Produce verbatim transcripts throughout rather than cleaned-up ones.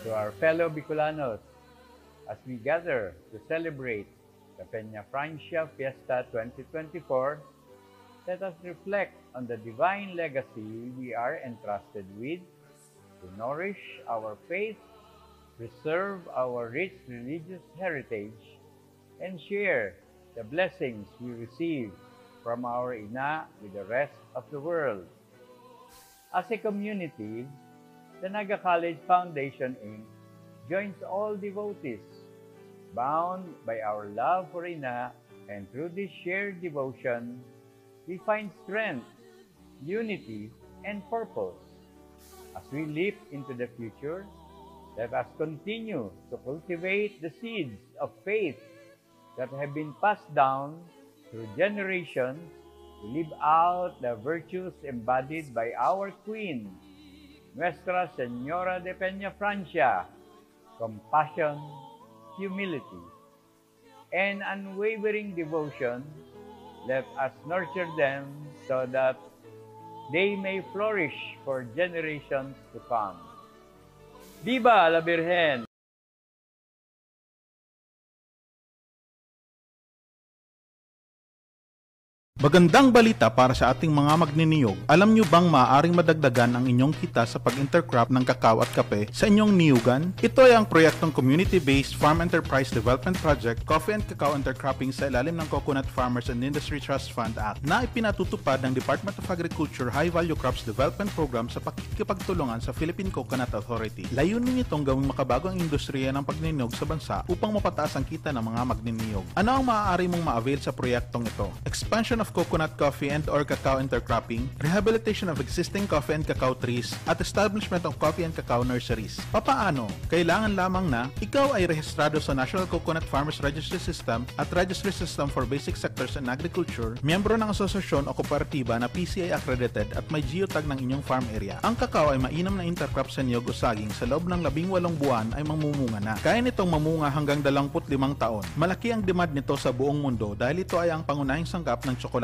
To our fellow Bicolanos, as we gather to celebrate the Peñafrancia Fiesta twenty twenty-four, let us reflect on the divine legacy we are entrusted with to nourish our faith, preserve our rich religious heritage, and share the blessings we receive from our Ina with the rest of the world. As a community, the Naga College Foundation Inc joins all devotees, bound by our love for Ina, and through this shared devotion, we find strength, unity, and purpose. As we leap into the future, let us continue to cultivate the seeds of faith that have been passed down through generations to live out the virtues embodied by our Queen, Nuestra Señora de Peñafrancia: compassion, humility, and unwavering devotion. Let us nurture them so that they may flourish for generations to come. Viva la Virgen! Magandang balita para sa ating mga magniniyog. Alam nyo bang maaaring madagdagan ang inyong kita sa pag-intercrop ng kakao at kape sa inyong niyugan? Ito ay ang proyektong Community-Based Farm Enterprise Development Project, Coffee and Cacao Intercropping sa ilalim ng Coconut Farmers and Industry Trust Fund Act na ipinatutupad ng Department of Agriculture High Value Crops Development Program sa pakikipagtulungan sa Philippine Coconut Authority. Layunin nitong gawing makabago ang industriya ng pagniniyog sa bansa upang mapataas ang kita ng mga magniniyog. Ano ang maaari mong ma-avail sa proyektong ito? Expansion of coconut coffee and or cacao intercropping, rehabilitation of existing coffee and cacao trees, at establishment of coffee and cacao nurseries. Papaano? Kailangan lamang na ikaw ay rehistrado sa National Coconut Farmers Registry System at Registry System for Basic Sectors in Agriculture, miyembro ng asosasyon o kooperatiba na P C I accredited at may geotag ng inyong farm area. Ang kakao ay mainam na intercrop sa niyog o saging sa loob ng labing walong buwan ay mamumunga na. Kaya nitong mamunga hanggang dalawampu't limang taon. Malaki ang demand nito sa buong mundo dahil ito ay ang pangunahing sangkap ng tsokolate.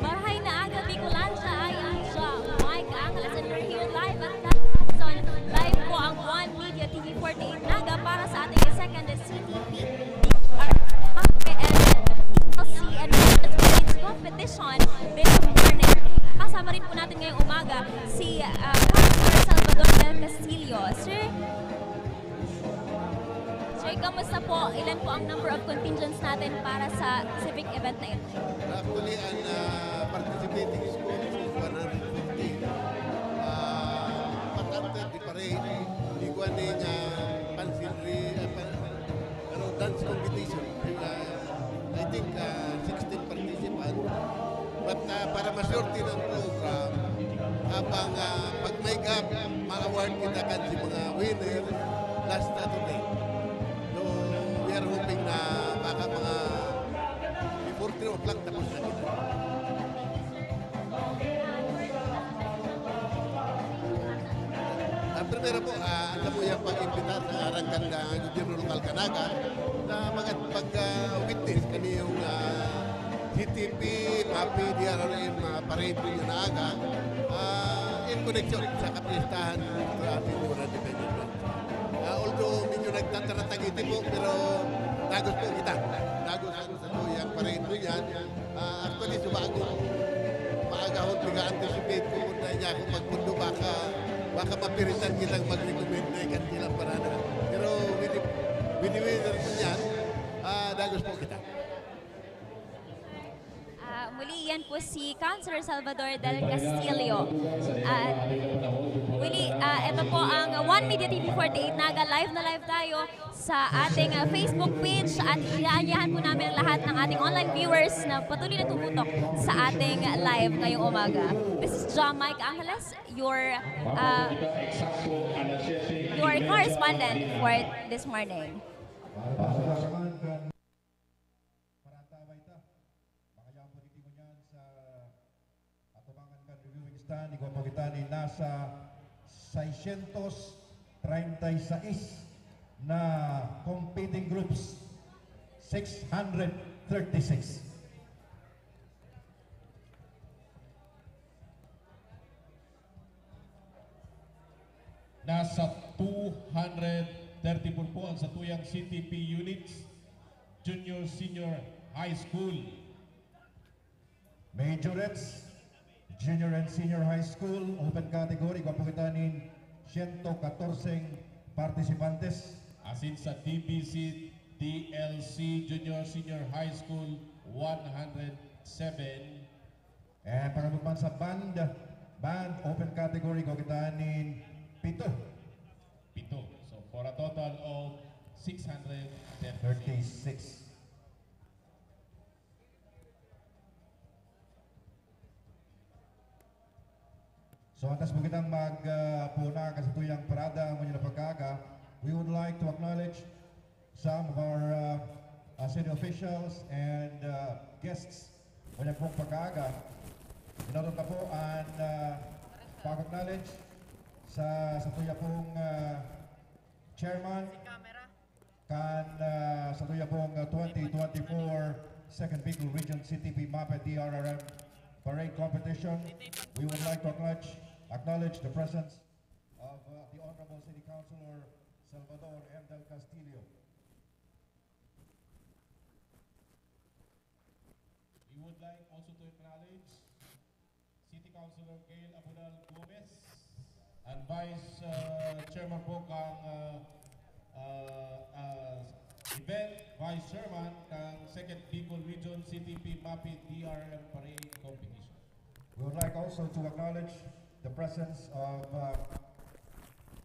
Marahay na aga, Bicolandia! I am Ja Mike Angeles, and we're here live at Quezon. Live po ang One Media T V forty-eight Naga para sa ating second C T P, D R F and T L C and Women's Competition this morning. Kasama rin po natin ngayong umaga si, ah, Councilor Salvador Del Castillo. Sir, Sir, kamusta po? Ilan po ang number of contingents natin para sa civic event na ito? Actually, ang ah, participating schools is one hundred fifty. Ah, but after the parade, igwa ni nga pansilri, ah, pa- ano, dance competition. Ah, I think ah, sixteen participants. But ah, para ma-shorten ang program, habang ah, pag may gap, ma-award kita kan si mga winner last Saturday. So, we are hoping na baka mga before three o'clock tapos na kita. Ang primero po, ah, ang kabuya pag-imbita sa ngaran kan ah, gobyerno lokal kan Naga na mag-, mag-, ah, witness kaniyong ah, C T P, MAFE, D R R M, ah, parade ninyo na aga. Ah, Koneksyon sa kapistahan sa ating Lura Defense Force. Ah, although medyo nagtataratagiti po, pero dagos po kita. Dagos ang sa tuyang parade po yan. Ah, actually, sa bago, maaga ho, nag-anticipate ko kung dahil niya akong magpundo, baka, baka mapiritan kitang mag-recommend na ikan silang parada. Pero with the, with the weather po yan, ah, dagos po kita. Ah, muli, yan po si Councilor Salvador Del Castillo. At muli, ah, ito po ang One Media T V forty-eight Naga. Live na live tayo sa ating, ah, Facebook page at inaanyahan po namin ang lahat ng ating online viewers na patuloy na tumutok sa ating live ngayong umaga. This is John Mike Angeles, your, ah, your correspondent for this morning. Parata baita. Makayaw po digdi ngunyan sa atubangan kan reviewing stand, igwa po kita nin nasa seiscientos treinta y seis na competing groups, six hundred thirty-six. Nasa two hundred thirty-four po ang satuyang C T P units, junior, senior high school. Majorettes, junior and senior high school, open category, igwa po kita nin siyento katorseng participantes. Asin sa D B C, D L C, junior, senior high school, one hundred seven. And pag-abot man sa band, band open category, igwa kita nin pito. Pito. So, for a total of six hundred thirty-six. So, antes po kitang mag, ah, puna kan satuyang parada, ngunyan na pag-aaga, we would like to acknowledge some of our, uh, uh, city officials and, uh, guests. Ngunyan pong pag-aaga, inawat na po ang, uh, pag-acknowledge sa, satuya pong, uh, chairman kan, uh, satuya pong, uh, twenty twenty-four Second Bicol Region C T P MAPEH D R R M Parade Competition. We would like to acknowledge, acknowledge the presence of, uh, the Honorable City Councilor Salvador M. Del Castillo. We would like also to acknowledge City Councilor Gail Abunal Gomez and Vice, uh, Chairman po kang, uh, uh, uh, event, Vice Chairman kang Second Bicol Region C T P MAPEH D R M Parade Competition. We would like also to acknowledge the presence of, uh,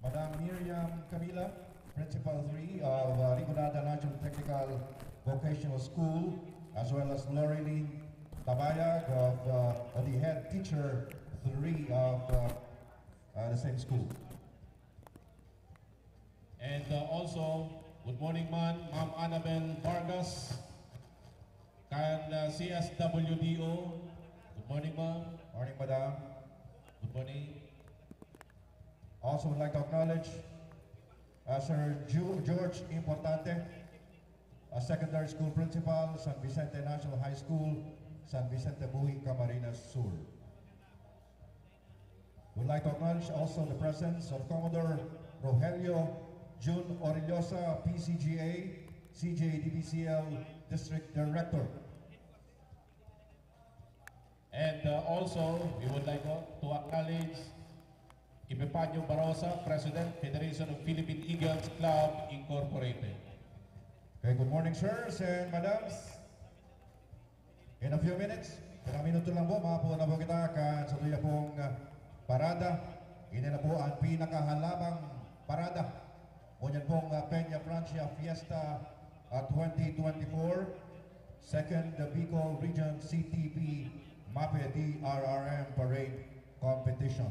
Madam Miriam Camila, Principal three of, uh, Rigonada National Technical Vocational School, as well as Lorilyn Tabayag of, uh, the head teacher three of, uh, uh, the same school. And, uh, also, good morning man, Ma'am Annabel Vargas, kan, uh, C S W D O. Good morning, ma'am. Morning, madam. Good morning. Also would like to acknowledge, uh, Sir Ju-, George Importante, a secondary school principal, San Vicente National High School, San Vicente Buhi, Camarines Sur. We'd like to acknowledge also the presence of Commodore Rogelio Jun Orillosa, P C G A, C J D P C L District Director. And, uh, also, we would like to, to acknowledge Epifanio Barosa, President, Federation of Philippine Eagles Club Incorporated. Okay, good morning, sirs and madams. In a few minutes, ilang minuto lang po, maapon na po kita kan satuya pong, ah, parada. Ini na po ang pinakahalabang parada. Ngunyan pong, ah, Peña Francia Fiesta, ah, twenty twenty-four, Second Bicol Region C T P MAPEH D R R M Parade Competition.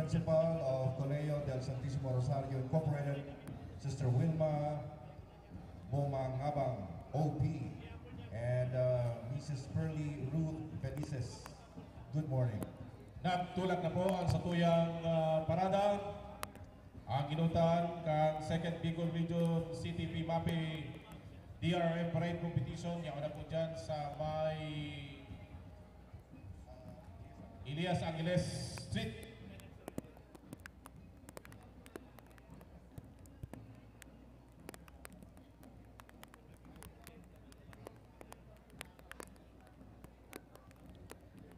Principal of Colegio del Santisimo Rosario Incorporated, Sister Wilma Bumangabang, O P, and uh, Missus Pearly Ruth Felices. Good morning. Nagtulak na po ang satuyang ah, parada. Ang ginutan kan Second Bicol Region C T P MAPE D R R M Parade Competition, yaon na po dyan sa may Elias Angeles Street.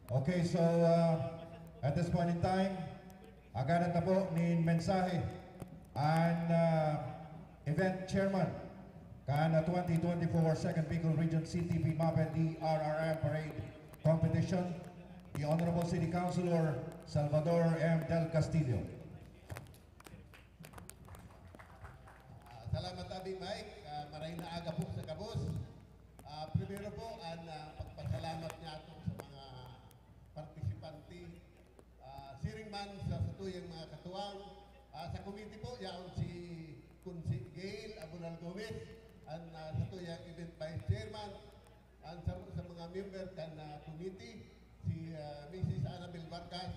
Okay, so uh, at this point in time, agaran ta po nin mensahe an uh, event chairman kan uh, twenty twenty-four Second Bicol Region C T P MAPE D R R M Parade Competition, the Honorable City Councilor Salvador M. Del Castillo. Ah, salamat, Abi Mike. Ah, maray na aga po sa gabos. Ah, primero po, an ah, pagpasalamat niyato sa mga partisipante. Ah, siring man sa satuyang mga katuwang. Ah, sa komite po, yaon si Kunsi Gail Abunal Gomez, an ah, satuyang event vice chairman. An sa, sa mga member kan ah, committee, si ah, Missus Annabel Vargas,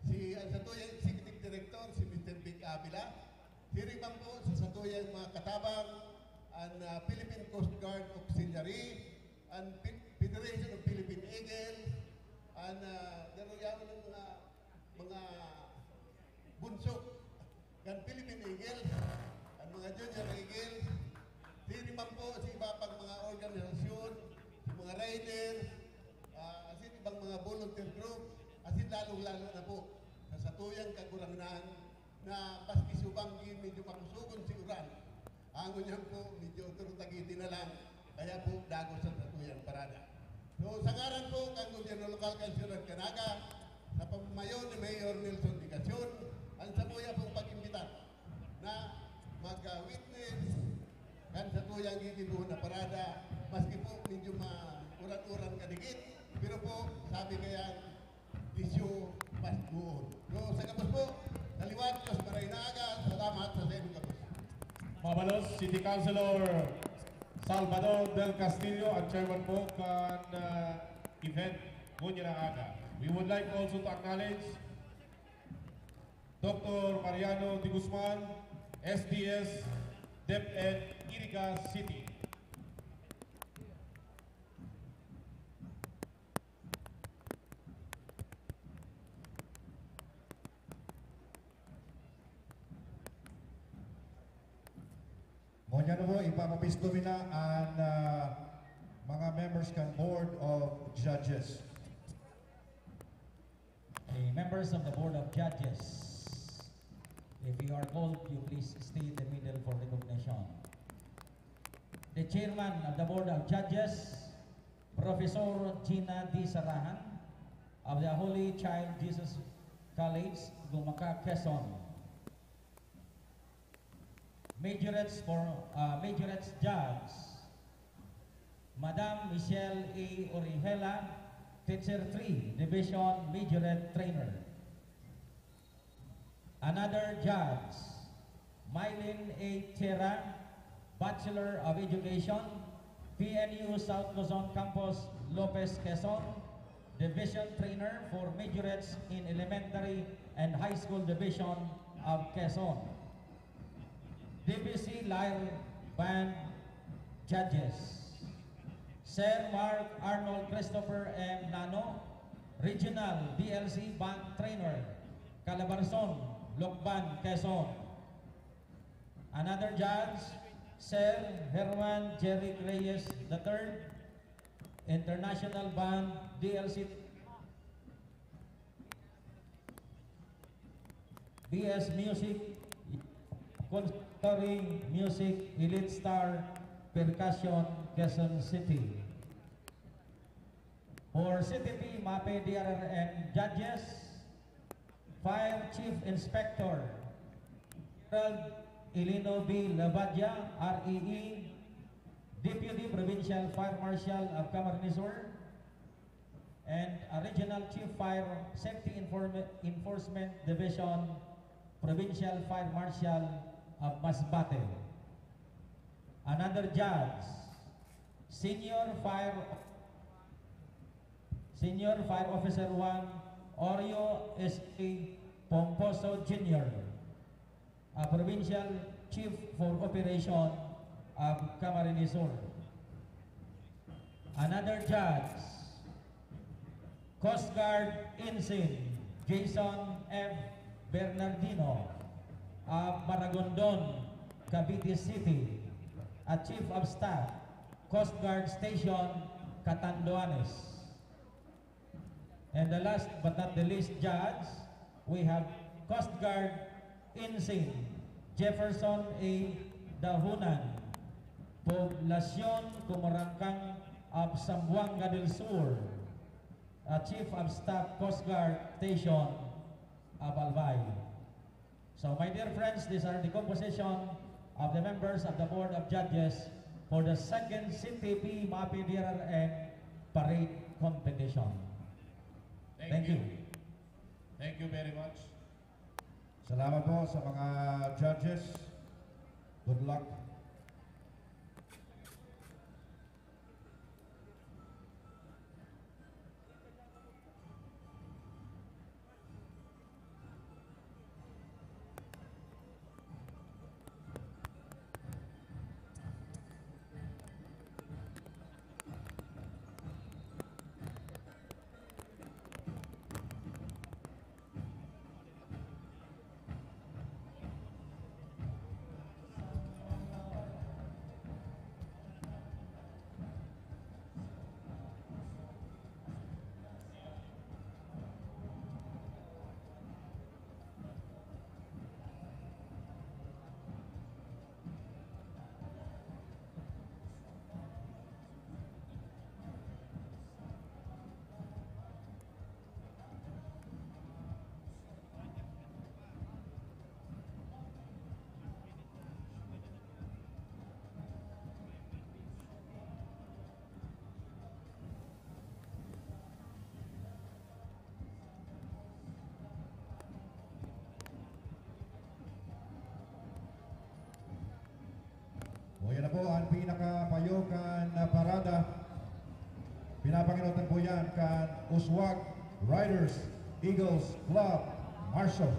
si an satuyang executive director, si Mister Vic Avila, siring man po sa satuyang mga katabang, an ah, Philippine Coast Guard Auxiliary, an Pe- Federation of Philippine Eagles, an uh, daruyawon ng mga mga bunso kan Philippine Eagles, ang mga Junior Eagles, siring man po sa iba pang mga organisasyon, sa mga riders, ah, asin ibang mga volunteer group, asin lalong-lalo na po sa satuyang Kagurangnan na maski subang gi medyo makusugon si uran, angon niyan po, medyo turutagiti na lang. Kaya po, dagos ang satuyang parada. So, sa ngaran po kan gobyerno lokal kan Siyudad kan Naga, sa pamamayo ni Mayor Nelson Dicasyon, ang samuya pong pag-imbitar na mag-witness kan satuyang gigibohon na parada, maski po medyo ma-uran-uran kadikit, pero po, sabi kaya, Bisyo, Paskuon. So, sa gabos po, sa liwat, Diyos maray na aga, salamat sa saimong gabos. Mabalos, City Councilor Salvador Del Castillo, ang chairman po kan ah, event ngunyan na aga. We would like also to acknowledge Doctor Mariano de Guzman, S D S, DepEd, Iriga City. Ngunyan na po, ipapapisto mi na an ah, mga members kan Board of Judges. The members of the Board of Judges, if you are called, you please stay in the middle for recognition. The chairman of the Board of Judges, Professor Gina D. Sarahan of the Holy Child Jesus College, Gumaca, Quezon. Majorettes for uh, Majorettes Judge, Madam Michelle A. Orihela, Teacher three, Division Majorette Trainer. Another judge, Mylene A. Tierra, Bachelor of Education, P N U South Luzon Campus, Lopez, Quezon, Division Trainer for Majorettes in Elementary and High School Division of Quezon. D B C Lyre Band Judges, Sir Mark Arnold Christopher M. Nano, Regional D L C Band Trainer, Calabarzon, Lucban, Quezon. Another judge, Sir Herman Jeric Reyes the third, International Band, D L C, B S Music, Conservatory Music, Elite Star, Percussion, Quezon City. For C T P, MAPE, D R R M judges, Fire Chief Inspector Gerald Ilino B. Lavadia, R E E, Deputy Provincial Fire Marshal of Camarines Sur, and a Regional Chief Fire Safety Inform-, Enforcement Division Provincial Fire Marshal of Masbate. Another judge, Senior Fire, Senior Fire Officer one, Oreo S A Pomposo Junior, a Provincial Chief for Operation of Camarines Sur. Another judge, Coast Guard Ensign Jason F Bernardino of Maragondon, Cavite City, a Chief of Staff, Coast Guard Station, Catanduanes. And the last but not the least, judge, we have Coast Guard Ensign Jefferson A Dahunan, Poblacion Comorangkang of Zamboanga del Sur, a Chief of Staff, Coast Guard Station of Albay. So, my dear friends, these are the composition of the members of the Board of Judges for the second C T P MAPE D R R M Parade Competition. Thank Thank you. you. Thank you very much. Salamat po sa mga judges. Good luck. O, yan na po ang pinakapayo kan parada. Pinapangenotan po yan kan Uswag Riders Eagles Club Marshall.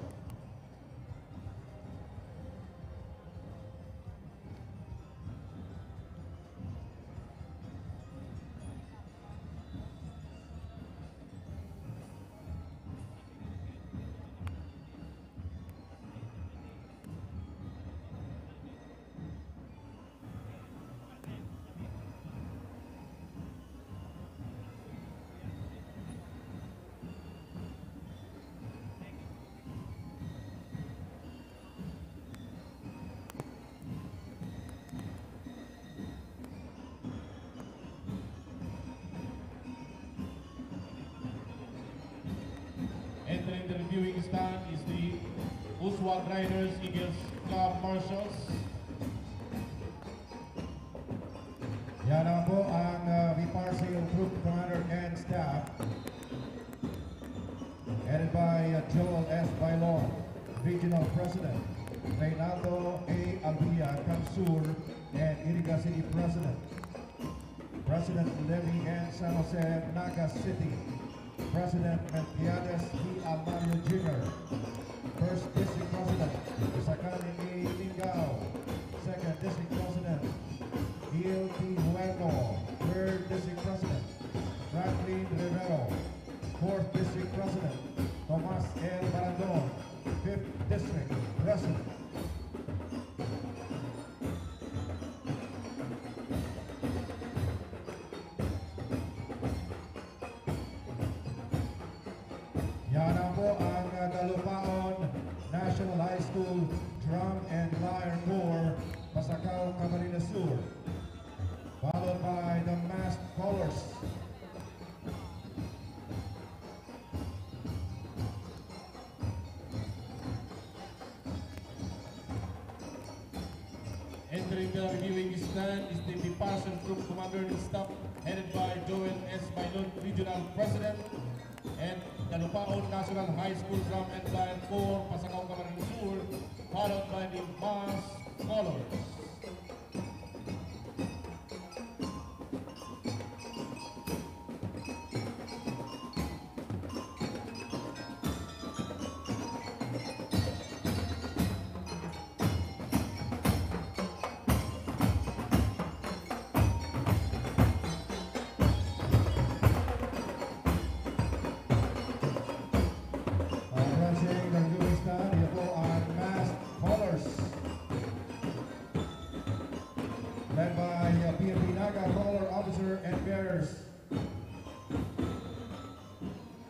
Entering the reviewing stand is the Uswag Riders Eagles Club Marshals. Yan naman po ang, ah, Viparseo Troop Commander and Staff, headed by, ah, Joel S. Bailon, Regional President, Reynaldo A. Albia, CamSur and Iriga City President, President Levy N. San Jose, Naga City, President Melquiades D. Almario Junior, First District President Isacani A. Lingao, Second District President Gil T. Huerto, Third District President Franklin Rivero, Fourth District President Tomas L. Barandon, Fifth District President. Yan na po ang, ah, Dalupaon National High School Drum and Lyre Corps, Pasacao, Camarines Sur, followed by the Masked Colors. Entering the reviewing stand is the Viparseo Troop Commander and Staff, headed by Joel S. Bailon, Regional President, and Dalupaon National High School Drum and Lyre Corps, Pasacao, Camarines Sur, followed by the Mass Colors. Ang Ranching ng Luis na, yan po ang Masked Colors. Led by, uh, P N P Naga Color Officer and Bearers.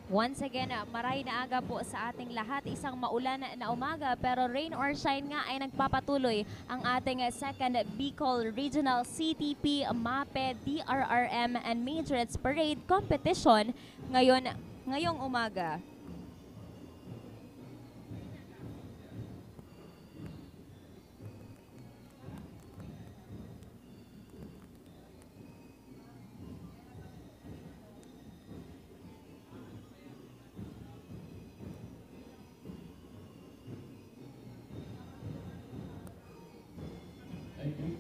Once again, ah, maray na aga po sa ating lahat. Isang maulan na umaga, pero rain or shine nga ay nagpapatuloy ang ating second Bicol Regional C T P, MAPEH, D R R M and Majorettes Parade Competition ngayon, ngayong umaga. Thank you.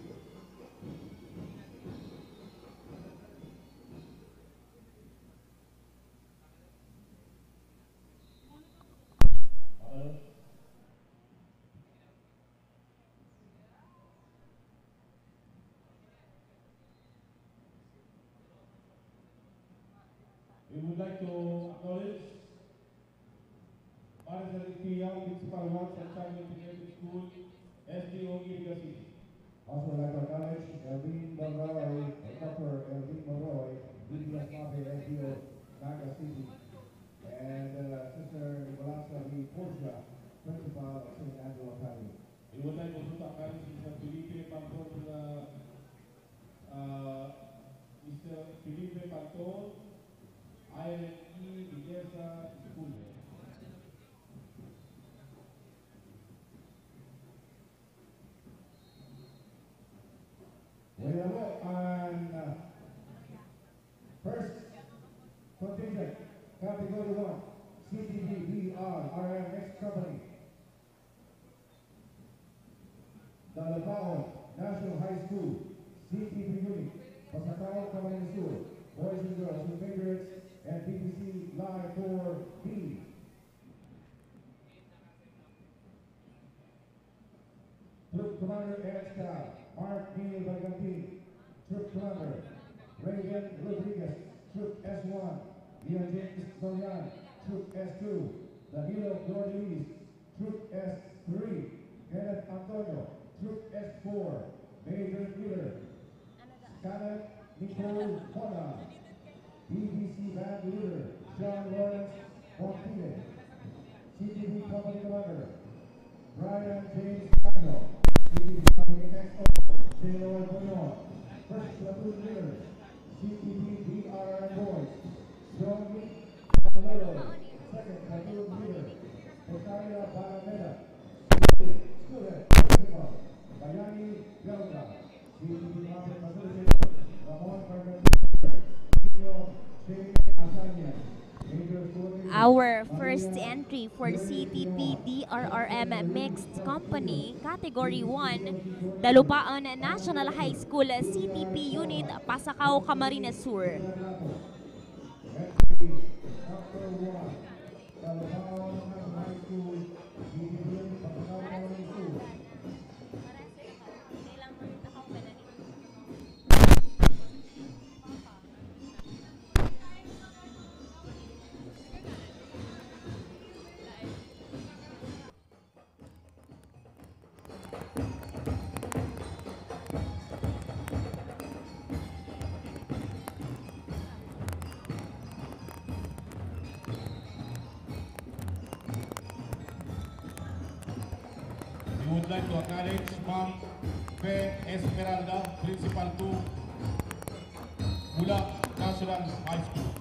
We would like to acknowledge Maris Alipia, Principal one, San Carlos Integrated School, S D O, Iriga City. Also, I'd like to acknowledge Elvin Monroy, Doctor Elvin Monroy, D P S MAPEH, S D O, Naga City, and, uh, Sister Nicolasa V. Porcia, Principal of Saint Angelo Academy. We would like also to acknowledge Mister Felipe Panton, uh, uh, Mister Felipe Panton, Irene E. Villesa, School. Wala po ang, uh, first contingent, Category one, C T P D R R M Mixed Company. Dalupaon National High School, C T P Unit, Pasacao, Camarines Sur, boys and girls with favorites and B P C Lyre Corps B. Troop Commander Ed Scout, Mark Neil Bergantin. Troop Commander Raven Rodriguez, Troop S one, Leon James Sorian, Troop S two, Danilo Flor Luis, Troop S three, Kenneth Antonio, Troop S four, Major Leader Scarlett Nicole Mona, B B C Band Leader John Lawrence Montile, C T P Company Commander Brian James Cano, C T P Company X O J Lloyd Bunyon, First Platoon Leader, C T P D R R Boys, John Nick Manolo, Second Platoon Leader, Rosaria Barameda, Student Principal, Bayani Belga, C T P Public Facilitator, Ramon Fernandez, Nino J. Asanya, Major Student Our first Maria entry for Yuri C T P Tino, D R R M Mixed Company, Category one, Dalupaon National High School, C T P Unit, Pasacao, Camarines Sur. We would like to acknowledge Ma'am Fe Esmeralda, Principal two, Bula National High School.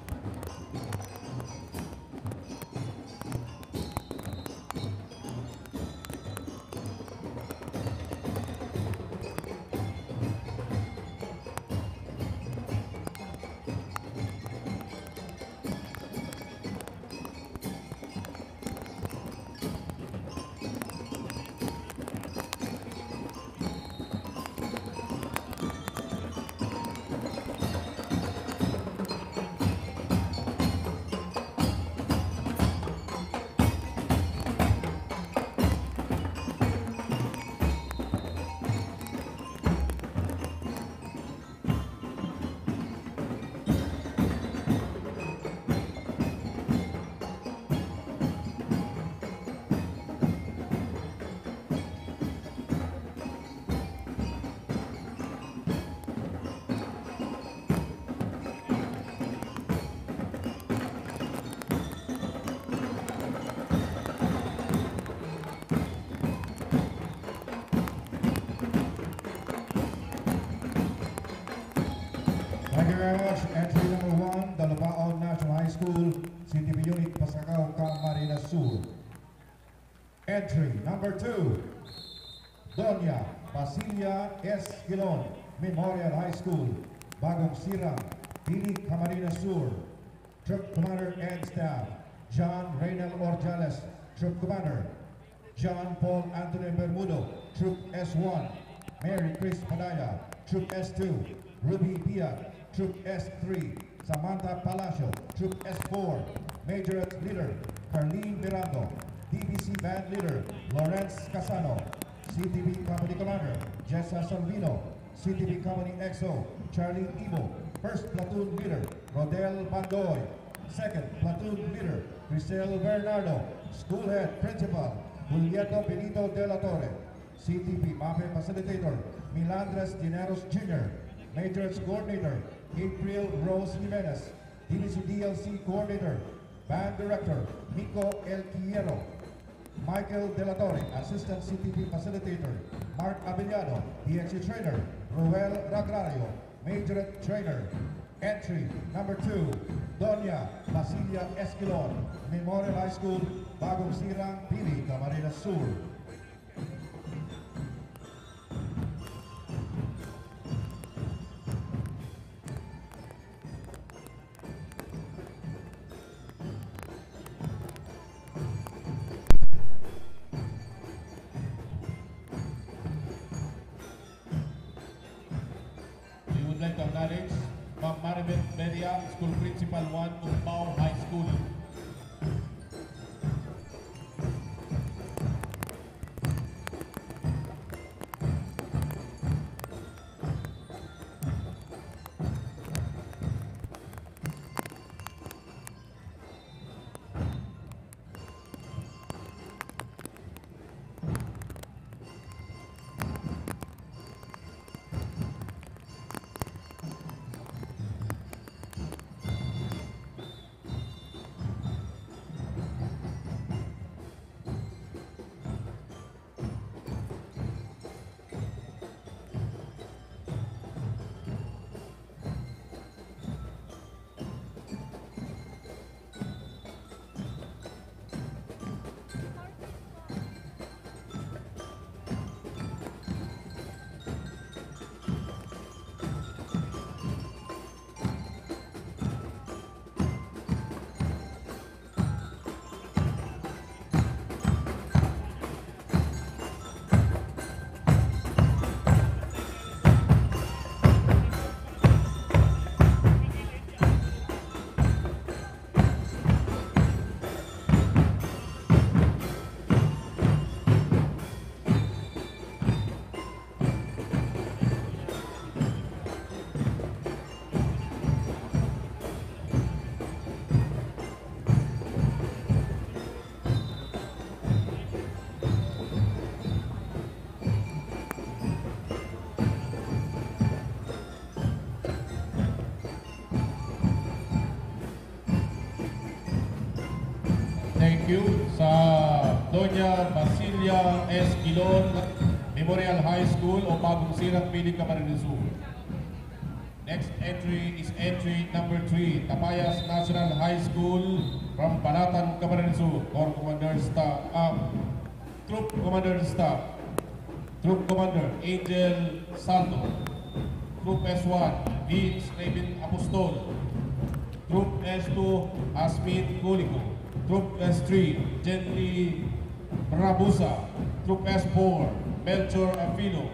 Entry number one, Dalubaon National High School, C T B Unit, Pasacao, Camarines Sur. Entry number two, Doña Basilia Esquilon, Memorial High School, Bagong Sirang, Pili, Camarines Sur. Troop Commander and Staff, John Reynel Ordiales, Troop Commander. John Paul Anthony Bermudo, Troop S one. Mary Chris Padaya, Troop S two. Ruby Biag, Troop S three. Samantha Palacio, Troop S four. Majorette Leader, Carlene Mirando. D B C Band Leader, Lawrence Casano. C T B Company Commander, Jessa Salvino. C T B Company X O, Charlie Ibo. First Platoon Leader, Rodel Bandoy. Second Platoon Leader, Grisel Bernardo. School Head Principal, Julieto Benito de la Torre. C T B MAPEH Facilitator, Milandres Dineros Junior. Majorette Coordinator, April Rose Jimenez. D B C D L C Coordinator, Band Director, Nico El Quiero. Michael De La Torre, Assistant C T B Facilitator, Mark Abellano, D X C Trainer, Ruel Ragrario, Majorette Trainer. Entry number two, Doña Basilia Esquilon, Memorial High School, Bagong Sirang, Pili, Camarines Sur. We would like to acknowledge Ma'am Maribeth Beria, School Principal one, Tumbao High School. Thank you sa Doña Basilia Esquilon Memorial High School o Bagong Sirang, Pili, Camarines Sur. Next entry is entry number three, Tapayas National High School from Balatan, Camarines Sur. Corps Commander Staff, ah, Troop Commander Staff. Troop Commander, Angel Saldo. Troop S one, Vince Raven Apostol. Troop S two, Asmin Colico. Troop S three, Jenny Brabusa. Troop S four, Melchor Afilo.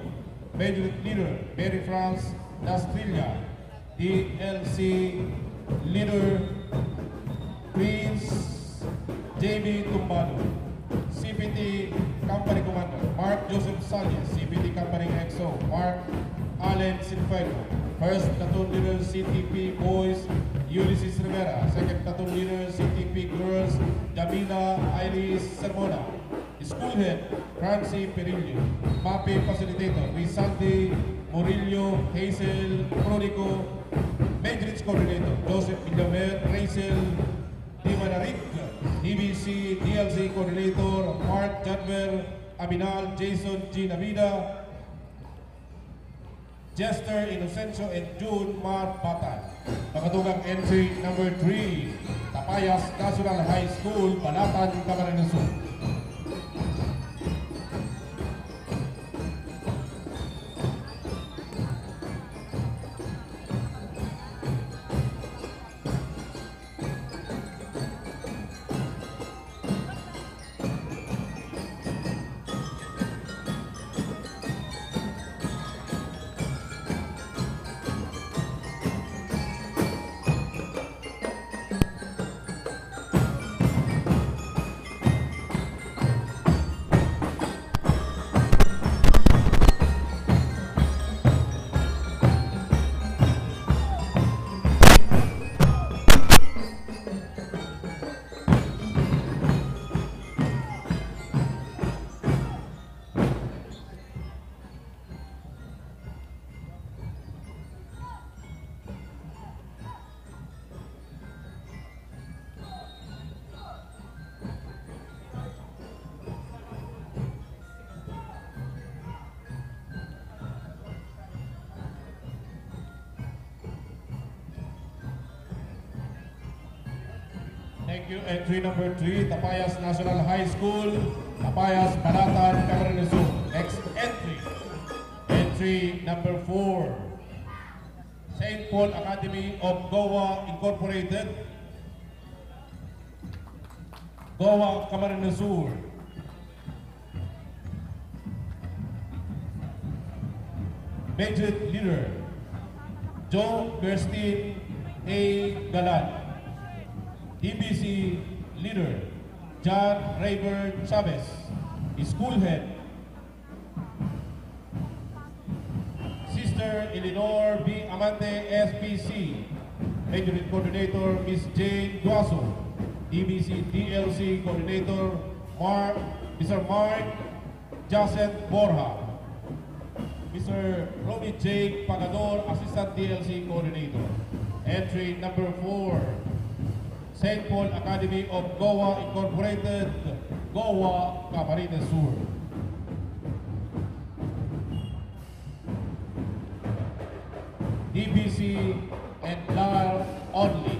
Majorette Leader, Mary France Dastrilla. D L C Leader, Prince J B Tumbado. C P T Company Commander, Mark Joseph Salles. C P T Company X O, Mark Allen Sinfedo. First Platoon Leader, C T P Boys, Ulysses Rivera. Second Platoon Leader, C T P Girls, Jamila Iris Sermona. School Head, Francie Perillo. MAPEH Facilitator, Rizaldi Murillo, Hazel Cronico. Majorette Coordinator, Joseph Villamer, Rachel Dimanarig. D B C D L C Coordinator, Mark Jadver Abinal, Jason G Navida. Chester Inocencio and June Marbatan. Makatugang entry number three, Tapayas National High School, Balatan, Camarines Sur. Thank you. Entry number three, Tapayas National High School, Tapayas, Balatan, Camarines Sur. Next entry, entry number four, Saint Paul Academy of Goa Incorporated, Goa, Camarines Sur. Majority Leader, Joe Christine A. Galan. D B C Leader, John Rayburn Chavez. School Head, Sister Eleanor B. Amante, S P C. Majority Coordinator, Miss Jane Duaso. D B C D L C Coordinator, Mar-, Mister Mark Jacent Borja. Mister Romy J. Pagador, Assistant D L C Coordinator. Entry number four, Saint Paul Academy of Goa Incorporated, Goa, Camarines Sur. D B C and L A R only.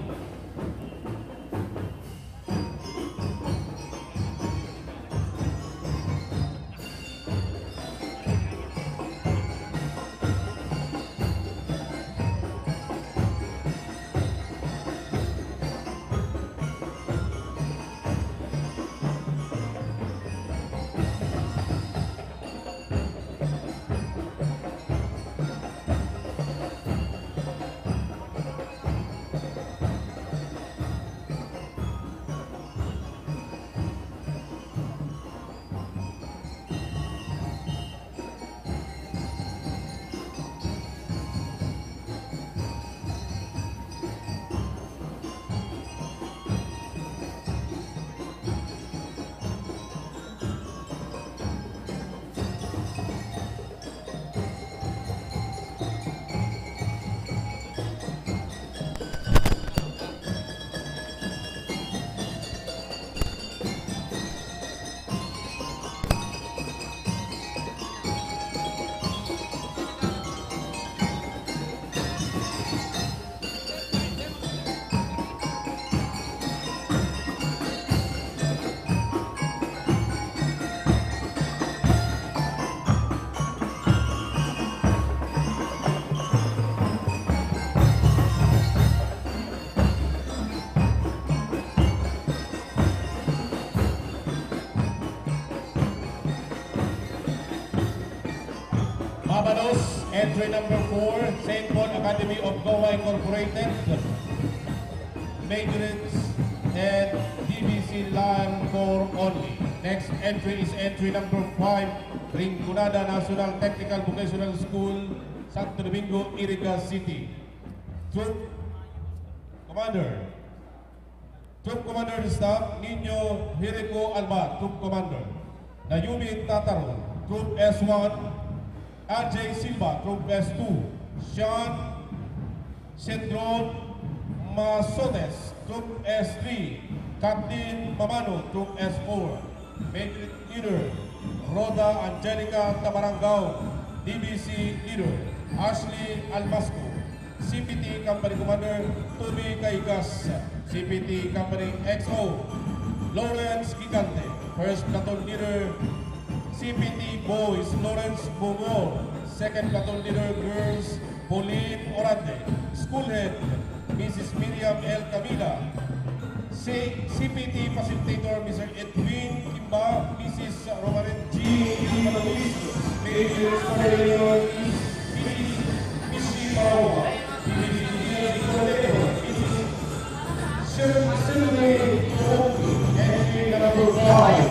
Mabalos, entry number four, Saint Paul Academy of Goa Incorporated. Majority and D B C L A R four only. Next entry is entry number five, Rinconada National Technical Vocational School, Santo Domingo, Iriga City. Troop Commander. Troop Commander Staff, Nino Jericho Alba, Troop Commander. Nayumin Tataro, Troop S one. Ajay Silva, Troop S two. Sean Cedron Masotes, Troop S three. Kathleen Mamano, Troop S four. Majority Leader, Rhoda Angelica Tabarangao, D B C Leader. Ashley Almasco, C P T Company Commander Tommy Caigas, C P T Company X O Lawrence Gigante, First Platoon Leader, C P T Boys Lawrence Bungol, Second Platoon Leader Girls Pauline Orante, School Head Missus Miriam L Camila, C-, C P T Facilitator Mister Edwin Kimba, Missus Romaren G Kimba, Major Coordinator Missus Michi Barao, Missus Coordinator Missus Shirley Pope, entry number five.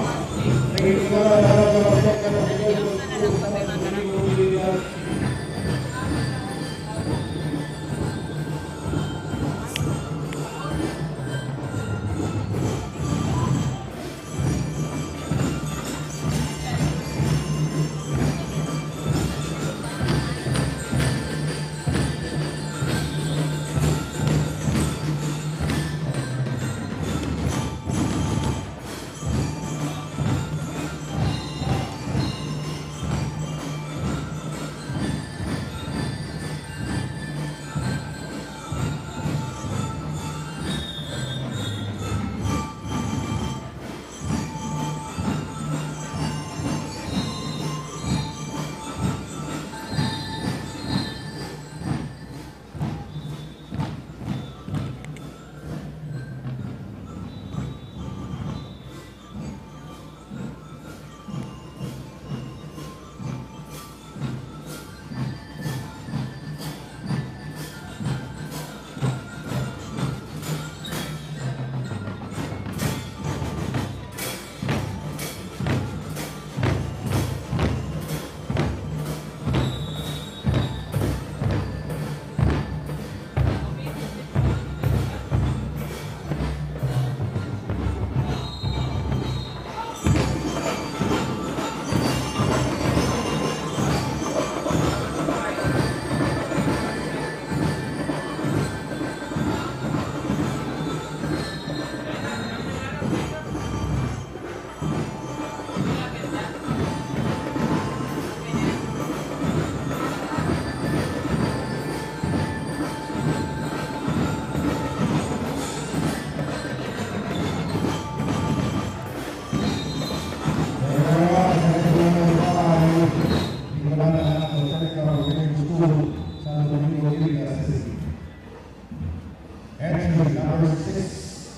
Entry number six,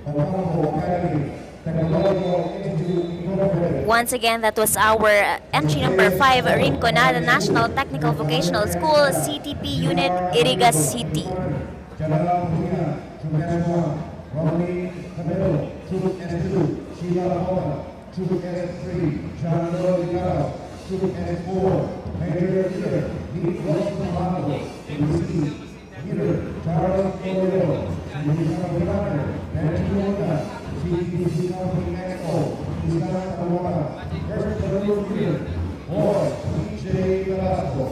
Ocampo Academy Technological Institute Incorporated. Once again, that was our, uh, entry number five, Rinconada National Technical Vocational School, C T P Unit, Iriga City. General Pugina, Troop S one, Romney Cabello, Troop S two, Sheila Hota, Troop S three, John Lloyd Carlos, Troop S four, Major Leader, Nick Ross Papago, Troop C, Leader, Charles Oreo, Militia Commander, Benji Mota, C T C Company X O, Isang Tamuka, First Platoon Leader, Boy, P J Velasco,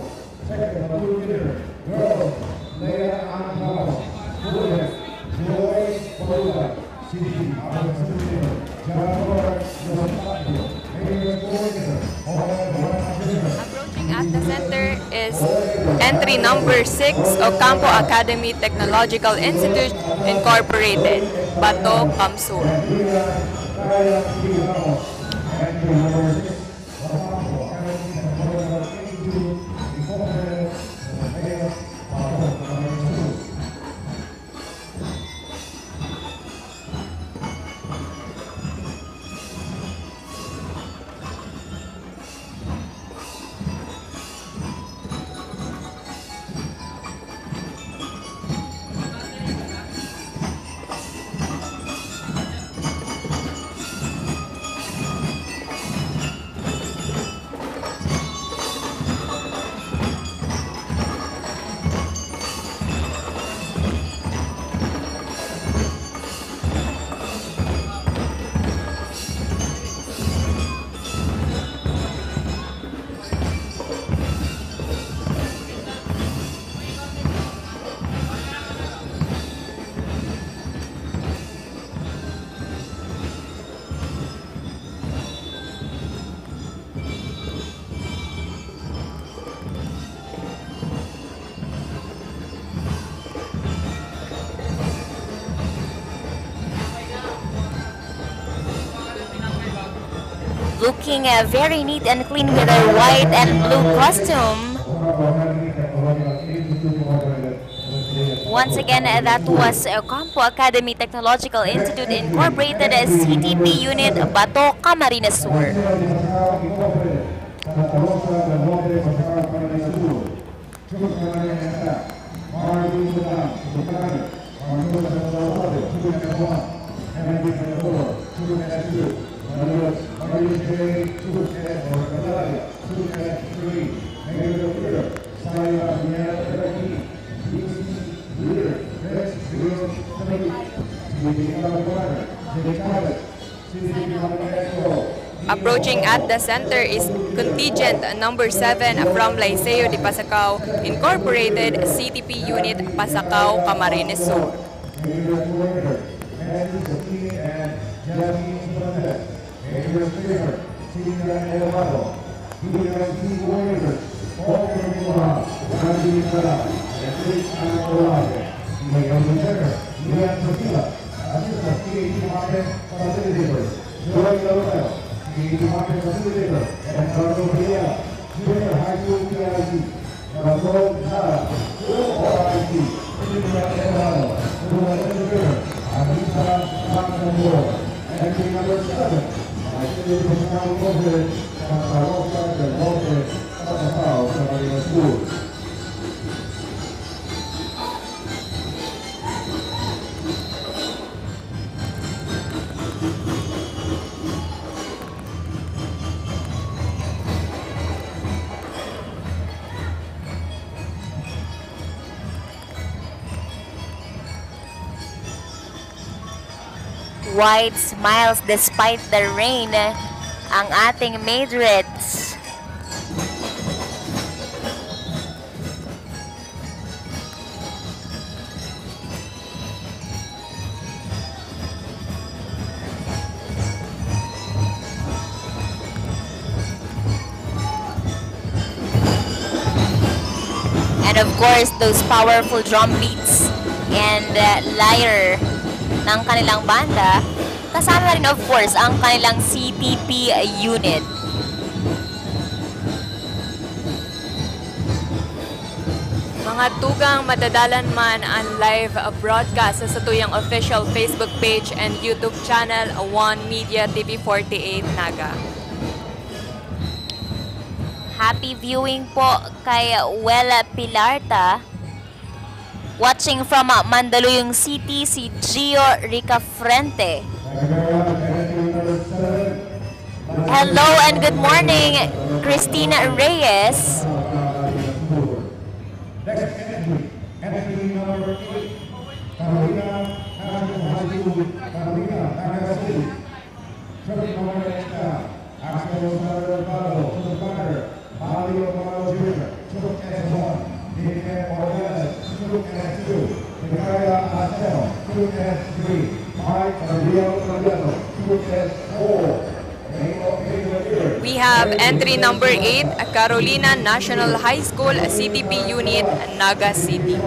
Second Platoon Leader, Girls, Leia Ann Ramos, Bullet, Joy Paluda, City Officer Leader, John Robert Rosario, Mayor Coordinator, Honorable Junior. Approaching at the center is entry number six, Ocampo Academy Technological Institute Incorporated, Bato, Kamsur. Entry number six, Looking, uh, very neat and clean with their white and blue costume. Once again, uh, that was, uh, Campo Academy Technological Institute Incorporated, uh, C T P Unit, Bato, Camarines Sur. Approaching at the center is contingent number seven from Liceo de Pasacao Incorporated, C T P Unit, Pasacao, Camarines Sur. Assistant P A T Department Facilitator, Joy Galvao, P A T Department Facilitator, and Carlo Villar, Junior High School P I C, Ramon Jara, O R I C, Junior Eduardo, Junior Educator, Anissa Pangkambor, entry number seven, High School Professional Conference, Santa Rosa del Norte, Pasacao, Camarines Sur. White smiles despite the rain ang ating majorettes. And of course, those powerful drum beats and, uh, lyre ng kanilang banda. Kasama rin, of course, ang kanilang C T P unit. Mga tugang, madadalan man an live broadcast sa satuyang official Facebook page and YouTube channel, One Media T V forty-eight Naga. Happy viewing po kay Wela Pilarta. Watching from, uh, Mandaluyong City, si Gio Ricafrente. Hello and good morning, Christina Reyes. Next entry, entry number eight, Carolina National High School, Carolina, Naga City. Triple number eight, Axel Salvador, Triple Mario Mario Junior, Triple S one, Miguel Ornelas, Triple S two, Mikaya Aseo, Triple S three, Mike Gabriel Mariano, Triple S four. We have entry number eight, Carolina National High School, C T P Unit, Naga City.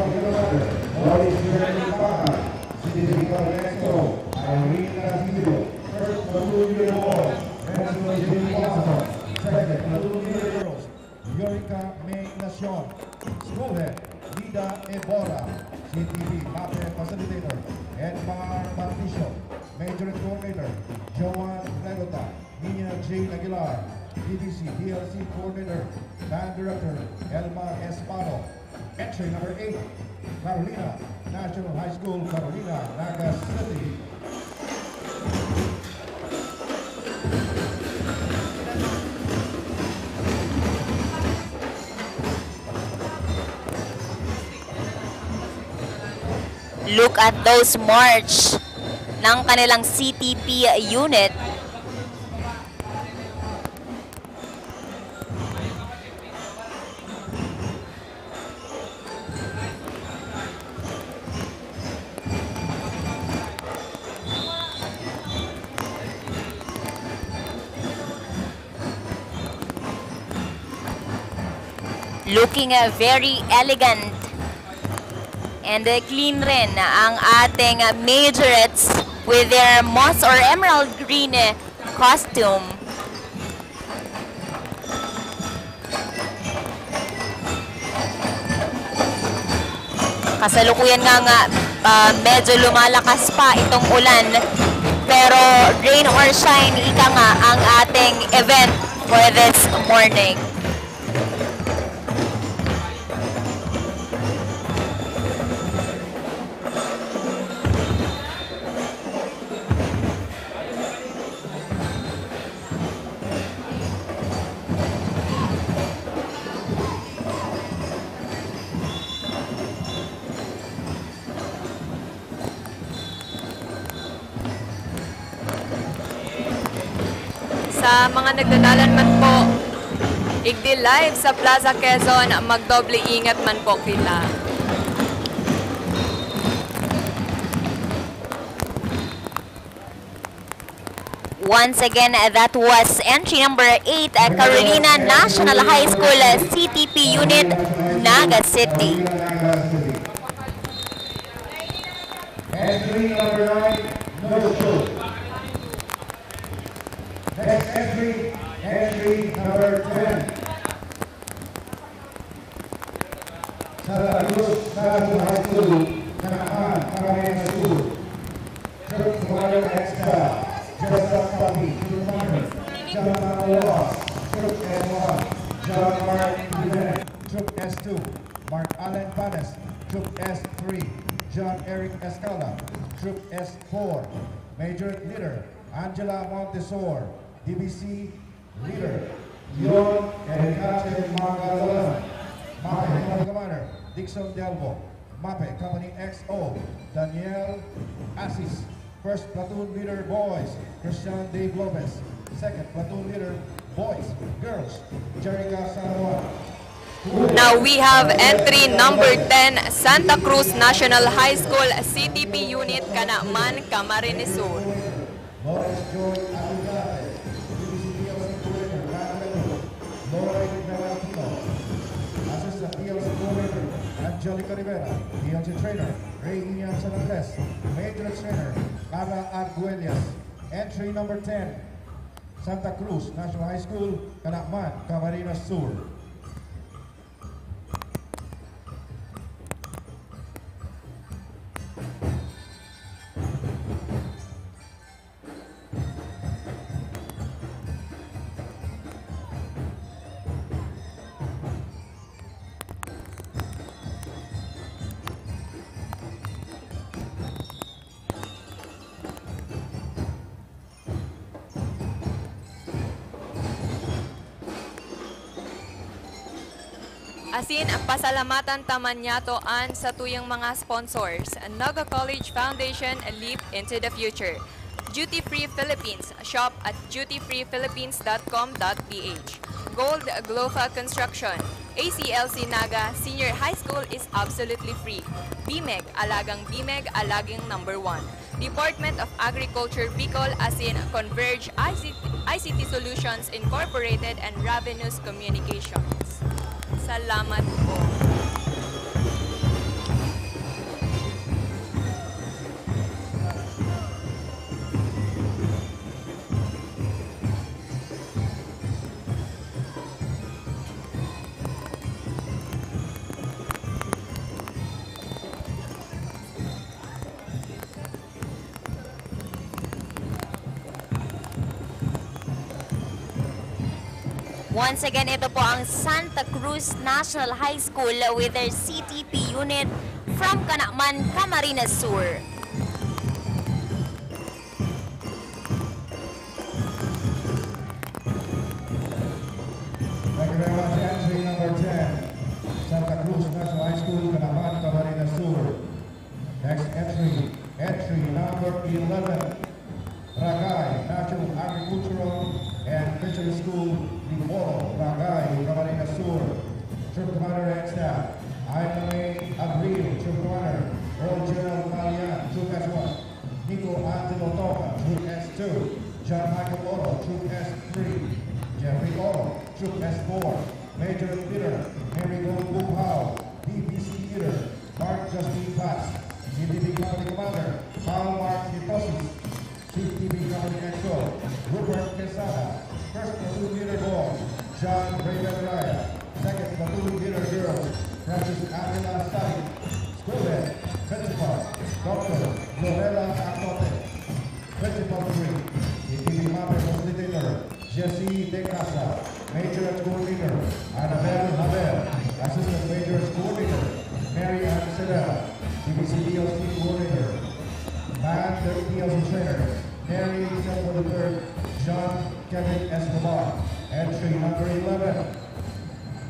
Irene Castillo, first platoon leader boys, Renzo J. Paso, second platoon leader girls, Yorica May Nacion, school head, Lida Ebora, C T V, MAPEH facilitator, Edmar Patricio, major coordinator, Joan Regota, Nina Jane Aguilar, D B C D L C coordinator, band director, Elmar Espano, entry number eight, Carolina National High School, Carolina, Naga City. Look at those march ng kanilang C T P unit. Looking, uh, very elegant and, uh, clean rin ang ating, uh, majorettes with their moss or emerald green, uh, costume. Kasalukuyan nga nga, ah, medyo lumalakas pa itong ulan. Pero rain or shine, ika nga ang ating event for this morning. Sa mga nagdadalan man po, igdi live sa Plaza Quezon, magdoble ingat man po kita. Once again, that was entry number eight, uh, Carolina National High School, uh, C T P Unit, Naga City. Entry number nine, no show. Next entry, entry number ten. Santa Cruz National High School, Canaman, Camarines Sur. Troop Commander Extra, Joseph Papi, Troop Commander, John Manuel Ross, Troop S one, John Mark Rivera, Troop S two, Mark Allen Panes, Troop S three, John Eric Escala, Troop S four, Major Leader, Angela Montesor, D B C, Leader, Leon Enrique Magalolan. MAPEH Commander, Dixon Delvo. MAPEH Company X O, Daniel Asis. First Platoon Leader, Boys, Christian Dave Lopez. Second Platoon Leader, Boys, Girls, Jerica San Juan. Now we have entry number ten, Santa Cruz National High School, C T P Unit, Canaman, Camarines Sur. Lawrence Joy Abigate, B B C P L C Coordinator, Matt Leto, Lloyd Valentino, Assistant P L C Coordinator, Angelica Rivera, P L C Trainer, Ray Ian San Andres, Matrix Trainer, Carla Arguelles. Entry number ten, Santa Cruz National High School, Canaman, Camarines Sur. Asin, pasalamatan ta man niyato an satuyang mga sponsors, Naga College Foundation, Leap into the Future, Duty Free Philippines, shop at duty free philippines dot com dot P H, Gold Glofa Construction, A C L C Naga, Senior High School is absolutely free, BMEG, alagang BMEG, alagang number one. Department of Agriculture Bicol asin Converge I C T, I C T Solutions Incorporated and Ravenous Communications. Salamat po. Once again, ito po ang Santa Cruz National High School with their C T P unit from Canaman, Camarines Sur. Thank you very much. Entry number ten, Santa Cruz National High School, Canaman, Camarines Sur. Next entry, entry number eleven, Ragay National Agricultural and Fishery School, Liboro, Ragay, Camarines Sur. Troop Commander and Staff, Aina May Abril, Troop Commander, Earl General Malian, Troop S one, Nico Angelo Toca, Troop S two, John Michael Oro, Troop S three, Jeffrey Oro, Troop S four, Major Leader, Mary Gold Bukhaw, D P C Leader, Mark Justin Paz, C T P Company Commander, Paul Mark Hitosis, Chief T V Company Exo, Rupert Quesada, First Platoon Leader Boys, John Raven Raya, Second Platoon Leader Girls, Francis Angela Sadik, School Bell,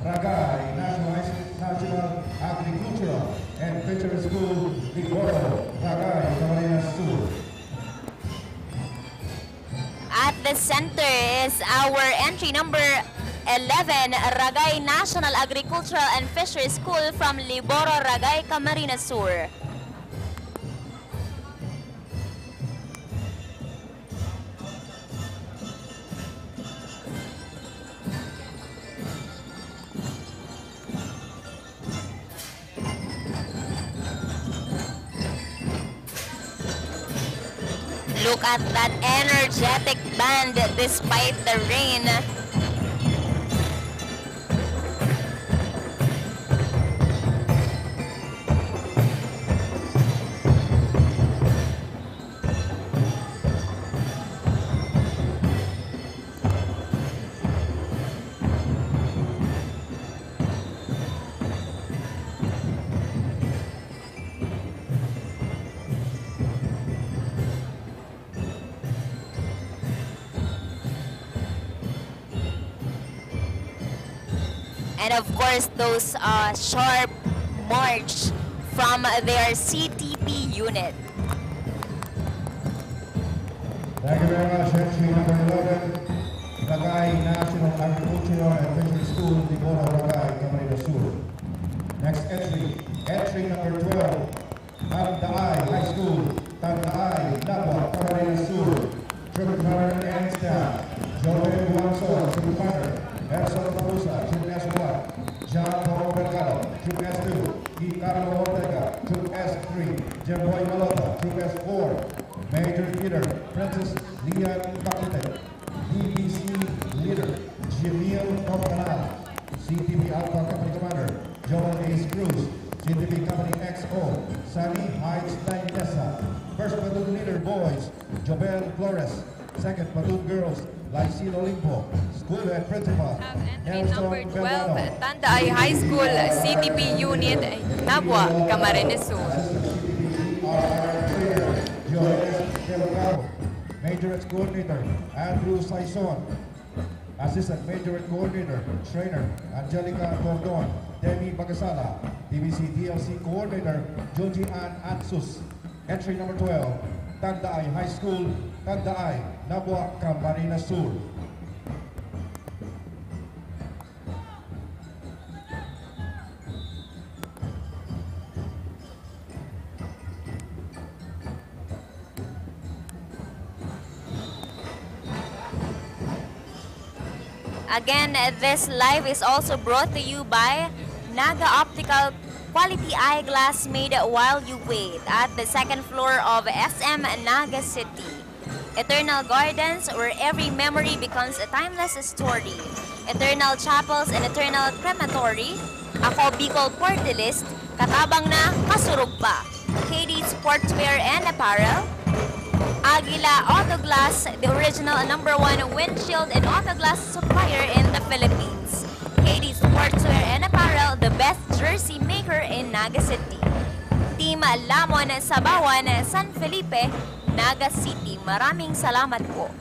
Ragay National, National Agricultural and Fishery School, Liboro, Ragay, Camarines Sur. At the center is our entry number eleven, Ragay National Agricultural and Fishery School from Liboro, Ragay, Camarines Sur. Look at that energetic band despite the rain. And of course, those, uh, sharp march from their C T P unit. Thank you very much, entry number eleven, Ragay National Agricultural and Fishery School, Liboro, Ragay, Camarines Sur. Next entry, entry number twelve, Tandaay High School, Tandaay, Nabua, Camarines Sur. Troop commander and staff, Joven Buanson, troop commander, Erson Parusa, troop S one, John Paul Mercado, troop S two, Ricardo Ortega, troop S three, Jeboy Malota, troop S four, Major Leader Francis Lian Bakite, D B C Leader Jamil Portanal, C T P Alpha Company Commander Joel Ace Cruz, C T P Company X O Sunny Heights Lainesa, First Platoon Leader Boys Jobel Flores, Second Platoon Girls Lycil Olimpo, School Head Principal Nelson Belgrano, Tandaay High School, C T P Unit, Nabua, Camarines Sur. Assistant C T P R R Trainer Johannes Del Cabo, Major Coordinator Andrew Saison, Assistant Major Coordinator Trainer Angelica Cordon, Demi Bagasala, D B C D L C Coordinator Joji Ann Ansus. Entry number twelve, Tandaay High School, Tandaay, Nabua, Camarines Sur. Again, this live is also brought to you by Naga Optical, quality eyeglass made while you wait, at the second floor of S M Naga City. Eternal Gardens, where every memory becomes a timeless story. Eternal Chapels and Eternal Crematory. Ako Bicol Party List, katabang na, kasurog pa. K D Sportswear and Apparel. Aguila Autoglass, the original number one windshield and autoglass supplier in the Philippines. K D Sportswear and Apparel, the best jersey maker in Naga City. Team Lamon, Sabawan, San Felipe, Naga City. Maraming salamat po.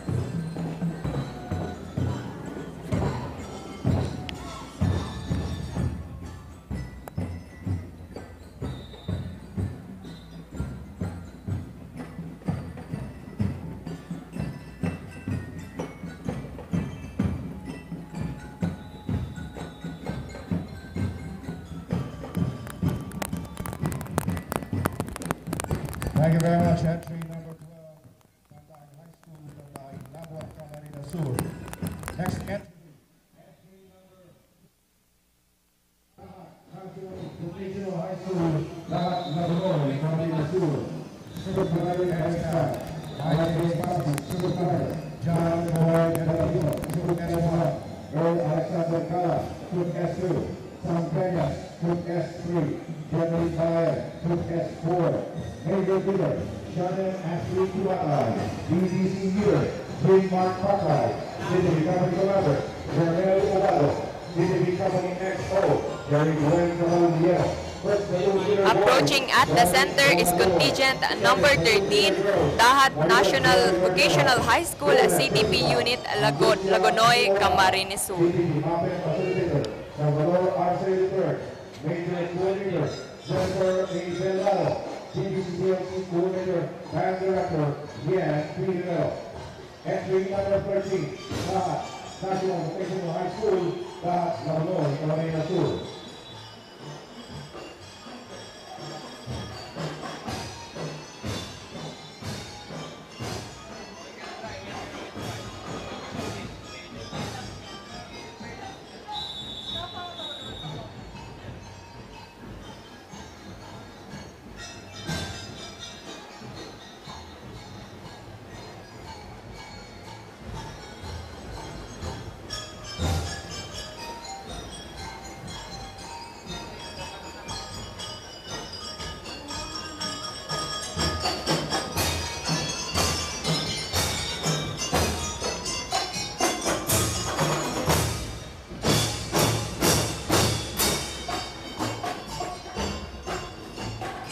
Thank you very much. Entry number twelve, Tandaay High School, Tandaay, Nabua, Camarines Sur. Next entry. Vocational High School, Lahat, Lagonoy, Camarines Sur. Secretary Extra, Michael Pasig, Secretary, John Boy Galatino, Troop S one, Earl Alexander Calas, Troop S two, Sam Peñas, Troop S three, General Baez, Troop S four, Major Peter, Shannon Ashley Tuwakay, B D C Leader, Jean Mark Pacay, City Recovery Commander, Janelle Obado, City Recovery X O, Jerry Glenn Caballeros, First Platoon Leader Boy, Approaching at the center is contingent number thirteen, Dahat National Vocational High School, C T P Unit, Lago-, Lagonoy, Camarines Sur. City Mapet Facilitator, Salvador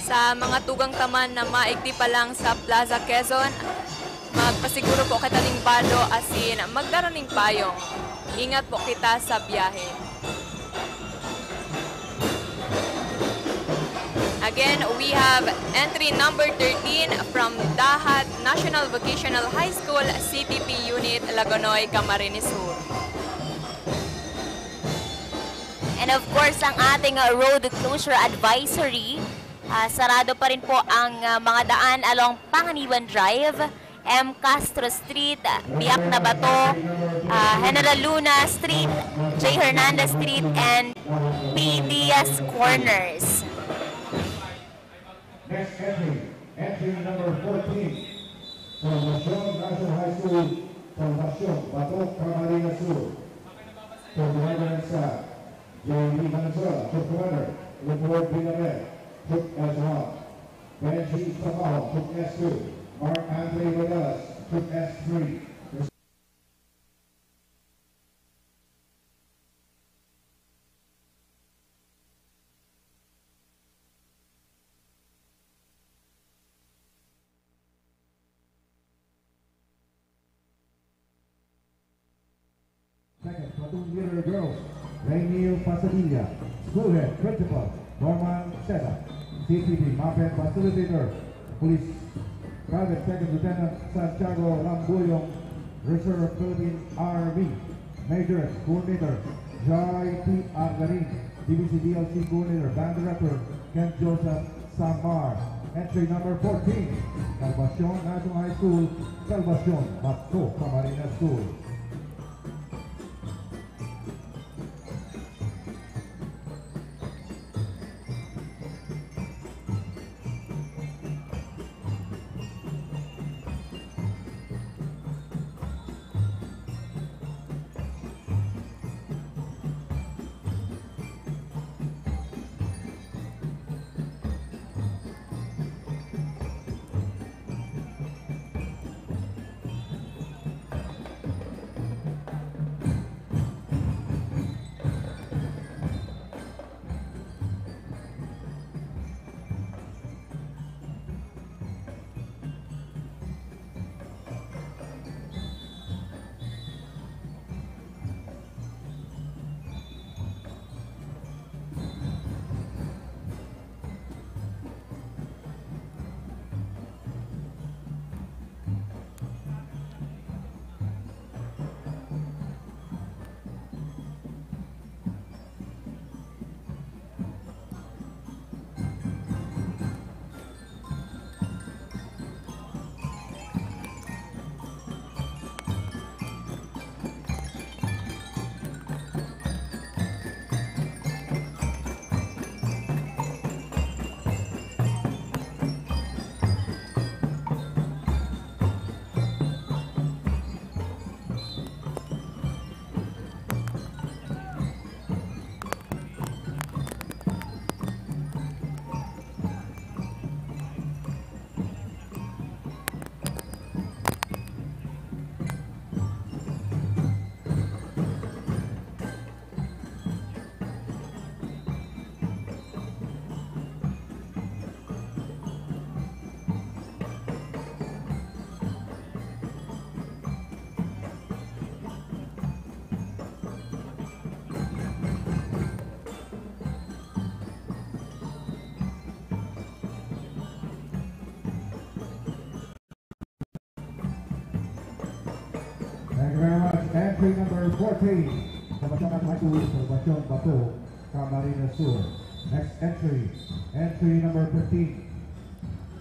Sa mga tugang ta man na maigdi pa lang sa Plaza Quezon, magpasiguro po kita ning bado asin magdara ning payong. Ingat po kita sa biyahe. Again, we have entry number thirteen from Dahat National Vocational High School, C T P Unit, Lagonoy, Camarines Sur. And of course, ang ating, uh, road closure advisory, ah, sarado pa rin po ang, ah, mga daan along Panganiban Drive, M Castro Street, Biak na Bato, ah, General Luna Street, J Hernandez Street, and P Diaz Corners. Next entry, entry number fourteen, Salvacion National High School, Salvacion, Bato, Camarines Sur. For the reverend sa J D Valenzuela, Troop Commander, Leopold Villarreal, Troop S one, Benji Trabajo, Troop S two, Mark Andre Rodelas, Troop S three. Second, platoon leader girls, Rainier Pasadilla. School head, Principal, Norman Seda. C P P, MAPED facilitator, Police Private Second Lieutenant Santiago Rambuyo, Reserve Philippine Army. Major coordinator, Jai T Argarin. D B C D L C coordinator, Band Director, Ken Joseph Samar. Entry number fourteen, Salvacion National High School, Salvacion, Bato, Camarines Sur. Thank you very much. Entry number fourteen, Salvacion High School, Salvacion, Bato, Camarines Sur. Next entry, entry number fifteen,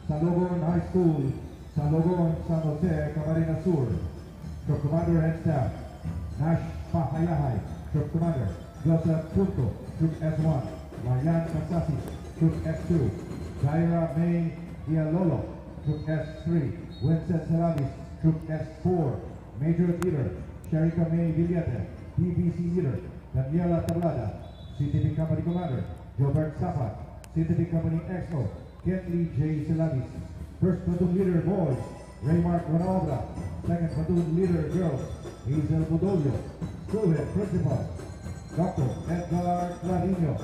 Salogon High School, Salogon, San Jose, Camarines Sur. Troop Commander and staff, Nash Pahayahay, Troop Commander, Joseph Punto, Troop S one, Ryan Casasi, Troop S two, Jaira May Villalolo, Troop S three, Winston Salamis, Troop S four, Major Leader, Sherika May Villete, P B C Leader, Daniela Tablada, C T V Company Commander, Jobert Sapat, C T V Company X O, Kenley J Salamis. First Platoon Leader, boys, Raymark Buenaobra. Second Platoon Leader, girls, Hazel Budolio. School Head Principal, Doctor Edgar Clarinho.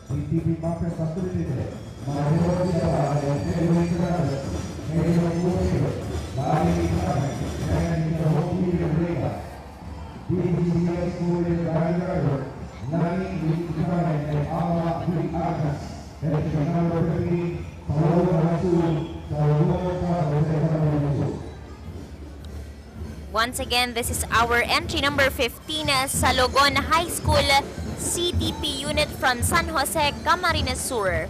C T V MAPED Facilitator, Mga Pinoy sa bahay, every brother, every culture, bali kami, kaya hindi na ho pinagreha. Hindi siya siguro yung ganda ko, nanging hindi kami ay ama, di atas, at siya na perfectly, sa loob ng asul, sa loob ng asul, sa loob ng asul. Once again, this is our entry number fifteen, Salogon High School, C T P unit from San Jose, Camarines Sur.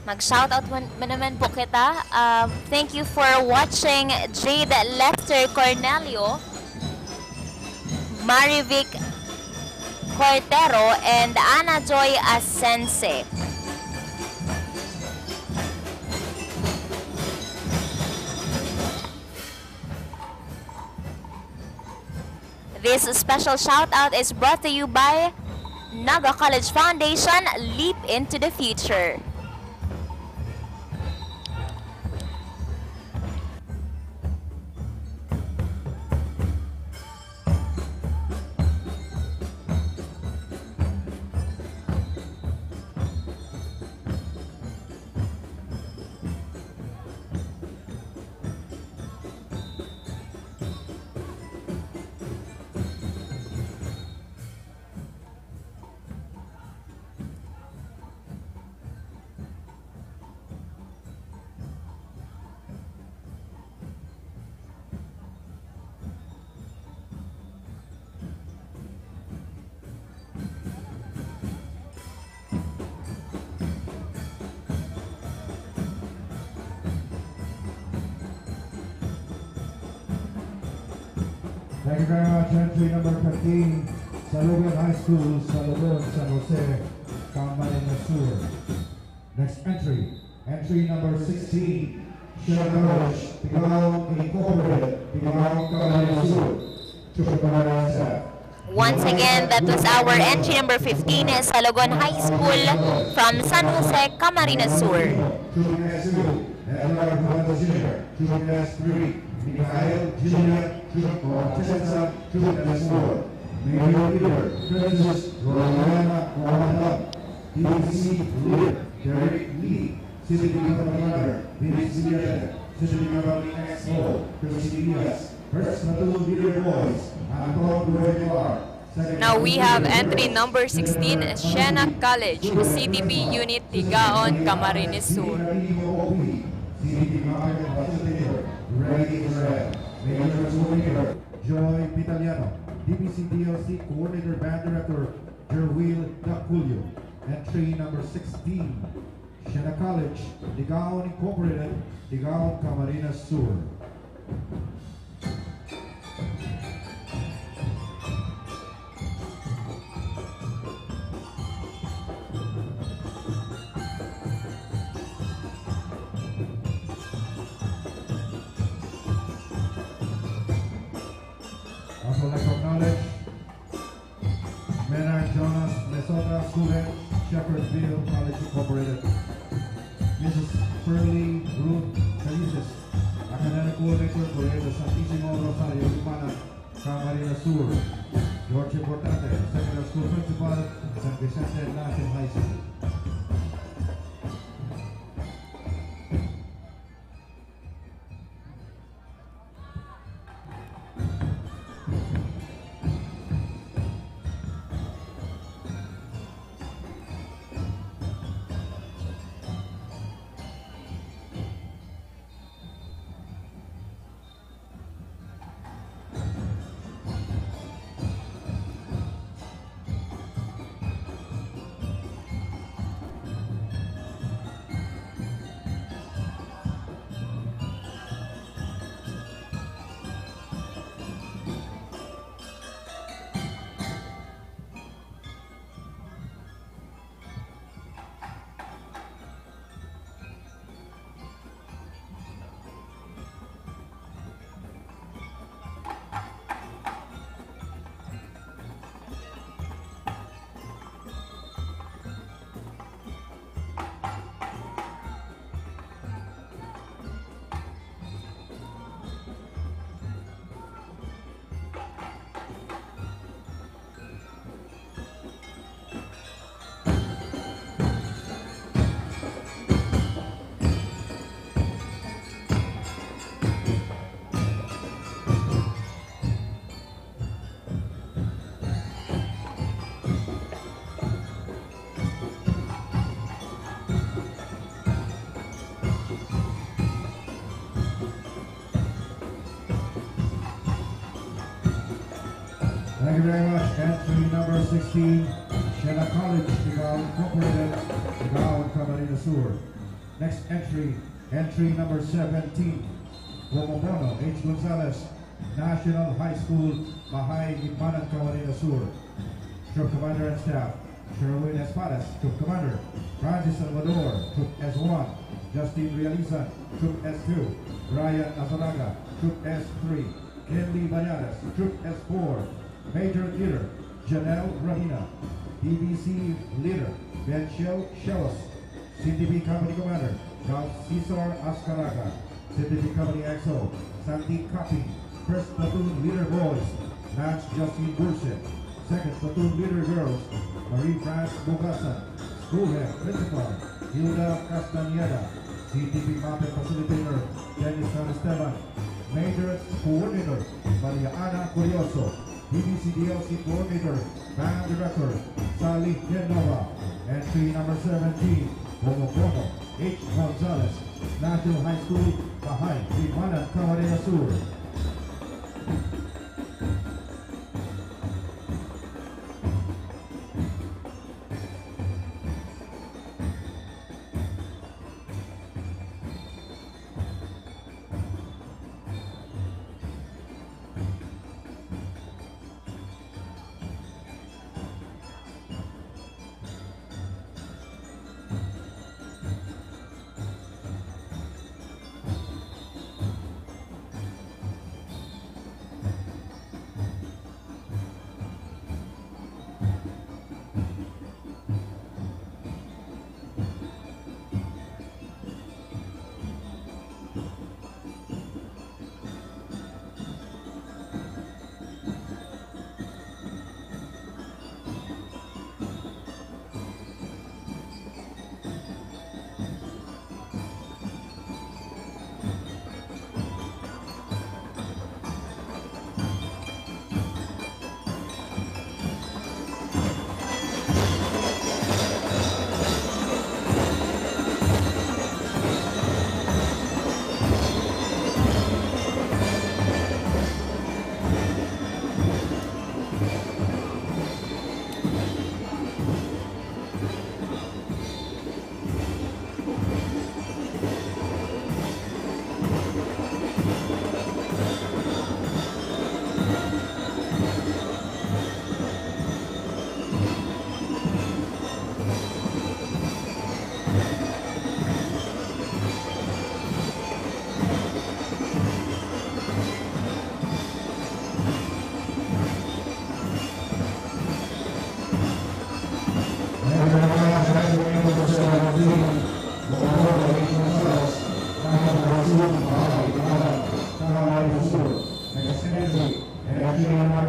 Mag-shoutout man, man naman po kita. Um, thank you for watching, Jade Lester Cornelio, Marivic Cortero, and Ana Joy Asense. This special shout out is brought to you by Naga College Foundation, Leap into the Future. Thank you very much. Entry number fifteen, Salogon High School, Salogon, San Jose, Camarines Sur. Next entry, entry number sixteen, Sierra College, Tigaon Incorporated, Tigaon, Camarines Sur. Once again, that was our entry number fifteen, Salogon High School, from San Jose, Camarines Sur. Troop S two, Edgar Juan Junior, Troop S three, Mikhail Junior, Troop Orchestra, Troop S four, Major Leader, Princess Rowena Omadam, D C Leader, Derek Lee, City Governor, Vince Villada, City Governor X O, Christy Diaz, First Platoon Leader Boys, Anton Guerrero. Now we have entry number sixteen, Siena College, C T P Unit, Tigaon, Camarines Sur. Ready Israel, Major Leader Joy Vitaliano, D P C D L C Coordinator Band Director Jerwil Daculio, entry number sixteen. Siena College, Tigaon Incorporated, Tigaon, Camarines Sur. Also like to acknowledge Menard Jonas Mesota, student, Shepherdville College Incorporated. Missus Pearly Ruth Calices, academic coordinator, Colegio Santisimo Rosario, Lumana, Camarines Sur. George Importante, secondary school principal, San Vicente National High School. Thank you very much. Entry number sixteen, Siena College, Tigaon Incorporated, Tigaon, Camarines Sur. Next entry, entry number seventeen, Bomobono H. Gonzalez, National High School, Mahay, Libmanan, Camarines Sur. Troop Commander and staff, Sherwin Espadas, Troop Commander, Francis Salvador, Troop S one, Justin Realizan, Troop S two, Brian Azaraga, Troop S three, Kenley Bayanes, Troop S four, Major Leader, Janelle Rahina, B B C Leader, Benchel Shelos, C T P Company Commander, Ralph Cesar Ascaraga, C T P Company X O, Sandy Capping, First Platoon Leader Boys, Lance Justin Burse, Second Platoon Leader Girls, Marie France Bugasan, School Head Principal, Hilda Castañeda, C T P Mapping Facilitator, Dennis San Esteban, Major Coordinator, Maria Ana Curioso, B B C D L C Coordinator, Band Director, Sally Genova, entry number seventeen, Bomobono H. Gonzalez, National High School, Mahay, Libmanan, Camarines Sur.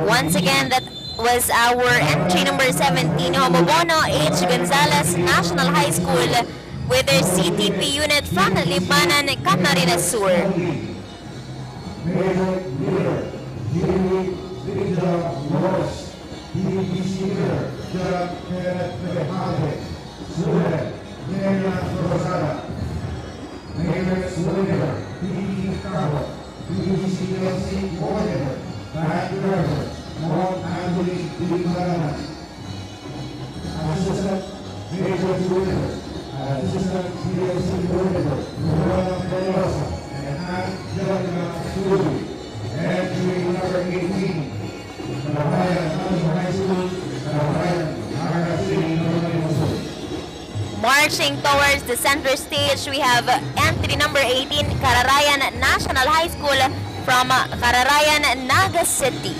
Once again, that was our entry number seventeen, Homobono H. Gonzalez, National High School, with their C T P unit from Libmanan, Camarines Sur. Major Leader Jimmy Rija Morris, B B C Leader John Kenneth Rehave, Sudan, Nenia Rosada, Major Leader P E Cabo, B B C L C Coordinator, Band Driver, Mon Anthony Di Maranan. Assistant Major Tutor, Assistant P L C Coordinator, Rona Peñalosa, and Angelica Suli. Entry number eighteen, Kababayan National High School, Kababayan, Naga City, Northern Luzon. Marching towards the center stage, we have entry number eighteen, Kararayan National High School from Kararayan, Naga City.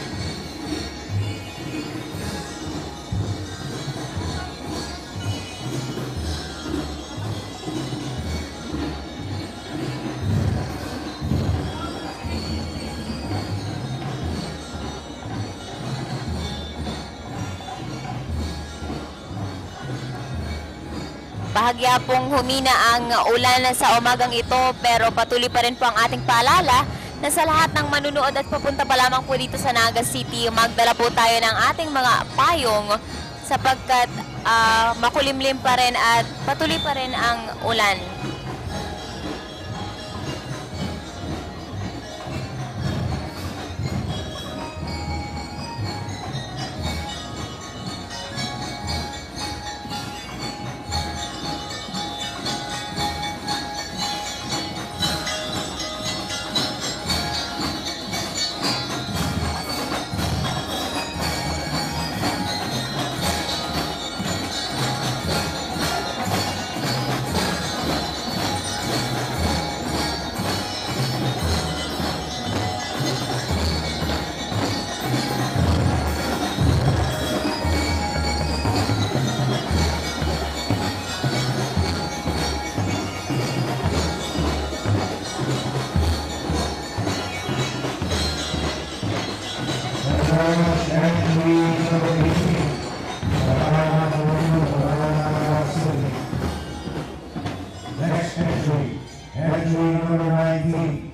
Bahagya pong humina ang ulan sa umagang ito, pero patuloy pa rin po ang ating paalala na sa lahat ng manunood at papunta pa lamang po dito sa Naga City, magdala po tayo ng ating mga payong sapagkat, ah, makulimlim pa rin at patuloy pa rin ang ulan. Next entry, entry number nineteen,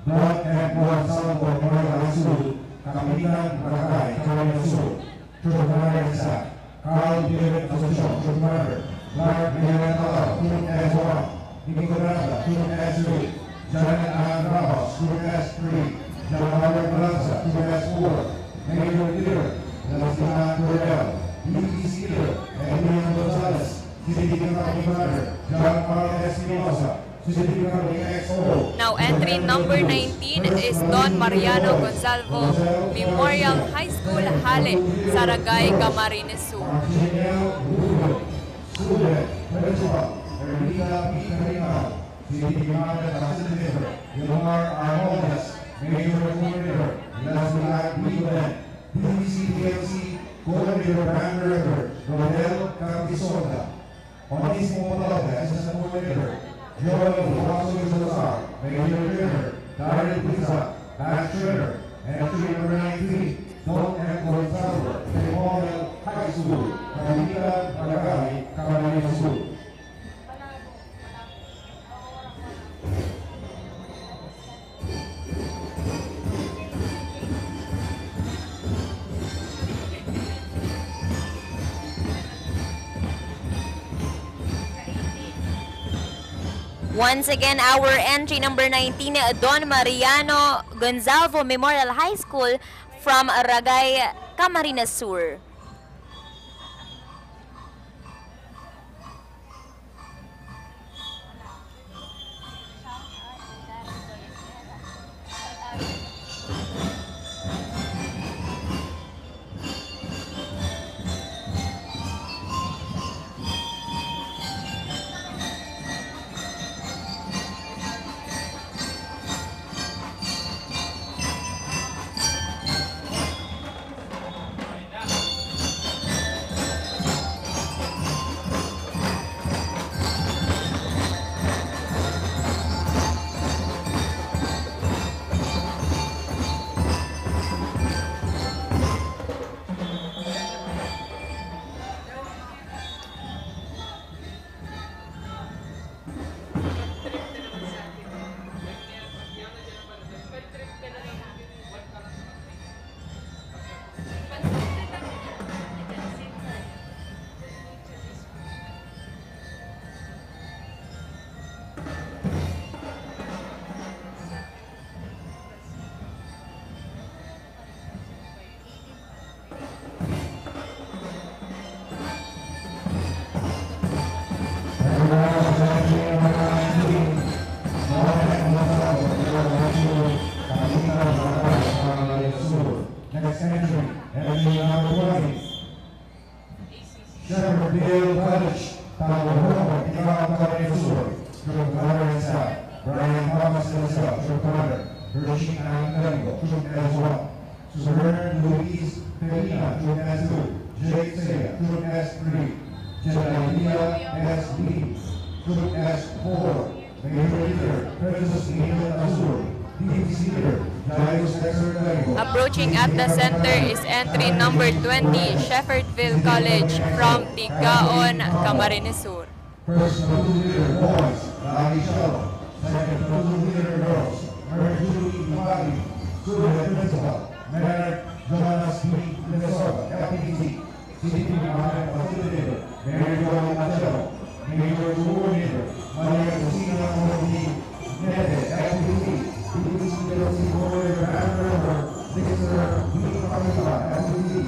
Don Edward Salvo, Memorial High School, Camitan, Barangay, Camarines Sur. Troop number isa, Carl David Asuncion, troop number, Mark Miguel Talao, troop S one, Nico Granda, troop S three, Janet Ann Ramos, troop S three, John Robert Balanza, troop S four, Major Leader, Lastihan Coronel, P T C Leader, Emiliano Gonzalez, City Company Commander, John Carl Espinosa, City Company X O. Now entry number nineteen is Don Mariano Gonzalvo, Memorial High School, Hale, Saragay, Camarines Sur. Archeniel Rubio, Student, Principal, Ermita P. Carinao, City Commander, Assistant Leader, Yomar Armoldas, Major Coordinator, Leslie Ann Guido, P T C P L C Coordinator, Band Director, Rodel Capizonda. Onesmo Palau, Assistant Coordinator, Joel Rosario Salazar, Major Trainer, Darren Pizza, Band Trainer, entry number nineteen, Don M. Gonzalo, Memorial High School, Camitan, Barangay, Camarines Sur. Once again, our entry number nineteen, Don Mariano Gonzalvo Memorial High School from Ragay, Camarines Sur. Next entry, entry number twenty. Shepherd Vale College, Tago Home, Tigawang, Camarines Sur, Troop Commander isa, Brian Thomas Eliseo, Troop Commander, Hershey Ann Galigo, Troop S one, Sir Luis Perina, Troop S two, Jake Saya, Troop S three, Jedediah S B, Troop S four, Approaching at the center is entry number twenty, Shepherdville College from Tigaon, Camarines Sur. First platoon leader, boys, Larry Shalom. Second platoon leader, girls, Mary Julie Ibagi. Student principal, Mayor Jonas B. Lesor, F P T C. City Department Facilitator, Mary Joy Machado, Major Coordinator, Maria Cristina Ortiz, Nete, F P C, Deputy Secretary Coordinator and Member, Mister B. Pagkita, F P C,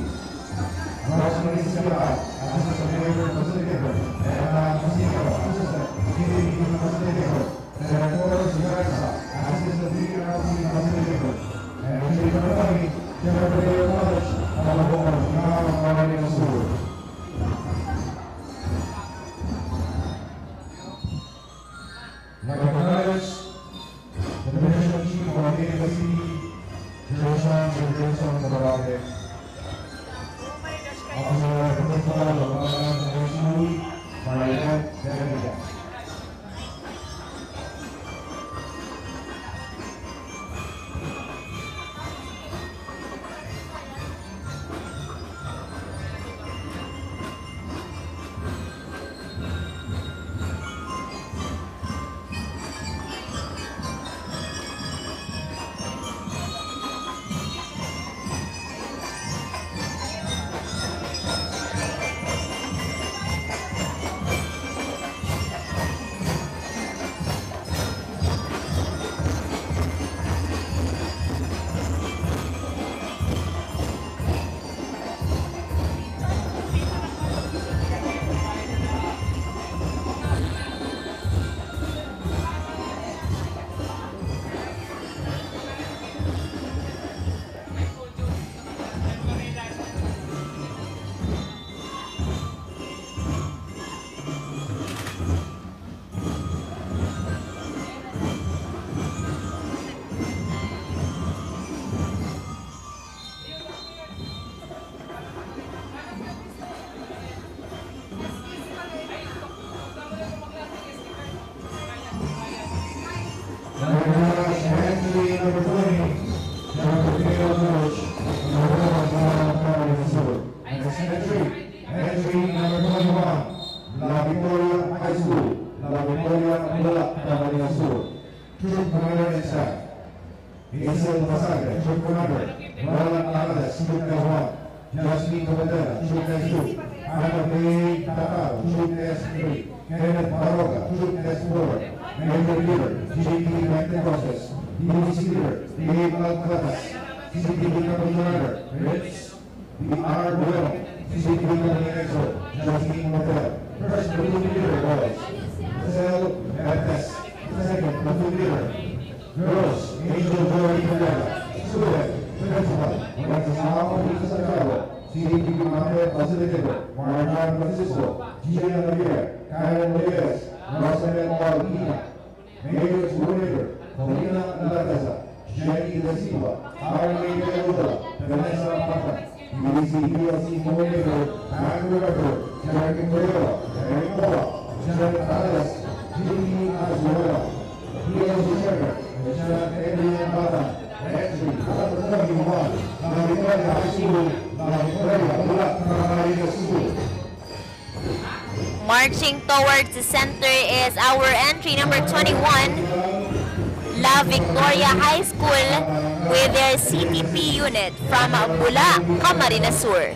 Rosemary Siabay, Assistant Major Facilitator, Edna Jacinto, Assistant Deputy Facilitator, Director Sigarsa, Assistant Dean of University, and Secretary, Secretary of College, Honorable Fernando Maria Sur. Recognized, the Division Chief of Native City, Gerson, Sir Gerson Tabarate. Officer Principal of Batangas High School, Marian Benedict. Entry number twenty, John Pedro Cruz, Nueva Ecija, Camarines Sur. Next entry, entry number twenty-one, La Victoria High School, La Victoria, Bula, Camarines Sur. Troop commander and staff. Hazel Pasagre, troop commander. Roland Angeles, troop S one. Jasmine Tobadera, troop S two. Ana May Tataro, troop S three. Kenneth Baroga, troop S four. Major Leader, J P Pentecostes. D V C Leader, Dave Alcaraz. C P D Commander, Prince B R Bueno. C P D Commander, Justin Mateo. First Platoon Leader was Marcel Bertes. Second Platoon Leader, Girls, Angel Joy Pineda. Student, Principal, Wenceslao Santiago. C P D Commander, Facilitator, Marjan Francisco, Gian Javier, Karen Reyes, Rosamel Paulina. Major Coordinator, Paulina Latesa, Jenny Da Silva, Arlene Caluda, Vanessa Pata, B C P L C Coordinator, Andrew Rubber, Jeremy Torero, Eric Boa, Jared Alias, Jimmy Azuela, P L C Chairman, Richard Adrian Bata, Entry, Number twenty-one, Victoria High School, Victoria, Bula, Camarines Sur. Marching towards the center is our entry number twenty-one, La Victoria High School, with their C T P unit from Bula, Camarines Sur.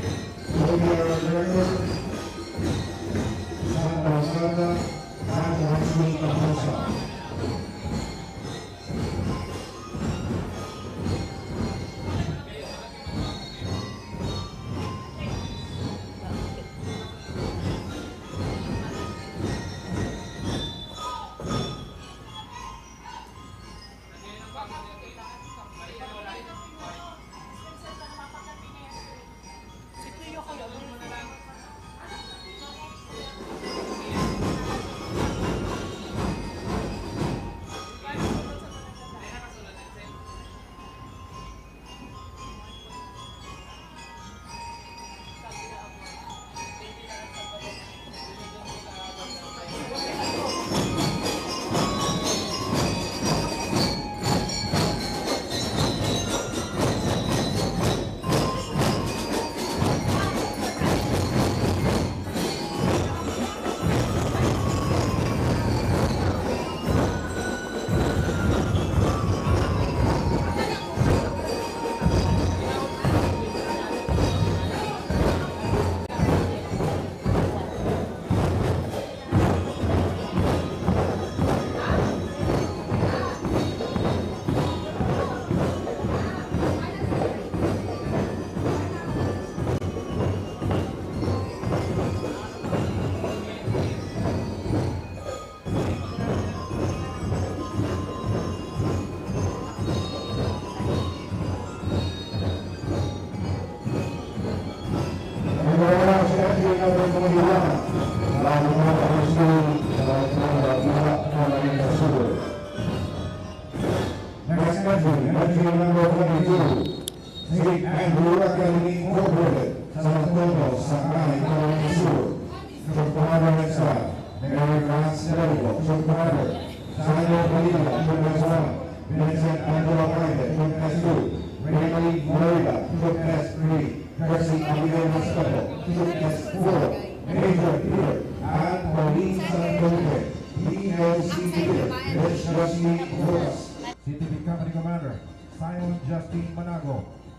Next entry, entry number twenty-two, Saint Andrew Academy Incorporated, San Antonio, Sangay, Camarines Sur. Troop Commander and staff, Mary Franz Federico, Troop Commander, Sandro Padilla, Troop S one, Vincent Angelo Paide, Troop S two, Rayleigh Florida, Troop S three, Percy Aguilera Espejo, Troop S four, Major Peter, and Pauline Santote, P L C Leader, Rich Dusty Rojas. C T V Company Commander, Simon Justin Manago,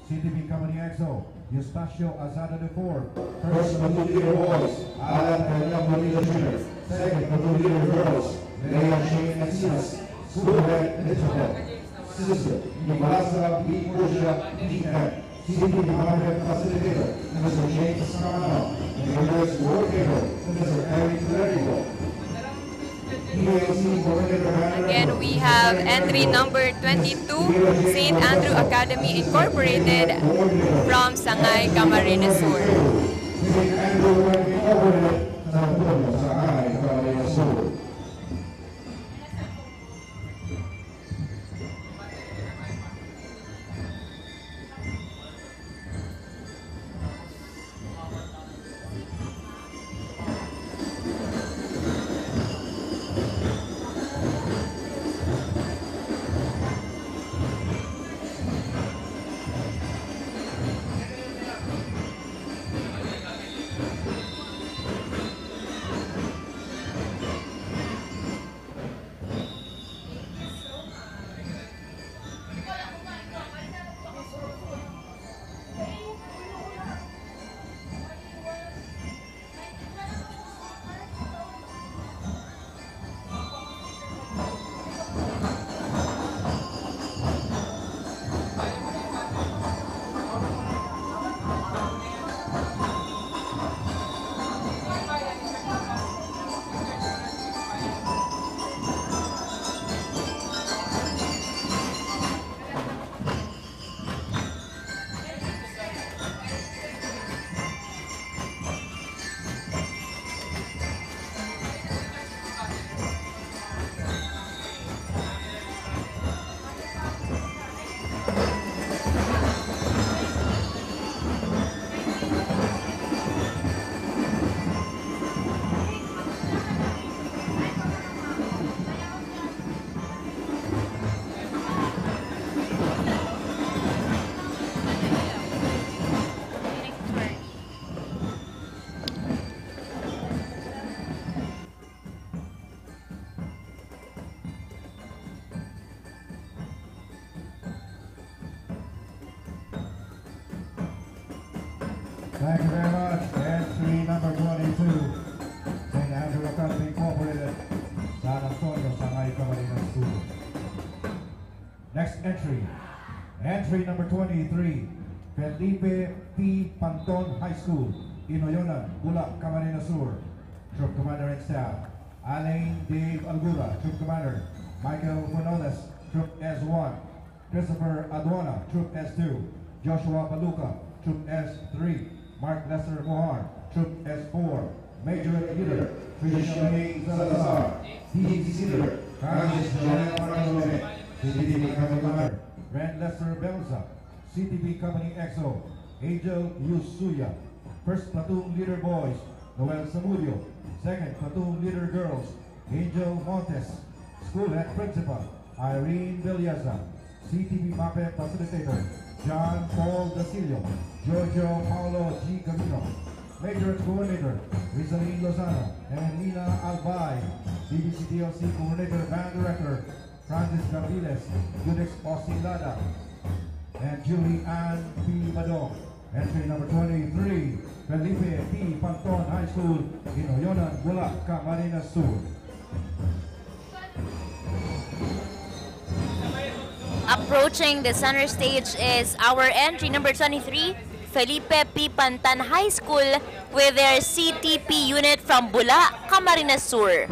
C T V Company X O, Eustacio Azada the fourth. First Platoon Leader Boys, Alan Fernando Bonilla Junior Second Platoon Leader Girls, Leah Shane Encinas. School Head Principal, Sister Nicolasa B. Portia, D M. C T V Department Facilitator, Mister James Camano. Leaders Coordinator, Mister Eric Federico. Again, we have entry number twenty-two, Saint Andrew Academy Incorporated from Sangay, Camarines Sur. Two, Saint Andrew Academy Incorporated, San Antonio, Sangay, Camarines Sur. Next entry, entry number twenty-three, Felipe P. Panton High School, Inoyonan, Bula, Camarines Sur. Troop Commander and Staff, Alain Dave Algura, Troop Commander, Michael Fernandez, Troop S one, Christopher Aduana, Troop S two, Joshua Baluca, Troop S three, Mark Lester Mohar, Troop S four, Major Leader, Christian Salazar, D T C Leader, Francis Jonel Franco, C T B Commander, Ren Lester Belza, C T B Company X O, Angel Yusuya. First Platoon Leader Boys, Noel Samudio. Second Platoon Leader Girls, Angel Montes. School Head Principal, Irene Villasa. C T B MAPEH Facilitator, John Paul Dasilio, Jojo Paulo G. Gavino. Major and Coordinator, Rizalin Lozano, Emelina Albay. B B C T L C Coordinator, Band Director, Francis Gaviles, Judex Osilada, and Julie Ann P. Badong. Entry number twenty-three, Felipe P. Panton High School, Inoyonan, Bula, Camarines Sur. Approaching the center stage is our entry number twenty-three, Felipe P. Panton High School, with their C T P unit from Bula, Camarines Sur.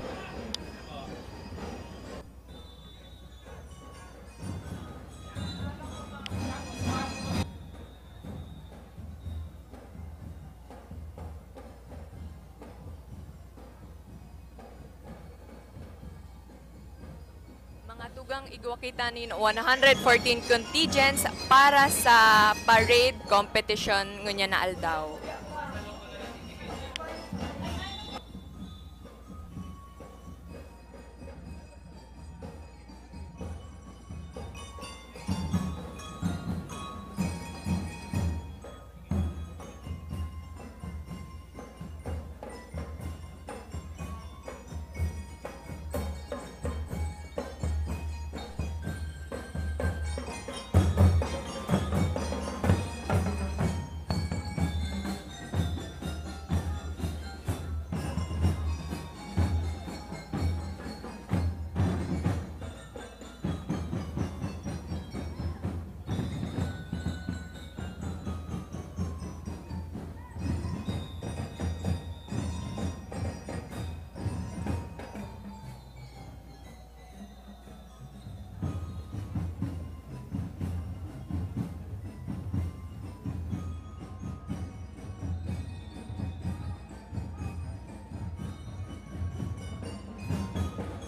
Mga tugang, igwa kita nin one hundred fourteen contingents para sa parade competition ngunyan na aldaw.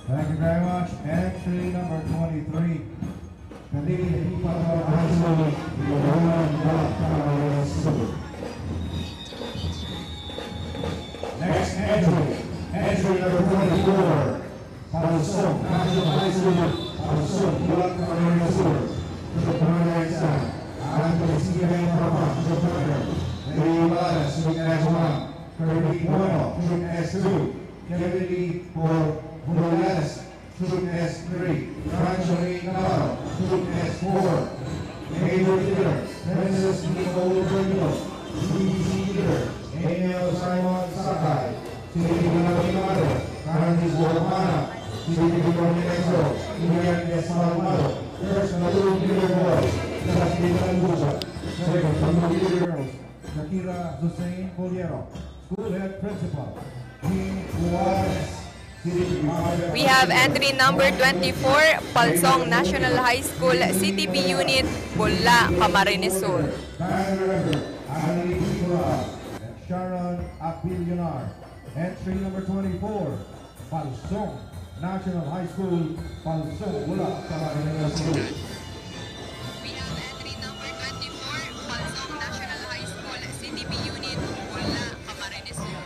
Thank you very much. Entry number twenty-three. Felipe P. Panton High School, Inoyonan, Bula, Camarines Sur. Next entry, entry number twenty-four, Balsong National High School, Balsong, Bula, Camarines Sur. Troop Commander Anthony Steven Papa, Troop Commander, Ray Balas, Troop S one, Kirby Bueno, Troop S two, Kevin Lee Por Morales, Troop S three, Franchorin Navarro, Troop S four, Major Leader, Princess Nicole Berto, B B C Leader, Emil Simon Sakay, C T B Commander, Francis Lopana, C T B Coordinator, Ian Esmalmado, First Platoon Leader Boys, Justin Andusa, Second Platoon Leader Girls, Shakira Hussein Coliero, School Head Principal, Jean Juarez, C T B Commander. We have entry number twenty-four, Balsong National High School, C T B Unit, Bula, Camarines Sur. Band Director, Annalie Nicolas and Sharon Abilionar. Entry number twenty-four, Balsong National High School, Balsong, Bula, Camarines Sur. We have entry number twenty-four, Balsong National High School, C T B Unit, Bula, Camarines Sur.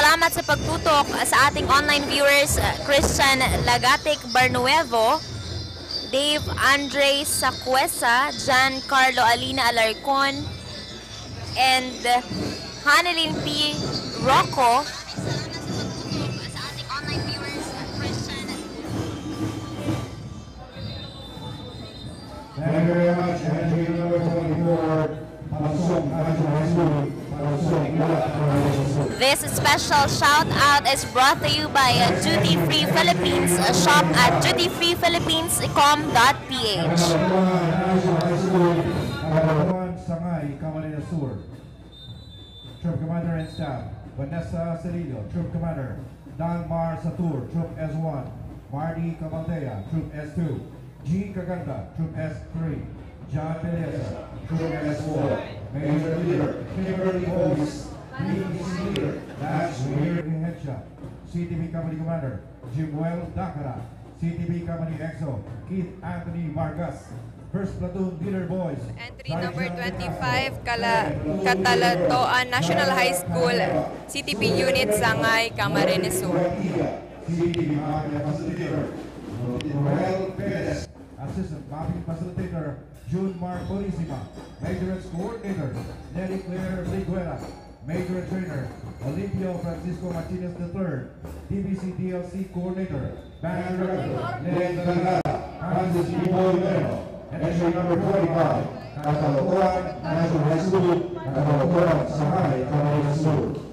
Salamat sa pagtutok sa ating online viewers, uh, Christian Lagatic Barnuevo, Dave Andre Sacuesa, John Carlo Alina Alarcon, and Hanelin P. Rocco. Thank you very much. Entry number twenty-four, Palusong National High School, Palusong, Bulag, Camarines Sur. This special shout out is brought to you by, uh, Duty Free Philippines. Uh, shop at duty free philippines com dot p h. National High School, Sangay, Camarines Sur. Troop Commander and Staff, Vanessa Celillo, Troop Commander, Dalmar Satur, Troop S one, Mardy Cabaldea, Troop S two, G Caganda, Troop S three, John Belleza, Troop S four, Major Leader, Kimberly Boyce, B P C Leader, Lance Weir Ehencia, C T B Company Commander, Jimuel Dacara, C T B Company X O, Keith Anthony Vargas, First Platoon Leader Boys, entry number twenty-five, Kala-, Catalatoan National High School, C T B Unit, Sangay, Camarines Sur. C T B Company Facilitator, Noel Perez, Assistant Mapping Facilitator, June Mark Purisima, Major Coordinator, Nelly Claire Riguera, Major Trainer, Olimpio Francisco Martinez the third, D B C D L C Coordinator, Band Director, Len Vergara, Francis Ibo Rivero, entry number twenty-five, Catalotoan National High School, Catalotoan, Sangay, Camarines Sur.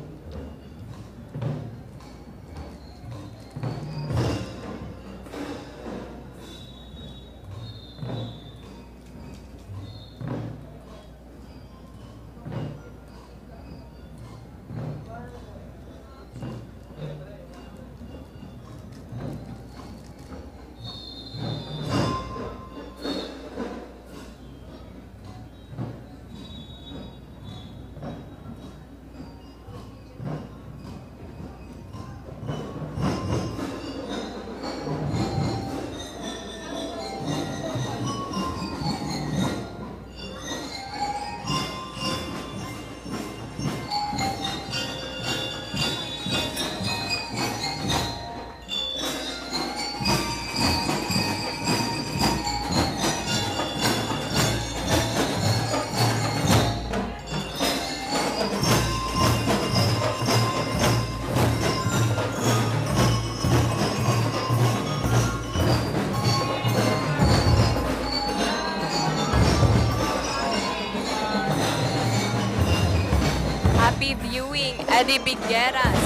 Happy viewing, Eddie Bigueras.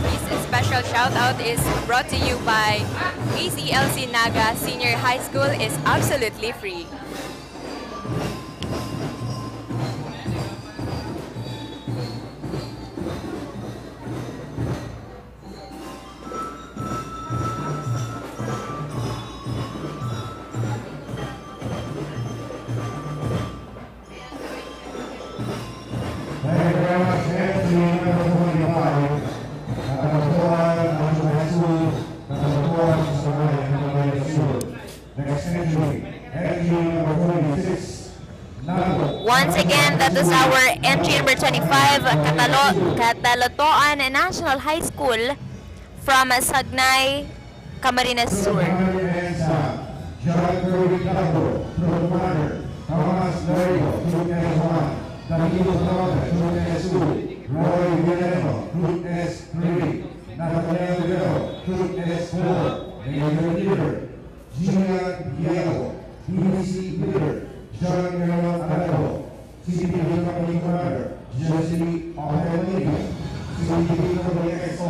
This special shout out is brought to you by A C L C Naga Senior High School is absolutely free. Thank you very much, entry number twenty-five, Catalotoan National High School, Catalotoan, Sangay, Camarines Sur. Next entry, entry number twenty-six, Nago. Once again, that is our entry number twenty-five, Catalo-, Catalotoan National High School from Sangay, Camarines Sur. John Kirby Castro, Troop Commander, Thomas Larigo, Troop S one, Danilo Tababe, Troop S two, Roy Villareno, Troop S three, Nathaniel Rivero, Troop S four, Major Leader, Gian Diego, B C Leader, John Aaron Arevalo, C T B Company Commander, Jesse Opelia, C T B Company X O,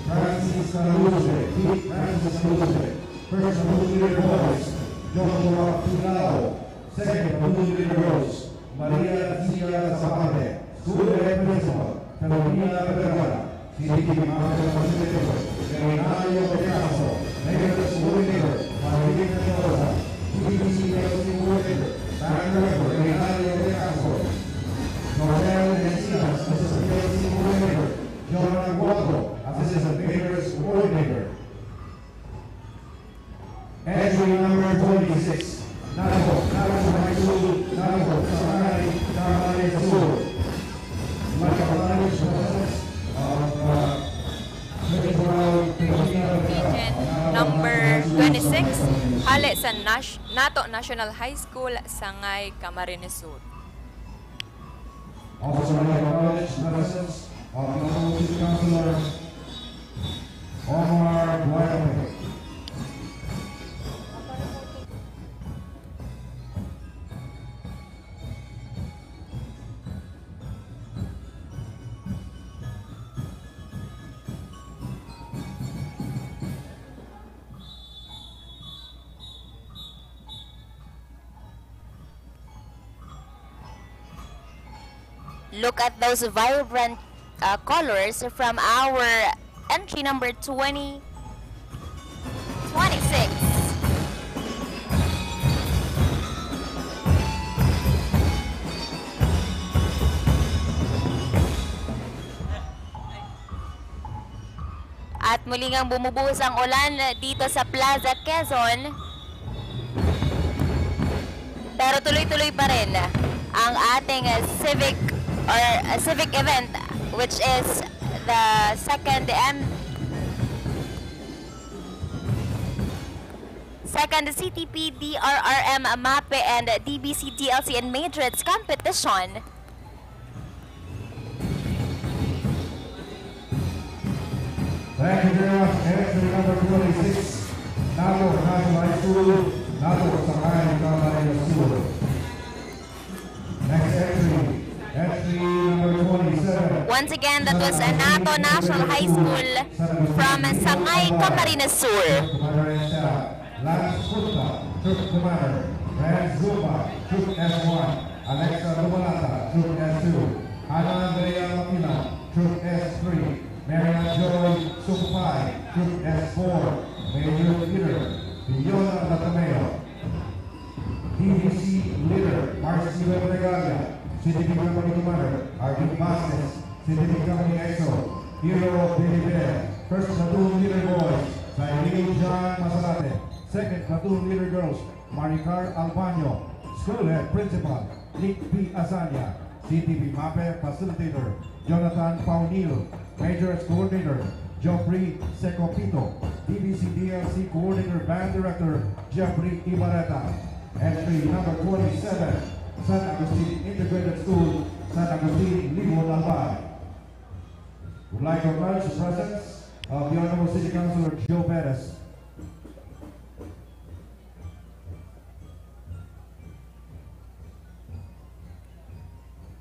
Francis Caluzbe, Francis Caluzbe, First Platoon Leader Boys, Joshua Pilao, Second Platoon Leader Girls, Maria Zia Zapate, School Head Principal, Carolina Vergara, C T B Master Facilitator, Reynario Pegaso, Mayor School Leader, Marlene Mendoza, B B C L C Coordinator, Banner Record, Reynario Pegaso, Norel Mesias, Assistant P L C Coordinator, John Aguado, Assistant Mayor's Coordinator. Entry number twenty-six, Nago, Nago High School, Nago, Sangay, Camarines Sur. Like a large process of, uh, Number twenty-six, hale sa Nash-, Nato National High School, Sangay, Camarines Sur. Also, we acknowledge the presence of the City Councilor Omar Guadalupe. Look at those vibrant, uh, colors from our entry number twenty, twenty-six. At muli ngang bumubuhos ang ulan dito sa Plaza Quezon. Pero tuloy-tuloy pa rin ang ating, uh, civic or, uh, civic event, which is the second M-, second C T P D R R M MAPEH and D B C D L C in Madrid competition. Thank you very much. Entry number twenty-six, Nato National High School, Nato, Sangay, Camarines Sur. Next entry, entry number twenty-seven. Once again, that was a Nato National High School from Sangay, Camarines Sur. Commander and staff. Lance Punta, Troop Commander. Renz Zumba, Troop S one. Alexa Lumalata, Troop S two. Hannah Andrea Mapilan, Troop S three. Marian Joy Sumpay, Troop S four. Major Leader, Fiona Latameo. D V C Leader, Mark Steven Regalia. C T P Company Commander, Arvin Vasquez. C T P Company Exo, Hero Belibe. First Platoon Leader Boys, Cyril John Masalate. Second Platoon Leader Girls, Maricar Albaño. School Head Principal, Nick P. Azaña. C T P MAPEH Facilitator, Jonathan Paunil. Major Heads Coordinator, Geoffrey Secopito. D V C D L C Coordinator Band Director, Jeffrey Ibarreta. Entry number twenty-seven, San Agustin Integrated School, San Agustin, Libon, Albay. Would like to acknowledge the presence of the Honorable City Councilor Joe Perez.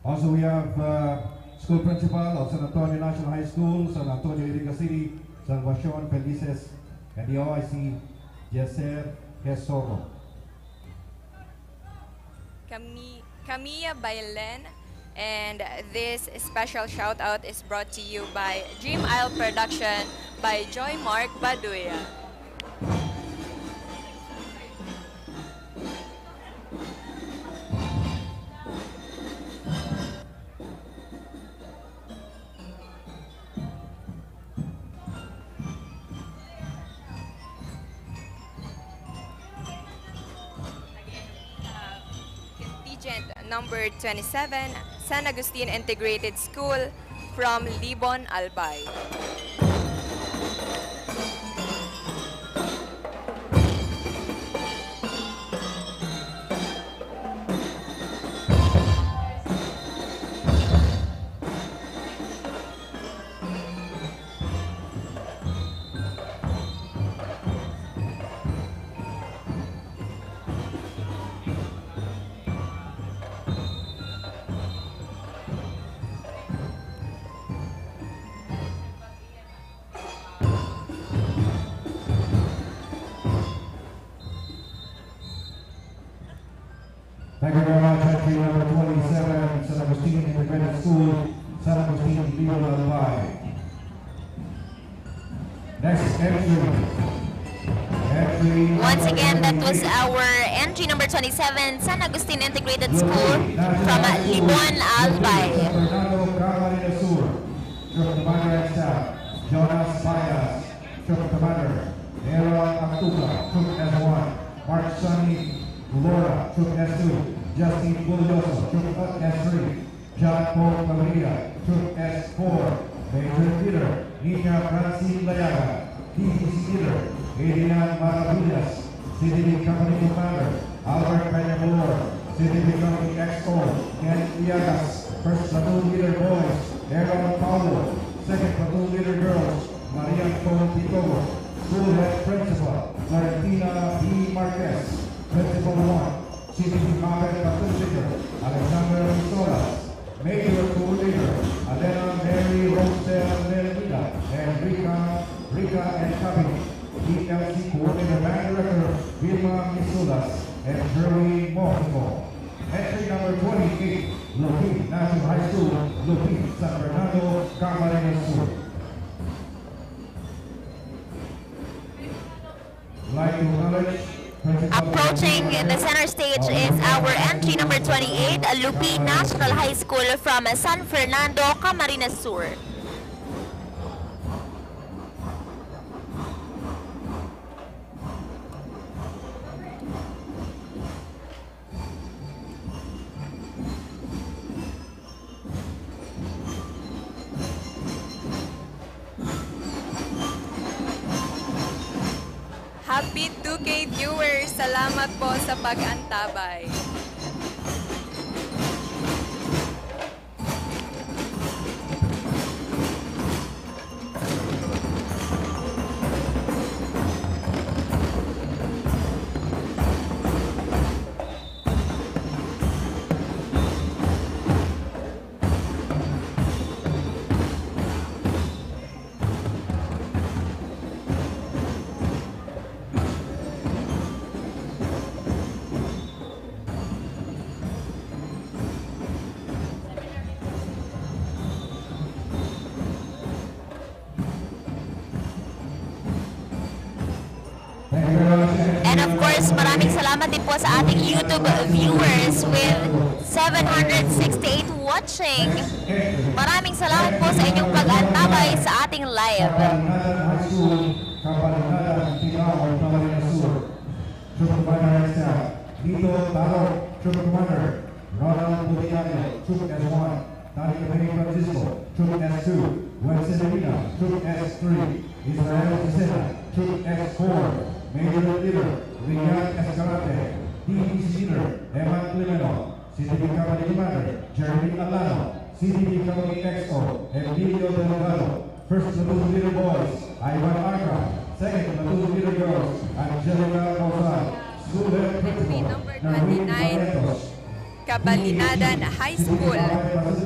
Also, we have, uh, School Principal of San Antonio National High School, San Antonio, Iriga City, Salvacion Felices, and the O I C, Yeser Gesoro. Kami, Camilla Bailen, and this special shout out is brought to you by Dream Isle Production by Joy Mark Baduya. Contingent number twenty-seven, San Agustin Integrated School from Libon, Albay. Thank you very much. Entry number twenty-seven, San Agustin Independent School, San Agustin, Libon, Albay. Next entry. Entry Once number again, that was twenty-eight. Our entry number twenty-seven, San Agustin Integrated School from, uh, Libon, Albay. Fernando, Camarines Sur. Troop Commander and staff, Jonas Bayas, Troop Commander, Aaron Actuca, Troop S one, Mark Sunny Lora, Troop S two, Justin Bulyoso, Troop S three, John Paul Pavia, Troop S four, Major Leader, Nina Francine Layaga, D T C Leader, Adrian Maravillas, C D B Company Commander, Albert Peñaflor, C D B Company X O, Ken Iagas, First Platoon Leader Boys, Aaron Paulo, Second Platoon Leader Girls, Marian Paul Pitogo, School Head Principal, Florentina B. Marquez, Principal one, C D B Mabel Patrulha, Alexander Solas, Major Coordinator, Alena Mary Rosel Melvila, and Rica, Rica and Cabin, D L C Coordinator, Band Director, Vilma Misulas, and Jerry Mojico. Entry number twenty-eight, Lupin National High School, Lupin, San Fernando, Camarines Sur. Approaching the center stage is our entry number twenty-eight, Lupin National High School from San Fernando, Camarines Sur. Happy two K viewers! Salamat po sa pag-antabay. And of course, maraming salamat din po sa ating YouTube viewers with seven hundred sixty-eight watching. Maraming salamat po sa inyong pag-antabay sa ating live. Kapalinada, High School, Kapalinada, Tigao, Camarines Sur. Troop Commander Excel, Lito Taro, Troop Commander, Ronald Buticario, Troop S one, Tani Cafe Francisco, Troop S two, Wencelerina, Troop S three, Israel Cesena, Troop S four, Major Leader, Rian Escalante, D P C Leader, Eman Clemeno, C D B Company Commander, Jeremy Alano, C D B Company X O, Emilio Delgado, First Platoon Leader Boys, Ivan Arca, Second Platoon Leader Girls, Angelica Rosal, School Head Principal, Number Nerwin twenty-nine, Barrientos. Kabalinadan High School,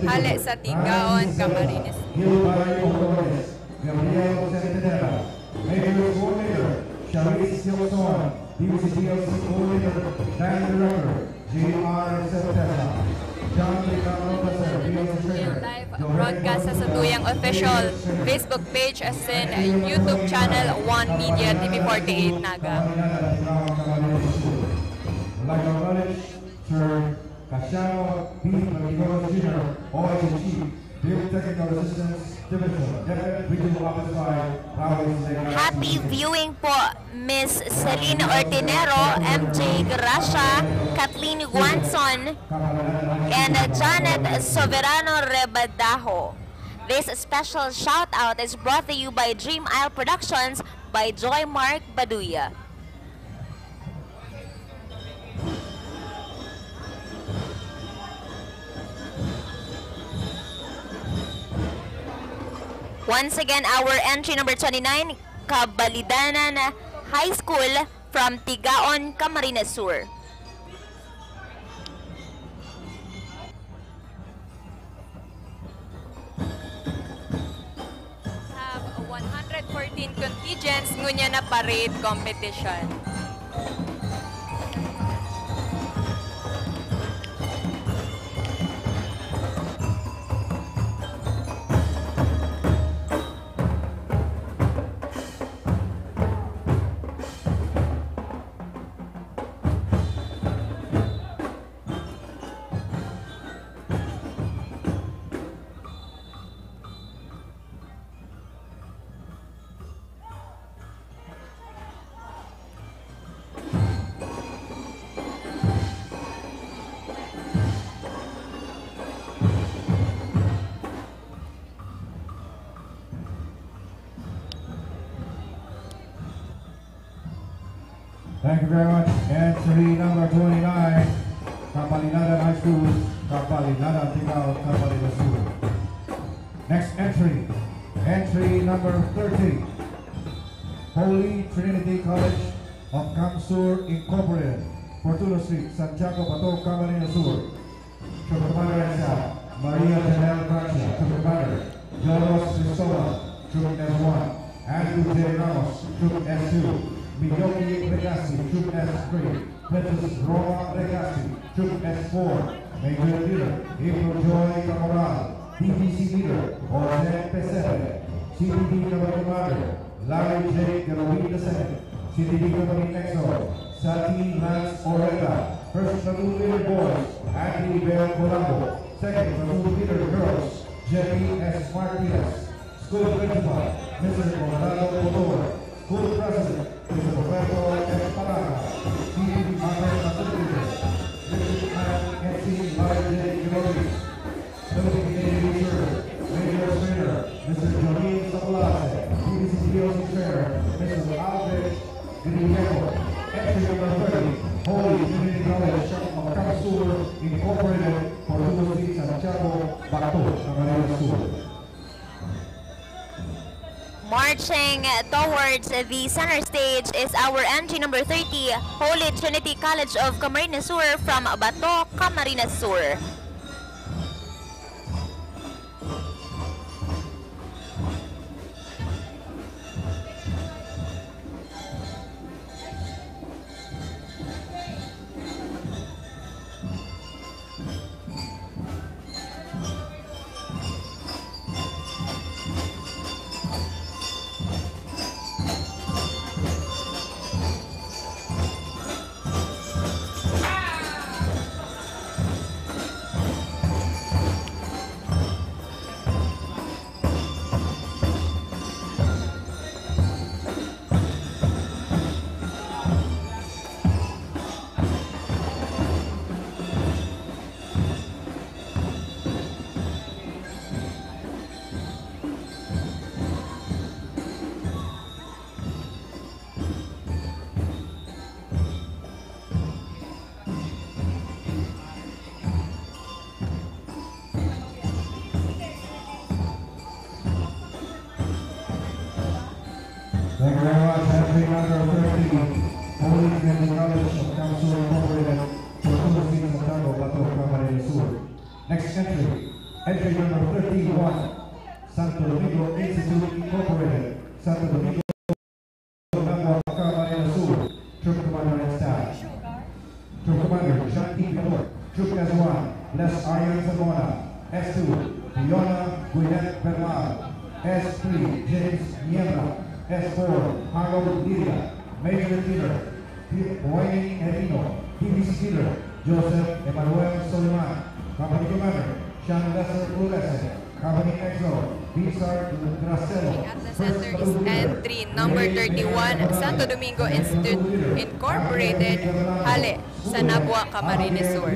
hale sa Tigaon, Camarines. Gilbert Orones, Gabriel Centinela, Major Coordinator, Charisse Siokson, D C G L C Coordinator, Band Director, J R Certeza, John Ricardo Placer, D L C Trainer, Live broadcast sa satuyang official Facebook page asin YouTube channel, One Media T V forty-eight Naga. Like our knowledge, Sir Casiano B. Matigoros Junior, O H G, Field Technical Assistance Division, Deputy Regional Office five, Province Negros City. Happy viewing po, Miss Celine Ortinero, M J Gracia, Kathleen Guanzon, and Janet Soberano Rebadaho. This special shout out is brought to you by Dream Isle Productions by Joy Mark Baduya. Once again, our entry number twenty-nine, Kabalidanan High School from Tigaon, Camarines Sur. Have one hundred fourteen contingents ngunyan na parade competition. Thank you very much. Entry number twenty-nine, Kabalinadan High School, Kabalinadan, Tigao, Camarines Sur. Next entry, entry number thirty, Holy Trinity College of CamSur Incorporated, Fortuna Street, Santiago, Bato, Camarines Sur. Troop Commander S F, Maria Janelle Francia, Troop Commander, Jonas Cristobal, Troop S one, Andrew J Ramos, Troop S two, Miyoki Regasti, Troop S three, Princess Roma Regasti, Troop S four, Major Leader April Joy Camoral, D P C Leader Jose Pesebre, C P D Commander Larry J Garawin the second, C P D Company Exo, Sati Lance Oreta, First Platoon Leader Boys, Andy Bell Colombo, Second Platoon Leader Girls, Jetty S Martinez, School Principal, Mister Conrado Potor, School President, Mister Roberto F Paraga, C P D Mother Facilitator, Mister F N C Larry J Garawin, Philippine Navy Reserve, Major Trainer, Mister Joaquin Sacolase, P D C P L C Trainer, Mister Alfred Grillejo, entry number thirty, Holy Trinity College of CamSur Incorporated, Fortuna Street, Santiago, Bato, Camarines Sur. Marching towards the center stage is our entry number thirty, Holy Trinity College of Camarines Sur from Bato, Camarines Sur. Thank you very much. Entry number thirty, Holy Trinity College of CamSur Incorporated, Fortuna Street, Santiago, Bato, Camarines Sur. Next entry, entry number thirty-one, Santo Domingo Institute Incorporated, Santo Domingo, Nabua, Camarines Sur. Troop Commander and Staff. Troop Commander Jean T Pintor. Troop S one, Les Arian Zamora. S two, Fiona Gwyneth Bernal. S three, James Niebla. S four, Harold Liria. Major Leader, Wayne Erino. D P C Leader, Joseph Emmanuel Soliman. Company Commander, Sean Lester Pulese. Company Exo, Bizar Gracelo. At the center is entry number thirty-one, Santo Domingo Institute Incorporated, hale sa Nabua, Camarines Sur.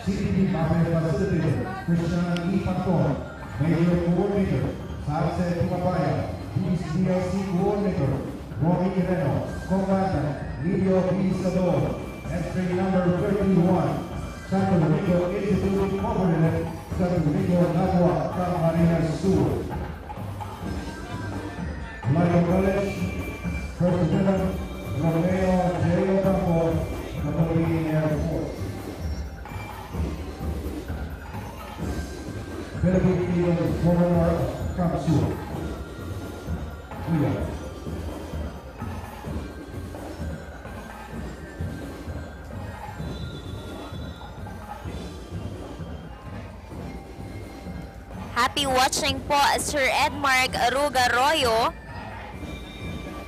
C P D Mafia Facilitator, Christian E. Pacton. Major Coordinator, Salse Tumabaya. D C D L C Coordinator, Romy Ireno. Commandant, Livio Isador. Entry number thirty-one, Santo Domingo Institute Incorporated, Santo Domingo, Nabua, Camarines Sur. Lionel College, First Lieutenant Romeo J Ocampo, Philippine Air Force. Philippine Eagles, former CamSur. Kuya. Happy watching po, Sir Edmark Rugaroyo,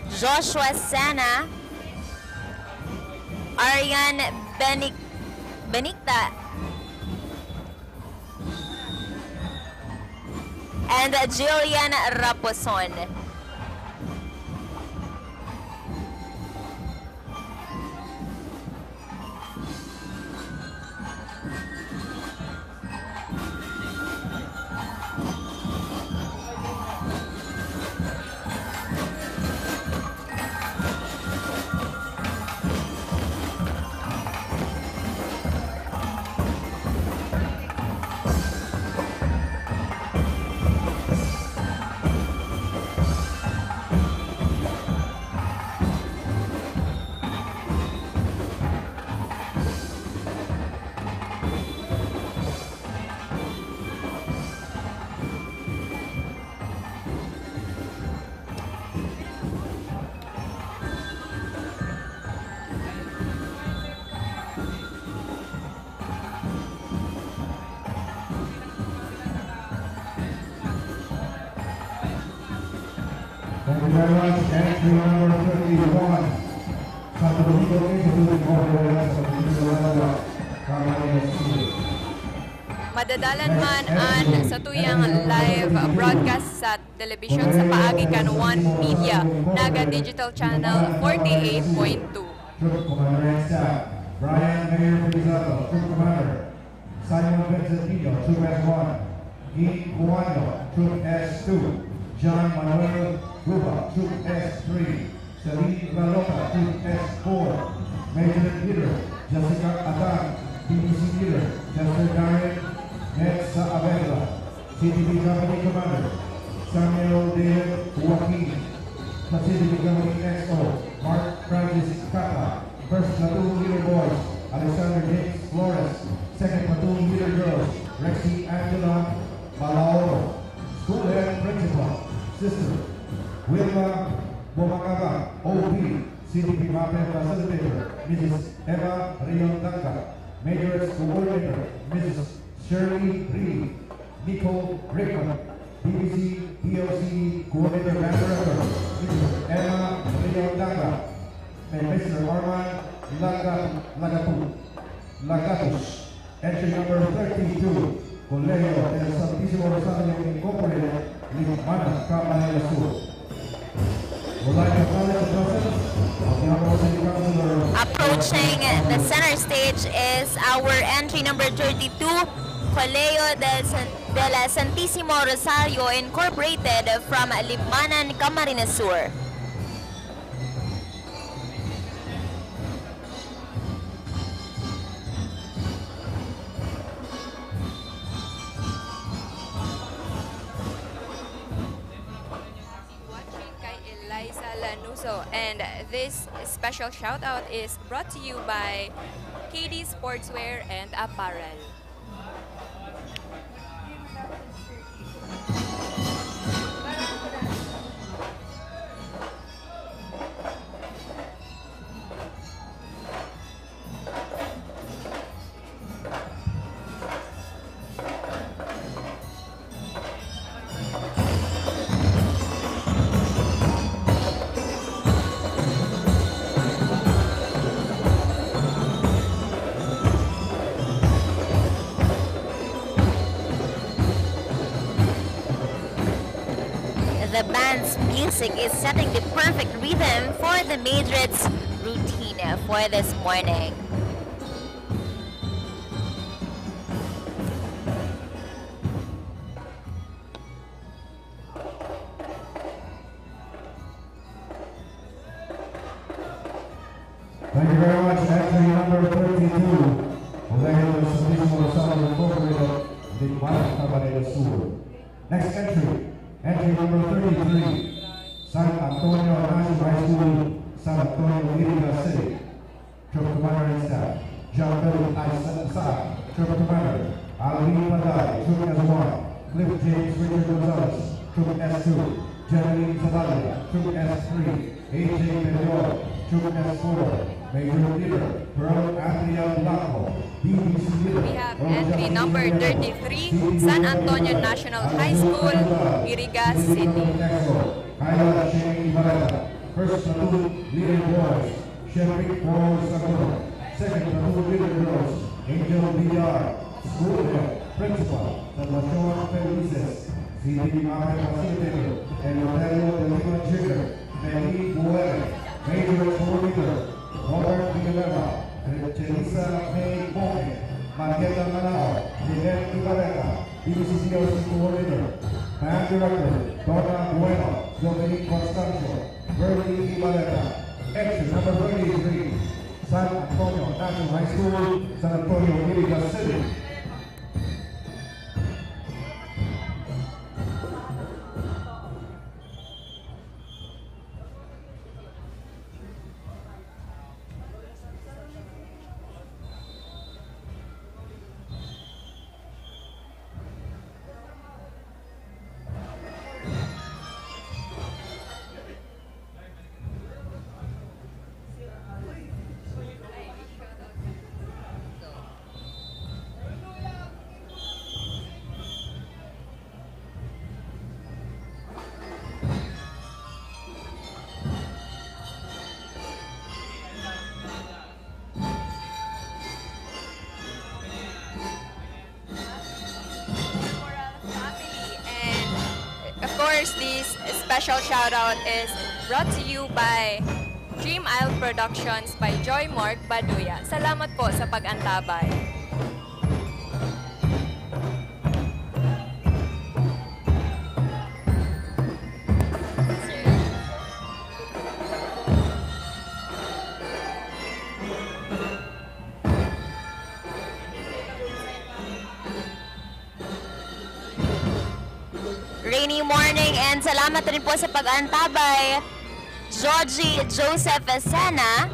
Joshua Sana, Arian Benic-, Benigta, and Jillian Raposon. Entry number thirty-one. Santo Domingo Institute Incorporated sa Provincial Level, Camarines Sur. Madadalan man an satuyang live broadcast sa telebisyon sa paagi kan One Media, Naga Digital Channel forty-eight point two. Troop Commander and Staff, Brian Mayor Felizardo, Troop Commander, Simon Vincentino, Troop S one, Ging Cuano, Troop S two, John Manuel Ruba, Troop S three, Celine Ralota, Troop S four, Major Leader, Jessica Atan, B P C Leader, Chester Darren, Ned Saavedra, C T V Company Commander, Samuel David Joaquin, Pacific Company X O, Mark Francis Cata, First Platoon Leader Boys, Alexander James Flores, Second Platoon Leader Girls, Rexy Angela Balaoro, School Head Principal, Sister Wilma Bumangaba, O P, C D P MAPEH Facilitator, Missus Emma Riondanga, Major Coordinator, Missus Shirley Reed, Nico Rickman, B B C P L C Coordinator Band Director, Missus Emma Riondanga, and Mister Arman Laga-, Lagatu-, Lagatus. Entry number thirty-two, Colegio del Santisimo Rosario Incorporated, Libmanan, Camarines Sur. Would like to acknowledge the presence of the Honorable City Councilor. Approaching the center stage is our entry number thirty-two, Colegio del San-, del Santisimo Rosario Incorporated from Libmanan, Camarines Sur. Watching kay Eliza Lanuso, and this special shoutout is brought to you by K D Sportswear and Apparel. The band's music is setting the perfect rhythm for the Mildred's routine for this morning. Thank you very much. Entry number thirty-two, Colegio del Santisimo Rosario Incorporated, Libmanan, Camarines Sur. Next entry, entry number thirty-three, San Antonio National High School, San Antonio, Iriga City. Troop Commander and Staff, John Philip Isaac, Troop Commander, Alvin Paday, Troop S one, Cliff James Richard Gonzalez, Troop S two, Jeneline Zalalia, Troop S three, A J Period, Troop S four, Major Leader, Pearl Andrea Blanco, B B C Leader, We have entry number thirty-three, San Antonio National High School, Iriga City. Kyla Shane Ibareta, First Platoon Leader Boys, Shepard Paul Saguro, Second Platoon Leader Girls, Angel Villar, School Head, Principal, Salvacion Felices, C D P MAPEH Facilitator, and Rodelio de Lima Junior, Meli Buere, Major Coordinator, Robert Villanueva, Chelisa May Moke, Marieta Manao, Jeanette Ibareta, B B C C L C Coordinator, Band Director, Donna Bueno, Dominic Constancio, Bernie Ibareta, entry number thirty-three, San Antonio National High School, San Antonio, Iriga City. Special shoutout is brought to you by Dream Isle Productions by Joy Mark Baduya. Salamat po sa pag-antabay. Rainy morning and salamat rin po sa pag-antabay, Georgie Joseph Sena.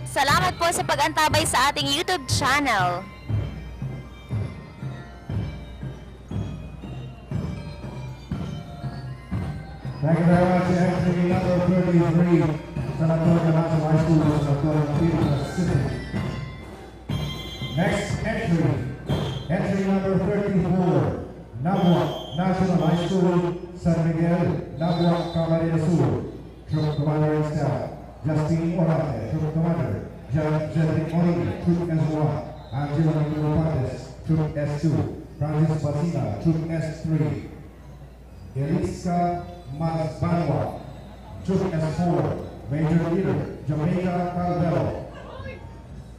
Salamat po sa pag-antabay sa ating YouTube channel. Thank you very much, entry number thirty-three, San Antonio National High School, San Antonio, Pilipinas City. Next entry, entry number thirty-four, Nabua National High School, San Miguel, Nabua, Camarines Sur. Troop Commander and Staff, Justin Orate, Troop Commander, John Jeffrey Origi, Troop S one, Angelo Nicolas Pantes, Troop S two, Francis Basina, Troop S three, Eliska Masbanwa, Troop S four, Major Leader, Jamaica Calvelo,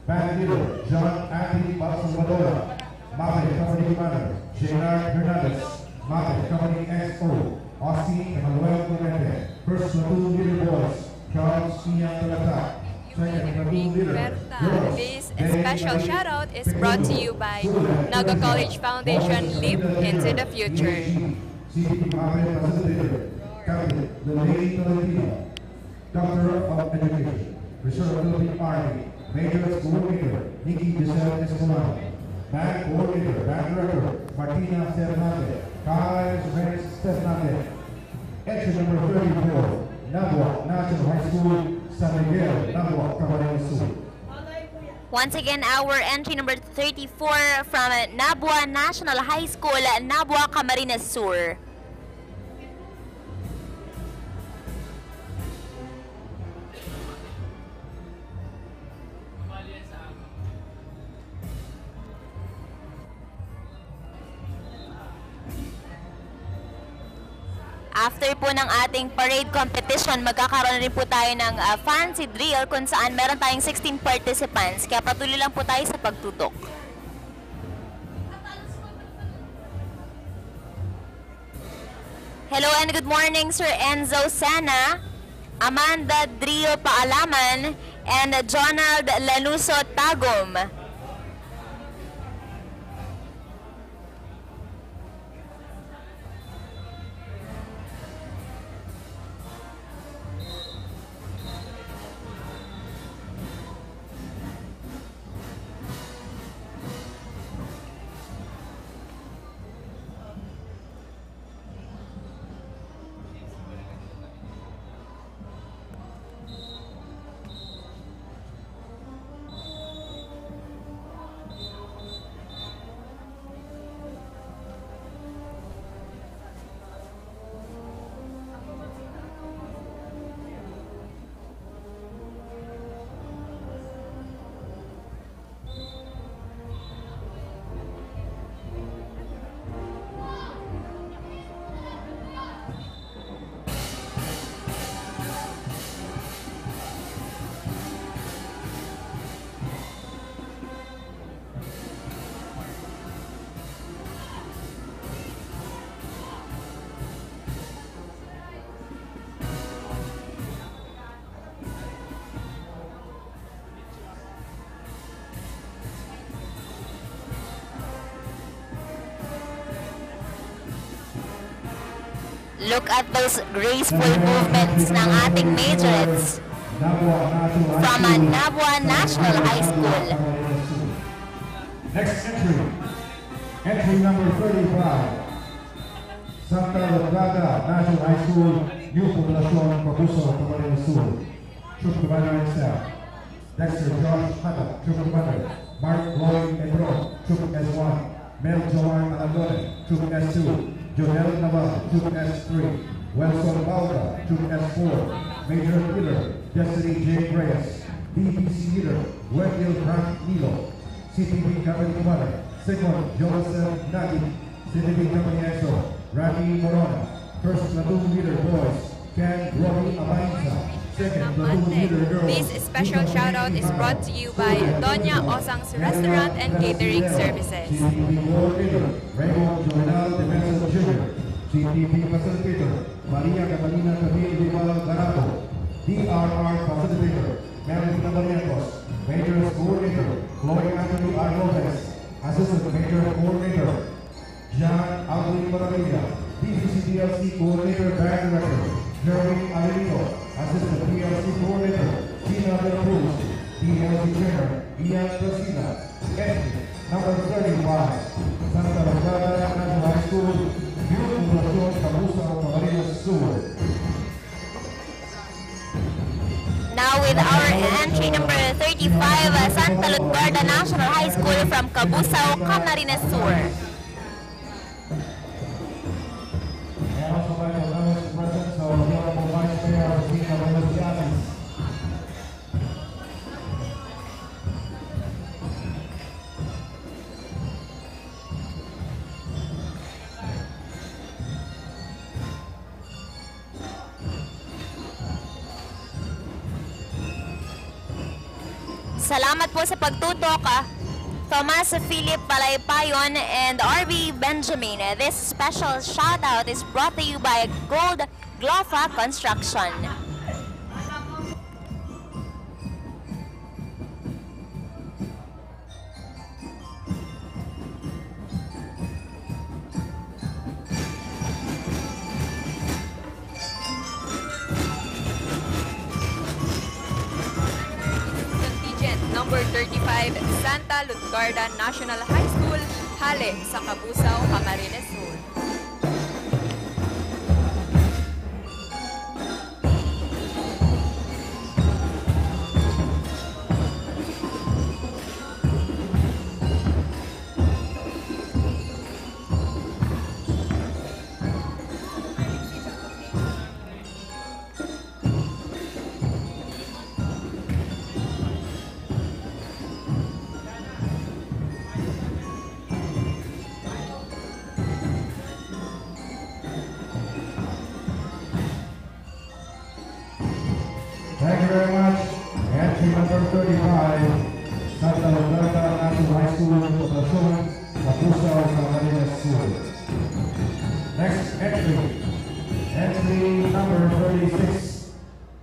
Band Leader, John Anthony Balsalvador, Mape Company Commander, Gerard Hernandez, Mape Company X O, Austin Emmanuel Clemente, First Platoon Leader Boys, Charles Ian Talata, Second Platoon Leader, Girls, This special shoutout is brought to you by Naga College Foundation, Leap into the Future. C P P Mape Facilitator, Captain Lorraine Tolentino. Doctor of Education, Reserve Philippine Army, Major Coordinator, Nikki Giselle Escolano, Band Coordinator, Band Director, Martina Fernandez, Kais Renz Fernandez. Entry number thirty-four, Nabua National High School, San Miguel, Nabua, Camarines Sur. Once again, our entry number thirty-four from Nabua National High School, Nabua, Camarines Sur. After po ng ating parade competition, magkakaroon rin po tayo ng, ah, fancy drill kung saan meron tayong sixteen participants. Kaya patuloy lang po tayo sa pagtutok. Hello and good morning, Sir Enzo Sena, Amanda Drio Paalaman, and Jonald Lanuso Tagum. Look at those graceful movements ng ating majorettes from Nabua National High School. Next entry, entry number thirty-five, Santa Rosa National High School, New Poblacion, Cabusao, Camarines Sur. Troop Commander and Staff. Dexter Josh Haddad, Troop Commander. Mark Lloyd Pedro, Troop S one. Mel Joan Alandone, Troop S two. Jonel Navarro, Troop S three. Wilson Bauca, Troop S four. Major Killer, Destiny J Reyes, D P C Leader, Wendell Frank Nilo, C P B Company Commander, Second Joseph Nagi, C P B Company Exo, Randy Corona, First platoon leader boys, Ken Robbie Abainsa. Second platoon leader girls, This special shoutout is brought to you by Doña Osang's Restaurant and Catering Services. C T V coordinator, Raymond Jovenel Defensor Junior C T V facilitator, Maria Catalina Camille Vival Garato. D R R facilitator, Melvin Barrientos. Majors coordinator, Chloe Anthony R. Lopez. Assistant major coordinator, John Alvin Padilla, D V C D L C Coordinator, Band Director, Jerwin Alilito, Assistant D L C Coordinator, Gina De La Cruz, D L C Trainer, Ian Placida, entry number thirty-five, Santa Bernarda National High School, New Poblacion, Cabusao, Camarines Sur. Now with our entry number thirty-five, uh, Santa Luzgarda National High School from Cabusao, Camarines Sur. And also by the presence of the Honorable Vice Mayor Rosina Veloz-Atis. Salamat po sa pagtutok, ah, Tomas Philip Palaypayon and R B Benjamin. This special shoutout is brought to you by Gold Glofa Construction. Contingent number thirty-five, Santa Luzgarda National High School, hale sa Cabusao, Camarines Sur. Thank you very much. Entry number thirty-five, Santa Luzgarda National High School, Poblacion, Cabusao, Camarines Sur. Next entry, entry number thirty-six,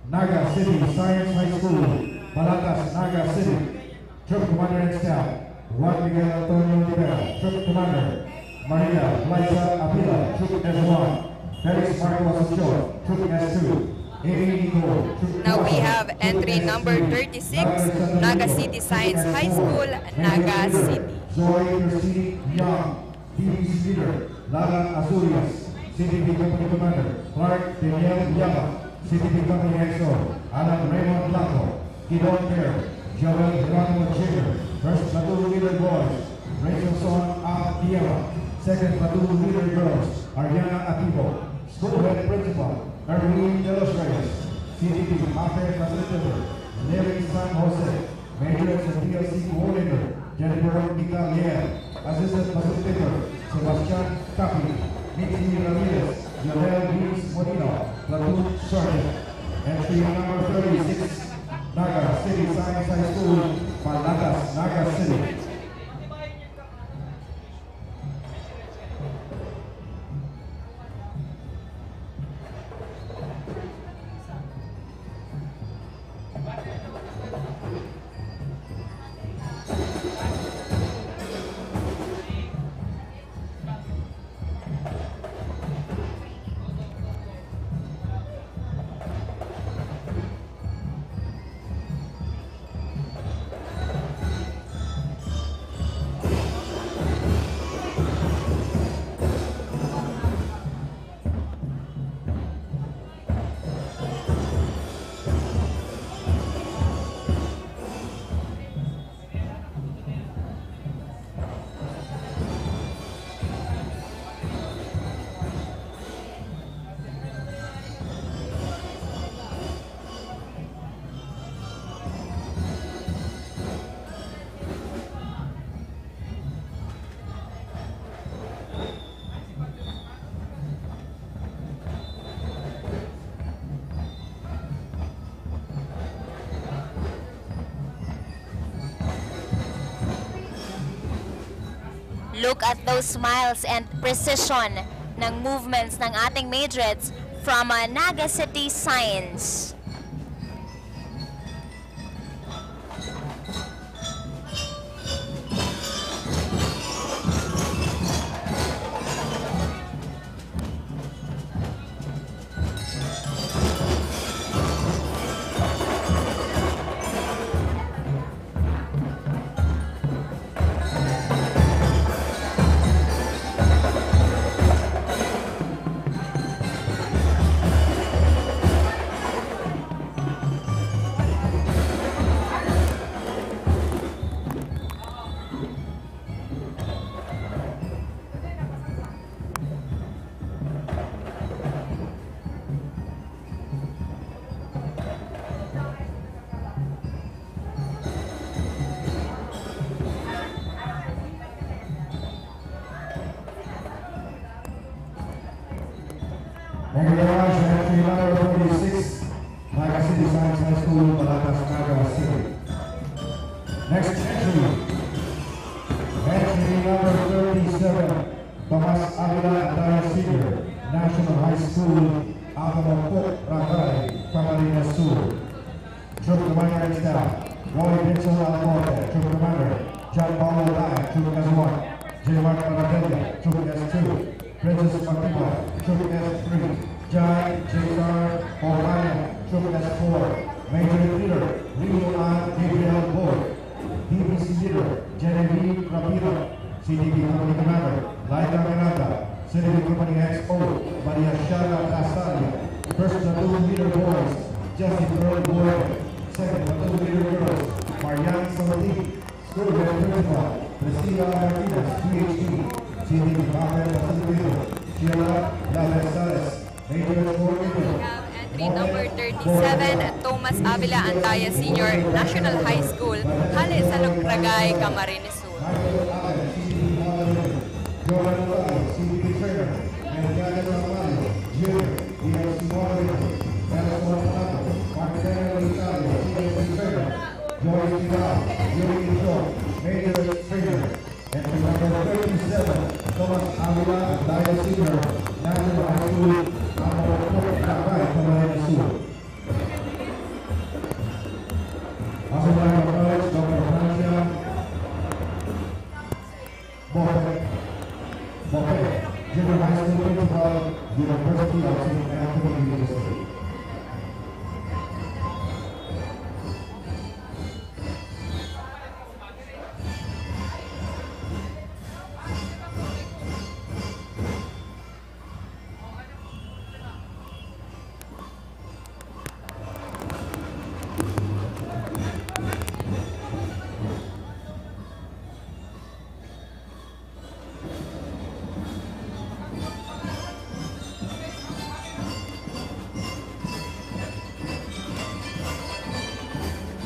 Naga City Science High School, Balatas, Naga City. Troop Commander and Staff, Juan Miguel Antonio Rivera, Troop Commander, Maria Liza Apila, Troop S one, Felix Marco Asuncion, Troop S two, A A Nicole, Troop Now we have entry number thirty-six, Naga City Science High School, Naga City. Joy Christine Young, D P C leader, Lalan Azurias, C T V company commander, Clark Daniel Yaba, C T V company exo, Alan Raymond Blanco, Kidon Care, Joel Geronimo Junior, first platoon leader boys, Rachelson A. Diema, second platoon leader girls, Ariana Ativo, school head principal, Erwin De Los Reyes, C T V master facilitator, Larry San Jose, Major and D L C Coordinator, Jennifer Italier. Assistant Facilitator, Sebastian Tapi. Mitzi Ramirez, Jonel Luis Molino, Platoon Sergeant. Entry number thirty-six, Naga City Science High School, Balatas, Naga City. Look at those smiles and precision ng movements ng ating Majorettes from uh, Naga City Science. Thank you very much. Entry number twenty-six, Naga City Science High School, Balagtas, Naga City. Next entry. Entry number thirty-seven, Tomas Avila Andaya Senior, National High School, Atamongpok, Ragay, Camarines Sur. Troop Commander and Staff, Roy Vincent Almonte, Troop Commander, John Paulo Lai, Troop S one, J Mark Paradella, Troop S two, Princess Fatima, Troop S three, Jai Cesar Omaya, Troop S four, Major Leader, Rio Ann Gabriel Boy, D B C Leader, Genevieve Rapira, C D B Company Commander, Laika Miranda, C D B Company X O, Maria Shara Casalia, First Platoon Leader Boys, Justin Earl Boy, Second Platoon Leader Girls, Marian Saldi, School Head Principal, Priscilla Martinez, P H D, C D B Captain Pacifico, Sheila Lavesares, Major Coordinator. Entry number thirty-seven, Tomas Avila Andaya Senior, National High School, hale sa Lukragay, Camarines Sur. Michael Alan, C D P Moderator, Joel Lutay, C D P Trainer, Melquiades Armario, Junior, D L C Moderator, Nelson Pato, Marcelo Rosario, C D P Trainer, Joyce Vidal, Yuri Ichon, Major Trainer, entry number thirty-seven, Tomas Avila Andaya Senior, National High School, Amoco, Lakay, Camarines Sur. Asunay College, Doctor Francia Bope, Bope, Junior High School Principal, University of Saint Anthony University.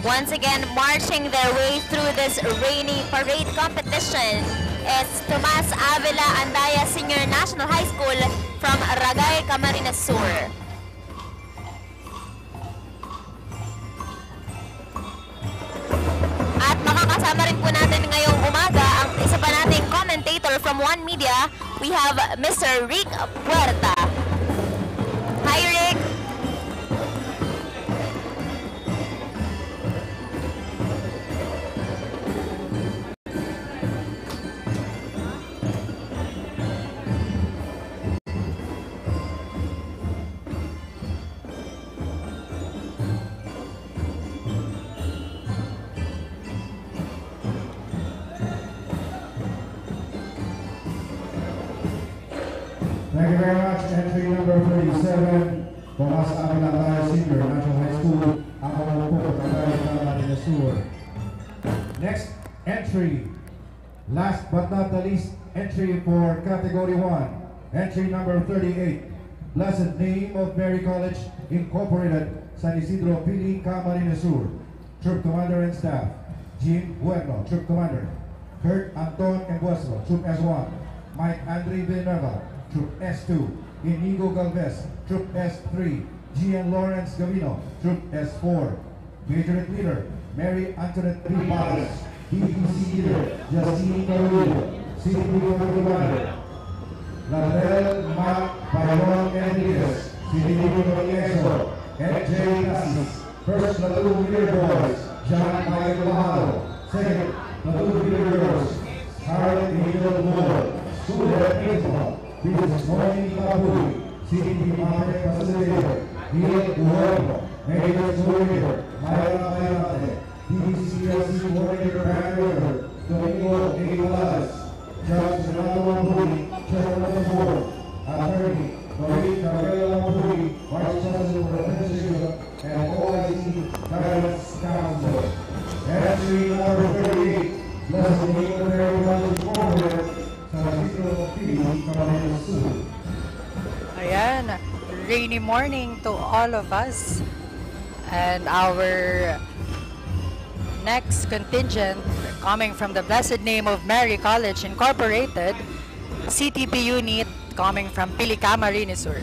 Once again, marching their way through this rainy parade competition is Tomas Avila Andaya Senior National High School from Ragay, Camarines Sur. At makakasama rin po natin ngayong umaga ang isa pa nating commentator from One Media. We have Mister Rick Puerta. Hi, Rick! Thank you very much. Entry number thirty-seven, Tomas Avila Andaya Senior, National High School, Amoco, Barangay Camarines Sur. Next entry, last but not the least, entry for Category one. Entry number thirty-eight, Blessed Name of Mary College Incorporated, San Isidro, Pili, Camarines Sur. Troop Commander and Staff, Jim Bueno, Troop Commander. Kurt Anton Embueslo, Troop S one. Mike Andre Villanueva, Troop S two. Inigo Galvez, Troop S three. Gian Lawrence Gavino, Troop S four. Majorette Leader, Mary Antoinette Ripares. D P C Leader, Justine Carolina. City Commander, Latrell Mac Byron Enriquez, City Commander, F J Tasis, First Platoon Leader Boys, John Michael Mahalo, Second Platoon Leader Girls, Scarlett Angel Moore, School Head Principal, Missus Moni Kapuli, City Commander Facilitator, Neil Uhoy, Major School Leader, Myra Mayrante, D B C P L C Coordinator Brand River, Domingo A. Palades, Judge Renato Mambuli, Chairman of the Board, Attorney Dorit Gabriela Mambuli, Vice President for Administration, and O I C Guidance Council. Entry number thirty-eight, Blessed Name of Mary College Incorporated, San Isidro, Pili, Camarines Sur. Ayan, rainy morning to all of us. And our next contingent coming from the Blessed Name of Mary College Incorporated, C T P unit coming from Pili, Camarines Sur.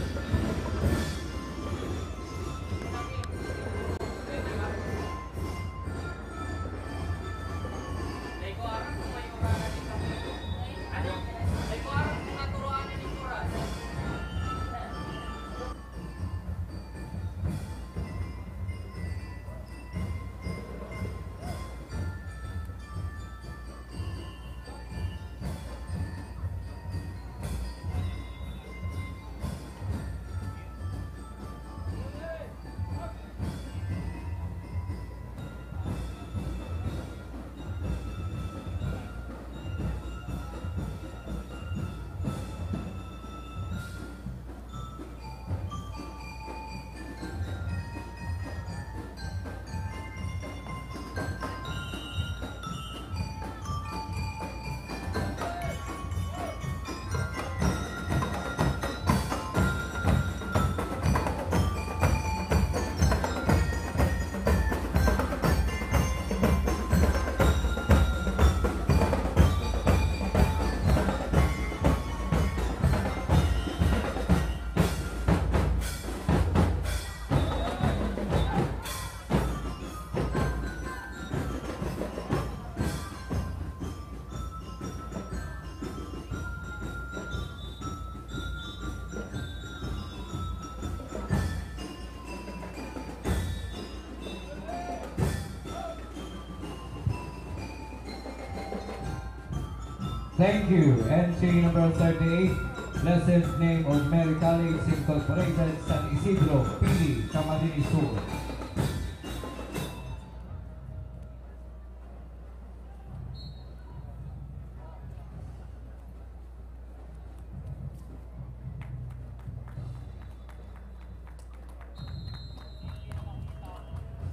Thank you. Entry number thirty-eight, Blessed Name of Mary College Incorporated, San Isidro, Pili, Camarines Sur.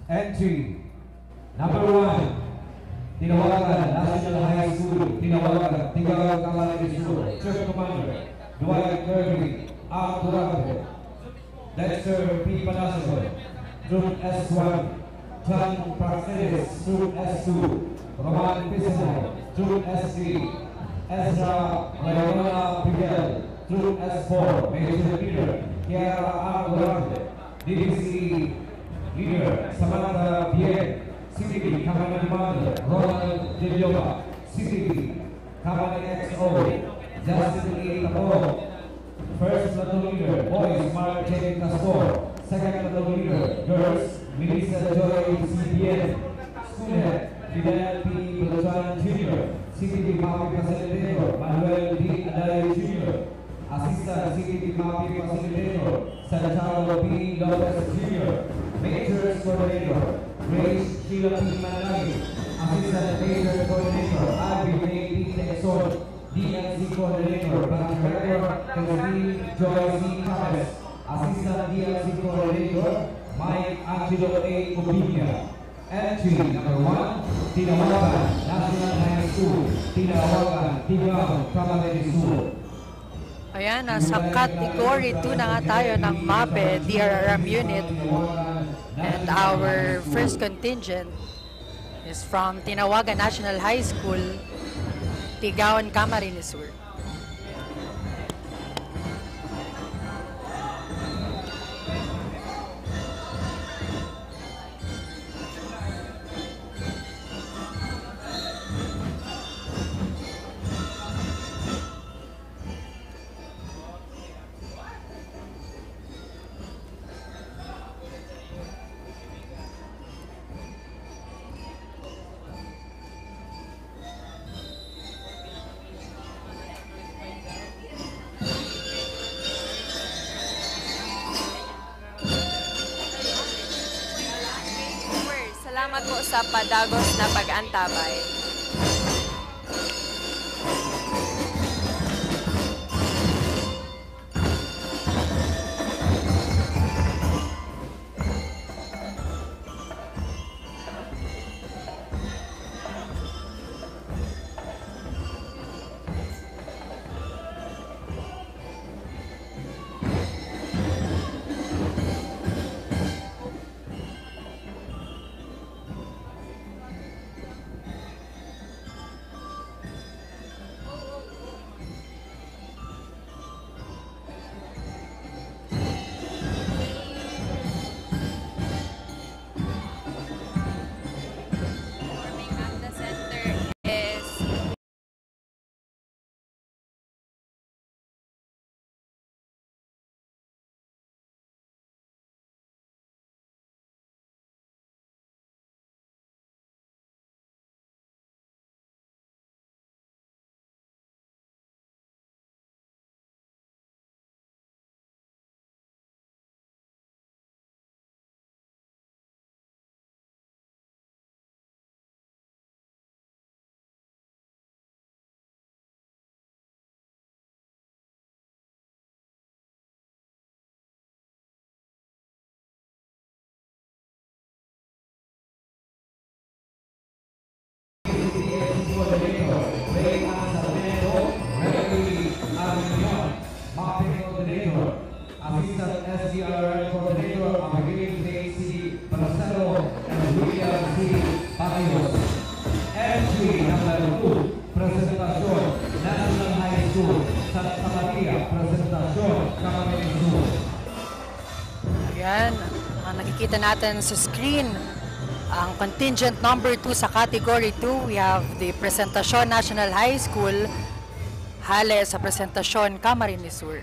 Entry number one, Tinawagan National High School, Tinawagan, Tigaw, Camarines Sur, Church Commander, Dwight Kirby, Arthur Rafael. Dexter P. Palacio, Troop S one, John Praxedes, Troop S two, Roman Pisano, Troop S three, Ezra Raymona Fidel, Troop S four, Major Leader Kiara Argorante, D D C Leader Samantha Bien, C T V Command Commander Ronald De Leon, C T V Command X O Justin A. Tapo, First Platoon Leader, Boys, Mark J. Castor. Second Platoon Leader, Girls, Melissa Joy C. Bien. School Head, Fidel P. Beltran Junior C T V Mapping Facilitator, Manuel D. Adayo Junior Assistant C T V Mapping Facilitator, Santiago B. Lopez Junior Majors Coordinator, Grace Sheila P. Manlangit. Assistant Major Coordinator, Alvin A. P. Texon. D N C Coordinator, Branch Director, Christine Joy C. Chavez, Assistant D N C Coordinator, Mike Angelo A. Obiña. Entry number one, Tinawagan National High School, Tinawagan, Tigaw, Camarines Sur. Ayan, nasa category two na nga tayo ng MAPEH D R R M unit. And our first contingent is from Tinawagan National High School, Tigaon, Camarines Sur. Salamat po sa padagos na pag-antabay. Forming at the center is Assistant S D R L Coordinator, Abigail J C Bracero and William C Payos. Entry number two, Presentacion, National High School, Santa Maria, Presentacion, Camarines Sur. Ayan, ang nakikita natin sa screen, ang contingent number two sa category two, we have the Presentacion National High School, hale sa Presentacion, Camarines Sur.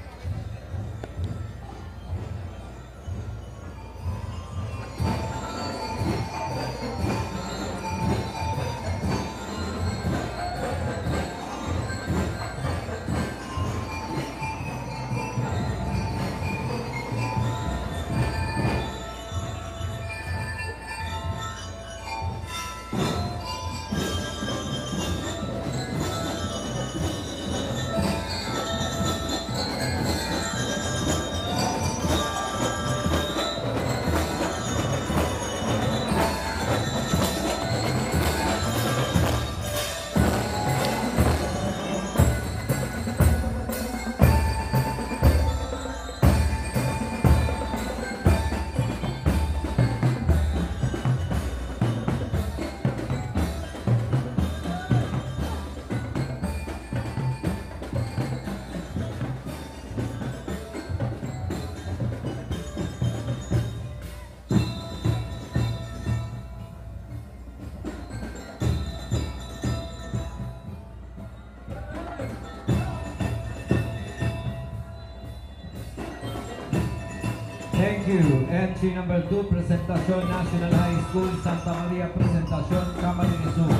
Thank you. Entry number two, Presentacion National High School, Santa Maria, Presentacion, Camarines Sur.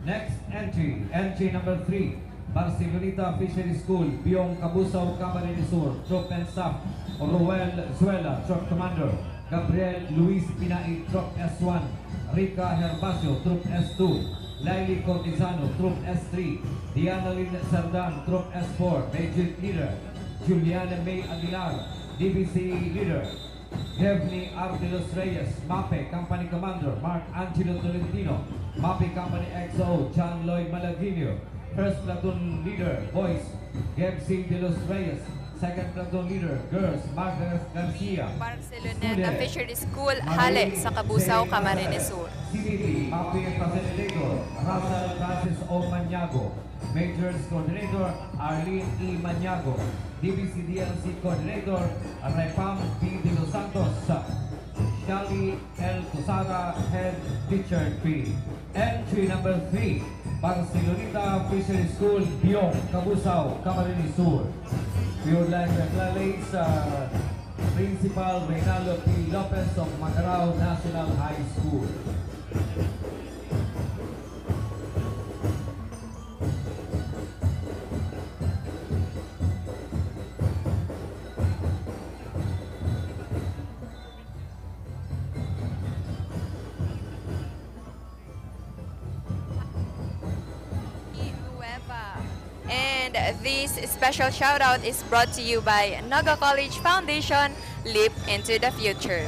Next entry, entry number three, Barceloneta Fishery School, Biong, Cabusao, Camarines Sur, Troop N S A F, Roel Zuela, Troop Commander, Gabriel Luis Pinait, Troop S one, Rica Herbacio, Troop S two, Laili Cortizano, Troop S three, Diana Lynn Sardan, Troop S four, Major Leader, Juliana May Aguilar, D B C Leader, Gevni R. De los Reyes, MAPE Company Commander, Mark Angelo Tolentino, MAPE Company X O, John Lloyd Malaguinho, First Platoon Leader, Boys, Gevsi de los Reyes, Second Platoon Leader, Girls, Margaret Garcia. Barceloneta Student, Fishery School, Marie hale sa Cabusao, Jane Camarines Sur. C D T, MAPE Facilitator, Russell Francis O. Maniago, Majors Coordinator, Arlene E. Maniago, D B C D L C Coordinator, Repam B. De los Santos, Shali L. Tosada, Head Teacher three. Entry number three, Barceloneta Fishery School, Biong, Cabusao, Camarines Sur. We would like to acknowledge, uh, Principal Reynaldo P. Lopez of Magarao National High School. This special shoutout is brought to you by Naga College Foundation, Leap into the Future.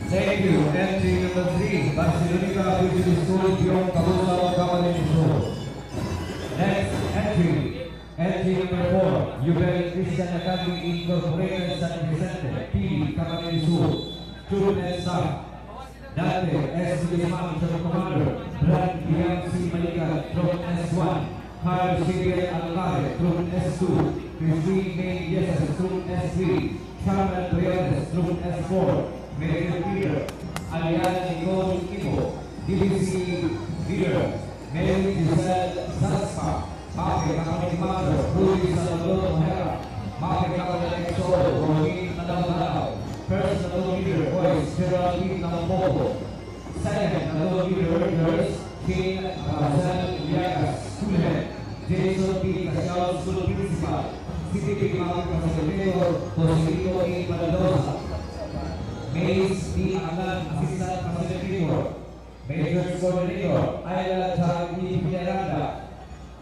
Thank you. Entry number three, Barceloneta Beauty School, Biong Kabusaw, Camarines Sur. Next entry, entry number four, Jubel Christian Academy Incorporated, San Vicente, Pili, Camarines Sur. Troop and staff, Dante S. Guzman, Troop Commander, Brad William C. Malikan, Troop S one, Carl Xavier Alcare, Troop S two, Christine May Yesus, Troop S three, Charles Briones, Troop S four, Major Peter, Alian Nicole Ibo, D B C Leader, Mary Giselle Zaspa, Mafe Camarines Sur, Rudy Salvador Ojeda, Mafe Camarines Sur, Ronin Nadal Nadal, First Platoon Leader, Boys, Geraldine Lamboco, Second Platoon Leader, Girls, Shane Rafael Villegas, School Head, Jason P. Casiao, School Principal, C T P Mafe Facilitator, Joselito A. Baldosa, Mace D. Alan, Assistant Facilitator, Majors Coordinator, Ayla Chang E. Villaranda,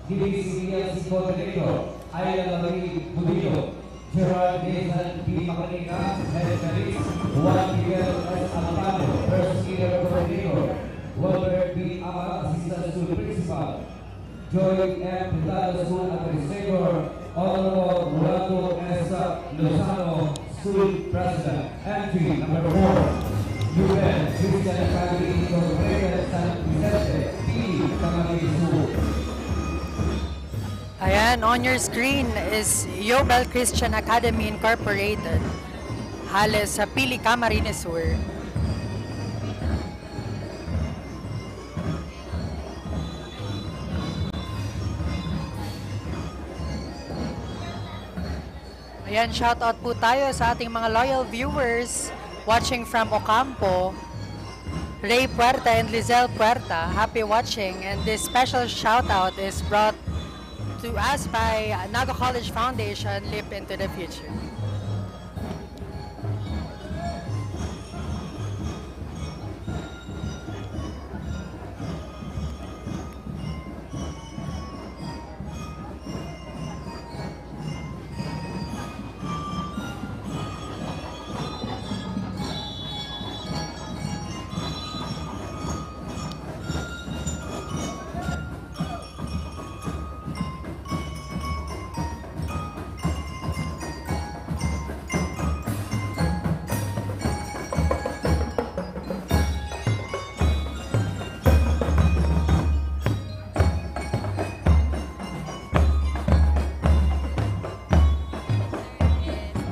D B C D L C Coordinator, Ayla Marie Budillo, Gerard Nathan P. Macanica, Head Felix, Juan Miguel S. Alpano, First Leader Coordinator, Wilbert B. Amal, Assistant School Principal, Joy M. Pintado, School Administrator, Honorable Rolando S. Lozano, School President. Entry number four, Jubel Christian Academy Incorporated, San Vicente, Pili, Camarines Sur. Ayan, on your screen is Jubel Christian Academy Incorporated, hale sa Pili, Camarines Sur. Ayan, shout out po tayo sa ating mga loyal viewers watching from Ocampo, Ray Puerta and Lizelle Puerta. Happy watching, and this special shout out is brought to us by Naga College Foundation, Leap into the Future.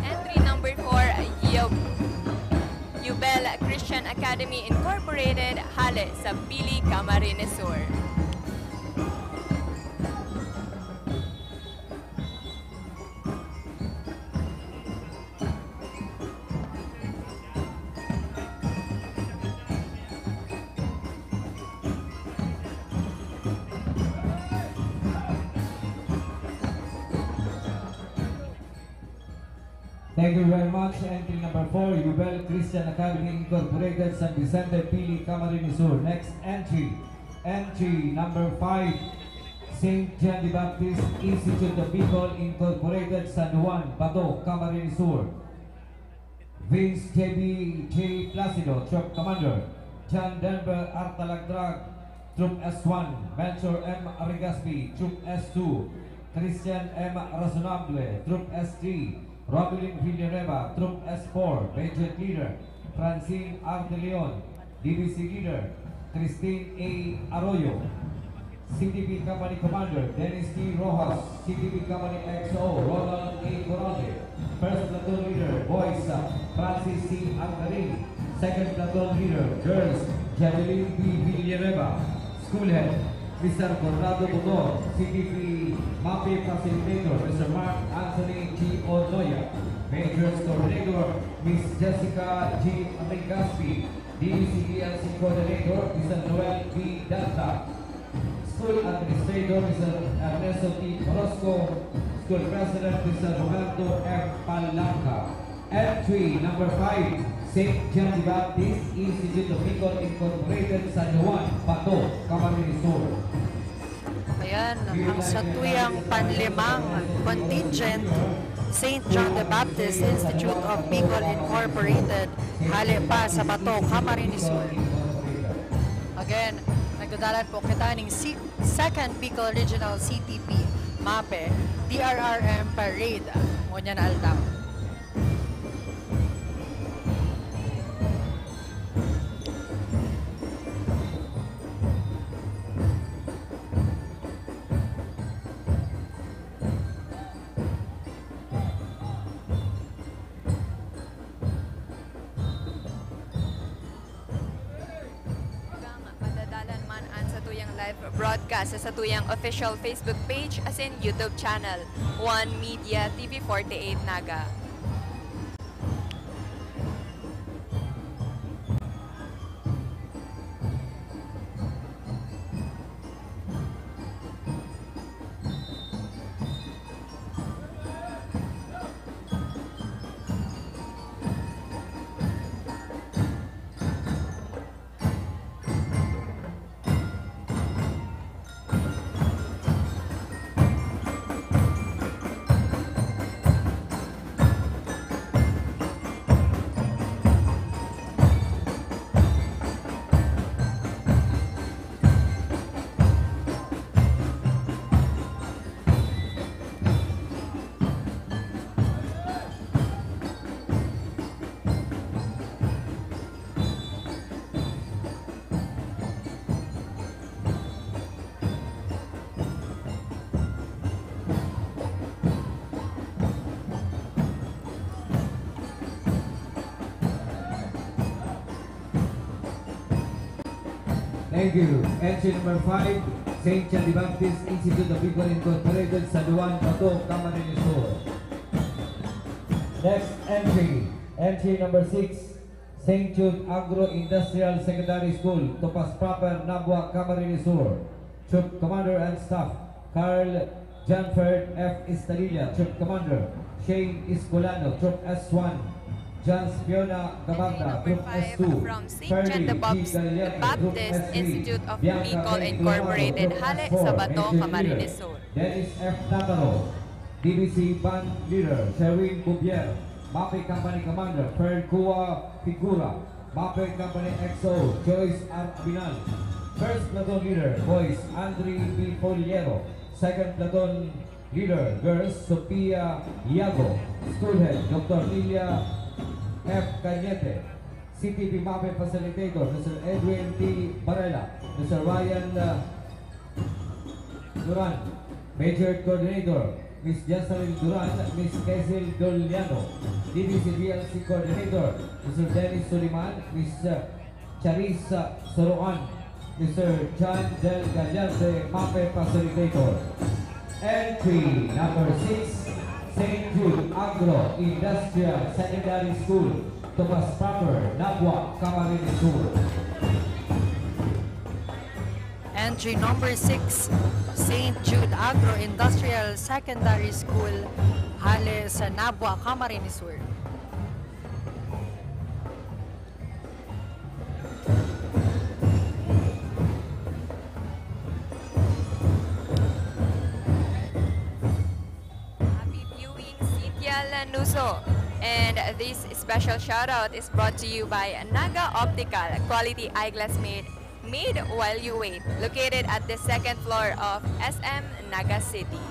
Entry number four, Yub-, Yubel Christian Academy Incorporated, hale sa Pili, Camarines Sur. Thank you very much. Entry number four, Yubel Christian Academy Incorporated, San Vicente, Pili, Camarines Sur. Next entry, entry number five, Saint John the Baptist Institute of Bicol Incorporated, San Juan, Bato, Camarines Sur. Vince J B J Placido, Troop Commander. John Denver Artalagdrag, Troop S one. Melchor M Arigaspi, Troop S two. Christian M Razonable, Troop S three. Robilin Villanueva, Troop S four. Major Leader Francine R. De Leon, D B C Leader Christine A. Arroyo, C T P Company Commander Dennis T. Rojas, C T P Company X O Ronald A. Coralde, First Platoon Leader Boys, uh, Francis C. Algarin, Second Platoon Leader Girls Javelin B. Villanueva, School Head Mister Conrado Butor, C T P MAPE Facilitator Mister Mark Anthony G. Onoya, Majors Coordinator Miss Jessica G. Rigaspi, D B C D L C Coordinator, Mister Noel B. Danta. School Administrator, Mister Ernesto T. Orozco. School President, Mister Roberto M. Palanca. Entry number five, Saint John the Baptist Institute of Bicol Incorporated, San Juan, Bato, Camarines Sur. Ayan, ang satuyang panlimang contingent, Saint John the Baptist Institute of Bicol Incorporated, hale pa sa Bato, Camarines Sur. Again, nagdadalan po kita ning si-, Second Bicol Regional C T P, MAPE, D R R M Parade. Ngunyan na aldaw. Madadalan man an satuyang live broadcast sa satuyang official Facebook page asin YouTube channel, One Media T V forty-eight Naga. Thank you. Entry number five, Saint John the Baptist Institute of Bicol Incorporated, San Juan, Bato, Camarines Sur. Next entry, entry number six, Saint Jude Agro-Industrial Secondary School, Topas Proper, Nabua, Camarines Sur. Troop Commander and Staff, Carl Janford F. Estalilla, Troop Commander, Shane Escolano, Troop S one, John Spiona Gabarda, Troop S two, from Saint John the Baptist Institute of Bicol Incorporated, hale sa Bato, Camarines Sur. Dennis F. Tataro, D B C Band Leader, Sherwin Bubier, MAPE Company Commander, Fern Cua Figura, MAPE Company X O, Joyce R. Abinal, First Platoon Leader, Boys, Andre B. Polillero, Second Platoon Leader, Girls, Sophia Yago, School Head, Doctor Lilia F. Cañete, C T P MAPE Facilitator, Mister Edwin T. Varela, Mister Ryan, uh, Duran, Major Coordinator, Miss Jocelyn Duran, Miss Kesil Doliano, D B C D L C Coordinator, Mister Dennis Suliman, Miss, uh, Charissa Soroan, Mister John Del Gallarde, MAPE Facilitator. Entry number six, Saint Jude Agro Industrial Secondary School, Topas Proper, Nabua, Camarines Sur. Entry number six, Saint Jude Agro Industrial Secondary School, hale sa Nabua, Camarines Sur. Luso. And this special shoutout is brought to you by Naga Optical, quality eyeglass made, made while you wait. Located at the second floor of S M Naga City.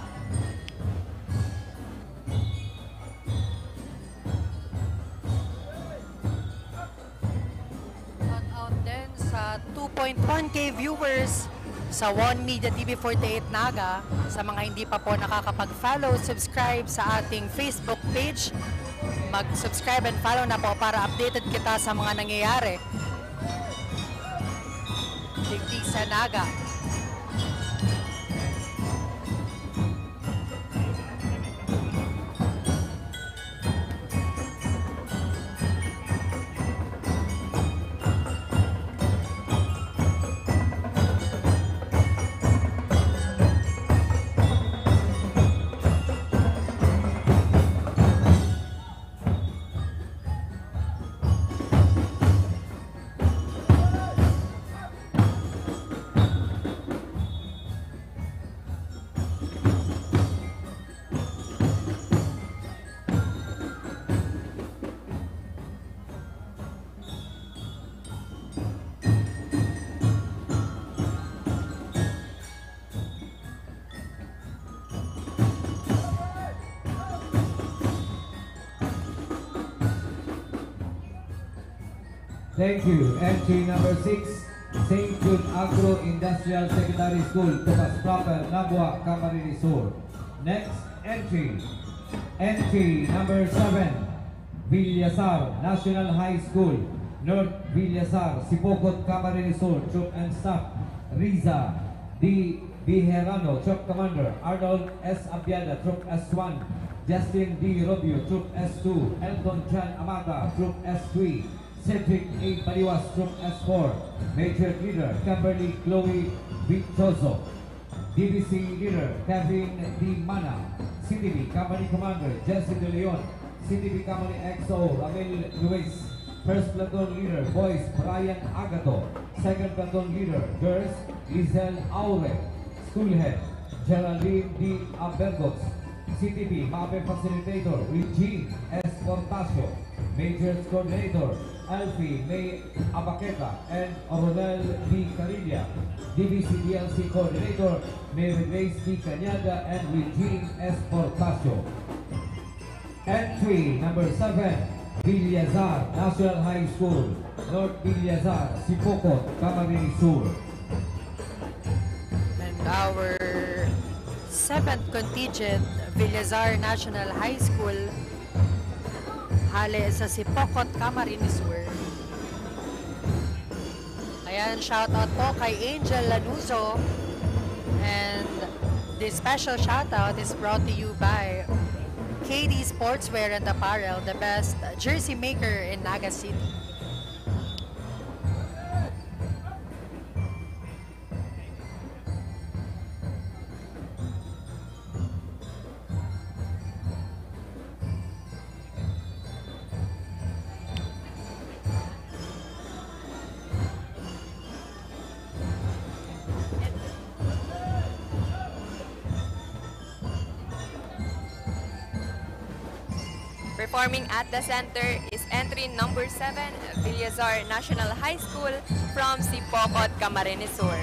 Shout out din sa two point one K viewers sa One Media T V forty-eight Naga. Sa mga hindi pa po nakakapag-follow, subscribe sa ating Facebook page. Mag-subscribe and follow na po para updated kita sa mga nangyayari digdi sa Naga. Thank you. Entry number six, Saint Jude Agro Industrial Secondary School, Tupas Proper, Nabua, Camarines Sur. Next entry, entry number seven, Villasar National High School, North Villasar, Sipocot, Camarines Sur, Troop and Staff, Riza D. Biherano, Troop Commander, Arnold S. Abiada, Troop S one, Justin D. Rubio, Troop S two, Elton John Amata, Troop S three, Cedric A. Baliwas, Troop S four, Major Leader, Kimberly Chloe Vichoso, D B C Leader, Kevin D. Mana, C T B Company Commander, Jesse De Leon, C T B Company X O, Ramil Luis, First Platoon Leader, Boys, Brian Agato, Second Platoon Leader, Girls, Lizelle Aure, School Head, Geraldine D. Abergos, C T B, MAPE Facilitator, Regine S. Portacio, Majors Coordinator, Alfie May Abaqueta, and Ronel D. Carilla, D B C D L C Coordinator, Mary Grace D. Cañada, and Regine S. Portacio. Entry number seven, Villasar National High School, North Villasar, Sipocot, Camarines Sur. And our seventh contingent, Villasar National High School, hale sa Sipocot, Camarines Sur. Ayan, shout out po kay Angel Lanuzo. And this special shout out is brought to you by K D Sportswear and Apparel, the best jersey maker in Naga City. Performing at the center is entry number seven, Villasar National High School from Sipocot, Camarines Sur.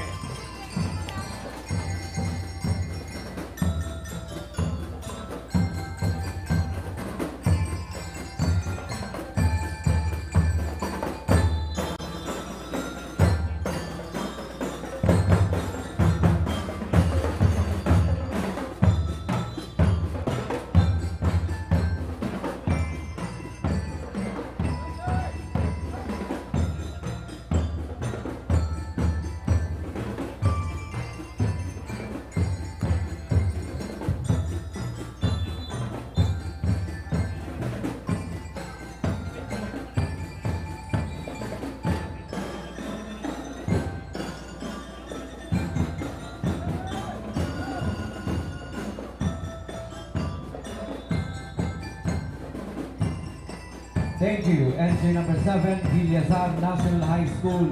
Thank you. Entry number seven, Villasar National High School,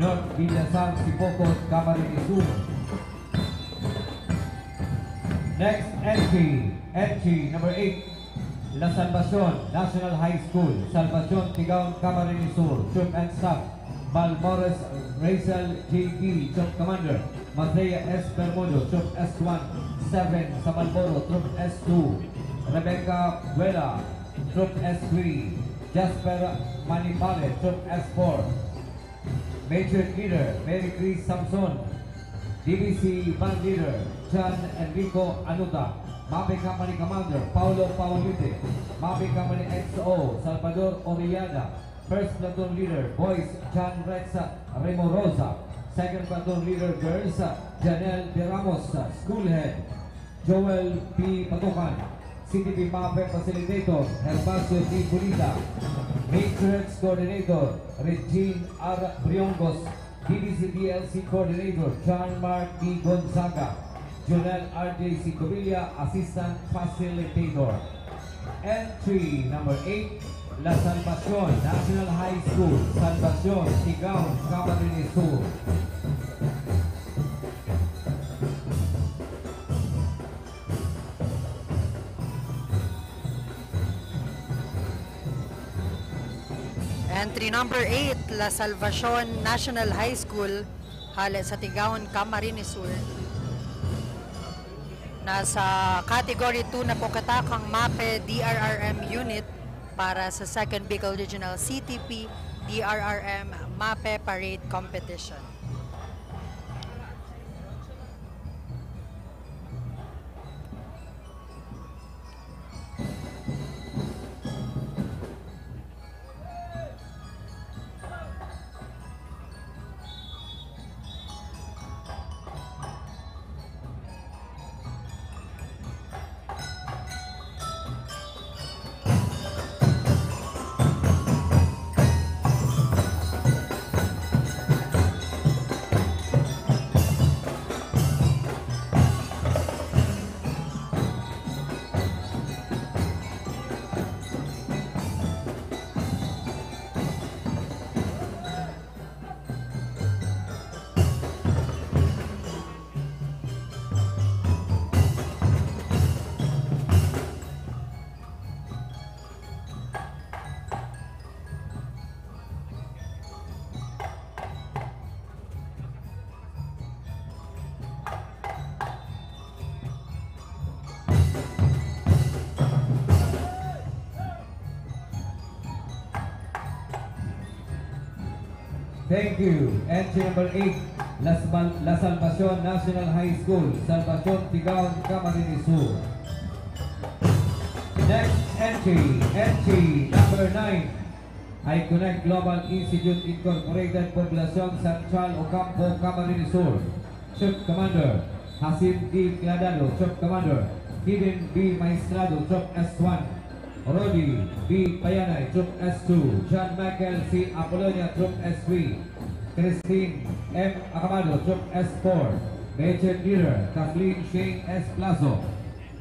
North Villasar, Sipocot, Camarines Sur. Next entry, entry number eight, La Salvacion National High School, Salvacion Tigaon, Camarines Sur, troop and staff, Balmores Rachel J B, troop commander, Matrea S Bermudo, troop S one, Seven Samalboro, troop S two, Rebecca Buela, troop S three, Jasper Manipale, troop S four, Major Leader Mary Chris Samson, D B C Band Leader John Enrico Anuta, MAPE Company Commander Paulo Paulite, MAPE Company X O Salvador Oriada, First Platoon Leader Boys John Rex Remorosa, Second Platoon Leader Girls Janelle De Ramos, School Head Joel P Patukan, C T P MAPE Facilitator Gervasio T Bulita, Matrix Coordinator Regine R Briongos, D B C D L C Coordinator John Mark D Gonzaga, Jonel R J Sicobilla, Assistant Facilitator. Entry number eight, La Salvacion National High School, Salvacion, Tigaon, Camarines Sur. Entry number eight, La Salvacion National High School, hale sa Tigaon, Camarines Sur. Nasa Category two na po kita kan MAPE D R R M unit para sa Second Bicol Regional C T P D R R M MAPE Parade Competition. Thank you. Entry number eight, La Sal-, La Salvacion National High School, Salvacion, Tigaon, Camarines Sur. Next entry, entry number nine, Iconnect Global Institute Incorporated, Poblacion Central, Ocampo, Camarines Sur. Troop Commander Hasim D Cladado, Troop Commander Kevin B Maestrado, Troop S one, Rody B Payanay, Troop S two, John Michael C Apolonia, Troop S three, Christine M Acabado, Troop S four, Major Leader Kathleen Shane S Plazo,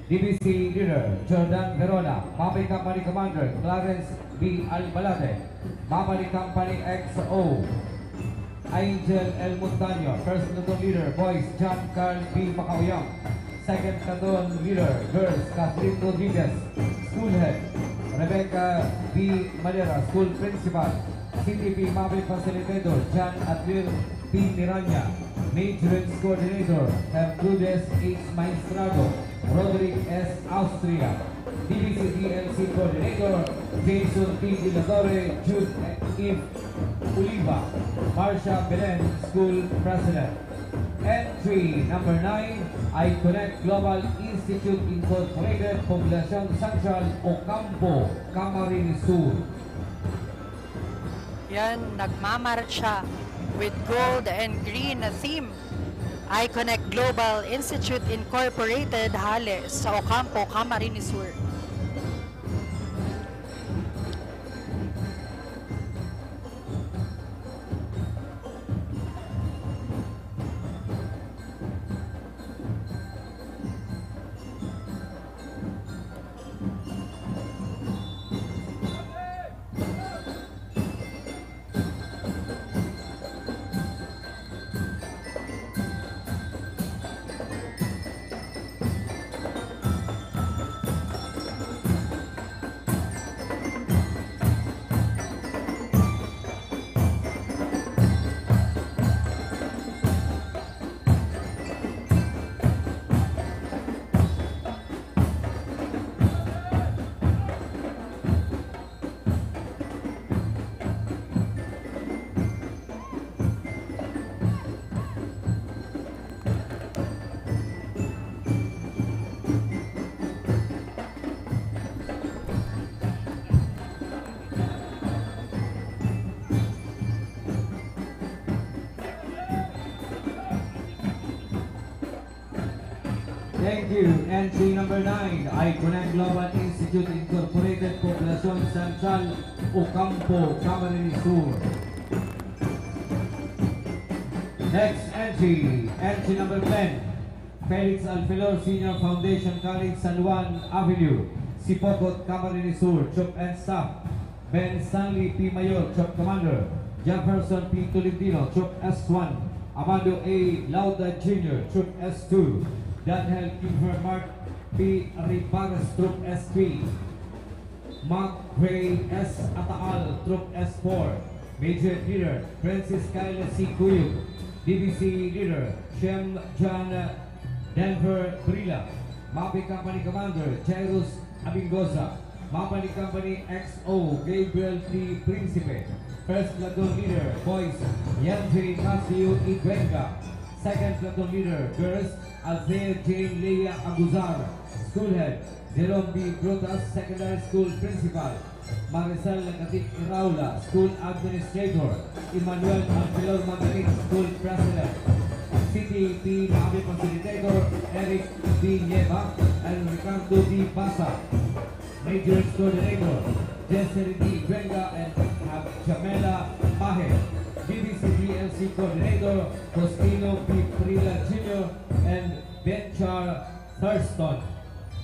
D B C Leader Jordan Verona, MAPE Company Commander Clarence B Albalate, MAPE Company X O, Angel L Montaño, First Platoon Leader Boys John Carl B Macaoyang, Second Platoon Leader Girls Kathleen Rodriguez, School Head Rebecca B Manera, School Principal, C T P MAPE Facilitator John Adriel P Miranya, Matrix Coordinator Hercules H Maestrado, Roderick S Austria, D B C D L C Coordinator Jason T Dilatore, Jude Eve Oliva, Marcia Belen, School President. Entry number nine, Iconnect Global Institute Incorporated, Poblacion Central, Ocampo, Camarines Sur. Yan, nagmamarcha with gold and green na theme. Iconnect Global Institute Incorporated, hale sa Ocampo, Camarines Sur. Thank you. Entry number nine, Iconic Global Institute Incorporated, Poblacion Central, Ocampo, Camarines Sur. Next entry, entry number ten, Felix Alfelor Senior Foundation College, San Juan Avenue, Sipocot, Camarines Sur, troop and staff. Ben Stanley P. Mayor, troop commander. Jefferson P. Tolentino, troop S one. Amado A. Lauda Junior, troop S two. Daniel Kimfer Mark P. Ribares, troop S three. Mark Ray S. Ataal, troop S four. Major Leader, Francis Kyle C. Cuyup. D B C Leader, Shem John Denver Brila. Mape Company Commander, Jairus Abingosa. Mape Company X O, Gabriel T. Principe. First Platoon Leader, Boys, Yandri Matthew Iguenga. Second Platoon Leader, Girls, Althea Jane Leah Abuzar. School Head, Jerome B. Brutas, Secondary School Principal. Maricel Nagatik Iraula, School Administrator. Emmanuel Alfilor Magaling, School President. City P Mabe Facilitator, Eric B. Nieva and Ricardo D. Basa. Majors Coordinator, Jessel D. Venga and Jamela Pahe. B B C D L C Coordinator, Faustino P. Prila Junior and Benchar Thurston.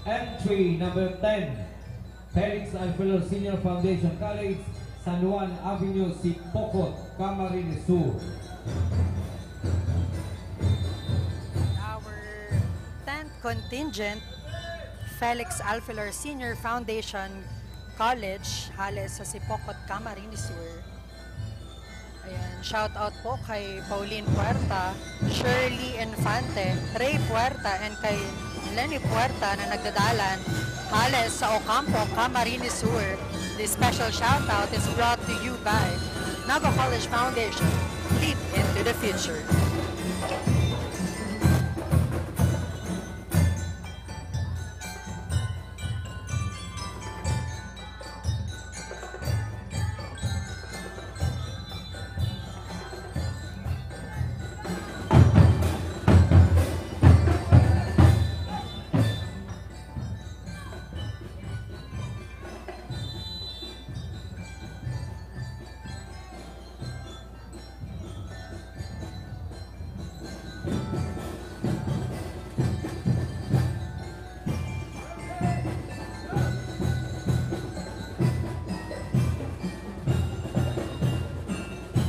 Entry number ten, Felix Alfredo Senior Foundation College, San Juan Avenue, Sipocot, Camarines Sur. Our tenth contingent, Felix Alfilor Senior Foundation College, hale sa Sipocot, Camarines Sur. Ayan, shout out po kay Pauline Puerta, Shirley Infante, Ray Puerta, and kay Lenny Puerta na nagdadalan hale sa Ocampo, Camarines Sur. This special shout out is brought to you by Nova College Foundation. Leap into the future.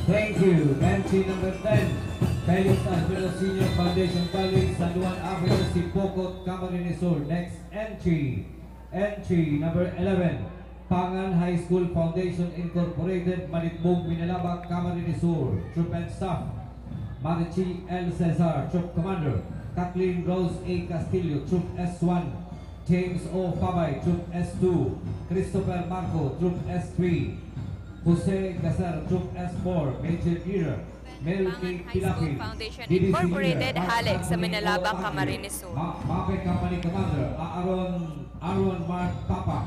Thank you. Entry number ten, Felix Alfredo Senior Foundation College, San Juan Avenue, Sipocot, Camarines Sur. Next entry, entry number eleven, Pangan High School Foundation Incorporated, Malitmog, Minalabac, Camarines Sur. Troop and staff, Marichi L. Cesar, Troop Commander, Kathleen Rose A. Castillo, Troop S one, James O. Pabay, Troop S two, Christopher Marco, Troop S three, Jose Gacer, Troop S four, Major Leader, Mel K. Pilapil, D D C Leader, Mark Anthony O. Pabay, Ma-, Mape Company Commander, Aaron, Aaron Mark Papa,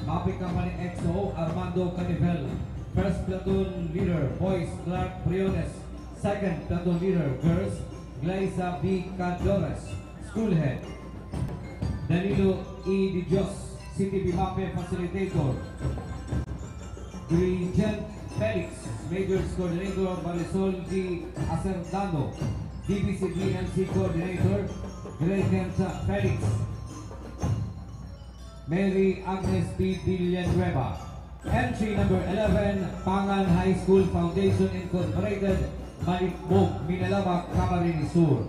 Mape Company X O, Armando Canivel, First Platoon Leader, Boys, Clark Briones, Second Platoon Leader, Girls, Glyza B. Cadores, School Head, Danilo E. De Dios, C T V Mape Facilitator, Regent Felix, Majors Coordinator, Marisol D. Acerdano, D B C D M C Coordinator, Regent Felix, Mary Agnes P. Villanueva. Entry number eleven, Pangan High School Foundation Incorporated, Malitmog, Minalabac, Camarines Sur.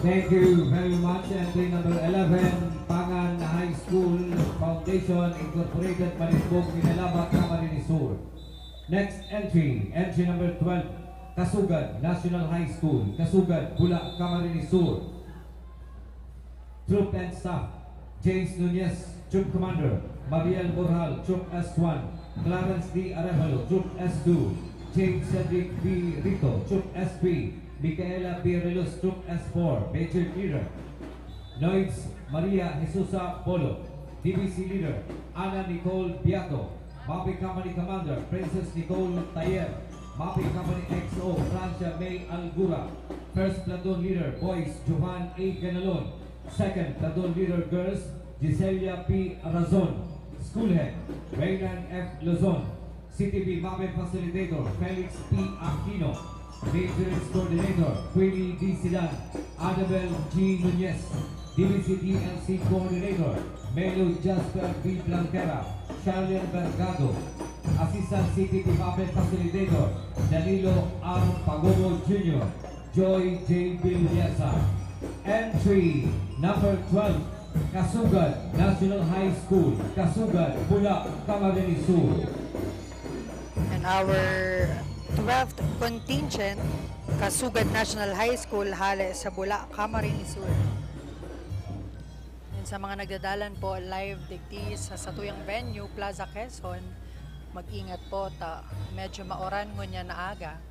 Thank you very much. Entry number eleven, Pangan High School Foundation Incorporated, Manisbog, Minalabat, Camarines Sur. Next entry, entry number twelve, Kasugan National High School, Kasugan, Bula, Camarines Sur. Troop and staff, James Nunez, Troop Commander, Mariel Borjal, Troop S one, Clarence D. Arevalo, Troop S two, James Cedric B. Rito, Troop S three, Micaela B. Relus, Troop S four, Major Leader, Noids Maria Jesusa Bolo, D B C Leader, Ana Nicole Biato, Mapi Company Commander, Princess Nicole Tayer, Mapi Company X O, Francia May Algura, First Platoon Leader, Boys, Johan A. Ganalon, Second Platoon Leader, Girls, Giselia P. Razon, School Head, Reynan F. Lozon, C T V Mape Facilitator, Felix P. Aquino, Maintenance Coordinator, Queenie D. Silan, Adabel G. Nunez, D B C D L C Coordinator, Melo Jasper V. Blanquera, Charlene Vergado, Assistant C T V Mape Facilitator, Danilo R. Pagobo Junior, Joy J. Villasa. Entry number twelve, Kasugan National High School, Kasugan, Bula, Camarines Sur. And our twelfth contingent, Kasugan National High School, hale sa Bula, Camarines Sur. And sa mga nagdadalan po live digdi sa satuyang venue, Plaza Quezon, mag-ingat po ta medyo mauran ngunyan na aga.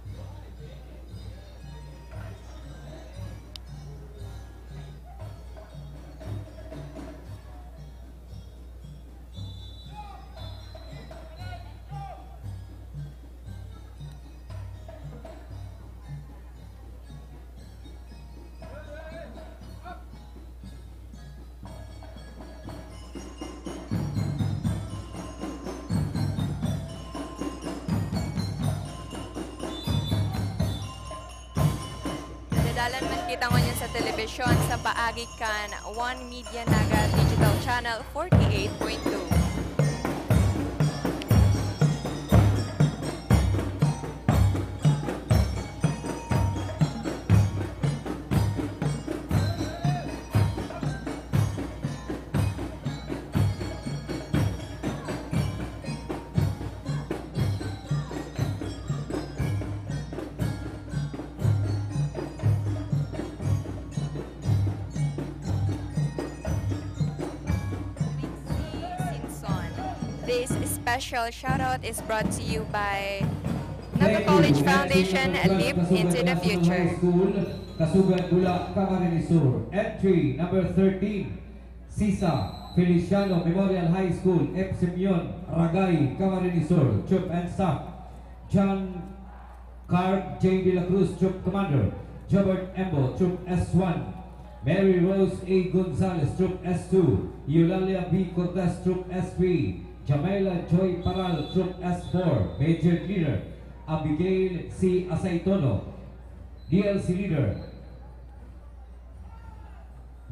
Nadadalan man kita ngunyan sa telebisyon sa paagi kan One Media Naga Digital Channel forty-eight point two. This special shoutout is brought to you by Naga College Foundation, a leap into the future. Kasugan, Bula, Camarines Sur. Entry number thirteen, Sisa Feliciano Memorial High School, F. Simeon, Ragay, Camarines Sur. Troop and staff, John Carl J. De La Cruz, Troop Commander, Jobert Embo, Troop S one, Mary Rose A. Gonzalez, Troop S two, Eulalia B. Cortez, Troop S three, Jamela Joy Paral, Troop S four, Major Leader, Abigail C. Asaitono, D L C Leader,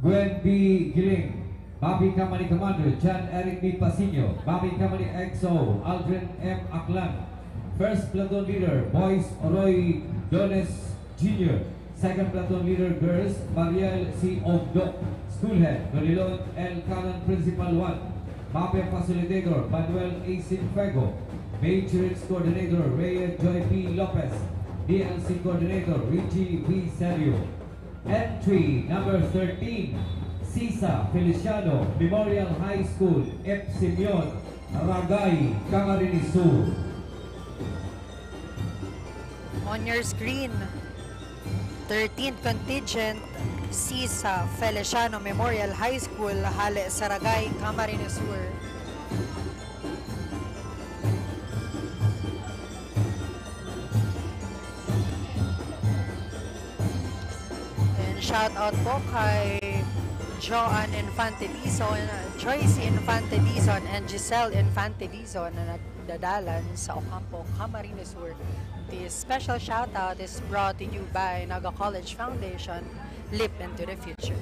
Gwen B. Giling, Mapi Company Commander, John Eric B. Pasinio, Mapi Company X O, Aldrin M. Aklan, First Platoon Leader, Boys, Roy Dones Junior, Second Platoon Leader, Girls, Mariel C. Ogdoc, School Head, Nonilon L. Canon, Principal one, Mape Facilitator, Manuel A. Sinfuego, Matrix Coordinator, Rhea Joy P. Lopez, D L C Coordinator, Richie V. Serio. Entry number thirteen, Sisa Feliciano Memorial High School, F. Simeon, Ragay, Camarines Sur. On your screen, thirteenth contingent, Sisa Feliciano Memorial High School, hale sa Ragay, Camarines Sur. And shout out po kay Joanne Infante Dizon, Tracy Infante Dizon, and Giselle Infante Dizon na nagdadalan sa Ocampo, Camarines Sur. This special shout out is brought to you by Naga College Foundation, Leap into the Future.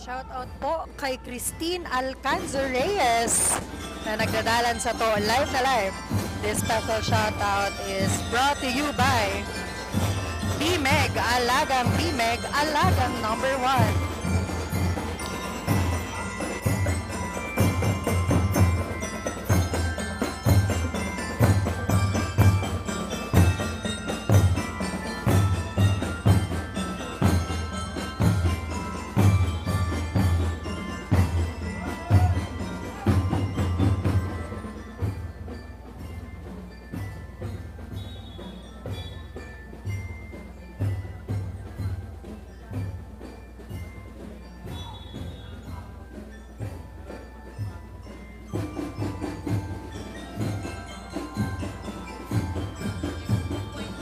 Shout out po kay Christine Alcanzo Reyes na nagdadalan sato live na live. This special shout out is brought to you by Bimeg, Alagang Bimeg, Alagang number one.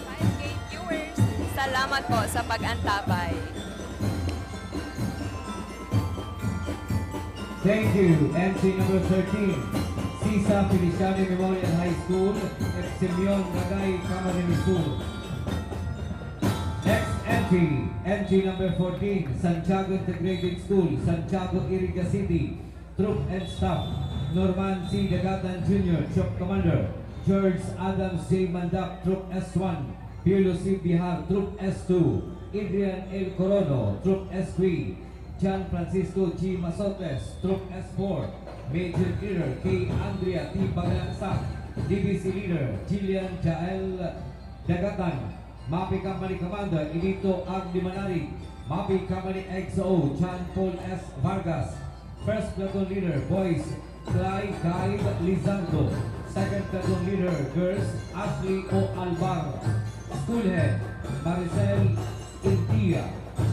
Five K viewers, salamat po sa pag-antabay. Thank you. Entry number thirteen, Sisa Feliciano Memorial High School, F. Simeon Ragay, Camarines Sur. Next entry, entry number fourteen, Santiago Integrated School, Santiago, Iriga City. Troop and staff, Norman C. Dagatan Junior, Troop Commander, George Adams J. Mandak, Troop S one, Pirlo C. Bihar, Troop S two, Adrian L. Corono, Troop S three, John Francisco G. Masotles, Troop S four, Major Leader K. Andrea T. Bagalaksak, D B C Leader Jillian Jael Dagatan, MAPEH Company Commander Elito Agdi Manarig, MAPEH Company X O John Paul S. Vargas, First Platoon Leader Boys Clyde Lizardo, Second Platoon Leader Girls Ashley O. Albar, School Head Maricel India,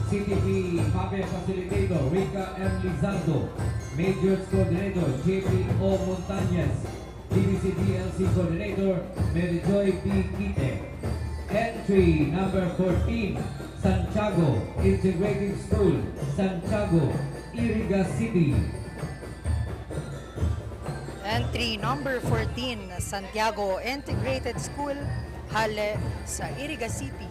C T P MAPEH Facilitator Rica M. Lizardo, Majors Coordinator J P O. Montañez, D B C D L C Coordinator Mary Joy P. Quite. Entry number fourteen, Santiago Integrated School, Santiago, Iriga City. Entry number fourteen, Santiago Integrated School, hale sa Iriga City.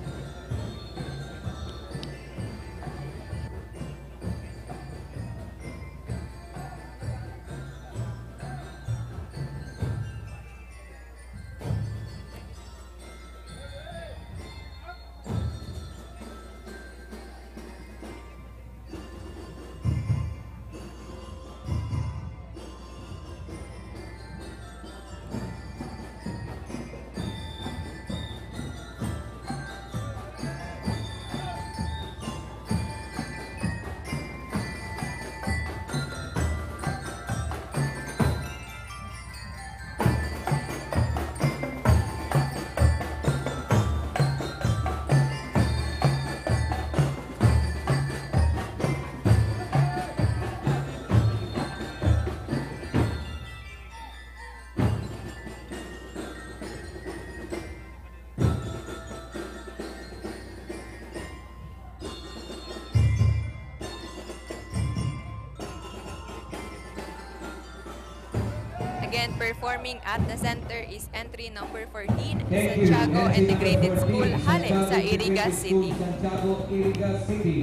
Again, performing at the center is entry number fourteen, Thank you. Santiago Entry number Integrated School, fourteen, hale Santiago sa Iriga Integrated School, City. Santiago, Iriga City.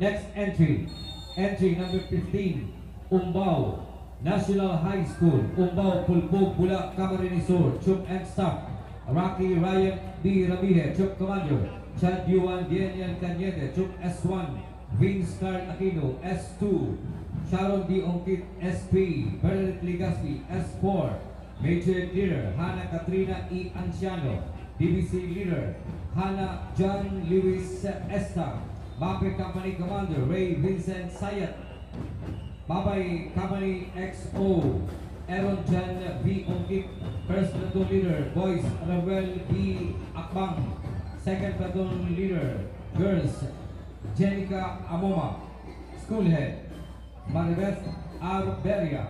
Next entry, entry number fifteen, Umbao National High School, Umbao, Pulpog, Bula, Camarines Sur, Troop and Staff, Rocky Ryan B. Rabihe, Troop Commander, Chad Yuan Daniel Cañete, Troop S one, Vince Carl Aquino, S two, Sharon D. Ongkit, S three, Bernadette Legaspi, S four, Major Leader Hana Katrina E. Anciano, D B C Leader Hana John Lewis Esta, MAPEH Company Commander Ray Vincent Sayat, MAPEH Company X O Aaron John V. Ongkit, First Platoon Leader Boys Ramuel B. Akbang, Second Platoon Leader Girls Jenica Amoma, School Head Maribeth R. Beria,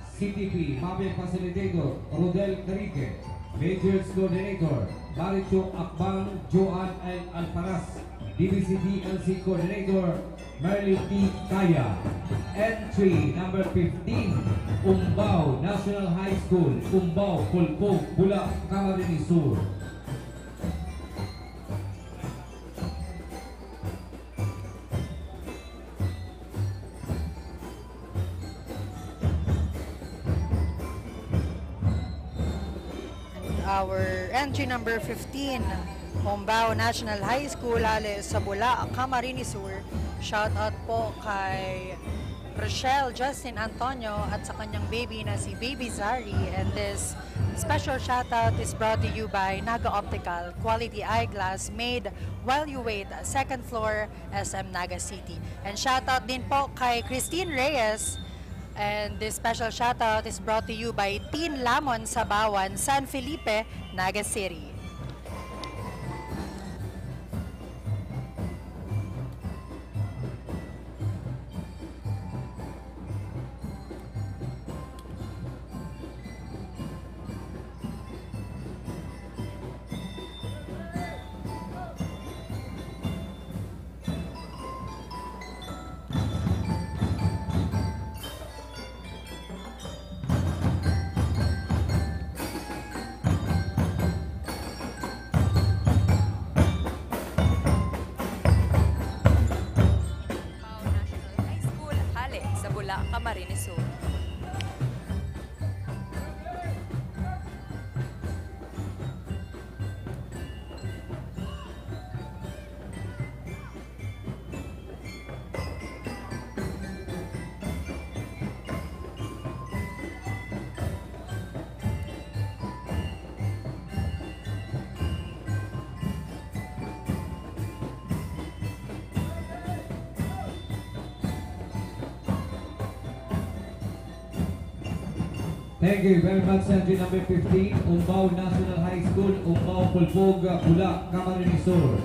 C T P MAPEH Facilitator Rodel Carique, Majors Coordinator Maricho Akbang, Joan L. Alparas, D B C D L C Coordinator Merly T. Kaya. Entry number fifteen, Umbao National High School, Umbao, Pulpog, Bula, Camarines Sur. Entry number fifteen, Umbao National High School, hale sa Bula, Camarines Sur. Shoutout po kay Rochelle Justin Antonio at sa kanyang baby na si Baby Zari. And this special shoutout is brought to you by Naga Optical, quality eyeglass made while you wait, second floor, S M Naga City. And shoutout din po kay Christine Reyes. And this special shoutout is brought to you by Teen Lamon Sabawan, San Felipe, Naga City. National High School, hale sa Bula, Camarines Sur. Thank you very much, entry number fifteen, Umbao National High School, Umbao Pulpog, Bula, Camarines Sur.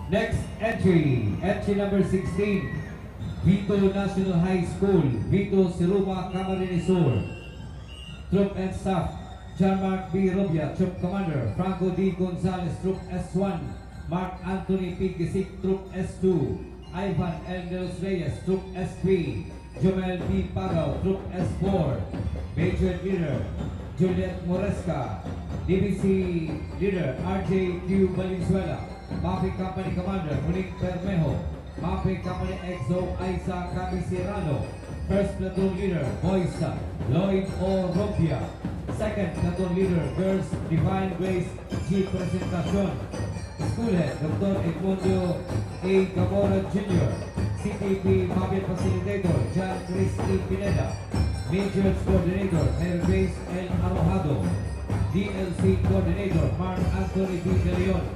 Next entry, entry number sixteen, Vito National High School, Vito Siruma, Camarines Sur. Troop and staff, John Mark B. Robia, Troop Commander, Franco D. Gonzalez, Troop S one, Mark Anthony P. Gisik, Troop S two, Ivan L. De Los Reyes, Troop S three, Jomel B. Pagaw, Troop S four, Major Leader Juliet Moresca, D B C Leader R J Q Valenzuela, Mafia Company Commander Monique Bermejo, Mafia Company X O Aiza Cabisirano, First Platoon Leader Boys Lloyd O. Robia, Second Platoon Leader Girls Divine Grace G. Presentacion, School Head Doctor Edmundo A. Gamora Junior, C T P Mafia Facilitator John Chris E. Pineda, Majors Coordinator Mayor Grace L. Arojado, D L C Coordinator Mark Anthony D. De Leon,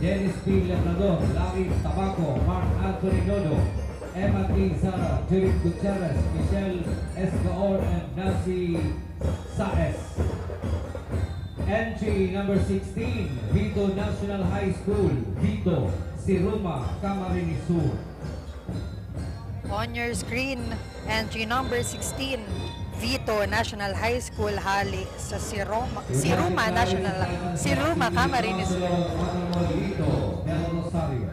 Dennis P. Labrador, Larry Tabaco, Mark Anthony Nodo, Emma T. Zara, Judith Gutierrez, Michelle Escaor, and Nancy Saez. Entry number sixteen, Vito National High School, Vito, Siruma, Camarines Sur. On your screen, entry number sixteen, Vito National High School, hale sa Siroma, Siruma National, Siruma, Camarines Sur. Vito del Rosario.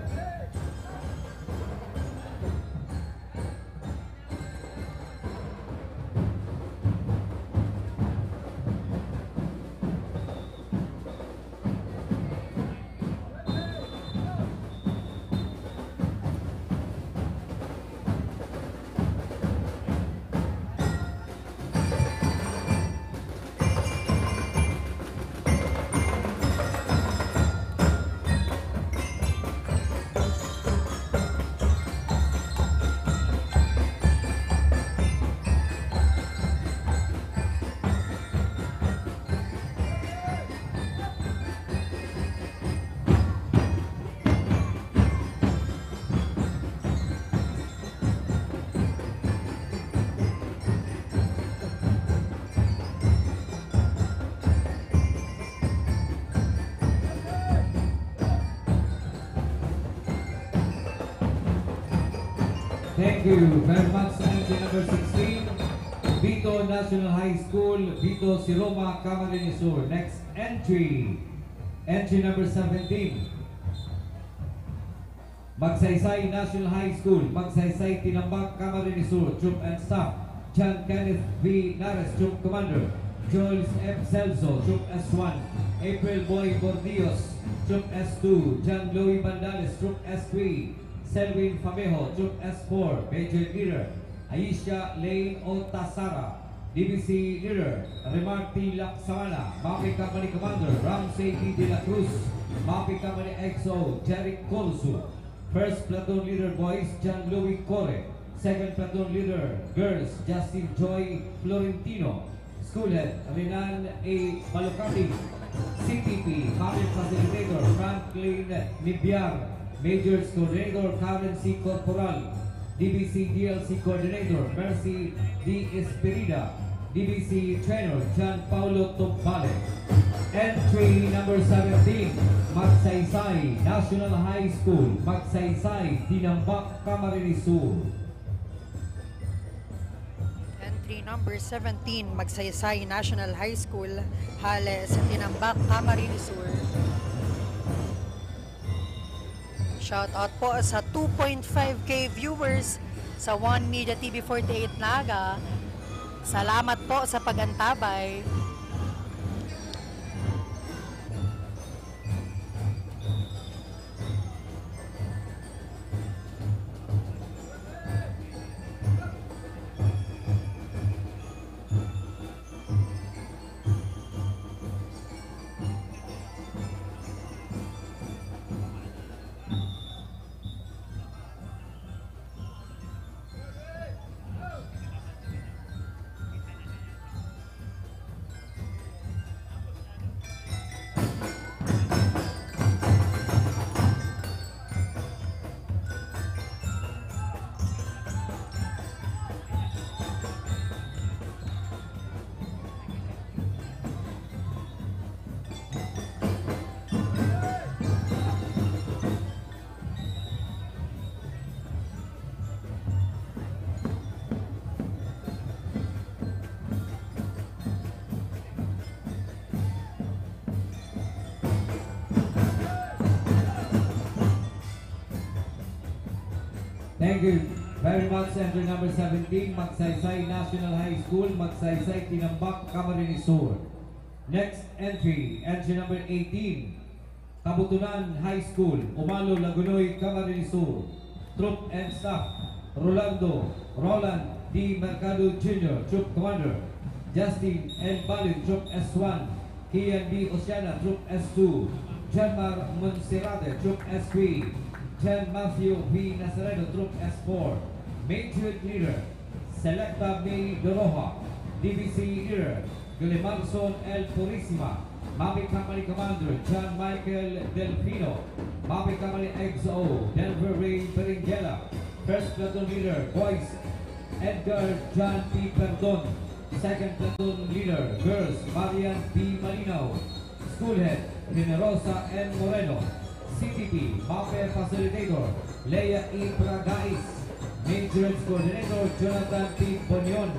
Thank you very much, entry number sixteen, Vito National High School, Vito, Siroma, Camarines Sur. Next entry, entry number seventeen, Magsaysay National High School, Magsaysay Tinambac, Camarines Sur, Troop and Staff, John Kenneth V. Nares, Troop Commander, Joel F. Celso, Troop S one, April Boy Bordios, Troop S two, John Louis Bandales, Troop S three, Selwyn Famejo, Troop S four, Major Leader, Aisha Lane Otasara, D B C leader, Remar T. Laksamana, Mapei Company Commander, Ramsey D. De La Cruz, Mapei Company X O, Jeric Corso, First Platoon Leader Boys, John Louis Core, Second Platoon Leader Girls, Justin Joy Florentino, School Head, Renan A. Balocati, C T P, Mapei Facilitator, Franklin Nibiar, Majors Coordinator, Karen C. Corporal, D B C D L C Coordinator, Mercy D. Espirida, D B C Trainer, John Paulo Tumbale. Entry number seventeen, Magsaysay National High School, Magsaysay, Tinambac, Camarines Sur. Entry number seventeen, Magsaysay National High School, hale sa Tinambac, Camarines Sur. Shoutout po sa two point five K viewers sa One Media T V forty-eight Naga. Salamat po sa pag-antabay. Thank you very much, entry number seventeen, Magsaysay National High School, Magsaysay, Tinambac, Camarines Sur. Next entry, entry number eighteen, Kabutunan High School, Umalo, Lagonoy, Camarines Sur. Troop and staff, Rolando, Roland D. Mercado Junior, Troop Commander, Justin L. Balin, Troop S one, Kian B. Oceana, Troop S two, Janmar Monserrate, Troop S three, Jan Matthew V. Nazareno, Troop S four, Major Leader, Selecta May Doroha, D B C Leader, Glemarson L. Purisima, Mapei Company Commander, John Michael Delfino, Mapei Company X O, Delver Ray Berenguela, First Platoon Leader, Boys, Edgar John P. Perdon, Second Platoon Leader, Girls, Marian P. Malinaw, School Head, Generosa N. Moreno, C T P, Mapei Facilitator, Lea E. Pragais, Maintenance Coordinator, Jonathan P. Bonion,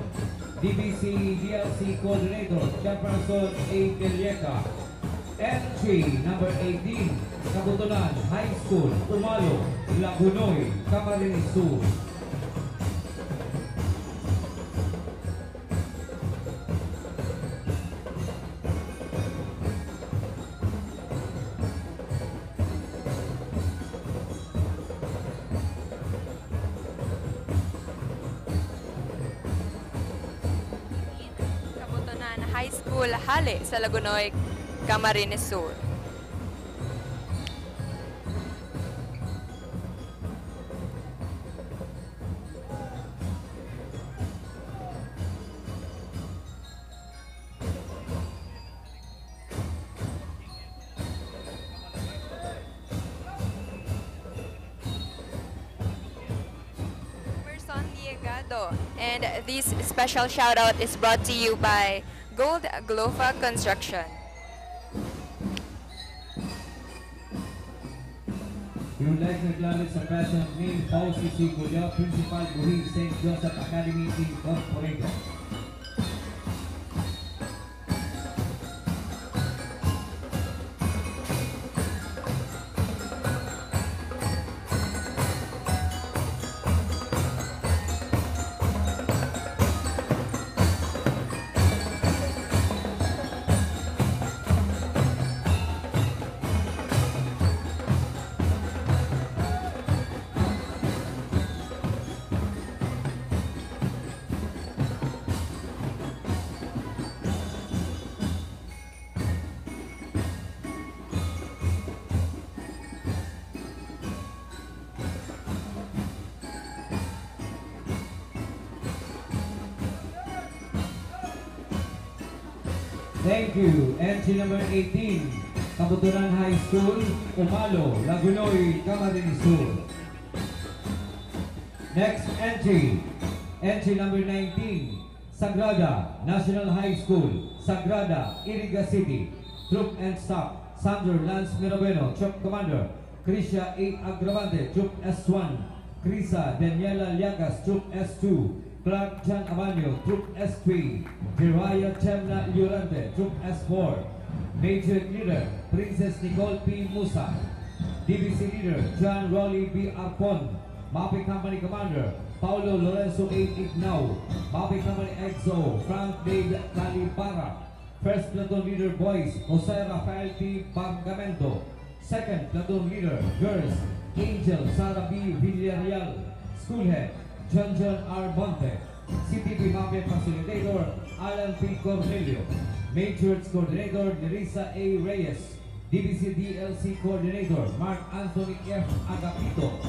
D B C D L C Coordinator, Jefferson A. Calieta. Entry number eighteen, Kabutunan High School, Umalo, Lagonoy, Camarines Sur. Kabutunan High School, hale sa Lagonoy, Camarines Sur. Emerson Liegado. And this special shoutout is brought to you by Gold Glofa Construction. We would like to acknowledge the presence of Mister Fauci C. Gulio, Principal, Buhi Saint Joseph Academy Incorporated. Thank you. Entry number eighteen, Kabutunan High School, Umalo, Lagunoy, Camarines Sur. Next entry, entry number nineteen, Sagrada National High School, Sagrada, Iriga City. Troop and Staff, Sandro Lance Mirabeno, Troop Commander, Krisha A. Agravante, Troop S one, Krisa Daniela Llagas, Troop S two, Clark John Abanyo, Troop S three, Jiraiya Chemna Llorente, Troop S four, Major Leader, Princess Nicole P. Musa, D B C Leader, John Rolly B. Arpon, Mape Company Commander, Paulo Lorenzo A. Ignao, Mape Company X O, Frank Dave Calibara, First Platoon Leader Boys, Jose Rafael T. Bargamento, Second Platoon Leader, Girls, Angel Sara B. Villarreal, School Head, John John R. Monte, C T P Mafia Facilitator, Alan P. Cornelio, Main Church Coordinator, Nerissa A. Reyes, D B C D L C Coordinator, Mark Anthony F. Agapito.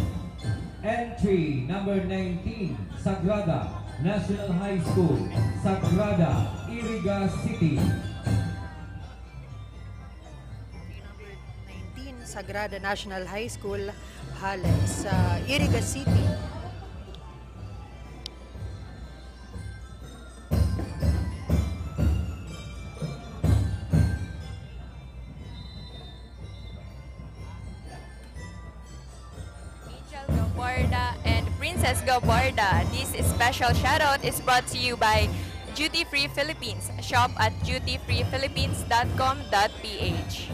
Entry number nineteen, Sagrada National High School, Sagrada, Iriga City. Number nineteen, Sagrada National High School, Hales, sa Iriga City. Angel Gabarda and Princess Gabarda. This special shoutout is brought to you by Duty Free Philippines. Shop at duty free philippines dot com dot P H.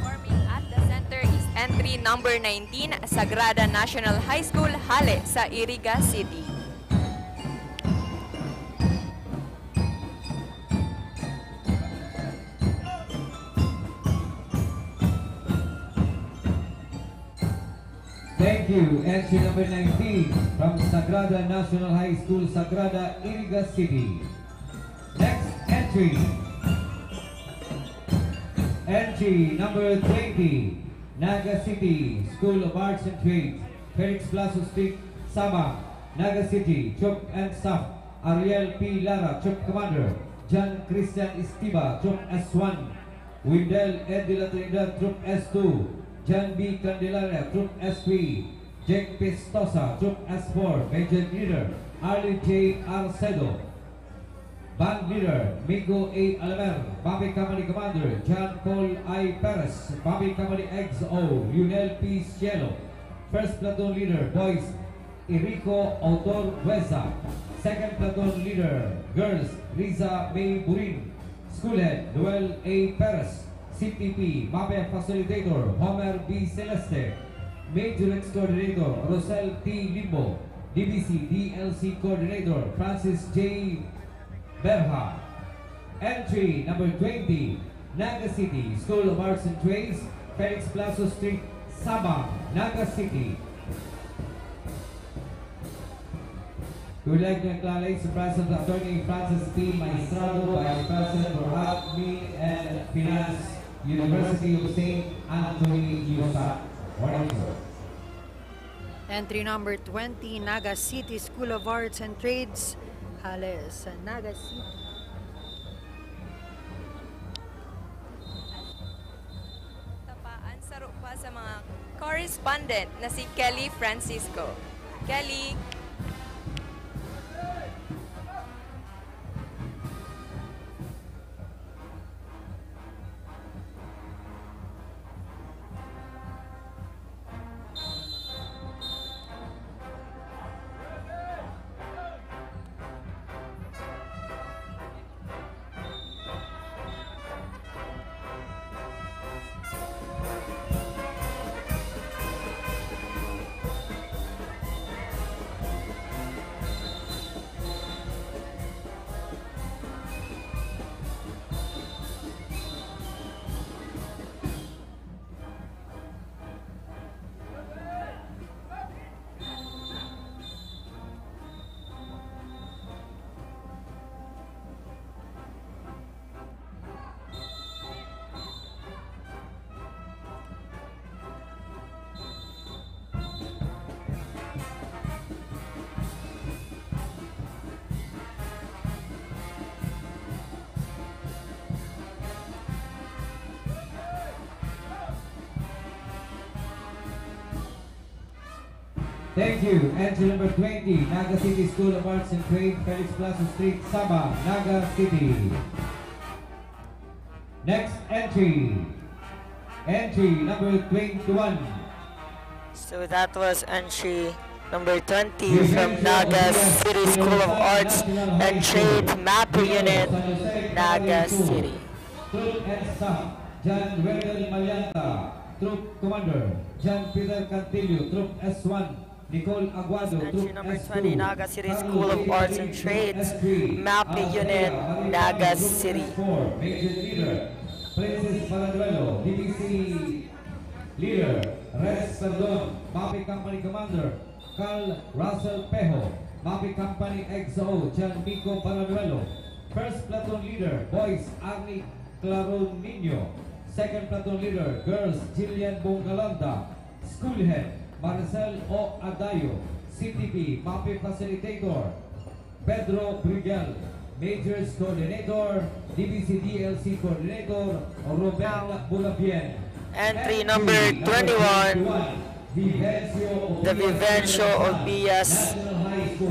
Forming at the center is entry number nineteen, Sagrada National High School, Hale, sa Iriga City. Thank you. Entry number nineteen from Sagrada National High School, Sagrada, Iriga City. Next entry. Entry number twenty, Naga City School of Arts and Trades, Felix Plazo Street, Sabang, Naga City. Troop and Staff, Ariel P. Lara, Troop Commander, John Christian Estiba, Troop S one, Windel Ed de la Trinidad, Troop S two, John B. Candelaria, Troop S three, Jack Pistosa, Troop S four, Major Leader, Arlie J. Arcedo. Band Leader, Mingo A. Alamer. Bombing Company Commander, John Paul I. Perez. Bombing Company X O, Lionel P. Cielo. First Platoon Leader, Boys, Erico Autor Buesa. Second Platoon Leader, Girls, Riza May Burin. School Head, Noel A. Perez. C T P, Mafia Facilitator, Homer B. Celeste. Major Coordinator, Rosel T. Limbo. D B C D L C Coordinator, Francis J. Berha. Entry number twenty, Naga City School of Arts and Trades, Felix Plazo Street, Sabang, Naga City. We would like to acknowledge the presence of Attorney Francis P. Maestrado, Vice President for Admin and Finance, University of Saint Anthony, U S A. Morning, sir. Entry number twenty, Naga City School of Arts and Trades, Hale, sa Naga City. Tapaan, saro pa sa mga current respondent na si Kelly Francisco. Kelly! Thank you. Entry number twenty, Naga City School of Arts and Trade, Felix Plazo Street, Sabah, Naga City. Next entry, entry number twenty-one. So that was entry number twenty from Naga City School of Arts and Trade, MAPEH Unit, Naga City. Troop and staff, John Wendell Malianta, Troop Commander, John Peter Cantillo, Troop S one, Nicole Aguado, entry Troop number S two, twenty, Naga City Carlo School of David Arts and King, Troop Trades, S three, MAPEH Althea Unit, Marita, Naga Troop City. S four, Major Leader, Princess Paraduelo, D B C Leader, Res Perdon, MAPEH Company Commander, Carl Russell Peho, MAPEH Company X O, John Mico Paraduelo, First Platoon Leader, Boys, Arnie Claron Niño, Second Platoon Leader, Girls, Jillian Bongalonda, School Head, Maricel O. Adayo, C T P, MAPEH Facilitator, Pedro Brigel, Majors Coordinator, D B C D L C Coordinator, Ruben Bulabien. Entry number twenty-one, the Vivencio Obias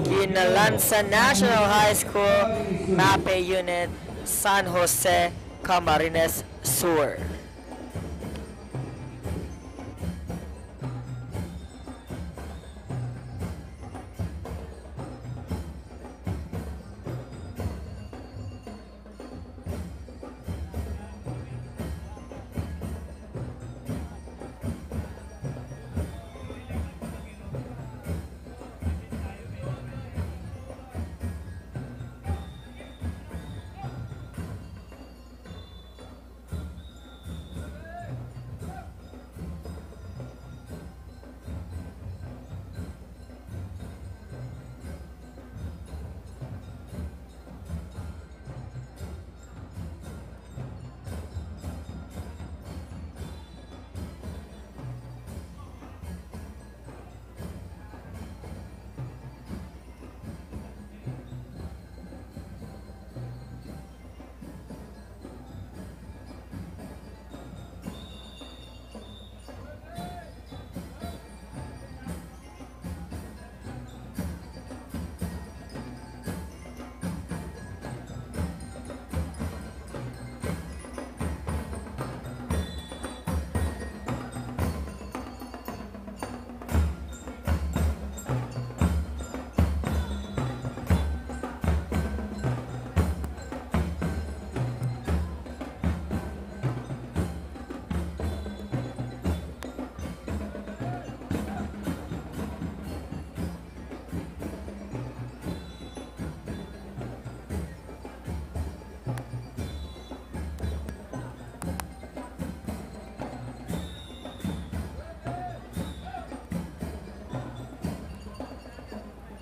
Quinalanza National High School, MAPEH Unit, San Jose, Camarines Sur.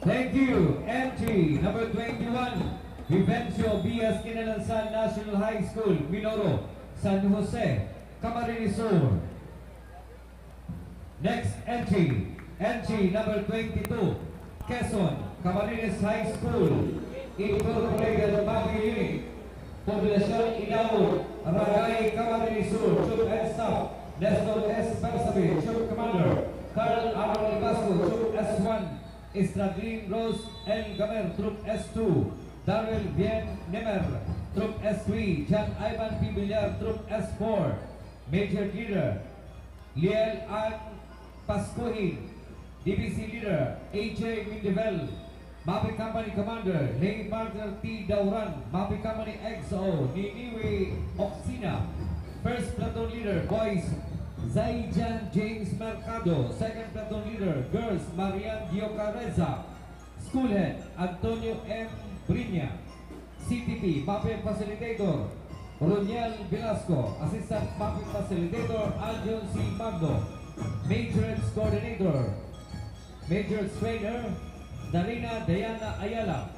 Thank you. Entry number twenty-one, Vivencio Bias Kinalansan National High School, Minoro, San Jose, Camarines Sur. Next entry, entry number twenty-two, Quezon, Camarines High School, Incorporated Family Unit, Poblacion Inao, Ragay, Camarines Sur, Troop and Staff, Nestor S. Bersabe, Troop Commander, Carl Aaron Ibasco, Troop S one, Estradlin Rose L. Gamer, Troop S two, Darrell Bien Nemer, Troop S three, John Ivan P. Villar, Troop S four, Major Leader, Liel Ann Pascuhin, D B C Leader, A J Mindevel, MAPEH Company Commander, Lay Martyr T. Dauran, MAPEH Company X O, Niniwe Oxina, First Platoon Leader, Boys, Zaijan James Mercado, Second Platoon Leader, Girls, Marian Diocareza, School Head, Antonio M. Brinya, C T P, MAPEH Facilitator, Roniel Velasco, Assistant MAPEH Facilitator, Aljon C. Magno, Major Coordinator, Major Trainer, Darina Diana Ayala,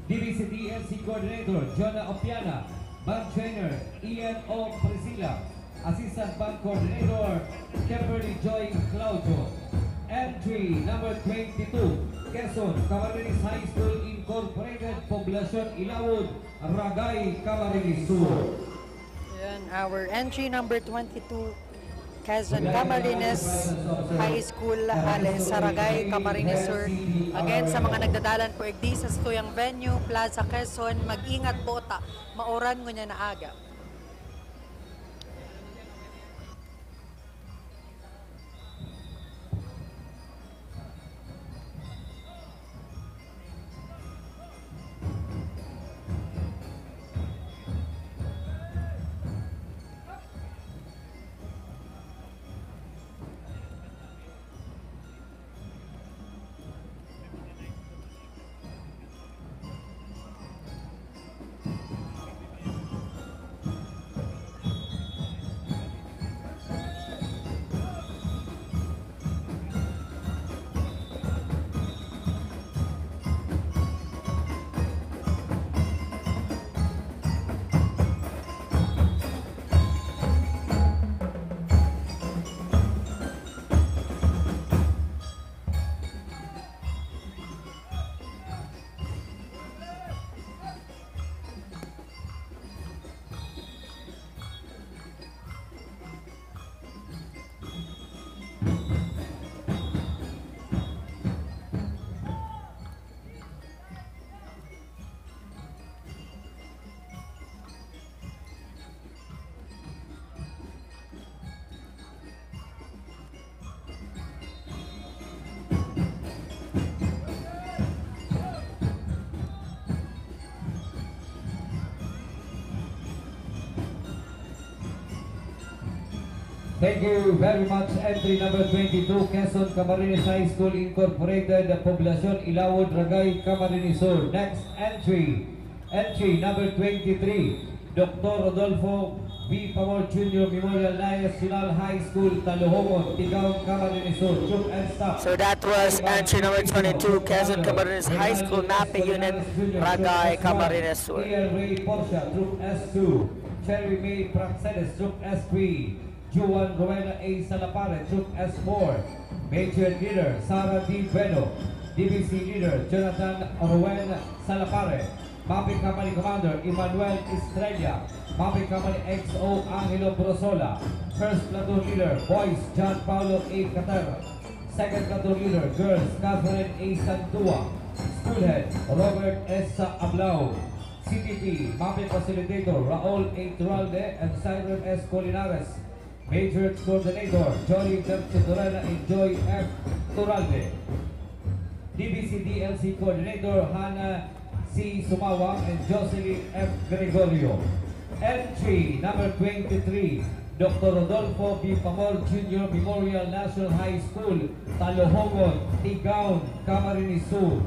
D B C D L C Coordinator, Jonah Opiana, Band Trainer, Ian O. Priscilla, Assistant Band Coordinator, Kimberly Joy Claudio. Entry number twenty-two, Quezon, Camarines High School Incorporated, Poblacion Ilawod, Ragay, Camarines Sur. Ayan, our entry number twenty-two, Quezon, Camarines High School, hale sa Ragay, Camarines Sur. Again, sa mga nagdadalan po igdi sa satuyang venue, Plaza Quezon, mag-ingat po ta. Mauran ngunyan na aga. Thank you very much. Entry number twenty-two, Quezon Camarines High School Incorporated, Poblacion Ilawod, Ragay, Camarines Sur. Next entry, entry number twenty-three, Doctor Rodolfo V. Pamor Junior Memorial National High School, Talohogon, Tigaon, Camarines Sur. Troop and staff. So that was entry number twenty-two, Quezon Camarines High School, MAPEH Unit, Ragay, Camarines Sur. Ian Ray Porcia, Troop S two. Cherry May Praxedes, Troop S three. Juan Rowena A. Salapare, Troop S four. Major Leader, Sara D. Bueno. D B C Leader, Jonathan Rowen Salapare. MAPEH Company Commander, Emmanuel Estrella. MAPEH Company X O, Angelo Brosola. First Platoon Leader, Boys, John Paulo A. Cater. Second Platoon Leader, Girls, Catherine A. Santua. School Head, Robert S. Ablao. C T P, MAPEH Facilitator, Raul A. Turalde and Cyril S. Colinares. Major Coordinator, Johnny F. Chidorena and Joy F. Turalde. D B C D L C Coordinator, Hannah C. Sumawa and Jocelyn F. Gregorio. Entry number twenty-three, Doctor Rodolfo V. Pamor Junior Memorial National High School, Talohogon, Tigaon, Camarines Sur.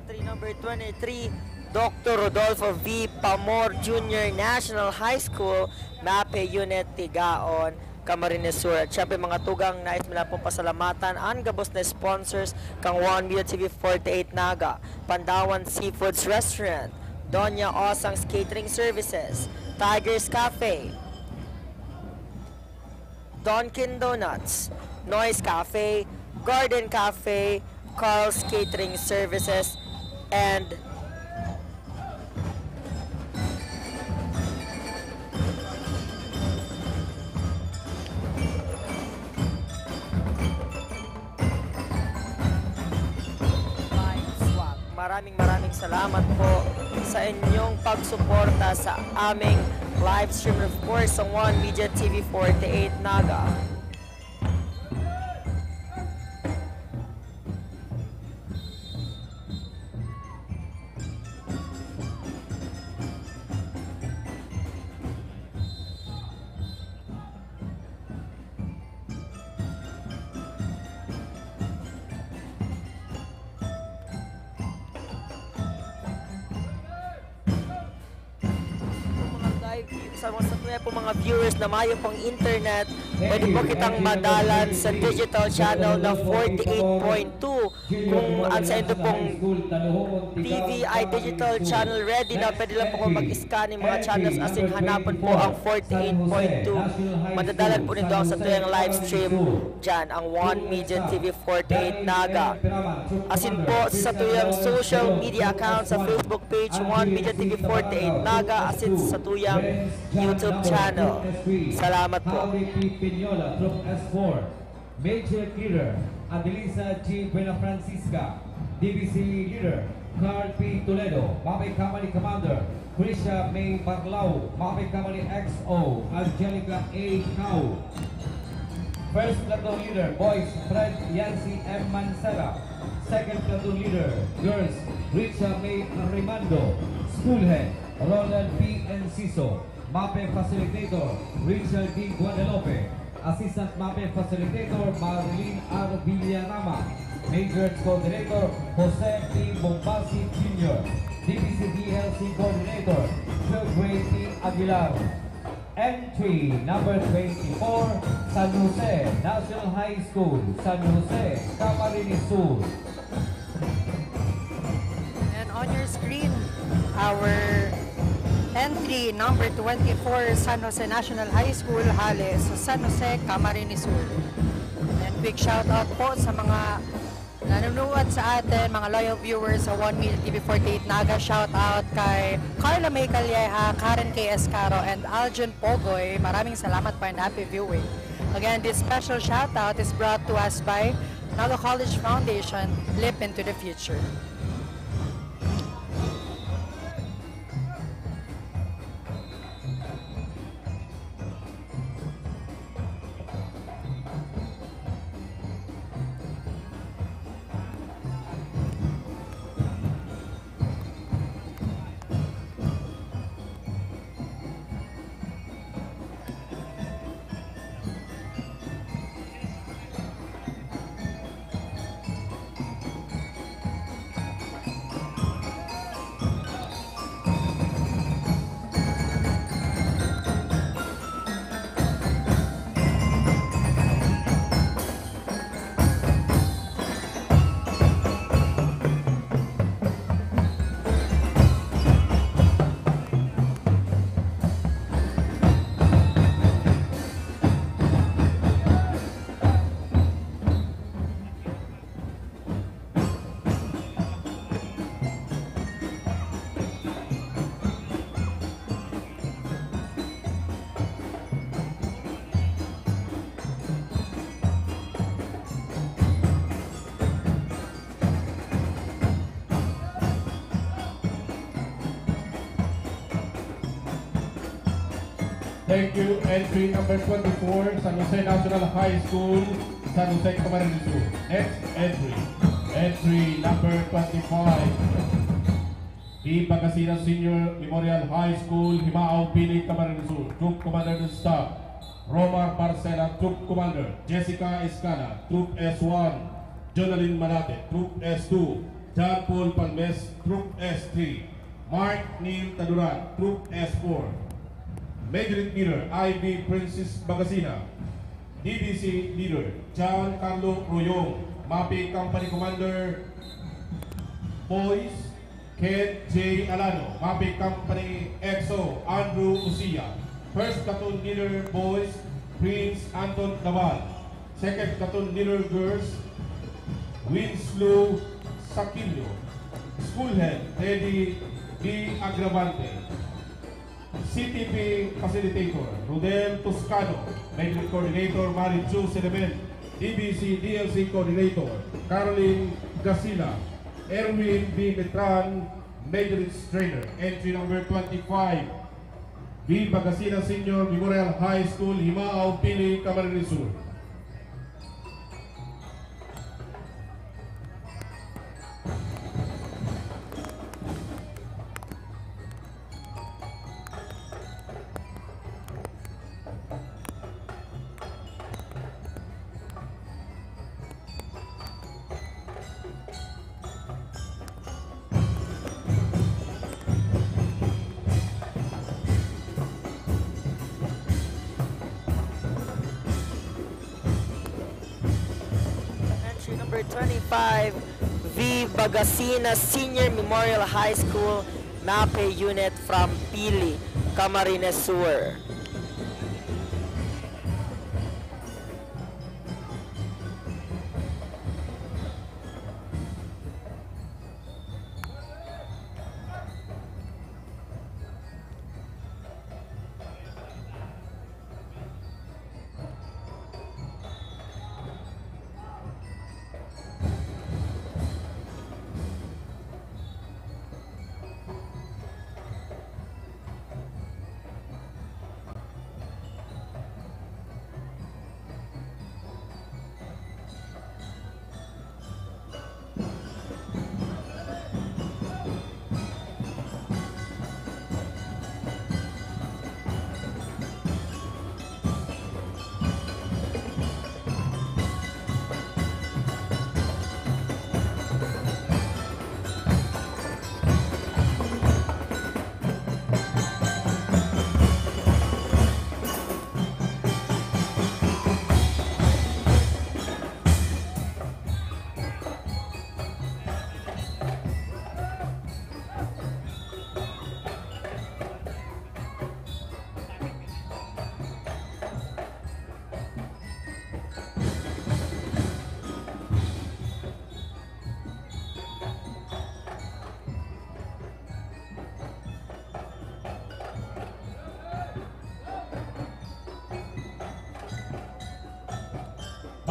Entry number twenty-three, Doctor Rodolfo V. Pamor Junior National High School, MAPEH Unit, Tigaon, Camarines Sur. At syempre, mga tugang, nais mi lang pong pasalamatan an gabos na sponsors kan One View T V forty-eight Naga, Pandawan Seafoods Restaurant, Doña Osang's Catering Services, Tiger's Cafe, Dunkin' Donuts, Noise Cafe, Garden Cafe, Carl's Catering Services, and Maraming, maraming salamat po sa inyong pagsuporta sa aming live stream, of course, sa One Media T V forty-eight Naga. Mga live view-, sa mga, sa mga po mga viewers na mayo pong internet, pwede po kitang madalan sa digital channel na forty-eight point two. Kung ang sa inyo pong T V ay digital channel, ready na, pwede lang po kung mag-scan ng mga channels asin hanapon po ang forty-eight point two. Madadalan po nindo ang satuyang live stream diyan, ang One Media T V forty-eight Naga. Asin po sa satuyang social media account sa Facebook page, One Media T V forty-eight Naga, asin sa satuyang YouTube channel. Salamat po. Javi P. Piñola, Troop S four. Major Leader, Adelisa G. Buenafrancisca. D B C Leader, Carl P. Toledo. Mapay Company Commander, Christian May Barlao. Mapay Company X O, Angelica A. Cao. First Platoon Leader, Boys, Fred Yancy M. Mancera. Second Platoon Leader, Girls, Richa May Rimando. School Head, Ronald P. Enciso. Mapay Facilitator, Richard D. Guadalupe. Assistant Mapay Facilitator, Marilyn R. Villarama. Majors Coordinator, Jose P. Bombasi Junior. D B C D L C Coordinator, Joe Ray P. Aguilar. Entry number twenty-four, San Jose National High School, San Jose, Camarines Sur. And on your screen, our entry number twenty-four, San Jose National High School, hale sa San Jose, Camarines Sur. And quick shout out po sa mga nanonood sa atin, mga loyal viewers sa One Media T V forty-eight Naga. Shout out kay Carla May Calleja, Karen K. Escaro, and Aljon Pogoy. Maraming salamat po and happy viewing. Again, this special shout out is brought to us by Naga College Foundation, Leap into the Future. Thank you. Entry number twenty-four, San Jose National High School, San Jose, Camarines Sur. Next entry. Entry number twenty-five. Di Pangasinan Senior Memorial High School, Himao, Pili, Camarines Sur. Troop Commander and Staff, Romar Marcela, Troop Commander, Jessica Escana, Troop S one, Jonalyn Manate, Troop S two, John Paul Palmes, Troop S three, Mark Neil Taduran, Troop S four. Majority Leader, I B Princess Bagasina. D B C Leader, John Carlo Royong. Mapi Company Commander, Boys, Kent J. Alano. Mapi Company X O, Andrew Usia. First Platoon Leader, Boys, Prince Anton Daval. Second Platoon Leader, Girls, Winslow Saquillo. School Head, Teddy D. Agravante. C T P Facilitator, Rodel Toscano. Medical Coordinator, Mari Ju Sedemen. D B C D L C Coordinator, Caroline Gasila. Erwin V. Metran, Medrits trainer. Entry number twenty-five, V. Bagasinas Senior Memorial High School, Himao, Pili, Camarines Sur. Entry number twenty-five, V. Bagasinas Senior Memorial High School, MAPEH unit from Pili, Camarines Sur.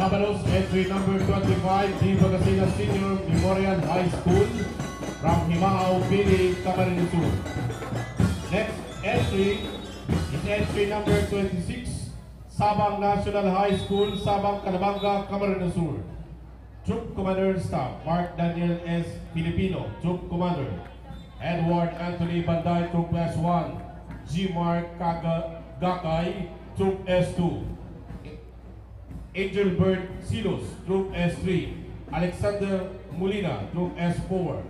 Babalos, entry number twenty-five, V. Bagasinas Senior Memorial High School from Himao, Pili, Camarines Sur. Next entry is entry number twenty-six, Sabang National High School, Sabang, Calabanga, Camarines Sur. Troop Commander Staff, Mark Daniel S. Filipino, Troop Commander. Edward Anthony Banday, Troop S one. G. Mark Kaga-, Gakay, Troop S two. Angelbert Silos, Troop S three. Alexander Molina, Troop S four.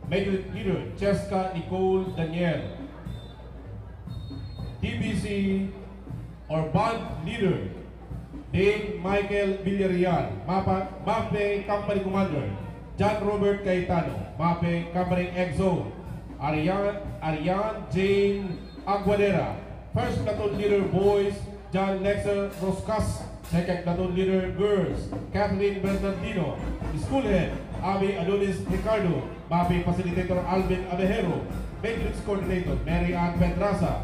Major Leader Cheska Nicole Daniel. D B C or band leader, Dave Michael Villarreal, MAPA, MAPEH Company Commander, John Robert Cayetano, MAPEH Company X O, Arian, Arian Jane Aguadera, First Platoon Leader Boys, John Lexer Roscas, Second Platoon Leader Girls, Kathleen Bernardino, School Head, Abby Adonis Ricardo, MAPEH Facilitator Alvin Abejero, Matrix Coordinator Mary Ann Pedraza,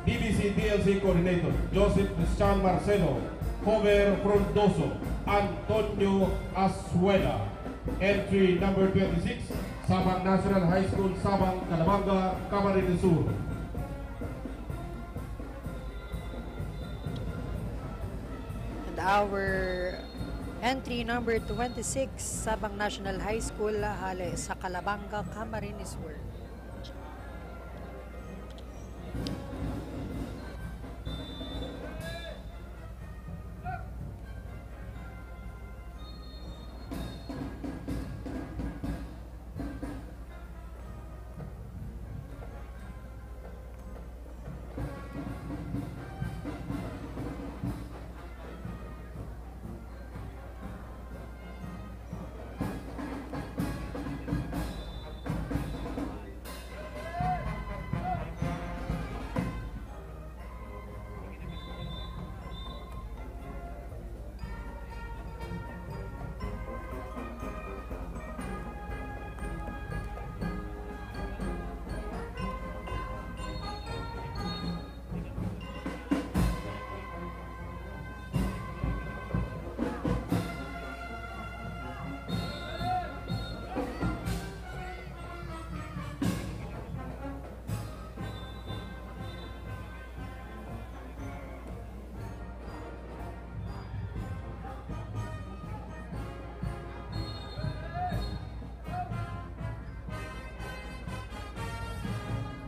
D B C T L C Coordinator Joseph Christian Marcelo, Hover Frondoso, Antonio Asuela. Entry number twenty-six, Sabang National High School, Sabang, Calabanga, Camarines Sur. And our entry number twenty-six, Sabang National High School, hale sa Calabanga, Camarines Sur.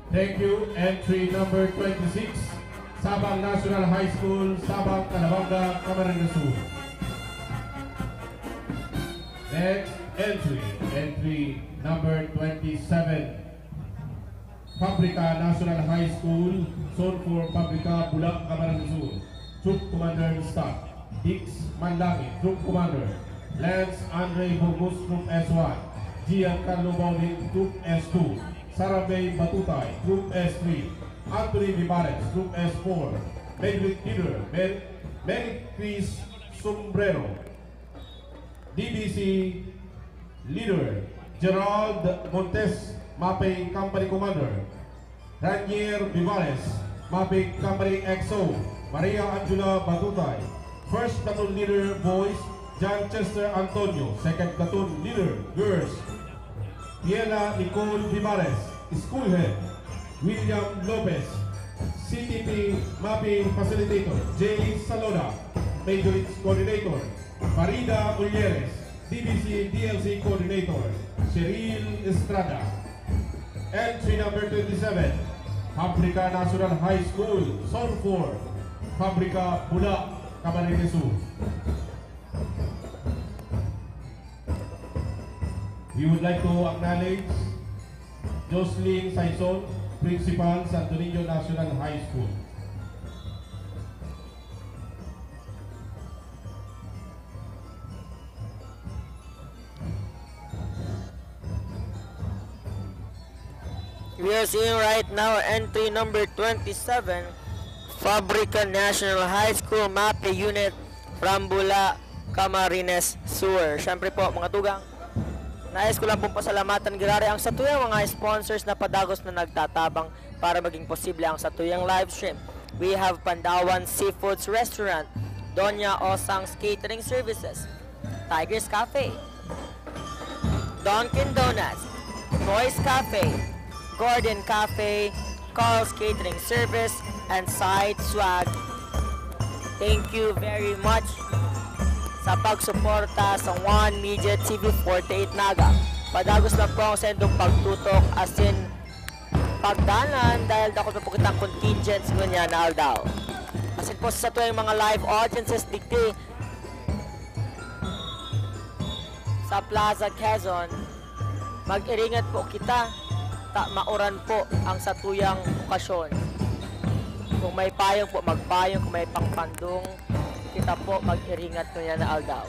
Thank you. Entry number twenty-six, Sabang National High School, Sabang, Calabanga, Camarines Sur. Next entry, entry number twenty-seven, Fabrica National High School, Zone four, Fabrica, Bula, Camarines Sur. Troop Commander and Staff, Dix Manlangit, Troop Commander, Lance Andre Burgos, Troop S one, Giancarlo Baudin, Troop S two, Sarabay Batutay, Troop S three, Anthony Vivares, Troop S four, Major Leader, Mer-, Mary Chris Sombrero, D B C Leader, Gerald Montes, MAPEH Company Commander, Ranier Vivares, MAPEH Company X O, Maria Angela Batutay, First Platoon Leader, Boys, John Chester Antonio, Second Platoon Leader, Girls, Piela Nicole Vivares, School Head, William Lopez, C T P MAPEH Facilitator, Jay Salona, Majority Coordinator, Farida Ulyeres, D B C D L C Coordinator, Cheryl Estrada. Entry number twenty-seven, Fabrica National High School, Zone four, Fabrica, Bula, Camarines Sur. We would like to acknowledge Jocelyn Saison, Principal, Santo Niño National High School. We are seeing right now entry number twenty-seven, Fabrica National High School MAPEH Unit from Bula, Camarines Sur. Siyempre po, mga tugang, nais ko lang pong pasalamatan giraray ang satuyang mga sponsors na padagos na nagtatabang para maging posible ang satuyang live stream. We have Pandawan Seafoods Restaurant, Doña Osang's Catering Services, Tiger's Cafe, Dunkin' Donuts, Noise Cafe, Gordon Cafe, Carl's Catering Service, and Side Swag. Thank you very much sa pagsuporta sa One Media T V forty-eight Naga. Padagos lang po ang sendong pagtutok asin pagdalan dahil dakul pa po kitang contingents ngunyan na aldaw. Asin po sa satuyang mga live audiences digdi sa Plaza Quezon, mag-iringat po kita ta mauran po ang satuyang okasyon. Kung may payong po, magpayong. Kung may pangpandong, kita po, mag-iringat ngunyan na aldaw.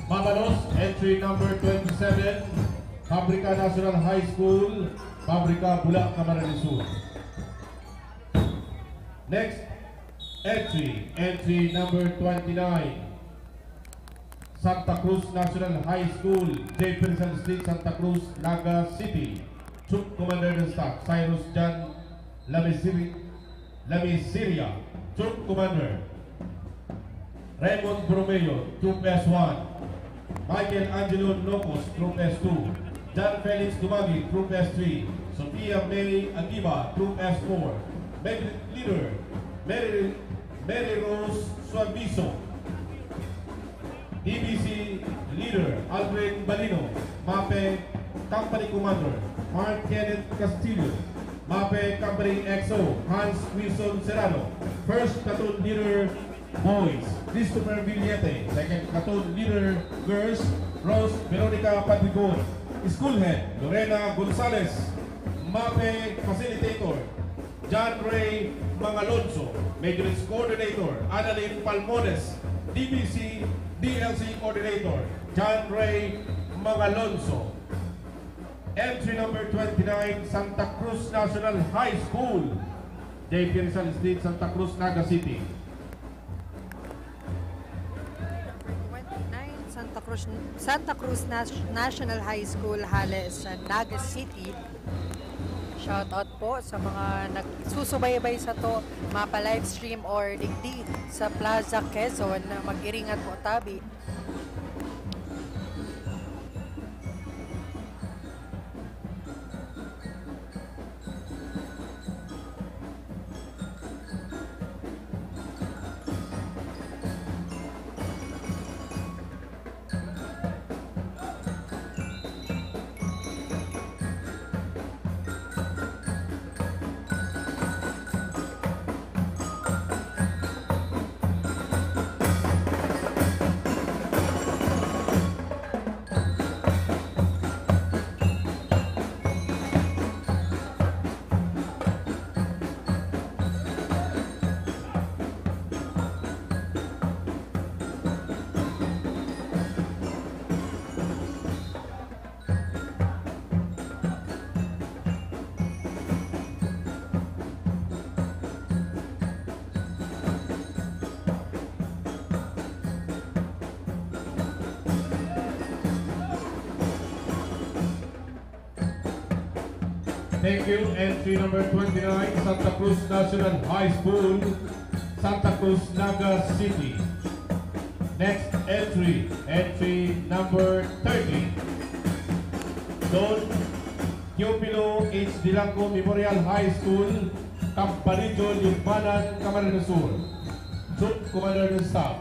Mabalos, entry number twenty-seven, Fabrica National High School, Fabrica, Bula, Camarines Sur. Next entry, entry number twenty-nine, Santa Cruz National High School, Jefferson Street, Santa Cruz, Naga City. Troop Commander ng Staff, Cyrus John Lamisiri-, Lamisiria. Troop Commander, Raymond Bromeo, Troop S one. Michael Angelo Nocos, Troop S two. John Felix Dumagi, Troop S three. Sofia May Agiba, Troop S four. Med-, Leader, Mary, Mary Rose Suaviso. D B C Leader, Aldrin Balino. MAPEH Company Commander, Mark Kenneth Castillo. MAPEH Company X O, Hans Wilson Serrano. First Platoon Leader, Boys, Christopher Villete. Second Platoon Leader, Girls, Rose Veronica Padrigon. School Head, Lorena Gonzalez. MAPEH Facilitator, John Ray Mangalonso. Majority Coordinator, Annalyn Palmones. D B C D L C Coordinator, John Ray Mangalonso. Entry number twenty-nine, Santa Cruz National High School, Jefferson Street, Santa Cruz, Naga City. Twenty-nine, Santa Cruz, Santa Cruz Nas-, National High School, hale sa Naga City. Shoutout po sa mga nagsusubaybay sato, mapa-livestream or digdi sa Plaza Quezon. Mag-iringat po tabi. Thank you. Entry number twenty-nine, Santa Cruz National High School, Santa Cruz, Naga City. Next entry, entry number thirty, Don Teofilo H. Dilangco Memorial High School, Campanillo, Libmanan, Camarines Sur. Troop Commander ng Staff.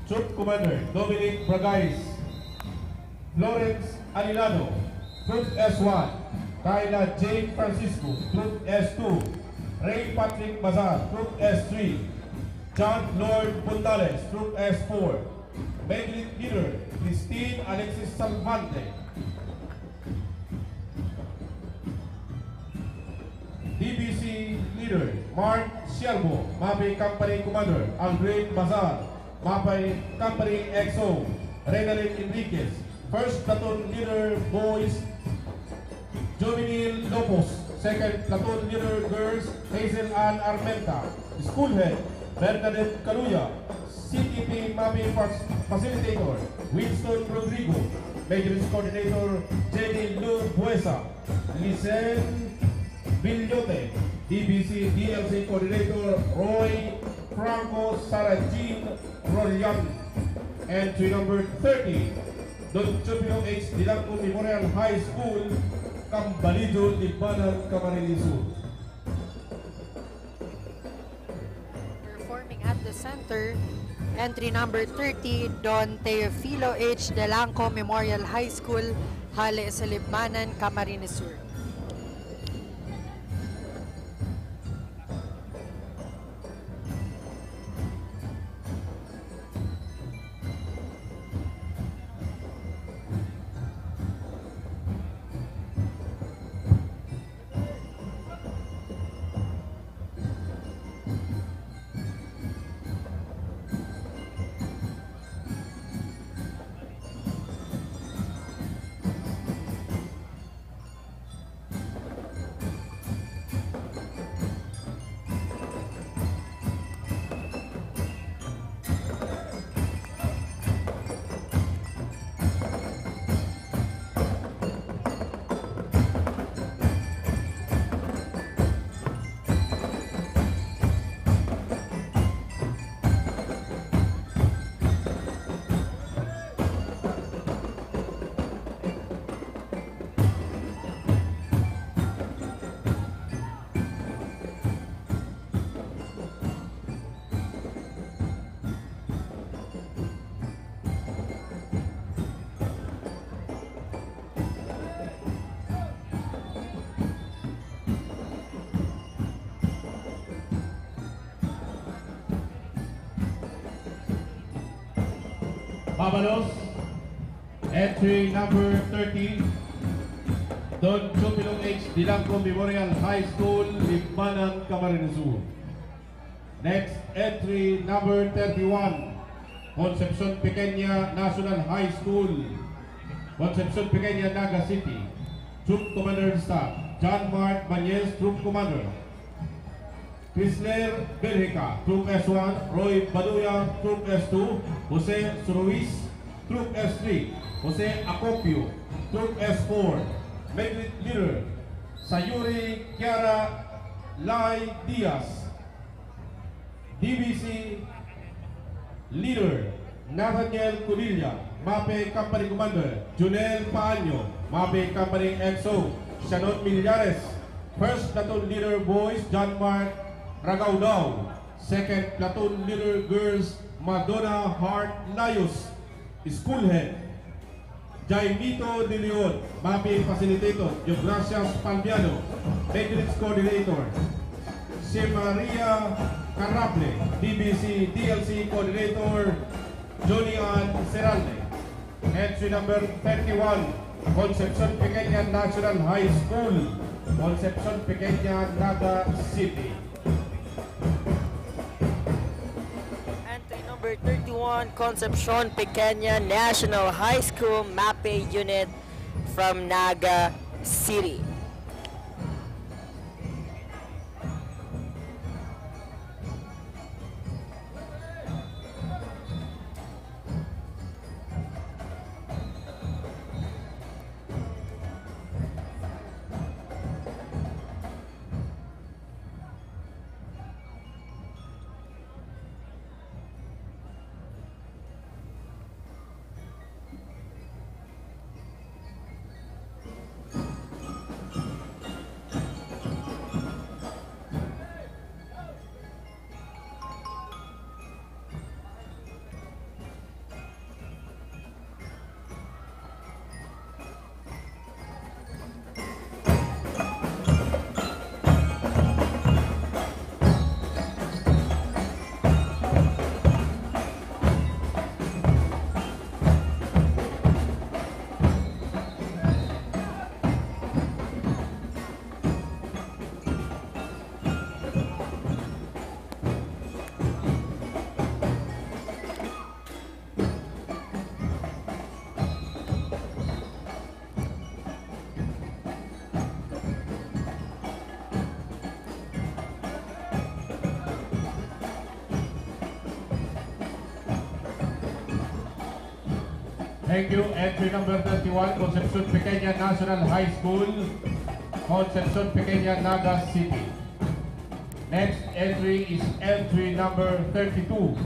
Troop Commander Dominic Bragais, Florence Alilado, Troop S one, Kayla Jane Francisco, Troop S two, Ray Patrick Bazar, Troop S three, John Lord Puntales, Troop S four, Medley Leader Christine Alexis Salvante, D B C Leader Mark Siervo, Mapei Company Commander Aldrin Bazar, Mapei Company X O Renalyn Enriquez, First Platoon Leader Boys Jovenil Lopos, Second Platoon Leader Girls Hazel Ann Armenta, School Head Bernadette Caluya, C T P Mapei Fac-, Facilitator Winston Rodrigo, Majors Coordinator Jenny Lou Buesa, Licen Billote, D B C D L C Coordinator Roy Franco, Sarah Jean Rollan. Entry number thirty, Don Teofilo H. Dilangco Memorial High School, Cambalillo, Libmanan, Camarines Sur. Performing at the center, entry number thirty, Don Teofilo H. Delangco Memorial High School, hale sa Libmanan, Camarines Sur. Mabalos, entry number thirty, Don Teofilo H. Dilangco Memorial High School, Libmanan, Camarines Sur. Next entry, number thirty-one, Concepcion Pequeña National High School, Concepcion Pequeña, Naga City. Troop Commander Staff, John Mark Bañez, Troop Commander. Chrysler Belgica, Troop S one, Roy Baduya, Troop S two, Jose Ruiz, Troop S three, Jose Acopio, Troop S four, Medley Leader, Sayuri Kiara Lai Diaz, D B C Leader, Nathaniel Cudilla, Mapei Company Commander, Junel Paanyo, Mapei Company X O, Shannon Millares, First Platoon Leader Boys, John Mark Ragaudao, Second Platoon Leader Girls, Madonna Hart Layos, School Head, Jaimito De Leon, Mapei Facilitator, Deogracias Palmiano, Matrix Coordinator, si Maria Carable, D B C D L C Coordinator, Johnny Ann Seralde. Entry number thirty-one, Concepcion Pequeña National High School, Concepcion Pequeña, Naga City. Entry number thirty-one, Concepcion Pequeña National High School, Mapei Unit from Naga City. Thank you. Entry number thirty-one, Concepcion Pequeña National High School, Concepcion Pequeña, Naga City. Next entry is entry number thirty-two,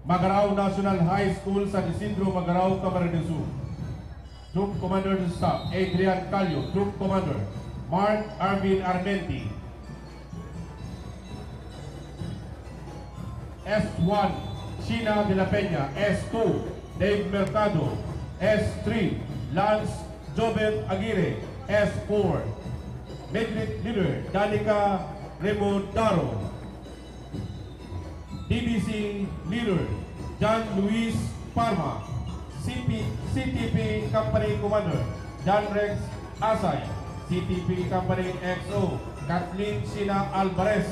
Magarao National High School, San Isidro, Magarao, Camarines Sur. Troop Commander in Staff, Adrian Calio. Troop Commander, Mark Arvin Armenti. S one, Sheena de la Peña. S two, Dave Mercado. S three, Lance Joven Aguirre. S four, Midget Leader, Danica Remodaro. D B C Leader, John Luis Parma. C P, C T P Company Commander, John Rex Asay. C T P Company X O, Kathleen Sheena Alvarez.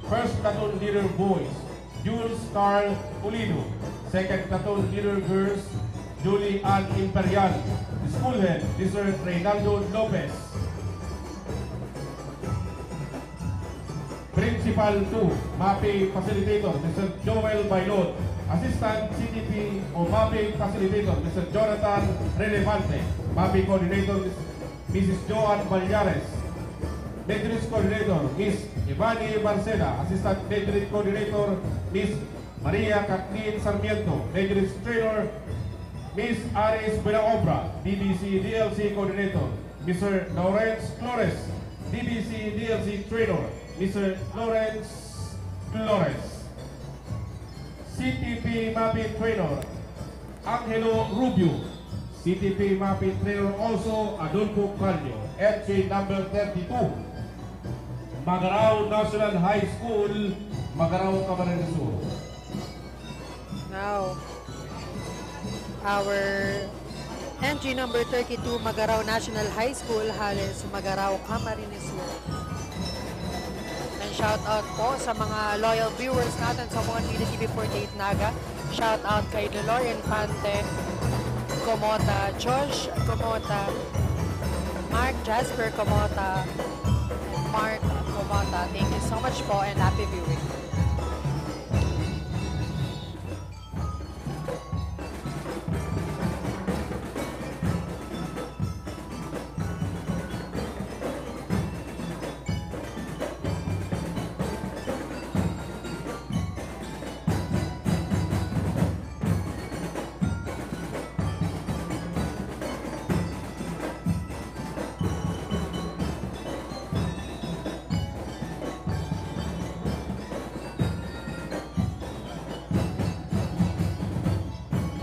First Platoon Leader Boys, Jules Carl Pulido. Second Platoon Leader Girls, Julie Ann Imperial. School Head, Mister Reynaldo Lopez. Principal two, MAPEH Facilitator, Mister Joel Bailon. Assistant C T P o MAPEH Facilitator, Mister Jonathan Relevante. MAPEH Coordinator, Missus Joan Ballares. Matrix Coordinator, Miss Ivani Barcela. Assistant Matrix Coordinator, Miss Maria Kathleen Sarmiento. Matrix Trainer, Miss Aris Buenaobra. D B C D L C Coordinator, Mister Lawrence Flores. D B C D L C Trainer, Mister Lawrence Flores. C T P MAPEH Trainer, Angelo Rubio. C T P MAPEH Trainer also, Adolfo Calio. Entry number thirty-two, Magarao National High School, Magarao, Camarines Sur. Now, our entry number thirty-two, Magarao National High School, hale sa Magarao, Camarines Sur. And shout out po sa mga loyal viewers natin sa One Unity T V forty-eight Naga. Shout out kay Dolor Infante, Comota, Josh Comota, Mark Jasper Comota, and Mark Comota. Thank you so much po and happy viewing.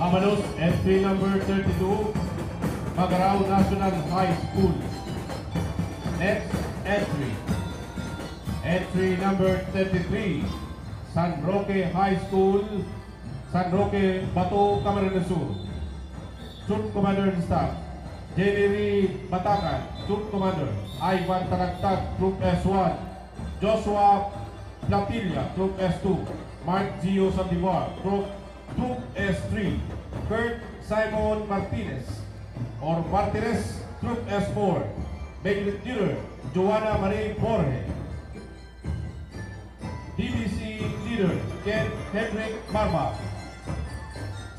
Mamanos, entry number thirty-two, Magarao National High School. Next entry, entry number thirty-three, San Roque High School, San Roque, Bato, Camarines Sur. Troop Commander in Staff, Jenny Batacan, Troop Commander, Ivan Talagtag, Troop S one, Joshua Platilla, Troop S two, Mark Gio Sandivar, Troop, Troop S three, Kurt Simon Martinez, or Martinez, Troop S four, Major Leader, Joanna Marie Borges. D B C Leader, Ken Henrik Marma.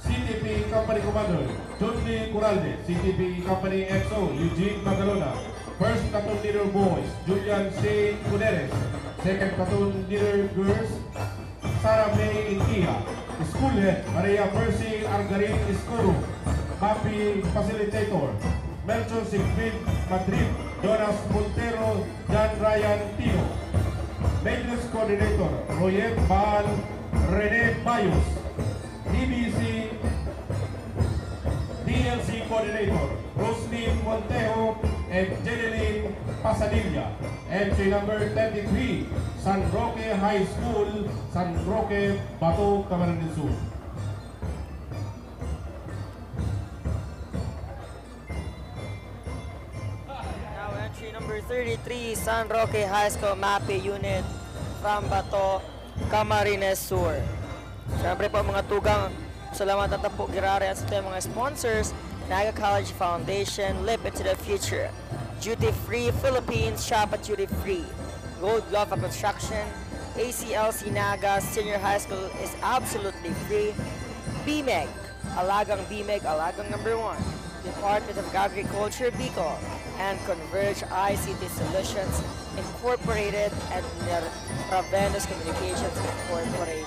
C T P Company Commander, John Lee Curalde. C T P Company X O, Eugene Magalona. First Platoon Leader Boys, Julian Shane Cuneres. Second Platoon Leader Girls, Sarah May Intia. School Head, Maria Mercy Argarin Escuro. MAPEH Facilitator, Melchor Siegfried Madrid, Jonas Montero, John Ryan Tino. Matrix Coordinator, Royet Baal, Rene Bayos. D B C, D L C Coordinator, Roslyn Montejo and Jeneline Pasadilla. Entry number thirty-three, San Roque High School, San Roque, Bato, Camarines Sur. Now, entry number thirty-three, San Roque High School MAPEH Unit from Bato, Camarines Sur. Siyempre po, mga tugang, salamatan ta po giraray sa ating mga sponsors, Naga College Foundation, Leap into the Future, Duty Free Philippines, Shop at Duty Free, Gold Glove Construction, A C L C Naga Senior High School is absolutely free, B MEG, Alagang Bimeg, Alagang Number One, Department of Agriculture, Bicol, and Converge I C T Solutions Incorporated and Ner-, Ravenus Communications Incorporated.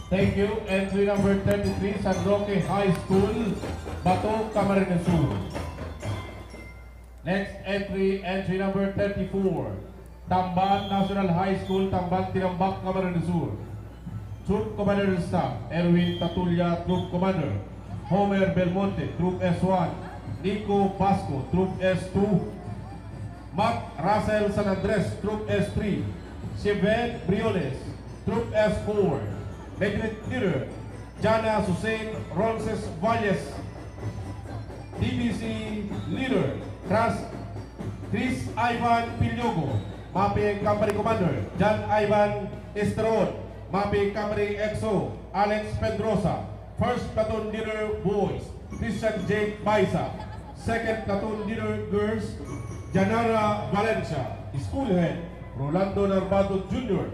Thank you. Entry number thirty-three, San Roque High School, Bato, Camarines Sur. Next entry, entry number thirty-four, Tamban National High School, Tamban, Tinambac, Camarines Sur. Troop Commander Staff, Erwin Tatulia, Troop Commander. Homer Belmonte, Troop S one. Nico Basco, Troop S two. Mac Russell San Andres, Troop S three. Cheven Briones, Troop S four. Majorette Leader, Jana Susain Ronces Valles, D B C Leader, Chris, Chris Ivan Piliogo, Mapping Company Commander, John Ivan Esteron, Mapping Company X O, Alex Pedrosa, First Platoon Leader Boys, Christian Jake Baisa, Second Platoon Leader Girls, Janara Valencia, School Head, Rolando Narbato Junior,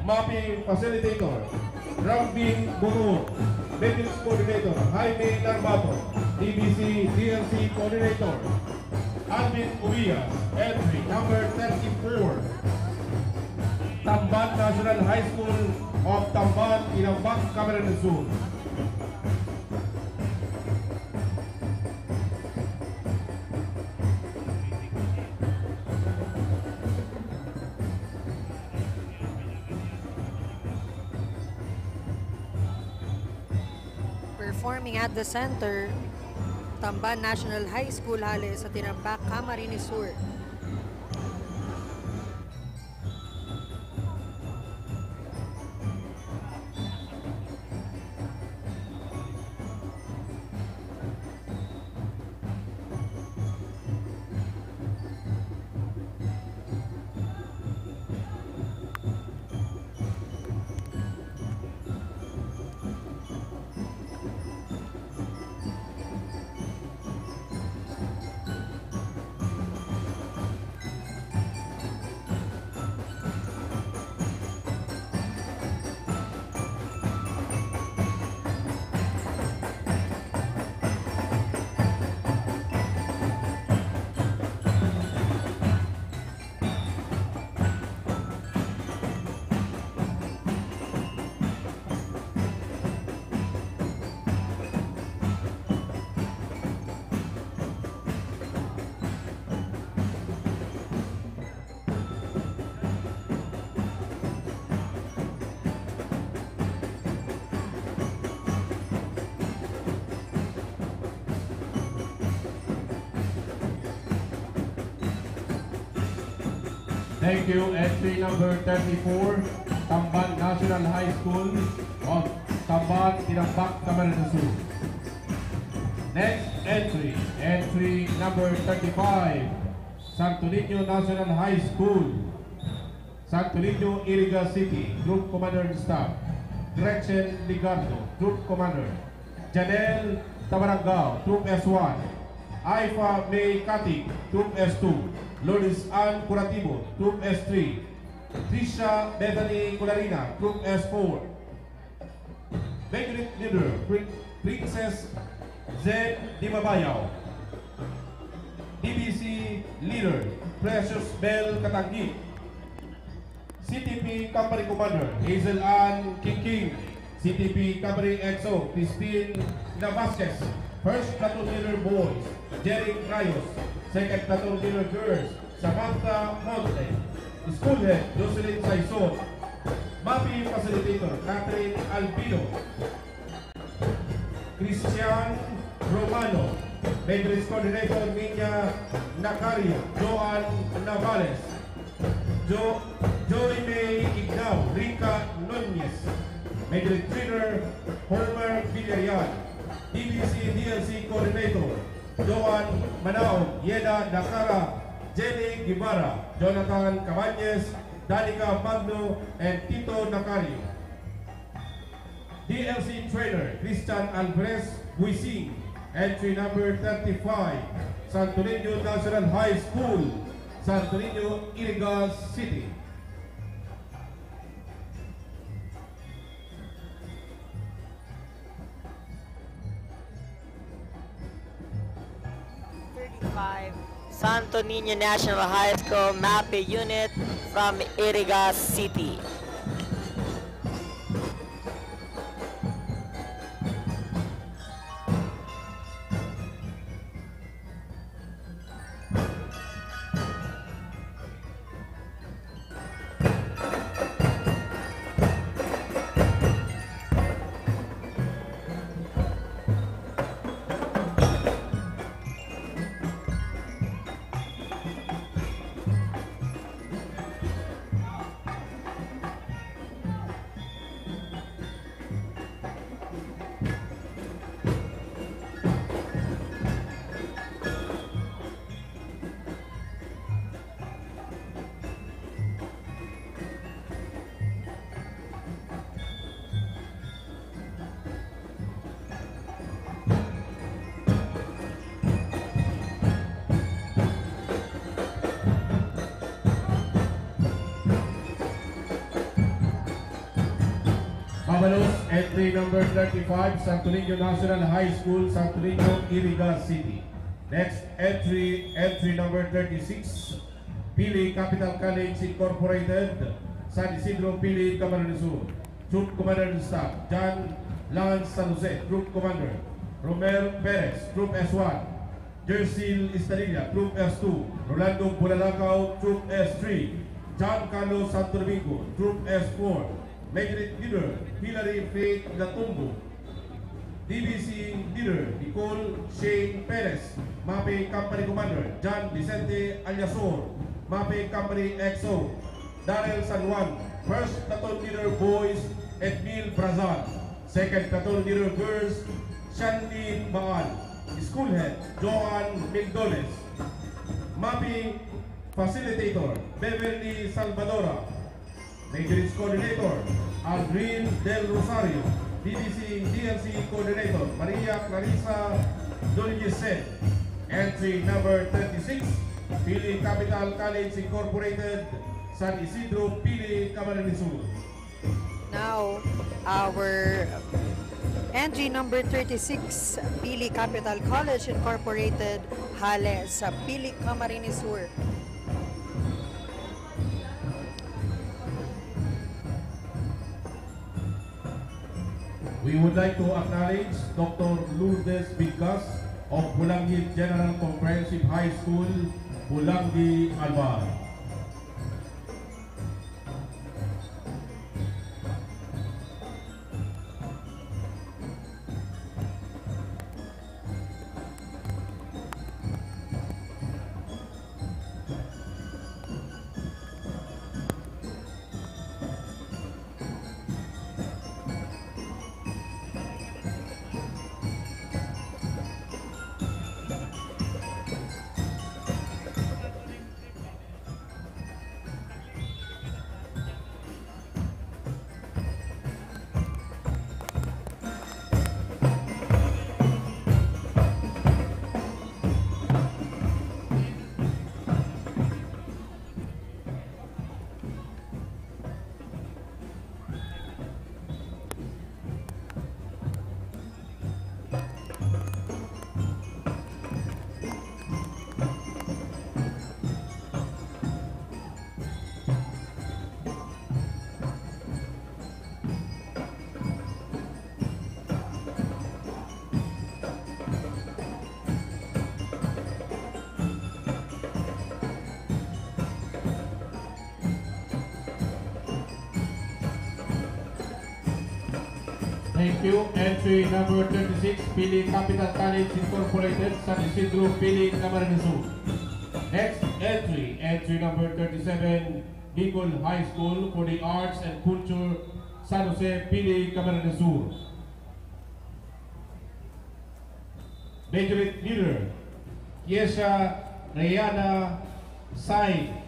Mapping Facilitator, Rambin Butuon, Meetings Coordinator, Jaime Narbato, D B C D N C Coordinator, Alvin Ubias, entry number thirty-four, Tamban National High School of Tamban, Inambac, Camarines Sur. Performing at the center, Tamban National High School hale sa Tinambac, Camarines Sur. Thank you. Entry number thirty-four, Tamban National High School of Tamban, Tinambac, Camarines Sur. Next entry, entry number thirty-five, Santo Niño National High School, Santo Niño, Iriga City, Troop Commander and Staff, Gretchen Ligardo, Troop Commander, Janelle Tabarangao, Troop S one, Aifa May Katig, Troop S two, Lourdes Ann Curatibo, Troop S three, Trisha Bethany Colarina, Troop S four, Majorette Leader, Prin-, Princess Zen Dimabayaw, D B C Leader, Precious Bell Katanggi, C T P Company Commander, Hazel Ann Kingking, C T P Company X O, Crispin Navasquez, First Platoon Leader Boys, Jeric Rayos, Second Platoon Leader Girls, Samantha Monte, School Head, Jocelyn Saison. MAPEH Facilitator, Catherine Albino. Christian Romano. Matrix Coordinator, Niña Nacario, Joan Navales. Jo-, Joy May Ignaw, Rica Nunez. Matrix Trainer, Homer Villarreal. D B C D L C Coordinator, Joan Manaon, Yeda Nakara, Jenny Guevara, Jonathan Cabañez, Danica Magno, and Tito Nacario. D L C Trainer, Christian Alvarez Buising, entry number thirty-five, Santo Niño National High School, Santo Niño, Iriga City. Thirty-five. Santo Niño National High School MAPEH unit from Iriga City. Mabalos, entry number thirty-five, Santo Niño National High School, Santo Niño, Iriga City. Next entry, entry number thirty-six, Pili Capital College Incorporated, San Isidro, Pili, Camarines Sur. Troop Commander in Staff, John Lance San Jose, Troop Commander. Romel Perez, Troop S one. Jersil Estadilla, Troop S two. Rolando Bulalakaw, Troop S three. John Carlos Santo Domingo, Troop S four. Majority Leader, Hilary Faith Latumbo. D B C Leader, Nicole Shane Perez. MAPEH Company Commander, John Vicente Alyasor. MAPEH Company X O, Darrell San Juan. First Platoon Leader, Boys, Edmil Brazal. Second Platoon Leader, Girls, Shanley Baal. School Head, Joan Mildones. MAPEH Facilitator, Beverly Salvadora. Matrix Coordinator, Aldrin Del Rosario. D B C D L C Coordinator, Maria Clarissa Dolgesen. Entry number thirty-six, Pili Capital College Incorporated, San Isidro, Pili, Camarines Sur. Now, our entry number thirty-six, Pili Capital College Incorporated, hale sa Pili, Camarines Sur. We would like to acknowledge Doctor Lourdes Bigkas of Bulanggi General Comprehensive High School, Bulanggi, Albay. Thank you. Entry number thirty-six, Pili Capital Talents Incorporated, San Isidro, Pili, Camarines Sur. Next entry, entry number thirty-seven, Bicol High School for the Arts and Culture, San Jose, Pili, Camarines Sur. Majority Leader, Kiesha Reyana Sai.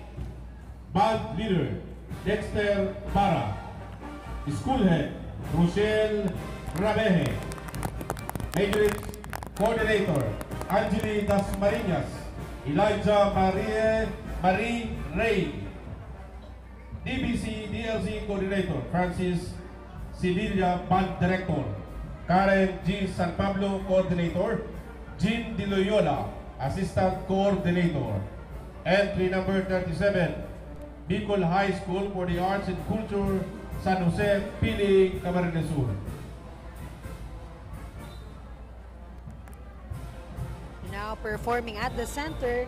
Band Leader, Dexter Bara. School Head, Rochelle Rabeje. Majority Coordinator, Angeli Dasmariñas, Elijah Marie, Marie Rey. D B C D L C Coordinator, Francis Sevilla, Band Director, Karen G San Pablo, Coordinator, Jean De Loyola, Assistant Coordinator. Entry number thirty-seven, Bicol High School for the Arts and Culture, San Jose, Pili, Camarines Sur. Now performing at the center,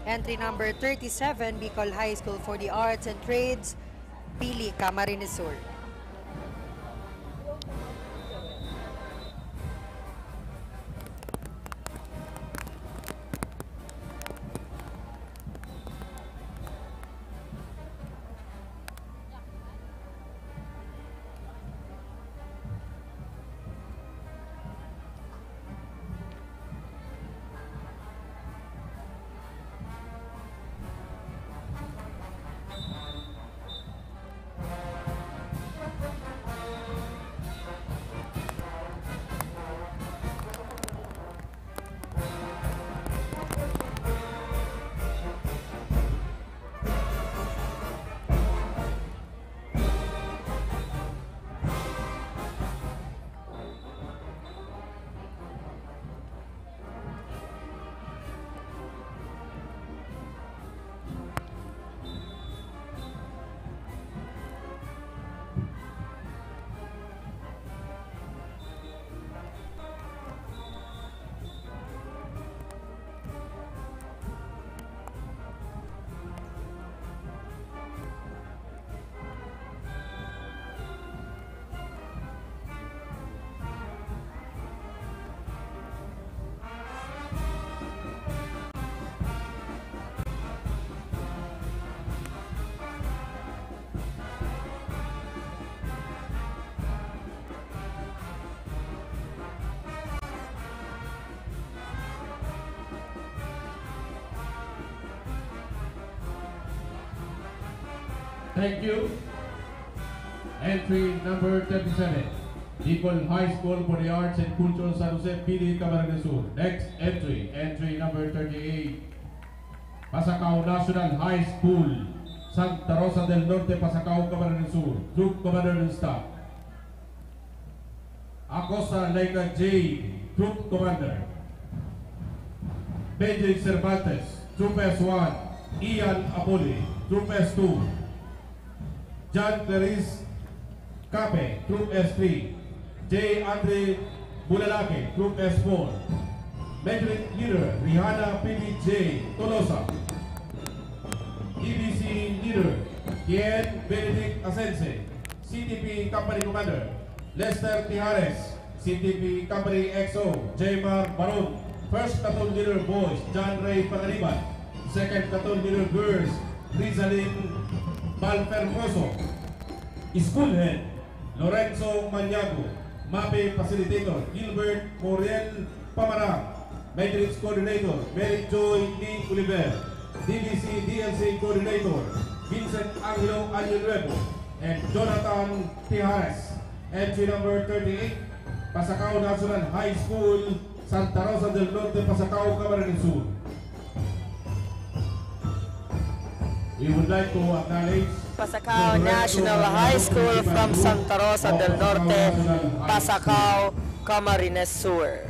entry number thirty-seven, Bicol High School for the Arts and Trades, Pili, Camarines Sur. Thank you. Entry number thirty-seven, Bicol High School for the Arts and Culture, San Jose, Pili, Camarines Sur. Next entry, entry number thirty-eight, Pasacao National High School, Santa Rosa del Norte, Pasacao, Camarines Sur. Troop Commander and Staff. Acosta Laika J, Troop Commander. Benjay Cervantes, Troop S one. Ian Apoli, Troop S two. John Clarice Cape, Troop S three. J Andre Bulalake, Troop S four. Majority Leader, Rihanna P B J Tolosa. E B C Leader, Kian Benedict Asense. C T P Company Commander, Lester Tijares. C T P Company X O, Jaymar Baron. First Platoon Leader Boys, John Ray Panganiban. Second Platoon Leader Girls, Rizalin Balfermoso. School Head, Lorenzo Maniago. MAPE Facilitator, Gilbert Moriel Pamarang. Matrix Coordinator, Mary Joy D. Oliver. D B C D L C Coordinator, Vincent Angelo Año Nuevo and Jonathan Tijares. Entry number thirty-eight, Pasacao National High School, Santa Rosa del Norte, Pasacao, Camarines Sur. We would like to acknowledge Pasacao National High School from Santa Rosa del Norte, Pasacao, Camarines Sur.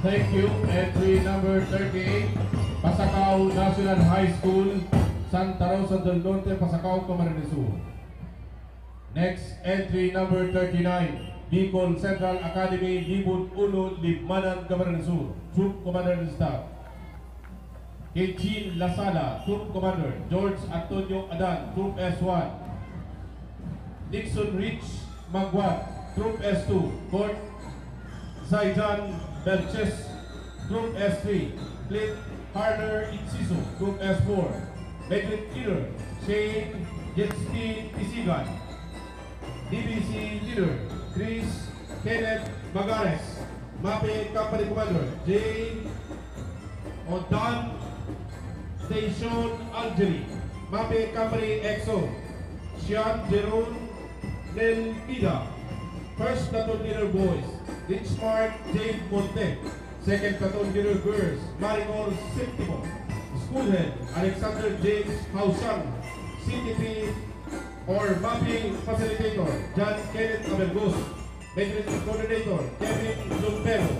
Thank you. Entry number thirty-eight, Pasacao National High School, Santa Rosa del Norte, Pasacao, Camarines Sur. Next, entry number thirty-nine, Bicol Central Academy, Libon Uno, Libmanan, Camarines Sur, Troop Commander and Staff. Kay Jean Lasala, Troop Commander, George Antonio Adan, Troop S one, Nixon Rich Magwan, Troop S two, Court Zaidan Belches, Troop S three, Clint Harner Inciso, Troop S four, Major Leader Shane Jetski Tisigan, D B C Leader Chris Kenneth Magares, MAPEH Company Commander Jay Odan Station Algery, MAPEH Company X O, Sian Jerome Nelmida, First Platoon Leader Boys, Richmart Jade Monte, Second Platoon Leader Girls, Maricor Septimo, School Head Alexander James Hausang, C T P or MAPEH Facilitator John Kenneth Abelgos, Maintenance Coordinator Kevin Lumpero,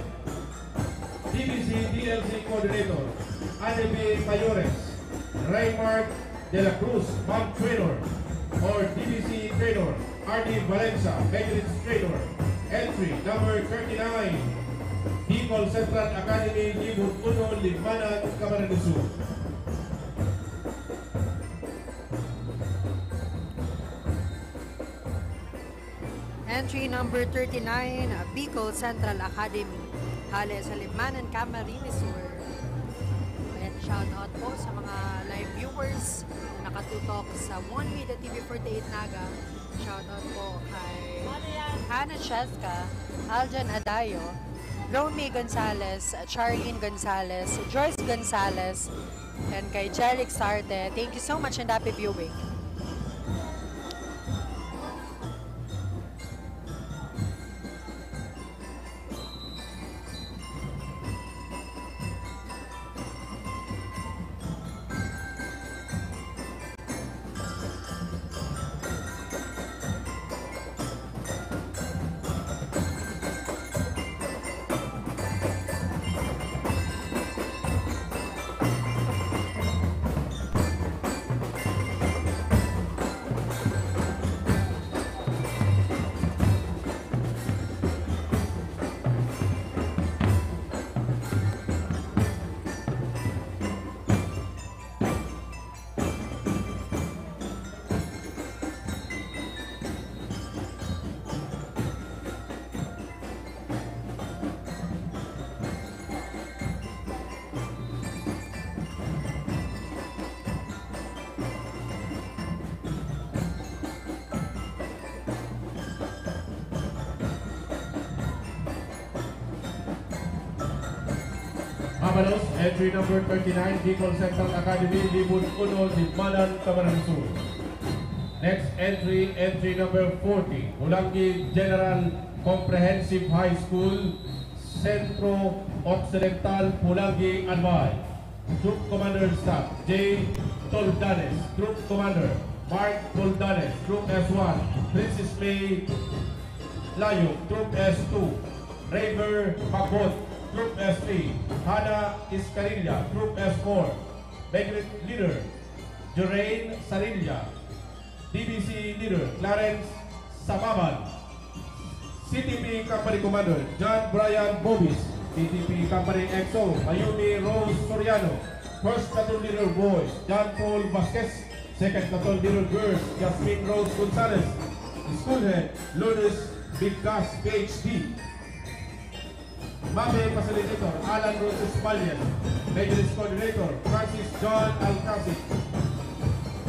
D B C D L C Coordinator Anne B Mayores, Raymart De La Cruz, Ma'am Trainer, or D B C Trainer Arnie Valencia, Maintenance Trainer. Entry number thirty-nine, Bicol Central Academy, Libon Uno, Libmanan, Camarines Sur. Entry number thirty-nine, Bicol Central Academy, hale sa Libmanan, Camarines Sur. Ayan, shout out po sa mga live viewers na nakatutok sa One Media T V forty-eight Naga. Shout out po kay Hannah Cheska, Aljan Adayo, Romy Gonzalez, Charlene Gonzalez, Joyce Gonzalez, and kay Jeric Sarte. Thank you so much and happy viewing. Mabalos, entry number thirty-nine, Bicol Central Academy, Libon Uno, Libmanan, Camarines Sur. Next entry, entry number forty, Polangui General Comprehensive High School, Centro Occidental, Polangui, Albay. Troop Commander Staff, J Toldanes. Troop Commander, Mark Toldanes. Troop S one, Princess May Layog. Troop S two, Raver Magot. Troop S three, Hana Iscarilla. Troop S four, Margaret Leader, Jorain Sarilla. D B C Leader Clarence Sababan, C T P Company Commander John Brian Bobis, C T P Company X O Mayumi Rose Soriano, First Platoon Leader Boys John Paul Vasquez, Second Platoon Leader Girls Jasmine Rose Gonzalez, School Head Lourdes Bigcas, P H D. MAPEH Facilitator, Alan Roses Balyan. Matrix Coordinator, Francis John Alcacid.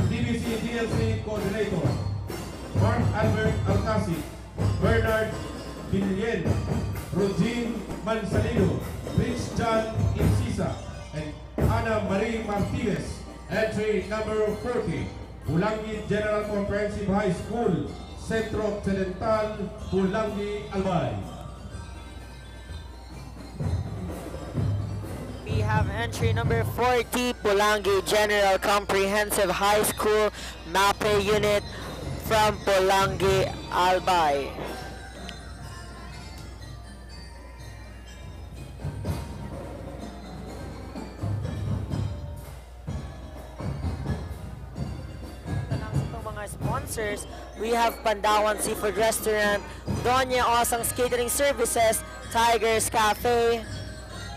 D B C D L C Coordinator, Mark Albert Alcacid, Bernard Villen, Rogin Mansalino, Rich John Incisa, and Ana Marie Martinez. Entry number forty, Polangui General Comprehensive High School, Centro Occidental, Polangui, Albay. We have entry number forty, Polangui General Comprehensive High School, MAPEH unit from Polangui, Albay. sponsors, we have Pandawan Seafood Restaurant, Doña Osang's Catering Services, Tiger's Cafe,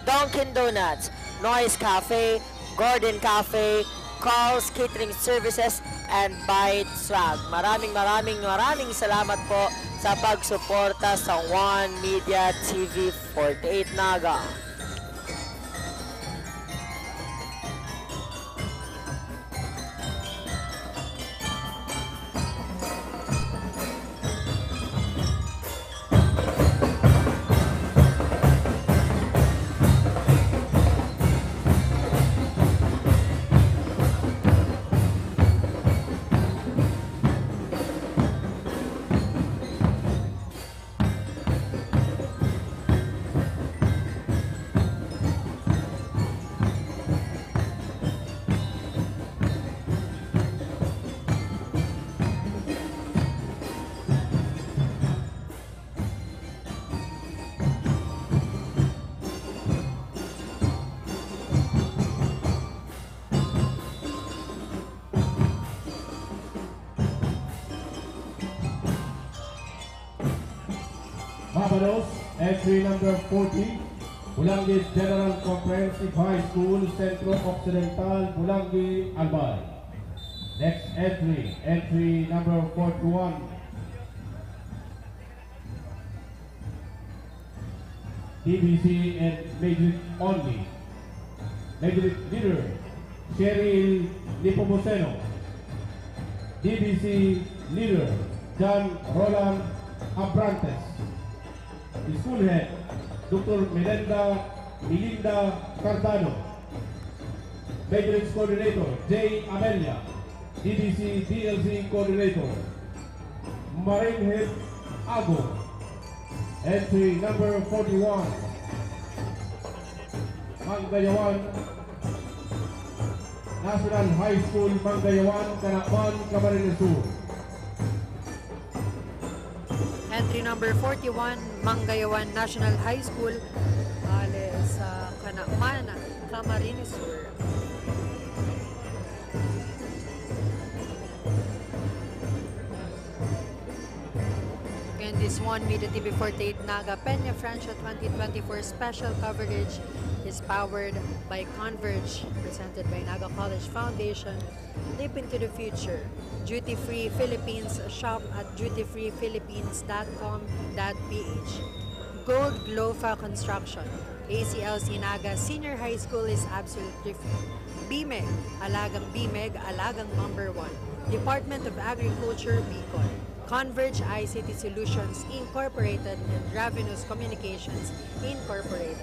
Dunkin' Donuts, Noise Cafe, Gordon Cafe, Carl's Catering Services, and Bite Swag. Maraming, maraming, maraming salamat po sa pagsuporta sa One Media T V forty-eight Naga. Mabalos, entry number forty, Bulanggi General Comprehensive High School, Centro Occidental, Bulanggi, Albay. Next entry, entry number forty-one, T B C and Majority only. Majority leader, Cheryl Nepomuceno. T B C leader, John Roland Abrantes. School head, Doctor Melinda, Melinda Cardano. Majority coordinator, Jay Abella. T B C D L C coordinator, Marinhead Ago. Entry number forty-one, Mangayawan National High School, Mangayawan, Canaman, Camarines Sur. Entry number forty-one, Mangayawan National High School, ale sa Canaman, Camarines Sur. And this One Media T V forty-eight Naga Peña Francia twenty twenty-four special coverage is powered by Converge, presented by Naga College Foundation. Leap into the future. Duty Free Philippines, shop at duty free philippines dot com dot P H. Gold Glofa Construction, A C L C Naga Senior High School is absolutely free. BMEG, alagang BMEG, alagang number one. Department of Agriculture, Bicol. Converge I C T Solutions Incorporated and Ravenous Communications Incorporated.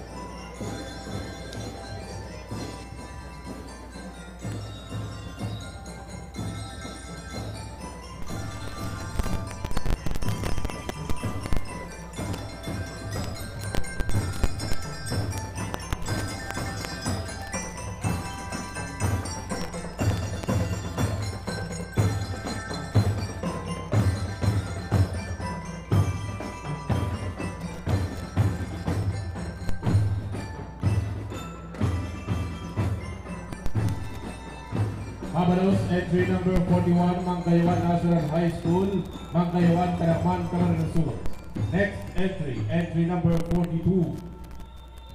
Mabalos, entry number forty-one, Mangayawan National High School, Mangayawan, Canaman, Camarines Sur. Next entry, entry number forty-two,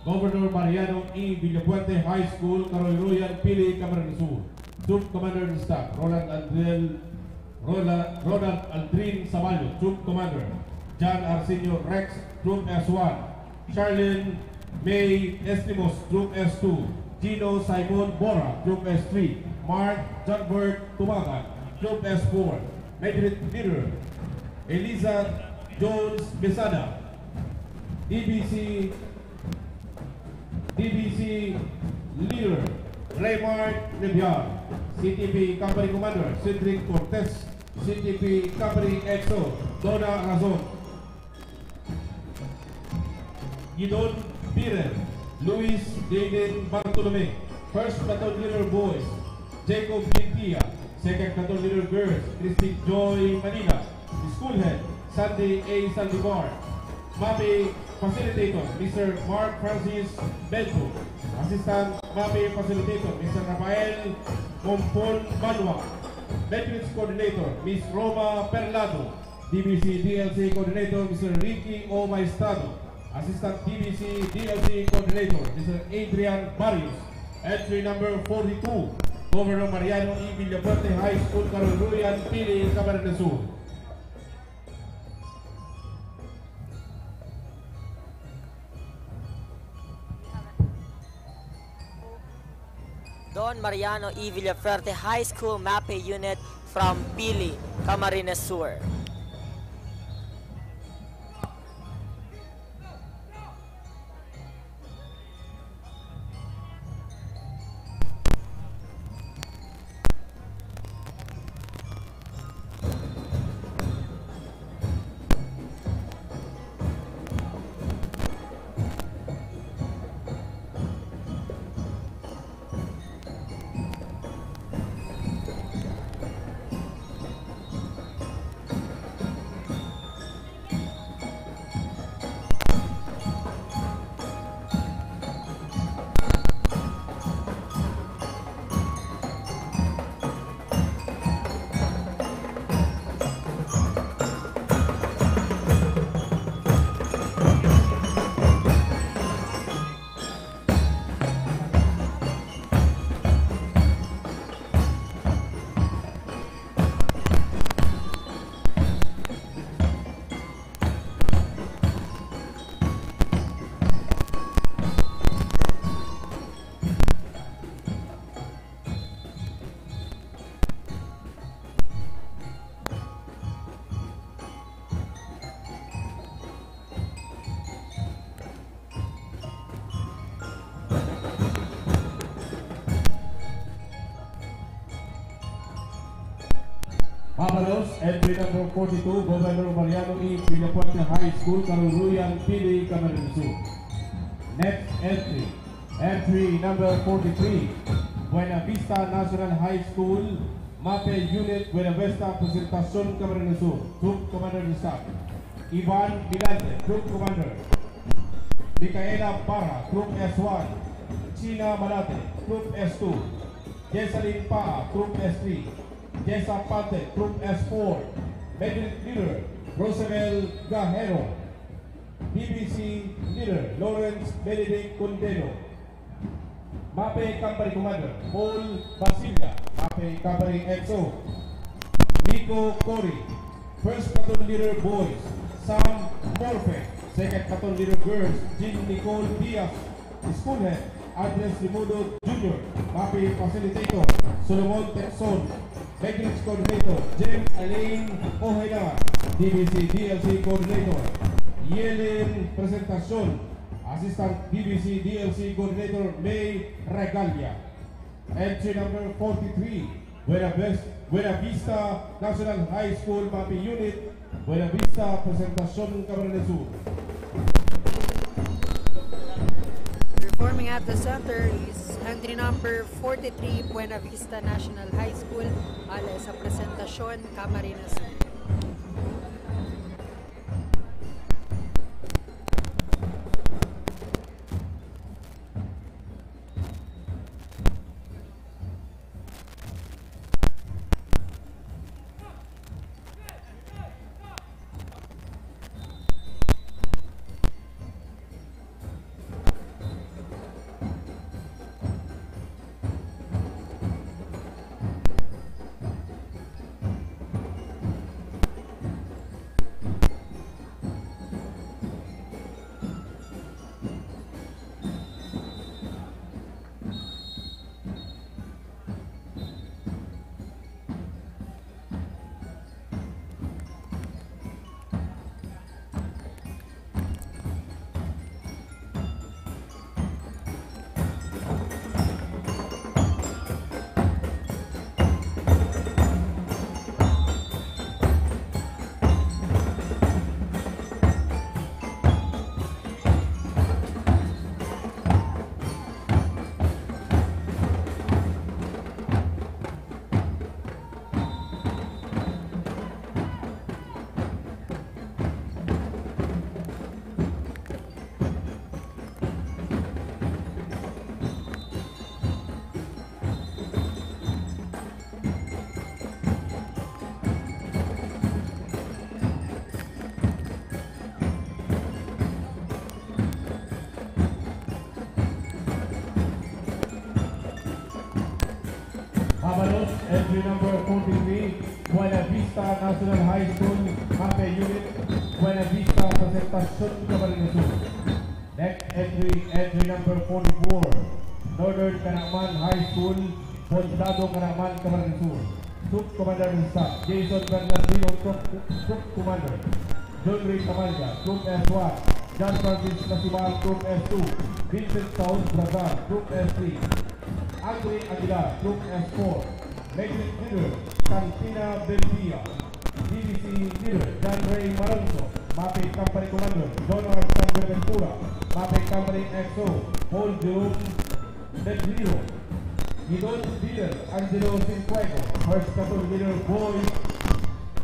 Governor Mariano E. Villafuerte High School, Karoyroyan, Pili, Camarines Sur. Troop Commander in Staff, Roland Andel, Rola-, Ronald Aldrin Sabalio, Troop Commander. John Arsenio Rex, Troop S one. Charlene May Estimos, Troop S two. Gino Simon Bora, Troop S three. Mark Johnbert Tumagan, Troop S four. Majority Leader, Eliza Jones Besada, D B C, D B C Leader, Raymar Nebiar, C T P Company Commander, Cedric Cortez, C T P Company X O, Donna Razon, Gidon Pirer, Luis David Bartolome, First Platoon Leader Boys, Jacob Bintia, Second Platoon Leader Girls, Christine Joy Manila, School Head, Sandy A. Saldivar, MAPEH Facilitator, Mister Mark Francis Bedbo, Assistant MAPEH Facilitator, Mister Rafael Mompon Banwa, Matrix Coordinator, Miss Roma Perlato. D B C D L C Coordinator, Mister Ricky O Maestrado. Assistant D B C D L C Coordinator, Mister Adrian Barrios. Entry number forty-two, Governor Mariano E. Villafuerte High School, Karuruyan, Pili, Camarines Sur. Don Mariano E. Villafuerte High School MAPEH Unit from Pili, Camarines Sur. Papalos, entry number forty-two, Governor Mariano E. Villafuerte High School, Karuruyan, Pili, Camarines Sur. Next entry, entry number forty-three, Buena Vista National High School, MAPEH Unit, Buena Vista, Presentacion, Camarines Sur, Troop Commander de Staff, Ivan Milante, Troop Commander, Micaela Barra, Troop S one, China Malate, Troop S two, Jessalyn Paa, Troop S three, Jessa Pante, Troop S four, Medic Leader, Rosabel Gahero, B B C Leader, Lawrence Benedict Condeno, MAPEH Company Commander, Paul Basilia, MAPEH Company X O, Miko Cory, First Platoon Leader Boys, Sam Morfe, Second Platoon Leader Girls, Jean Nicole Diaz, School Head, Andres Limudo Junior, MAPEH Facilitator, Solomon Texon, Matrix Coordinator, Jem Elaine Ojeda, D B C D L C Coordinator, Yelen Presentacion, Assistant D B C D L C Coordinator, May Regalia. Entry number forty-three, Buena Vis-, Buena Vista National High School MAPEH Unit, Buena Vista, Presentacion, Camarines Sur. Performing at the center is entry number forty-three, Buena Vista National High School, ale sa Presentacion, Camarines Sur. Entry number forty-three, Buena Vista National High School, MAPEH Unit, Buena Vista, Presentacion, Camarines Sur. Next entry, entry number forty-four, Northern Canaman High School, Condado Canaman, Camarines Sur. Troop Commander in Staff, Jason Bernardino, Troop, Troop Commander. John Ray Tamalga, Troop S one. John Francis Nasimal, Troop S two. Vincent Saud Brazar, Troop S three. Andre Aguilar, Troop S four. Matrix Leader, Santina Belvia. D B C Leader, John Ray Maronzo. MAPEH Company Commander, Donald Sandro Ventura. MAPEH Company X O, Paul Jerome Pedrero. Gidon Leader, Angelo Sinfuego. First Platoon Leader, Boy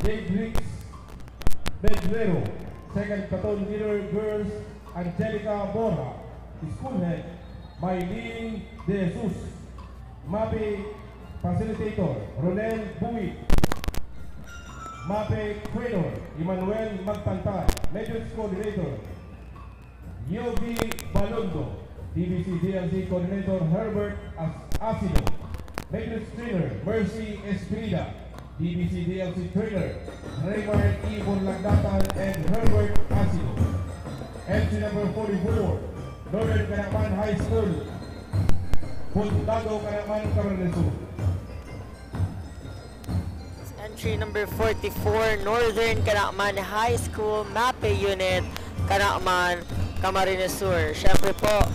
Davidrix Bedrero. Second Platoon Leader, Girls, Angelica Borja. School Head, Maylene De Jesus. MAPEH Facilitator, Ronel Buit. MAPEH Trainer, Emmanuel Magpantay. Matrix Coordinator, Yogi Balondo. D B C D L C Coordinator, Herbert As-, Asido. Matrix Trainer, Mercy Escrida. D B C D L C Trainer, Raymar E. Borlagdatan and Herbert Asido. Entry number forty-four, Northern Canaman High School, Condado Canaman, Camarines Sur. Entry number forty-four, Northern Canaman High School, MAPEH Unit, Canaman, Camarines Sur. Siyempre po,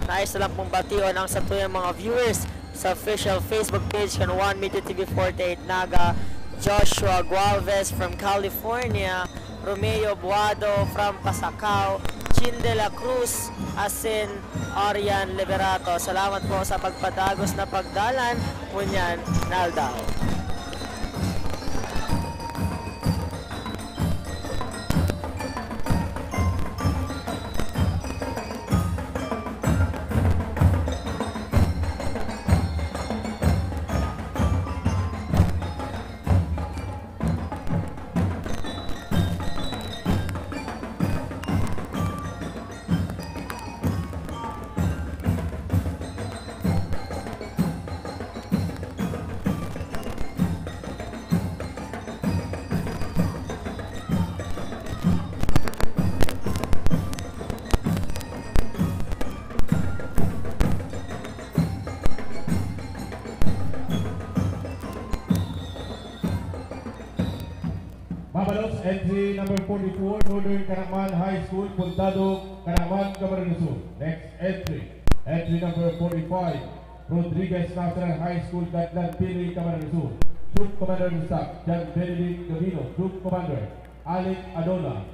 nais na lang pong bation ang satuyang mga viewers sa official Facebook page kan One Media T V forty-eight Naga, Joshua Gualvez from California, Romeo Buado from Pasacao, Chin de la Cruz, asin Arian Liberato. Salamat po sa pagpadagos na pagdalan ngunyan na aldaw. Mabalos, entry number forty-four, Northern Canaman High School, Condado Canaman, Camarines Sur. Next entry, entry number forty-five, Rodriguez National High School, Gadlan Pili, Camarines Sur. Troop Commander in Staff, John Benedict Gavino, Troop Commander, Alec Adona,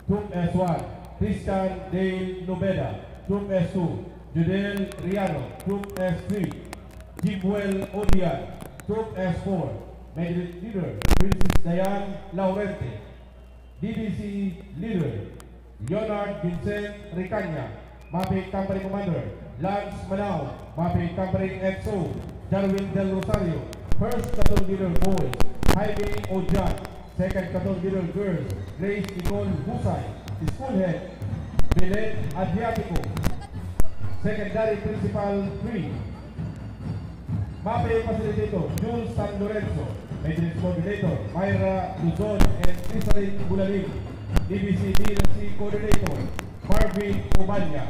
Troop S one, Christian Dale Nobeda, Troop S two, Judel Riano, Troop S three, Jimwell Odian, Troop S four, Matrix Leader, Princess Diane Laurente, D B C Leader, Leonard Vincent Ricanya, MAPEH Company Commander, Lance Manao, MAPEH Company X O, Jarwin Del Rosario, First Platoon Leader Boys, Jaime Ojan, Second Platoon Leader Girls, Grace Nicole Husay, School Head, Belen Adriatico, Secondary Principal three, MAPEH Facilitator, Jules San Lorenzo, Matrix Coordinator, Myra Luzon and Rizalin Bulaling, D B C D L C Coordinator, Marvin Ubanya.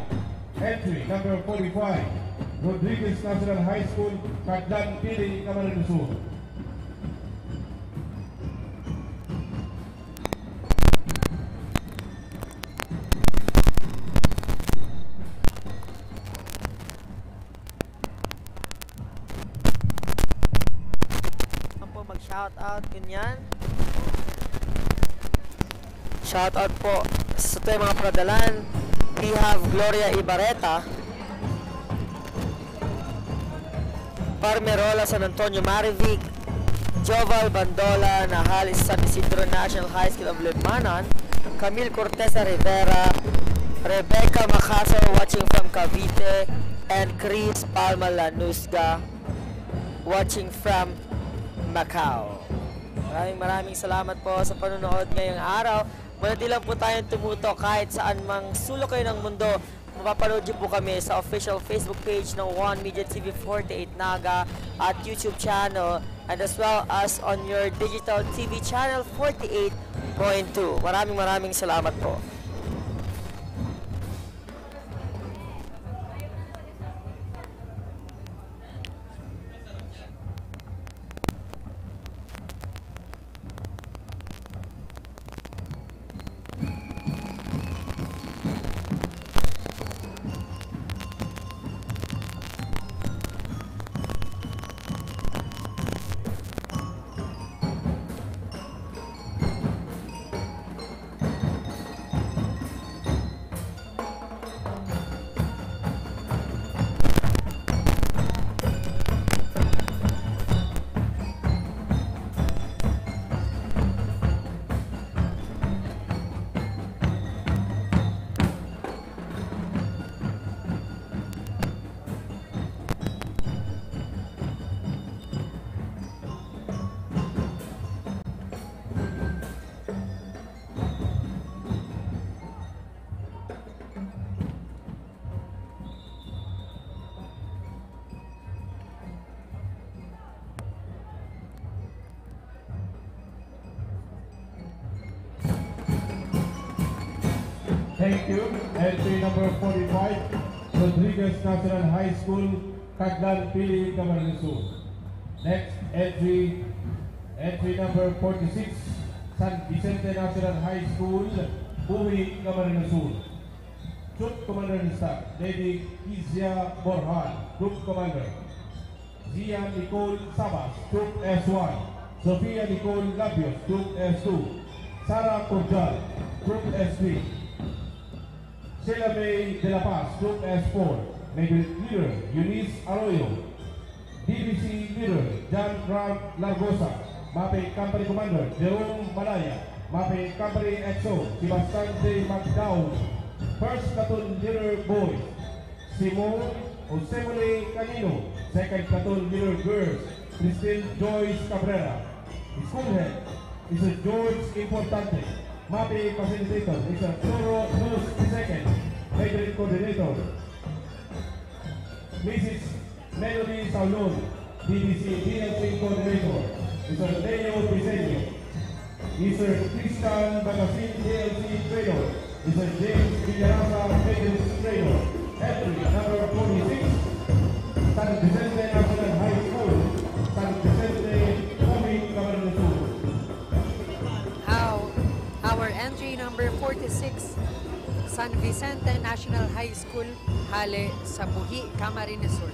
Entry number forty-five, Rodriguez National High School, Gadlan Pili, Camarines Sur. Ako po mag-shoutout, ganyan. Shoutout po sa tayo mga paradalan. We have Gloria Ibareta, Parmerola, San Antonio, Marivic, Joval Bandola, na hali sa San Isidro National High School of Libmanan, Camille Cortesa Rivera, Rebecca Macaso, watching from Cavite, and Chris Palma Lanusga, watching from Macau. Maraming, maraming salamat po sa panonood ngayong araw. Manatili lang po tayong tumutok kahit saan mang sulok kayo ng mundo. Mapapanood niyo po kami sa official Facebook page ng One Media T V forty-eight Naga at YouTube channel, and as well as on your digital T V channel forty-eight point two. Maraming, maraming salamat po. Thank you. Entry number forty-five, Rodriguez National High School, Taglan, Pili, Camarines Sur. Next entry, entry number forty-six, San Vicente National High School, Buhi, Camarines Sur. Troop Commander in Staff, Lady Kizia Borjan, Troop Commander. Zia Nicole Sabas, Troop S one. Sofia Nicole Labios, Troop S two. Sara Cordial, Troop S three. Sheila May de la Paz, Troop S four. Major Leader, Eunice Arroyo. D B C Leader, John Ram Largosa. MAPEH Company Commander, Jerome Malaya. MAPEH Company X O, Sebastian J Magdao. First Platoon Leader, Boys. Simon o Simone Canino, Second Platoon Leader Girls, Christine Joyce Cabrera. School Head, Mister George Importante. MAPEH Facilitator, Mister Toro Luz the Second. Hydrant Coordinator, Missus Melody Saulon. D B C D L C Coordinator, Mister Leo Briseño, Mister Christian Bagasin, D L C Trainer, Mister James Villarasa, Maintenance Trainer, entry number forty-six, San Vicente National High School, San Vicente, Buhi, Camarines Sur. Our, our entry number forty-six, San Vicente National High School, hale sa Buhi, Camarines Sur.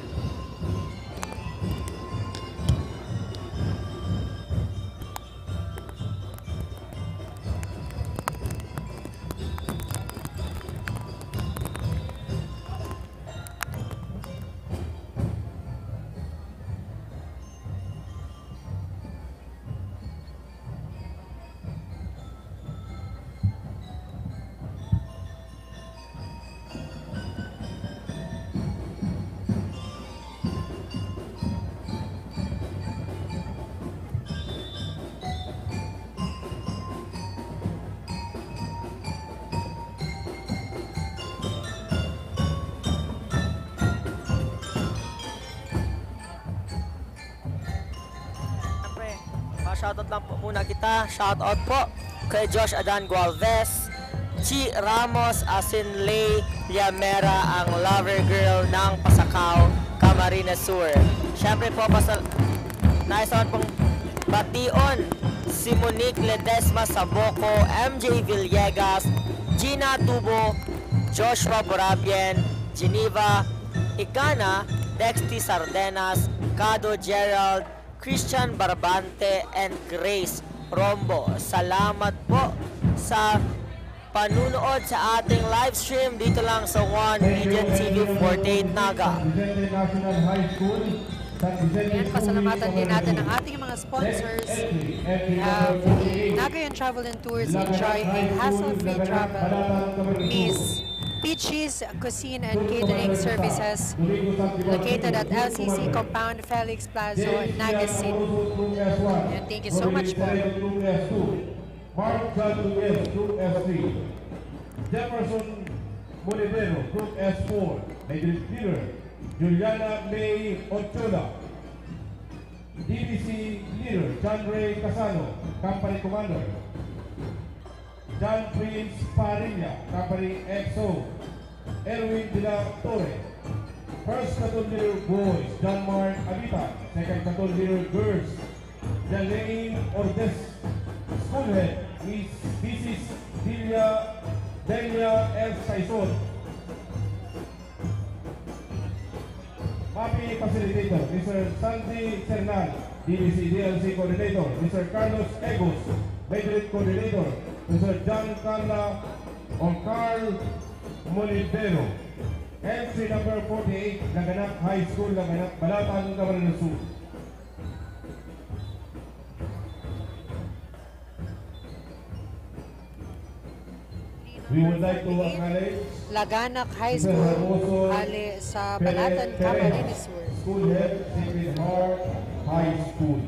Siyempre, pa-shoutout lang po muna kita. Shoutout po kay Josh Adan Gualvez, Chi Ramos, asin Lay Liamera, ang lover girl ng Pasacao, Camarines Sur. Siyempre po, pasal-, nais naman pong bation si Monique Ledesma Saboco, M J Villegas, Gina Tubo, Joshua Borabien, Geneva Icana, Dexty Sardenas, Cado Gerald, Christian Barbante, and Grace Rombo. Salamat po sa panunood sa ating live stream dito lang sa One Media T V forty-eight Naga. Ayan, pasalamatan din natin ang ating mga sponsors. We have the Nagayan Travel and Tours, enjoy a hassle-free travel. Miss Peachy's Cuisine and Catering Services, located at L C C Compound, Felix Plazo, Naga City. And thank you so much po. Mark John Nunez, Group S three. Jefferson Monedero, Group S four. Majority Leader, Juliana May Ochoa. D B C Leader, John Ray Casano, Company Commander. John Prince Parilla, Company X O. Erwin de la Torre. First Platoon Leader Boys, John Mark Abita. Second Platoon Leader Girls, Jalaine Ordes. School Head, Miss, Missus Delia, Delia F. Saison. MAPEH Facilitator, Mister Sandy Sernan. D B C D L C Coordinator, Mister Carlos Egos. Merit Coordinator, Mister John Carla o Carl Monedero. Entry number forty-eight, Laganap High School, Laganap, Balatan, Camarines Sur. We would like to acknowledge Laganap High School, hali sa Balatan, Camarines Sur. School Head, Sacred Heart High School.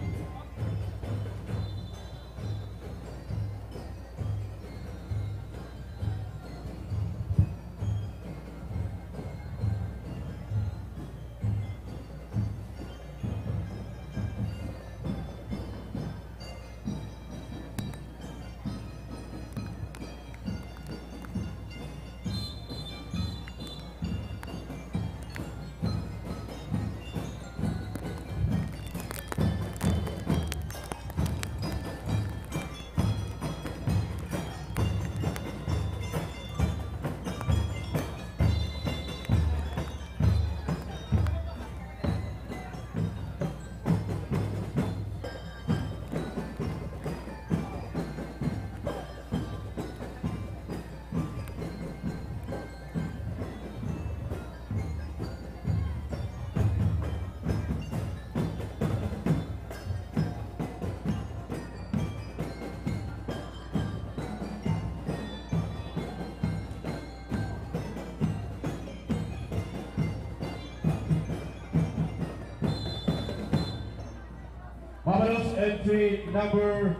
Mabalos entry number,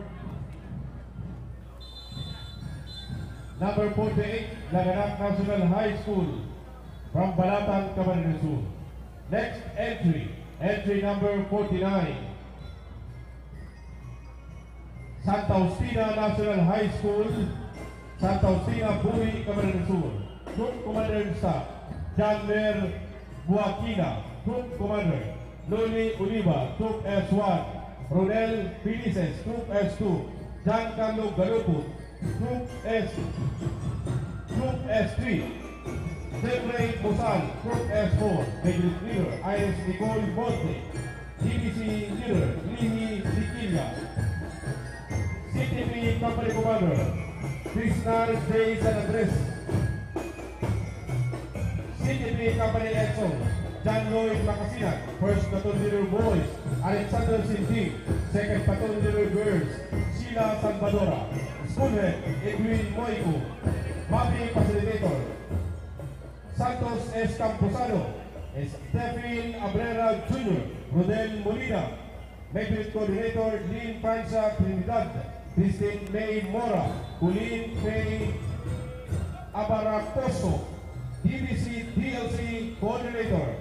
number forty-eight, Laganap National High School from Balatan, Camarines Sur. Next entry, entry number forty-nine, Santa Justina National High School, Santa Justina, Buhi, Camarines Sur. Troop Commander in Staff, John Mer Buakina, Troop Commander, Loli Oliva, Troop S one, Ronel Felices, Troop S two, Giancarlo Galupot, Troop S, Troop S three, Jeffrey Bosal, Troop S four, Major Leader Iris Nicole Monte, D B C Leader Lihi Liquilla, C T P Company Commander Crisnar J. San Andres, C T P Company X O, John Lloyd Macasinan, First Platoon Leader Boys, Alexander Sinting, Second Platoon Leader Girls, Sheila Salvadora, School Head, Edwin Moico, MAPEH Facilitator, Santos S. Camposano, Stephen Abrera Junior, Rodel Molina, Merit Coordinator, Lynn Francia Trinidad, Christine May Mora, Colleen May Abaracoso, D B C D L C Coordinator,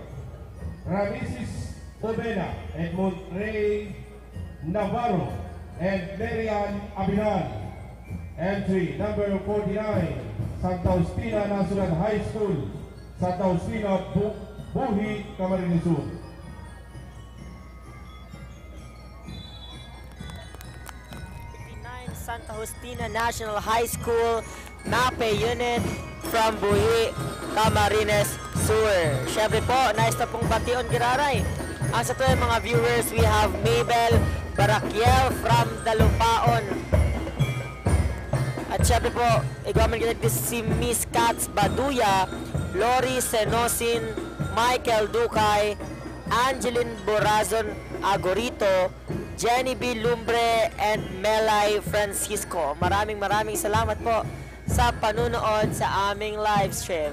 Rameses Obena, Edmond Ray Navarro, and Mary Ann Abinan. Entry number forty-nine, Santa Justina National High School, Santa Justina, Bu-, Buhi, Camarines Sur. Fifty-nine, Santa Justina National High School, MAPEH Unit from Buhi, Camarines Sur. Siyempre po, nais ta pong bation giraray ang satuyang mga viewers. We have Mabel Barakiel from Dalupaon. At siyempre po, igwa man kita si Miss Cats Baduya, Lori Senosin, Michael Ducay, Angeline Borazon Agorito, Jenny B. Lumbre, and Melay Francisco. Maraming, maraming salamat po sa panunood sa aming live stream.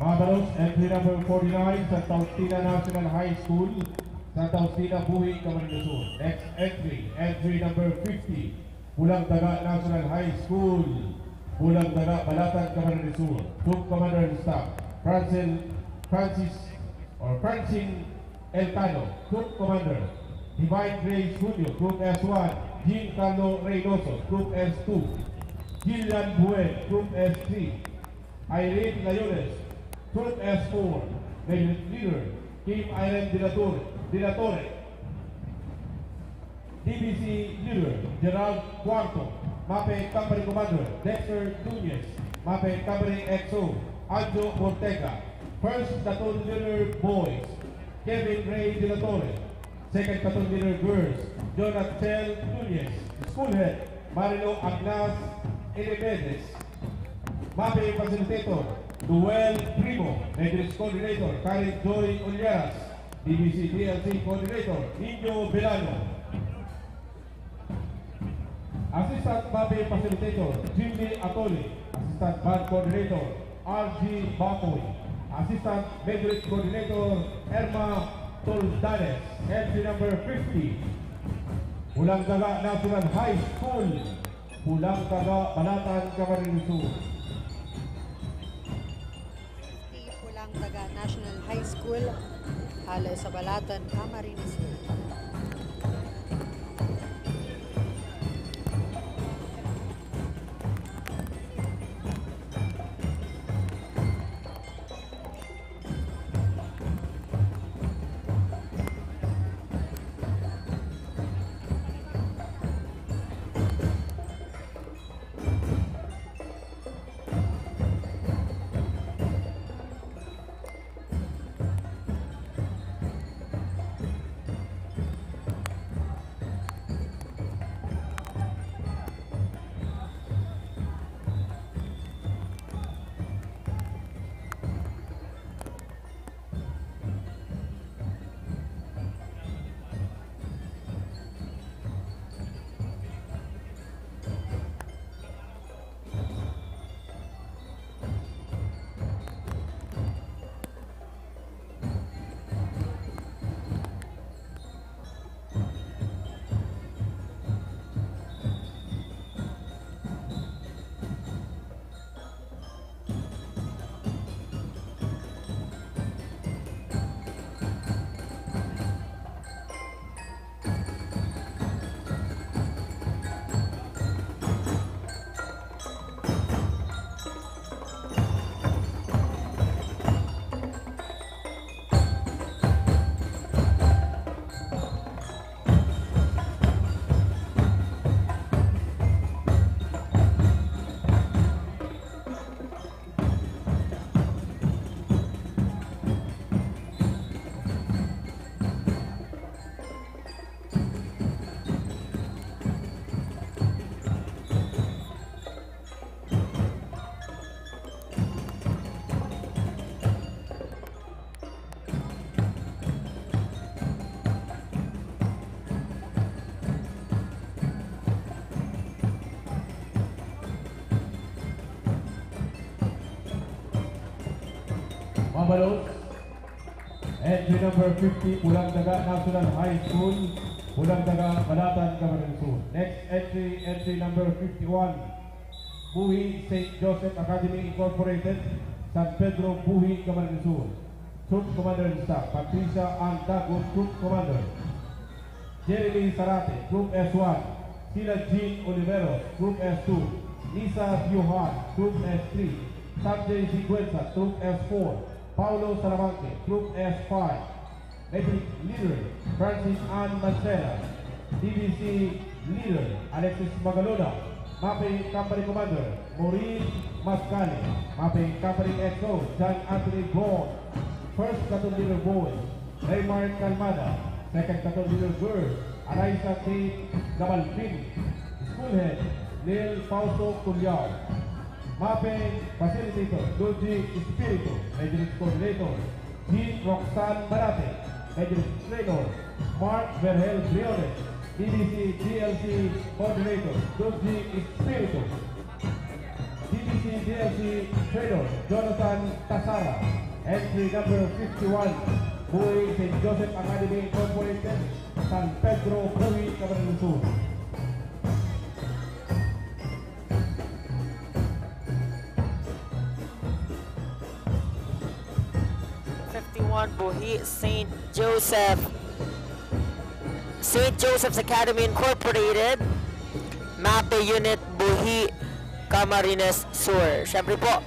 Mabalos, entry number forty-nine, Santa Justina National High School, Santa Justina, Buhi, Camarines Sur. Next entry, entry number fifty, Pulang Daga National High School, Pulang Daga, Balatan, Camarines Sur. Troop Commander and Staff, Francel, Francis, or Francine Elcano, Troop Commander. Divine Grace Junio, Troop S one. Jean Carlo Reynoso, Troop S two. Jillian Buen, Troop S three. Irene Layones, Troop S four. Leader, Kim Irene Dilator-, Dilatore. D B C Leader, Gerald Cuarto, Mape Company Commander, Dexter Nunez, Mape Company X O, Anjo Ortega, First Platoon Leader Boys, Kevin Ray Dilatore, Second Platoon Leader Girls, Jonathan Nunez, School Head, Marilo Agnas Elemedes, Mape Facilitator, Duel Primo, Matrix Coordinator, Karen Joy Olieras, D B C D L C Coordinator, Inyo Belano. Assistant Mape Facilitator, Jimmy Atoli. Assistant Band Coordinator, R G Bapoy. Assistant Metric Coordinator, Erma Toldanes. Entry number fifty, Pulang Daga National High School, Pulang Daga, Balatan, Camarines Sur. Pulang Daga National High School, hale sa Balatan, Camarines Sur. Mabalos. Entry number fifty, Pulang Daga National High School, Pulang Daga, Balatan, Camarines Sur. Next entry, entry number fifty-one, Buhi Saint Joseph Academy Incorporated, San Pedro, Buhi, Camarines Sur. Troop Commander and Staff, Patricia Ann Dago, Troop Commander. Jeremy Sarate, Group S one. Sila Jean Oliveros, Group S two. Nisa Diohan, Group S three. Sanjay Siguenza, Group S four. Paulo Salamanque, Group S five. Metric Leader, Francis Ann Mancera. D B C Leader, Alexis Magalona. Mapping Company Commander, Maureen Mascali. Mapping Company X O, John Anthony Bond. First Platoon Leader Boy, Raymar Calmada. Second Platoon Leader Girl, Alaisa Kate Gabalpin. School Head, Neil Fausto Culiao. Mapping Facilitator, Luigi Espiritu. Metric Coordinator, Jean Roxanne Barate. Metric Trainer, Mark Verhel Briones. D B C D L C Coordinator, Luigi Espiritu. D B C D L C Trader Jonathan Tasara, entry number fifty-one, Buhi Saint Joseph Academy Incorporated, San Pedro, Buhi, Camarines Sur. Fifty-one, Buhi, Saint Joseph. Saint Joseph's Academy Incorporated, MAPE Unit, Buhi, Camarines Sur. Siyempre po,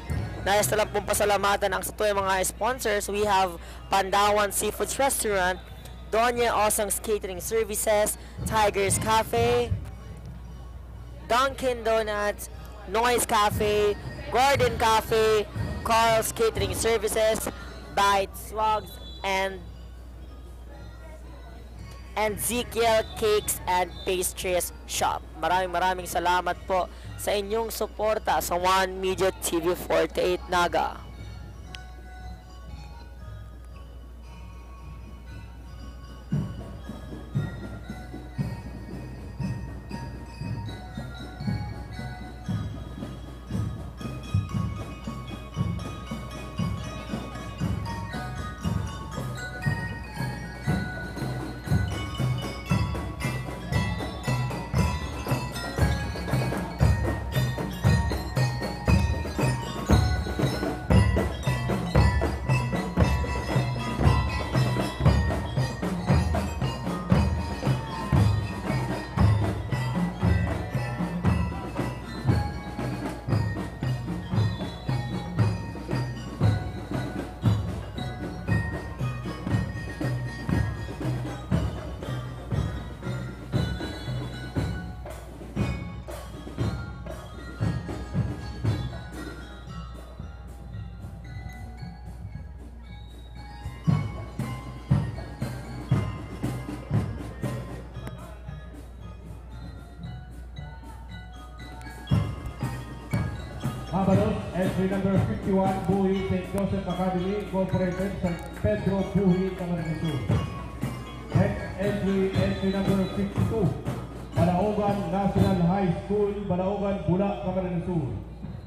nais na lang pong pasalamatan ang satuyang mga sponsors. We have Pandawan Seafoods Restaurant, Doña Osang's Catering Services, Tiger's Cafe, Dunkin' Donuts, Noise Cafe, Garden Cafe, Carl's Catering Services, Bites, Swags, and and Ezekiel Cakes and Pastries Shop. Maraming maraming salamat po sa inyong suporta sa One Media T V forty-eight Naga. Mabalos, entry number fifty-one, Buhi Saint Joseph Academy Incorporated, San Pedro, Buhi, Camarines Sur. Next entry, entry number fifty-two, Balaogan National High School, Balaogan, Bula, Camarines Sur.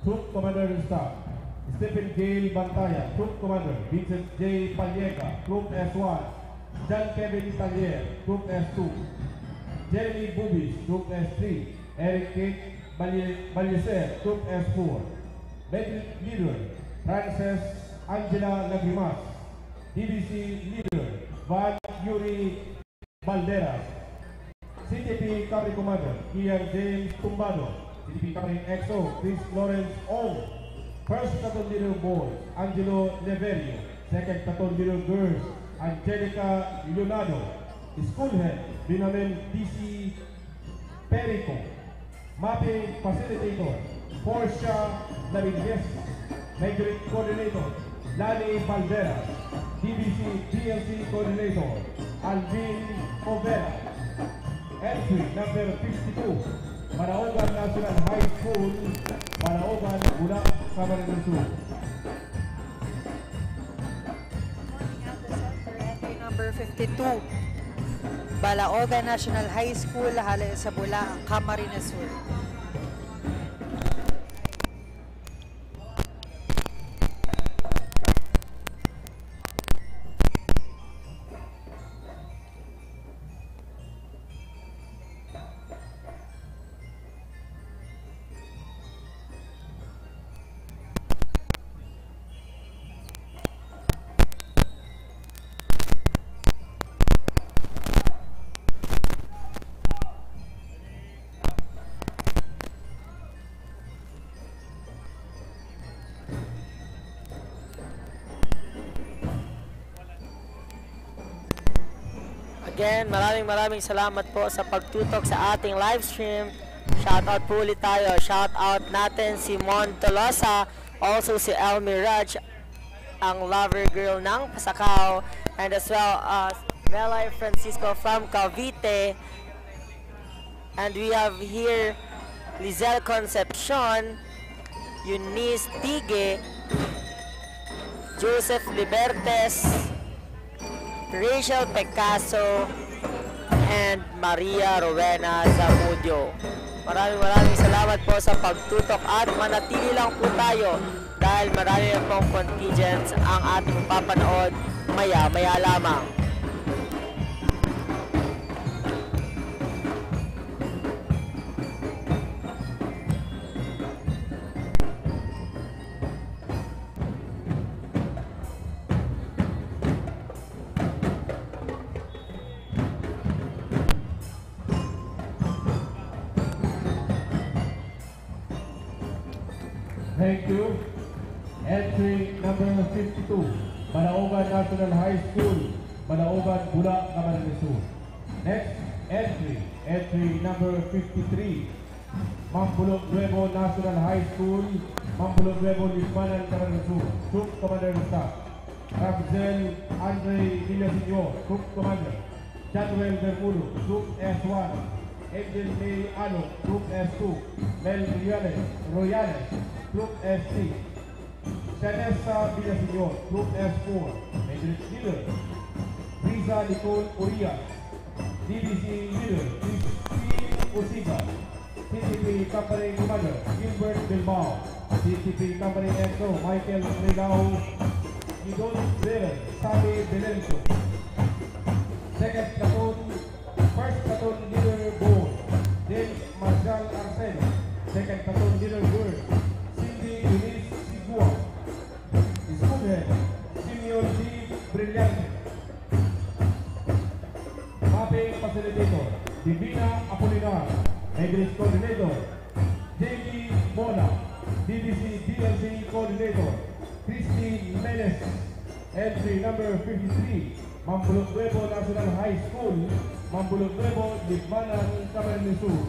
Troop Commander in Staff, Stephen Gale Bantaya, Troop Commander, Vincent J Paliega, Troop S one, John Kevin Talier, Troop S two, Jeremy Bubis, Troop S three, Eric Kate Balye-, Balyeser, Troop S four, Medic Leader, Frances Angela Lagrimas, D B C Leader, Van Yuri Balderas, C T P Cavalry Commander, Ian James Tumbado, C T P Cavalry X O, Chris Lawrence Ong, First Platoon Leader Boys, Angelo Neverio, Second Platoon Leader Girls, Angelica Leonardo, School Head, Binamen D C Perico, Mapping Facilitator, Portia Lavilles, Majority Coordinator, Lani Valderas, D B C D L C Coordinator, Alvin Povera. Entry number fifty-two, Manaogan National High School, Manaogan, Bula, Camarines Sur. Entry number fifty-two, Balaogan National High School, hale sa Bula, Camarines Sur. Again, maraming maraming salamat po sa pagtutok sa ating live stream. Shout out po ulit tayo. Shout out natin si Mon Tolosa, also si Elmi Raj, ang lover girl ng Pasacao, and as well as Melay Francisco from Cavite. And we have here Lizelle Concepcion, Eunice Tige, Joseph Libertes, Rachel Picasso, and Maria Rowena Zamudio. Maraming maraming salamat po sa pagtutok at manatili lang po tayo dahil marami na pong contingents ang ating mapapanood maya-maya lamang. Thank you. Entry number fifty-two, Manaogan National High School, Manaogan, Bula, Camarines Sur. Next entry, entry number fifty-three, Mambulo Nuevo National High School, Mambulo Nuevo, Libmanan, Camarines Sur. Troop Commander in Staff, Ramsel Andre Villaseñor, Troop Commander. Januel Bermudo, Troop S one. Angel May Alok, Troop S two. Mel Royales, Royales, Troop S three. Shanessa Villaseñor, Troop S four. Major Leader, Riza Nicole Urias. D B C Leader, Christine Usiga. C C P Company Commander, Gilbert Bilbao. C C P Company X O, Michael Rigao. Gidon River, Sammy Belenco. Second Platoon, First Platoon Leader Boy, James Marshall Arcedo. Second Platoon Leader Girl, Cindy Denise Sigua. School Head, Simeon D. Brillante. Mapping Facilitator, Divina Apolinar. Matrix Coordinator, J D Bona. D D C D L C Coordinator, Christy Menes. Entry number fifty-three, Mambulo Nuevo National High School, Mambulo Nuevo, Libmanan, Camarines Sur.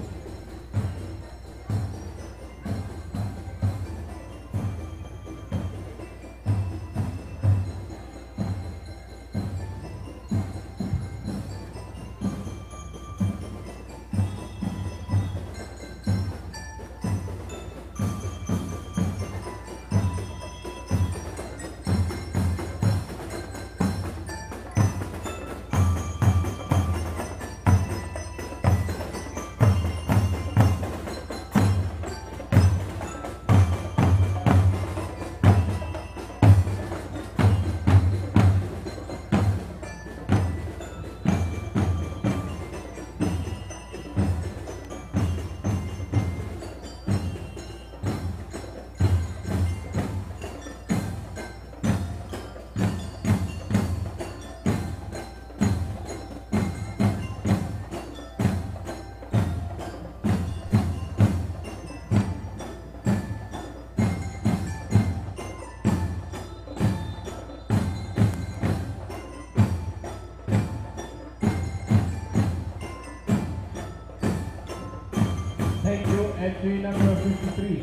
Thank you. Entry number fifty-three,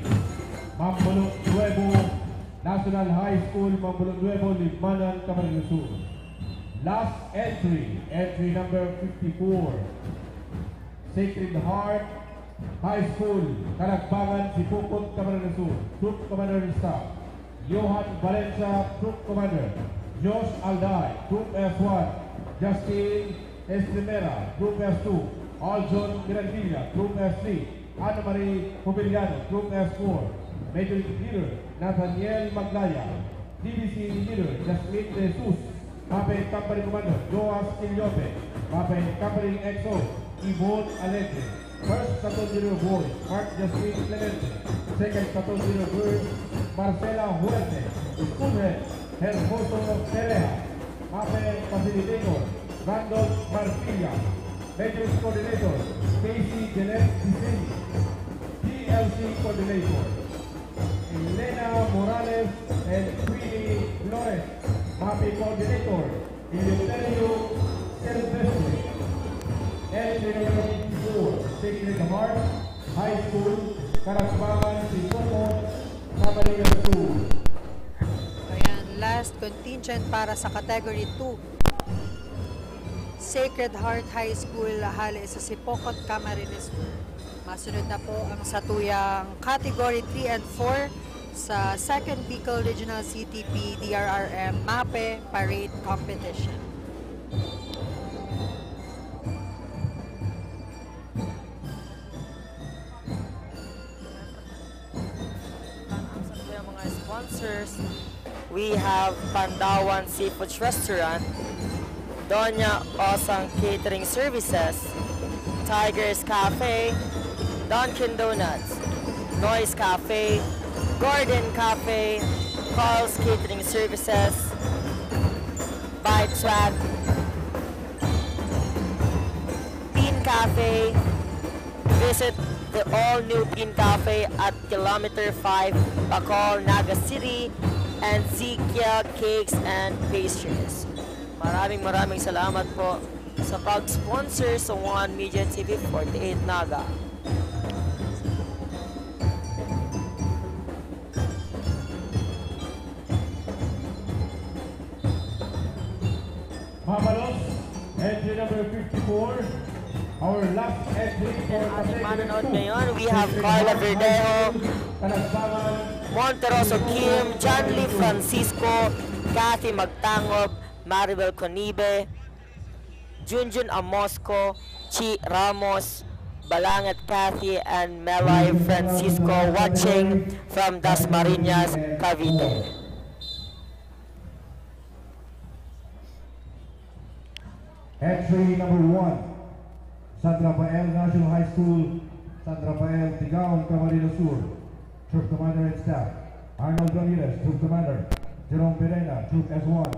Mambulo Nuevo National High School, Mambulo Nuevo, Libmanan, Camarines Sur. Last entry, entry number fifty-four, Sacred Heart High School, Kalagbangan, Sipocot, Camarines Sur. Troop Commander in Staff, Johan Valencia, Troop Commander. Josh Alday, Troop S one. Justin Estremera, Troop S two. Aljon Mirandilla, Troop S three. Anna Marie Pobiliano, Troop S four. Major Leader, Nathaniel Maglaya. D B C Leader, Jasmine De Jesus. Mapping Company Commander, Joas Quillope. Mapping Company X O, Yvonne Alegre. First Platoon Leader Boy, Mark Justin Clemente. Second Platoon Leader Girl, Marcela Huerte. School Head, Hermoso Pereja. Mapping Facilitator, Randolph Marfilla. Matrix Coordinator, Casey Jeanette Pisini. T L C Coordinator, Elena Morales and Queenie Flores. Mapping Coordinator, Eleuterio Silvestre. Entry number fifty-four, Sacred Heart High School, Kalagbangan, Sipocot, Camarines Sur. Ayan, last contingent para sa Category two. Sacred Heart High School, hale sa Sipocot, Camarines Sur. Masunod na po ang satuyang Category three and four sa Second Bicol Regional C T P D R R M MAPEH Parade Competition. We have Pandawan Seafoods Restaurant, Doña Osang Catering Services, Tigers Cafe, Dunkin' Donuts, Noise Cafe, Garden Cafe, Carl's Catering Services, Vibes Swag, Bean Cafe. Visit the all-new Bean Cafe at Kilometer five, Bacol, Naga City, and Zikia Cakes and Pastries. Maraming, maraming salamat po sa pag-sponsor sa One Media T V forty-eight Naga. Mabalos, entry number fifty-four. Our last entry for... And ating manonood ngayon, we have Carla Verdejo, Monteroso Kim, John Lee Francisco, Kathy Magtangob, Maribel Conibe, Junjun Amosco, Chi Ramos, Balangat Kathy, and Melay Francisco, watching from Dasmariñas, Cavite. Entry number one, San Rafael National High School, San Rafael, Tigaon, Camarines Sur. Troop Commander and staff, Arnold Ramirez, Troop Commander, Jerome Perena, Troop S one,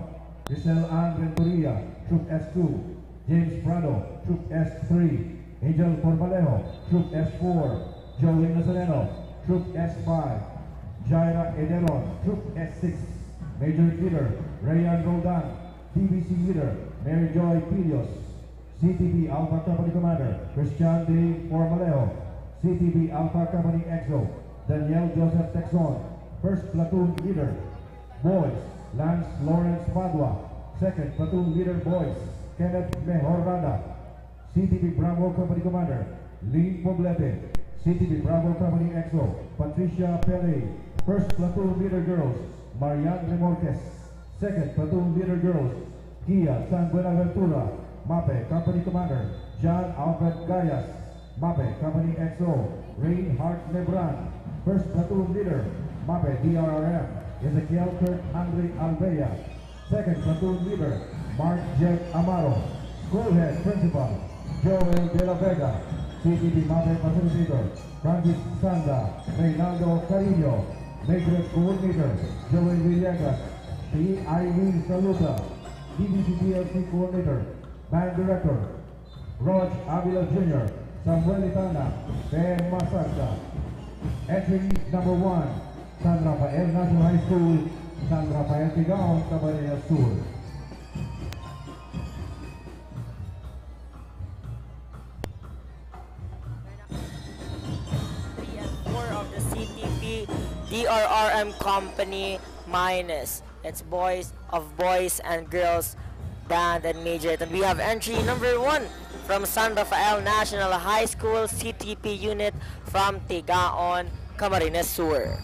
Giselle Ann Renteria, Troop S two, James Prado, Troop S three, Angel Formalejo, Troop S four, Joey Nazareno, Troop S five, Jaira Ederon, Troop S six, Major Leader, Rayan Roldan, D B C Leader, Mary Joy Pilios, C T B Alpha Company Commander, Christian D. Formalejo, C T B Alpha Company X O, Daniel Joseph Texon, First Platoon Leader, Boys, Lance Lawrence Padua, Second Platoon Leader, Boys, Kenneth Mejorada, C T B Bravo Company Commander, Lynn Poblete, C T B Bravo Company X O, Patricia Pele, First Platoon Leader, Girls, Marian Remorques, Second Platoon Leader, Girls, Gia San Buenaventura, MAPEH Company Commander, John Alfred Gayas, MAPEH Company X O, Reinhard Lebran, First Platoon Leader, MAPEH D R R M, Ezekiel Kurt Henry Alvea, Second Platoon Leader, Mark Jack Amaro, School Head Principal, Joel De La Vega, C T B MAPEH Facilitator, Francis Sanda, Reynaldo Carino, Matrix Coordinator, Joel Villegas, P I V Saluta, D B C P L C Coordinator, Band Director, Rog Avila Junior, Samuel Itana, Ben Masagda. Entry number one, San Rafael National High School, San Rafael, Tigaon, Camarines Sur. Three and four of the C T P D R R M Company minus. It's boys of boys and girls band and major. And we have entry number one from San Rafael National High School C T P unit from Tigaon, Camarines Sur.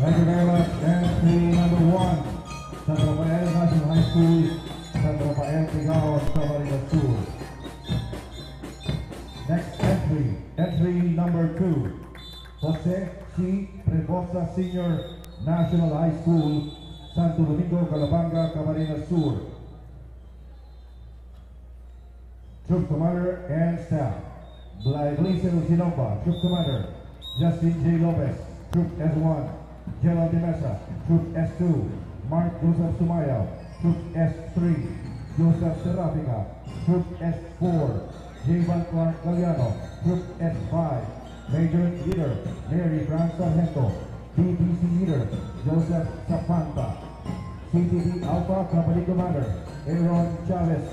Thank you very much. Entry number one, San Rafael National High School, San Rafael, Tigaon, Camarines Sur. Next entry, entry number two, Jose C. Prevosa Senior, National High School, Santo Domingo, Calabanga, Camarines Sur. Troop Commander and Staff. Blyson Sinova, Troop Commander. Justin J. Lopez, Troop S one. Gerald de Mesa, Troop S two. Mark Joseph Sumaya, Troop S three. Joseph Serafica, Troop S four. Javan Clark Galiano, Troop S five. Major Leader, Mary Franz Sargento. B P C Leader, Joseph Sapanta. C T B Alpha Company Commander, Aaron Chavez.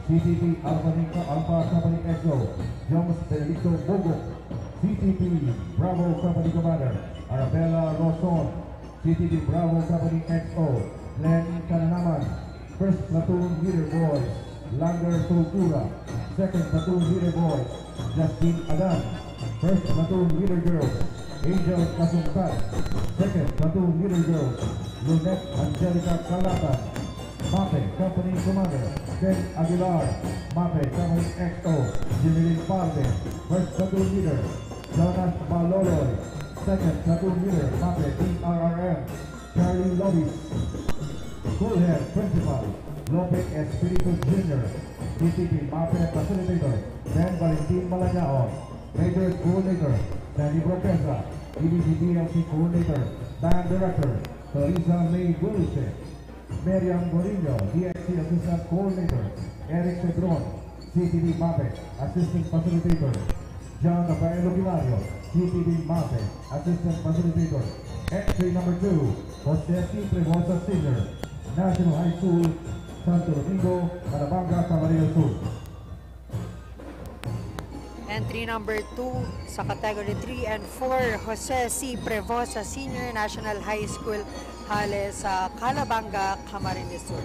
C T B Alpha, Alpha Company X O, Jones Benedicto Bugok. C T B Bravo Company Commander, Arabella Roson. C T B Bravo Company X O, Glenn Kananaman. First Platoon Leader Boys, Lander Sultura. Second Platoon Leader Boys, Justin Adan. First Platoon Leader Girls, Angel Kasungkay. Second Platoon Leader Girls, Lunette Angelica Calatan. MAPEH Company Commander, Ken Aguilar. MAPEH Company X O, Jemeline Parde. First Platoon Leader, Jonas Baloloy. Second Platoon Leader, MAPEH P R R M, Charlie Lobis. School Head Principal, Lope Espiritu Junior. C T B MAPEH Facilitator, Ben Valentin Malanaon. Majors Coordinator, Danny Broquesa. E B C D L C Coordinator, Band Director, Clarissa May Dulce. Miriam Gorillo, D X C Assistant Coordinator, Eric Cedron. C T B MAPEH Assistant Facilitator, John Rafael Hilario. C T B MAPEH Assistant Facilitator. Entry number two, Jose C. Prevosa Senior, National High School, Santo Domingo, Calabanga, Camarines Sur. Entry number two sa category three and four, Jose C. Prevosa Senior, National High School, hale sa Calabanga, Camarines Sur.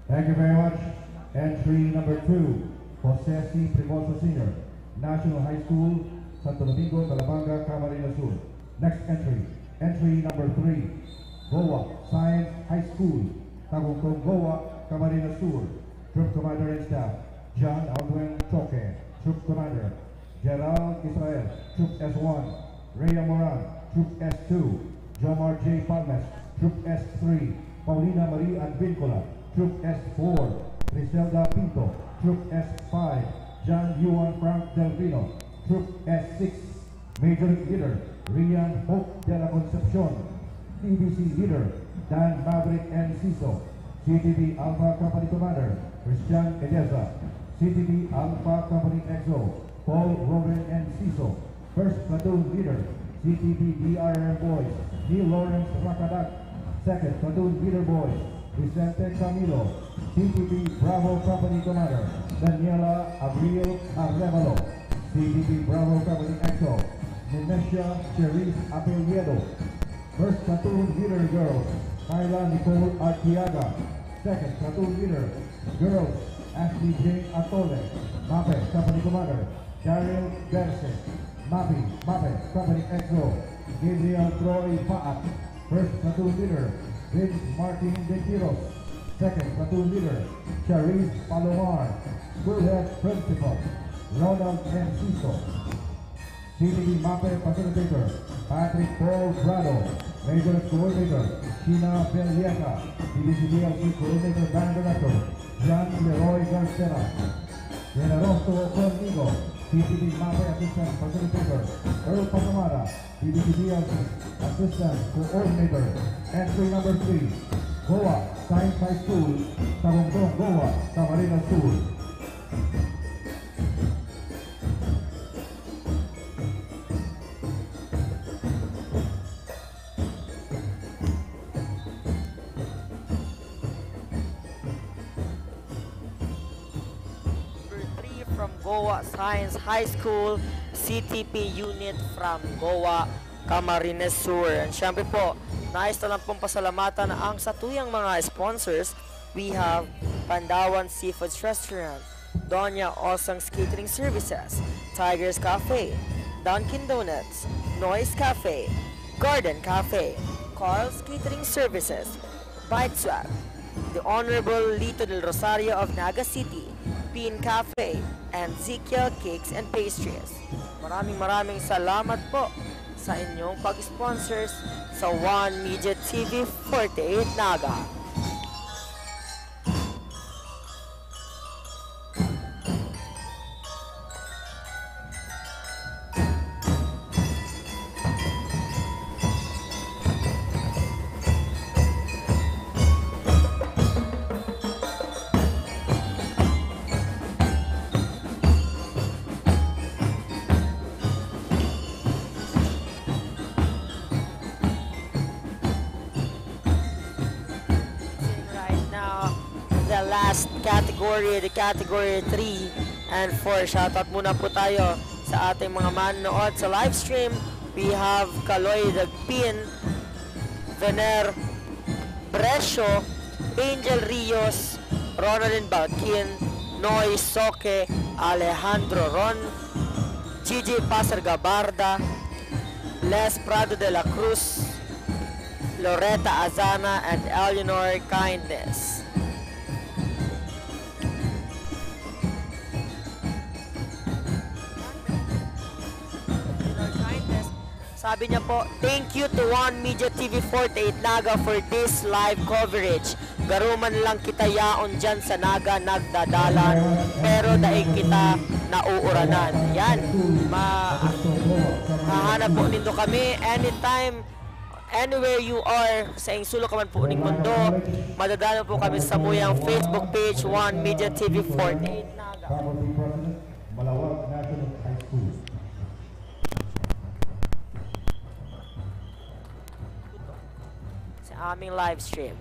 Thank you very much. Entry number two, Jose C. Prevosa Senior, National High School, Santo Domingo, Calabanga, Camarines Sur. Next entry, entry number three, Goa Science High School, Tagungtong, Goa, Camarines Sur. Troop Commander and Staff, John Aldwin Choque, Troop Commander. Gerald Israel, Troop S one. Rhea Moran, Troop S two. Jomar J. Palmes, Troop S three. Paulina Marie Advincula, Troop S four. Griselda Pinto, Troop S five. John Yuan Frank Delfino, Troop S six. Major Leader, Rian Hope de la Concepcion. T B C Leader, Dan Maverick Enciso. C T B Alpha Company Commander, Christian Edeza. C T B Alpha Company X O, Paul Robin Enciso. First Platoon Leader, C T B D R M Boys, Neil Lawrence Rakadag. Second Platoon Leader Boys, Vicente Camilo. C T B Bravo Company Commander, Daniela Abril Arevalo. C T B Bravo Company X O, Nemesia Cherise Apeliedo. First Platoon Leader Girls, Kyla Nicole Artiaga. Second Platoon Leader Girls, Ashley Jane Atole. MAPEH Company Commander, Daryl Berse. MAPI, MAPEH Company X O, Gabriel Troy Paat. First Platoon Leader, Vince Martin de Quiros. Second Platoon Leader, Charisse Palomar. School Head Principal, Ronald Enciso. C P D MAPEH Facilitator, Patrick Paul Prado. Majors Coordinator, Sheena Bellieta. D B C D L C Coordinator, Band Director, John Leroy Garcera. Generoso Conmigo, C P D MAPEH Assistant Facilitator, Earl Pasamara, D B C D L C Assistant Coordinator. Entry number three, Goa Science High School, Tabongtong, Goa, Camarines Sur. Number three from Goa Science High School, C T P unit from Goa, Camarines Sur. And syempre po, nais na lang pong pasalamatan ang satuyang mga sponsors. We have Pandawan Seafoods Restaurant, Doña Osang's Catering Services, Tiger's Cafe, Dunkin' Donuts, Noise Cafe, Garden Cafe, Carl's Catering Services, Bite Swap, the Honorable Lito del Rosario of Naga City, Pin Cafe, and Ezekiel Cakes and Pastries. Maraming maraming salamat po sa inyong pag-sponsors sa One Media T V forty-eight Naga. Right now, the last category, the category three and four. Shoutout muna po tayo sa ating mga manonood sa live stream. We have Kaloy Dagpin, Vener Brescio, Angel Rios, Ronaldin Balkin, Noy Soque, Alejandro Ron, Gigi Pasar Gabarda, Les Prado de la Cruz, Loretta Azana, and Eleanor Kindness. Eleanor Kindness. Sabi niya po, "Thank you to One Media T V forty-eight Naga for this live coverage. Garo man lang kita yaon dyan sa Naga nagdadalan, pero daig kita nauuranan." Yan. Ma-, hahanap po nindo kami anytime, anywhere you are, sa sulok ka man po ning mundo, madadalaw po kami sa samuyang Facebook page, One Media T V forty-eight Naga. Malawag National High School. Sa aming live stream.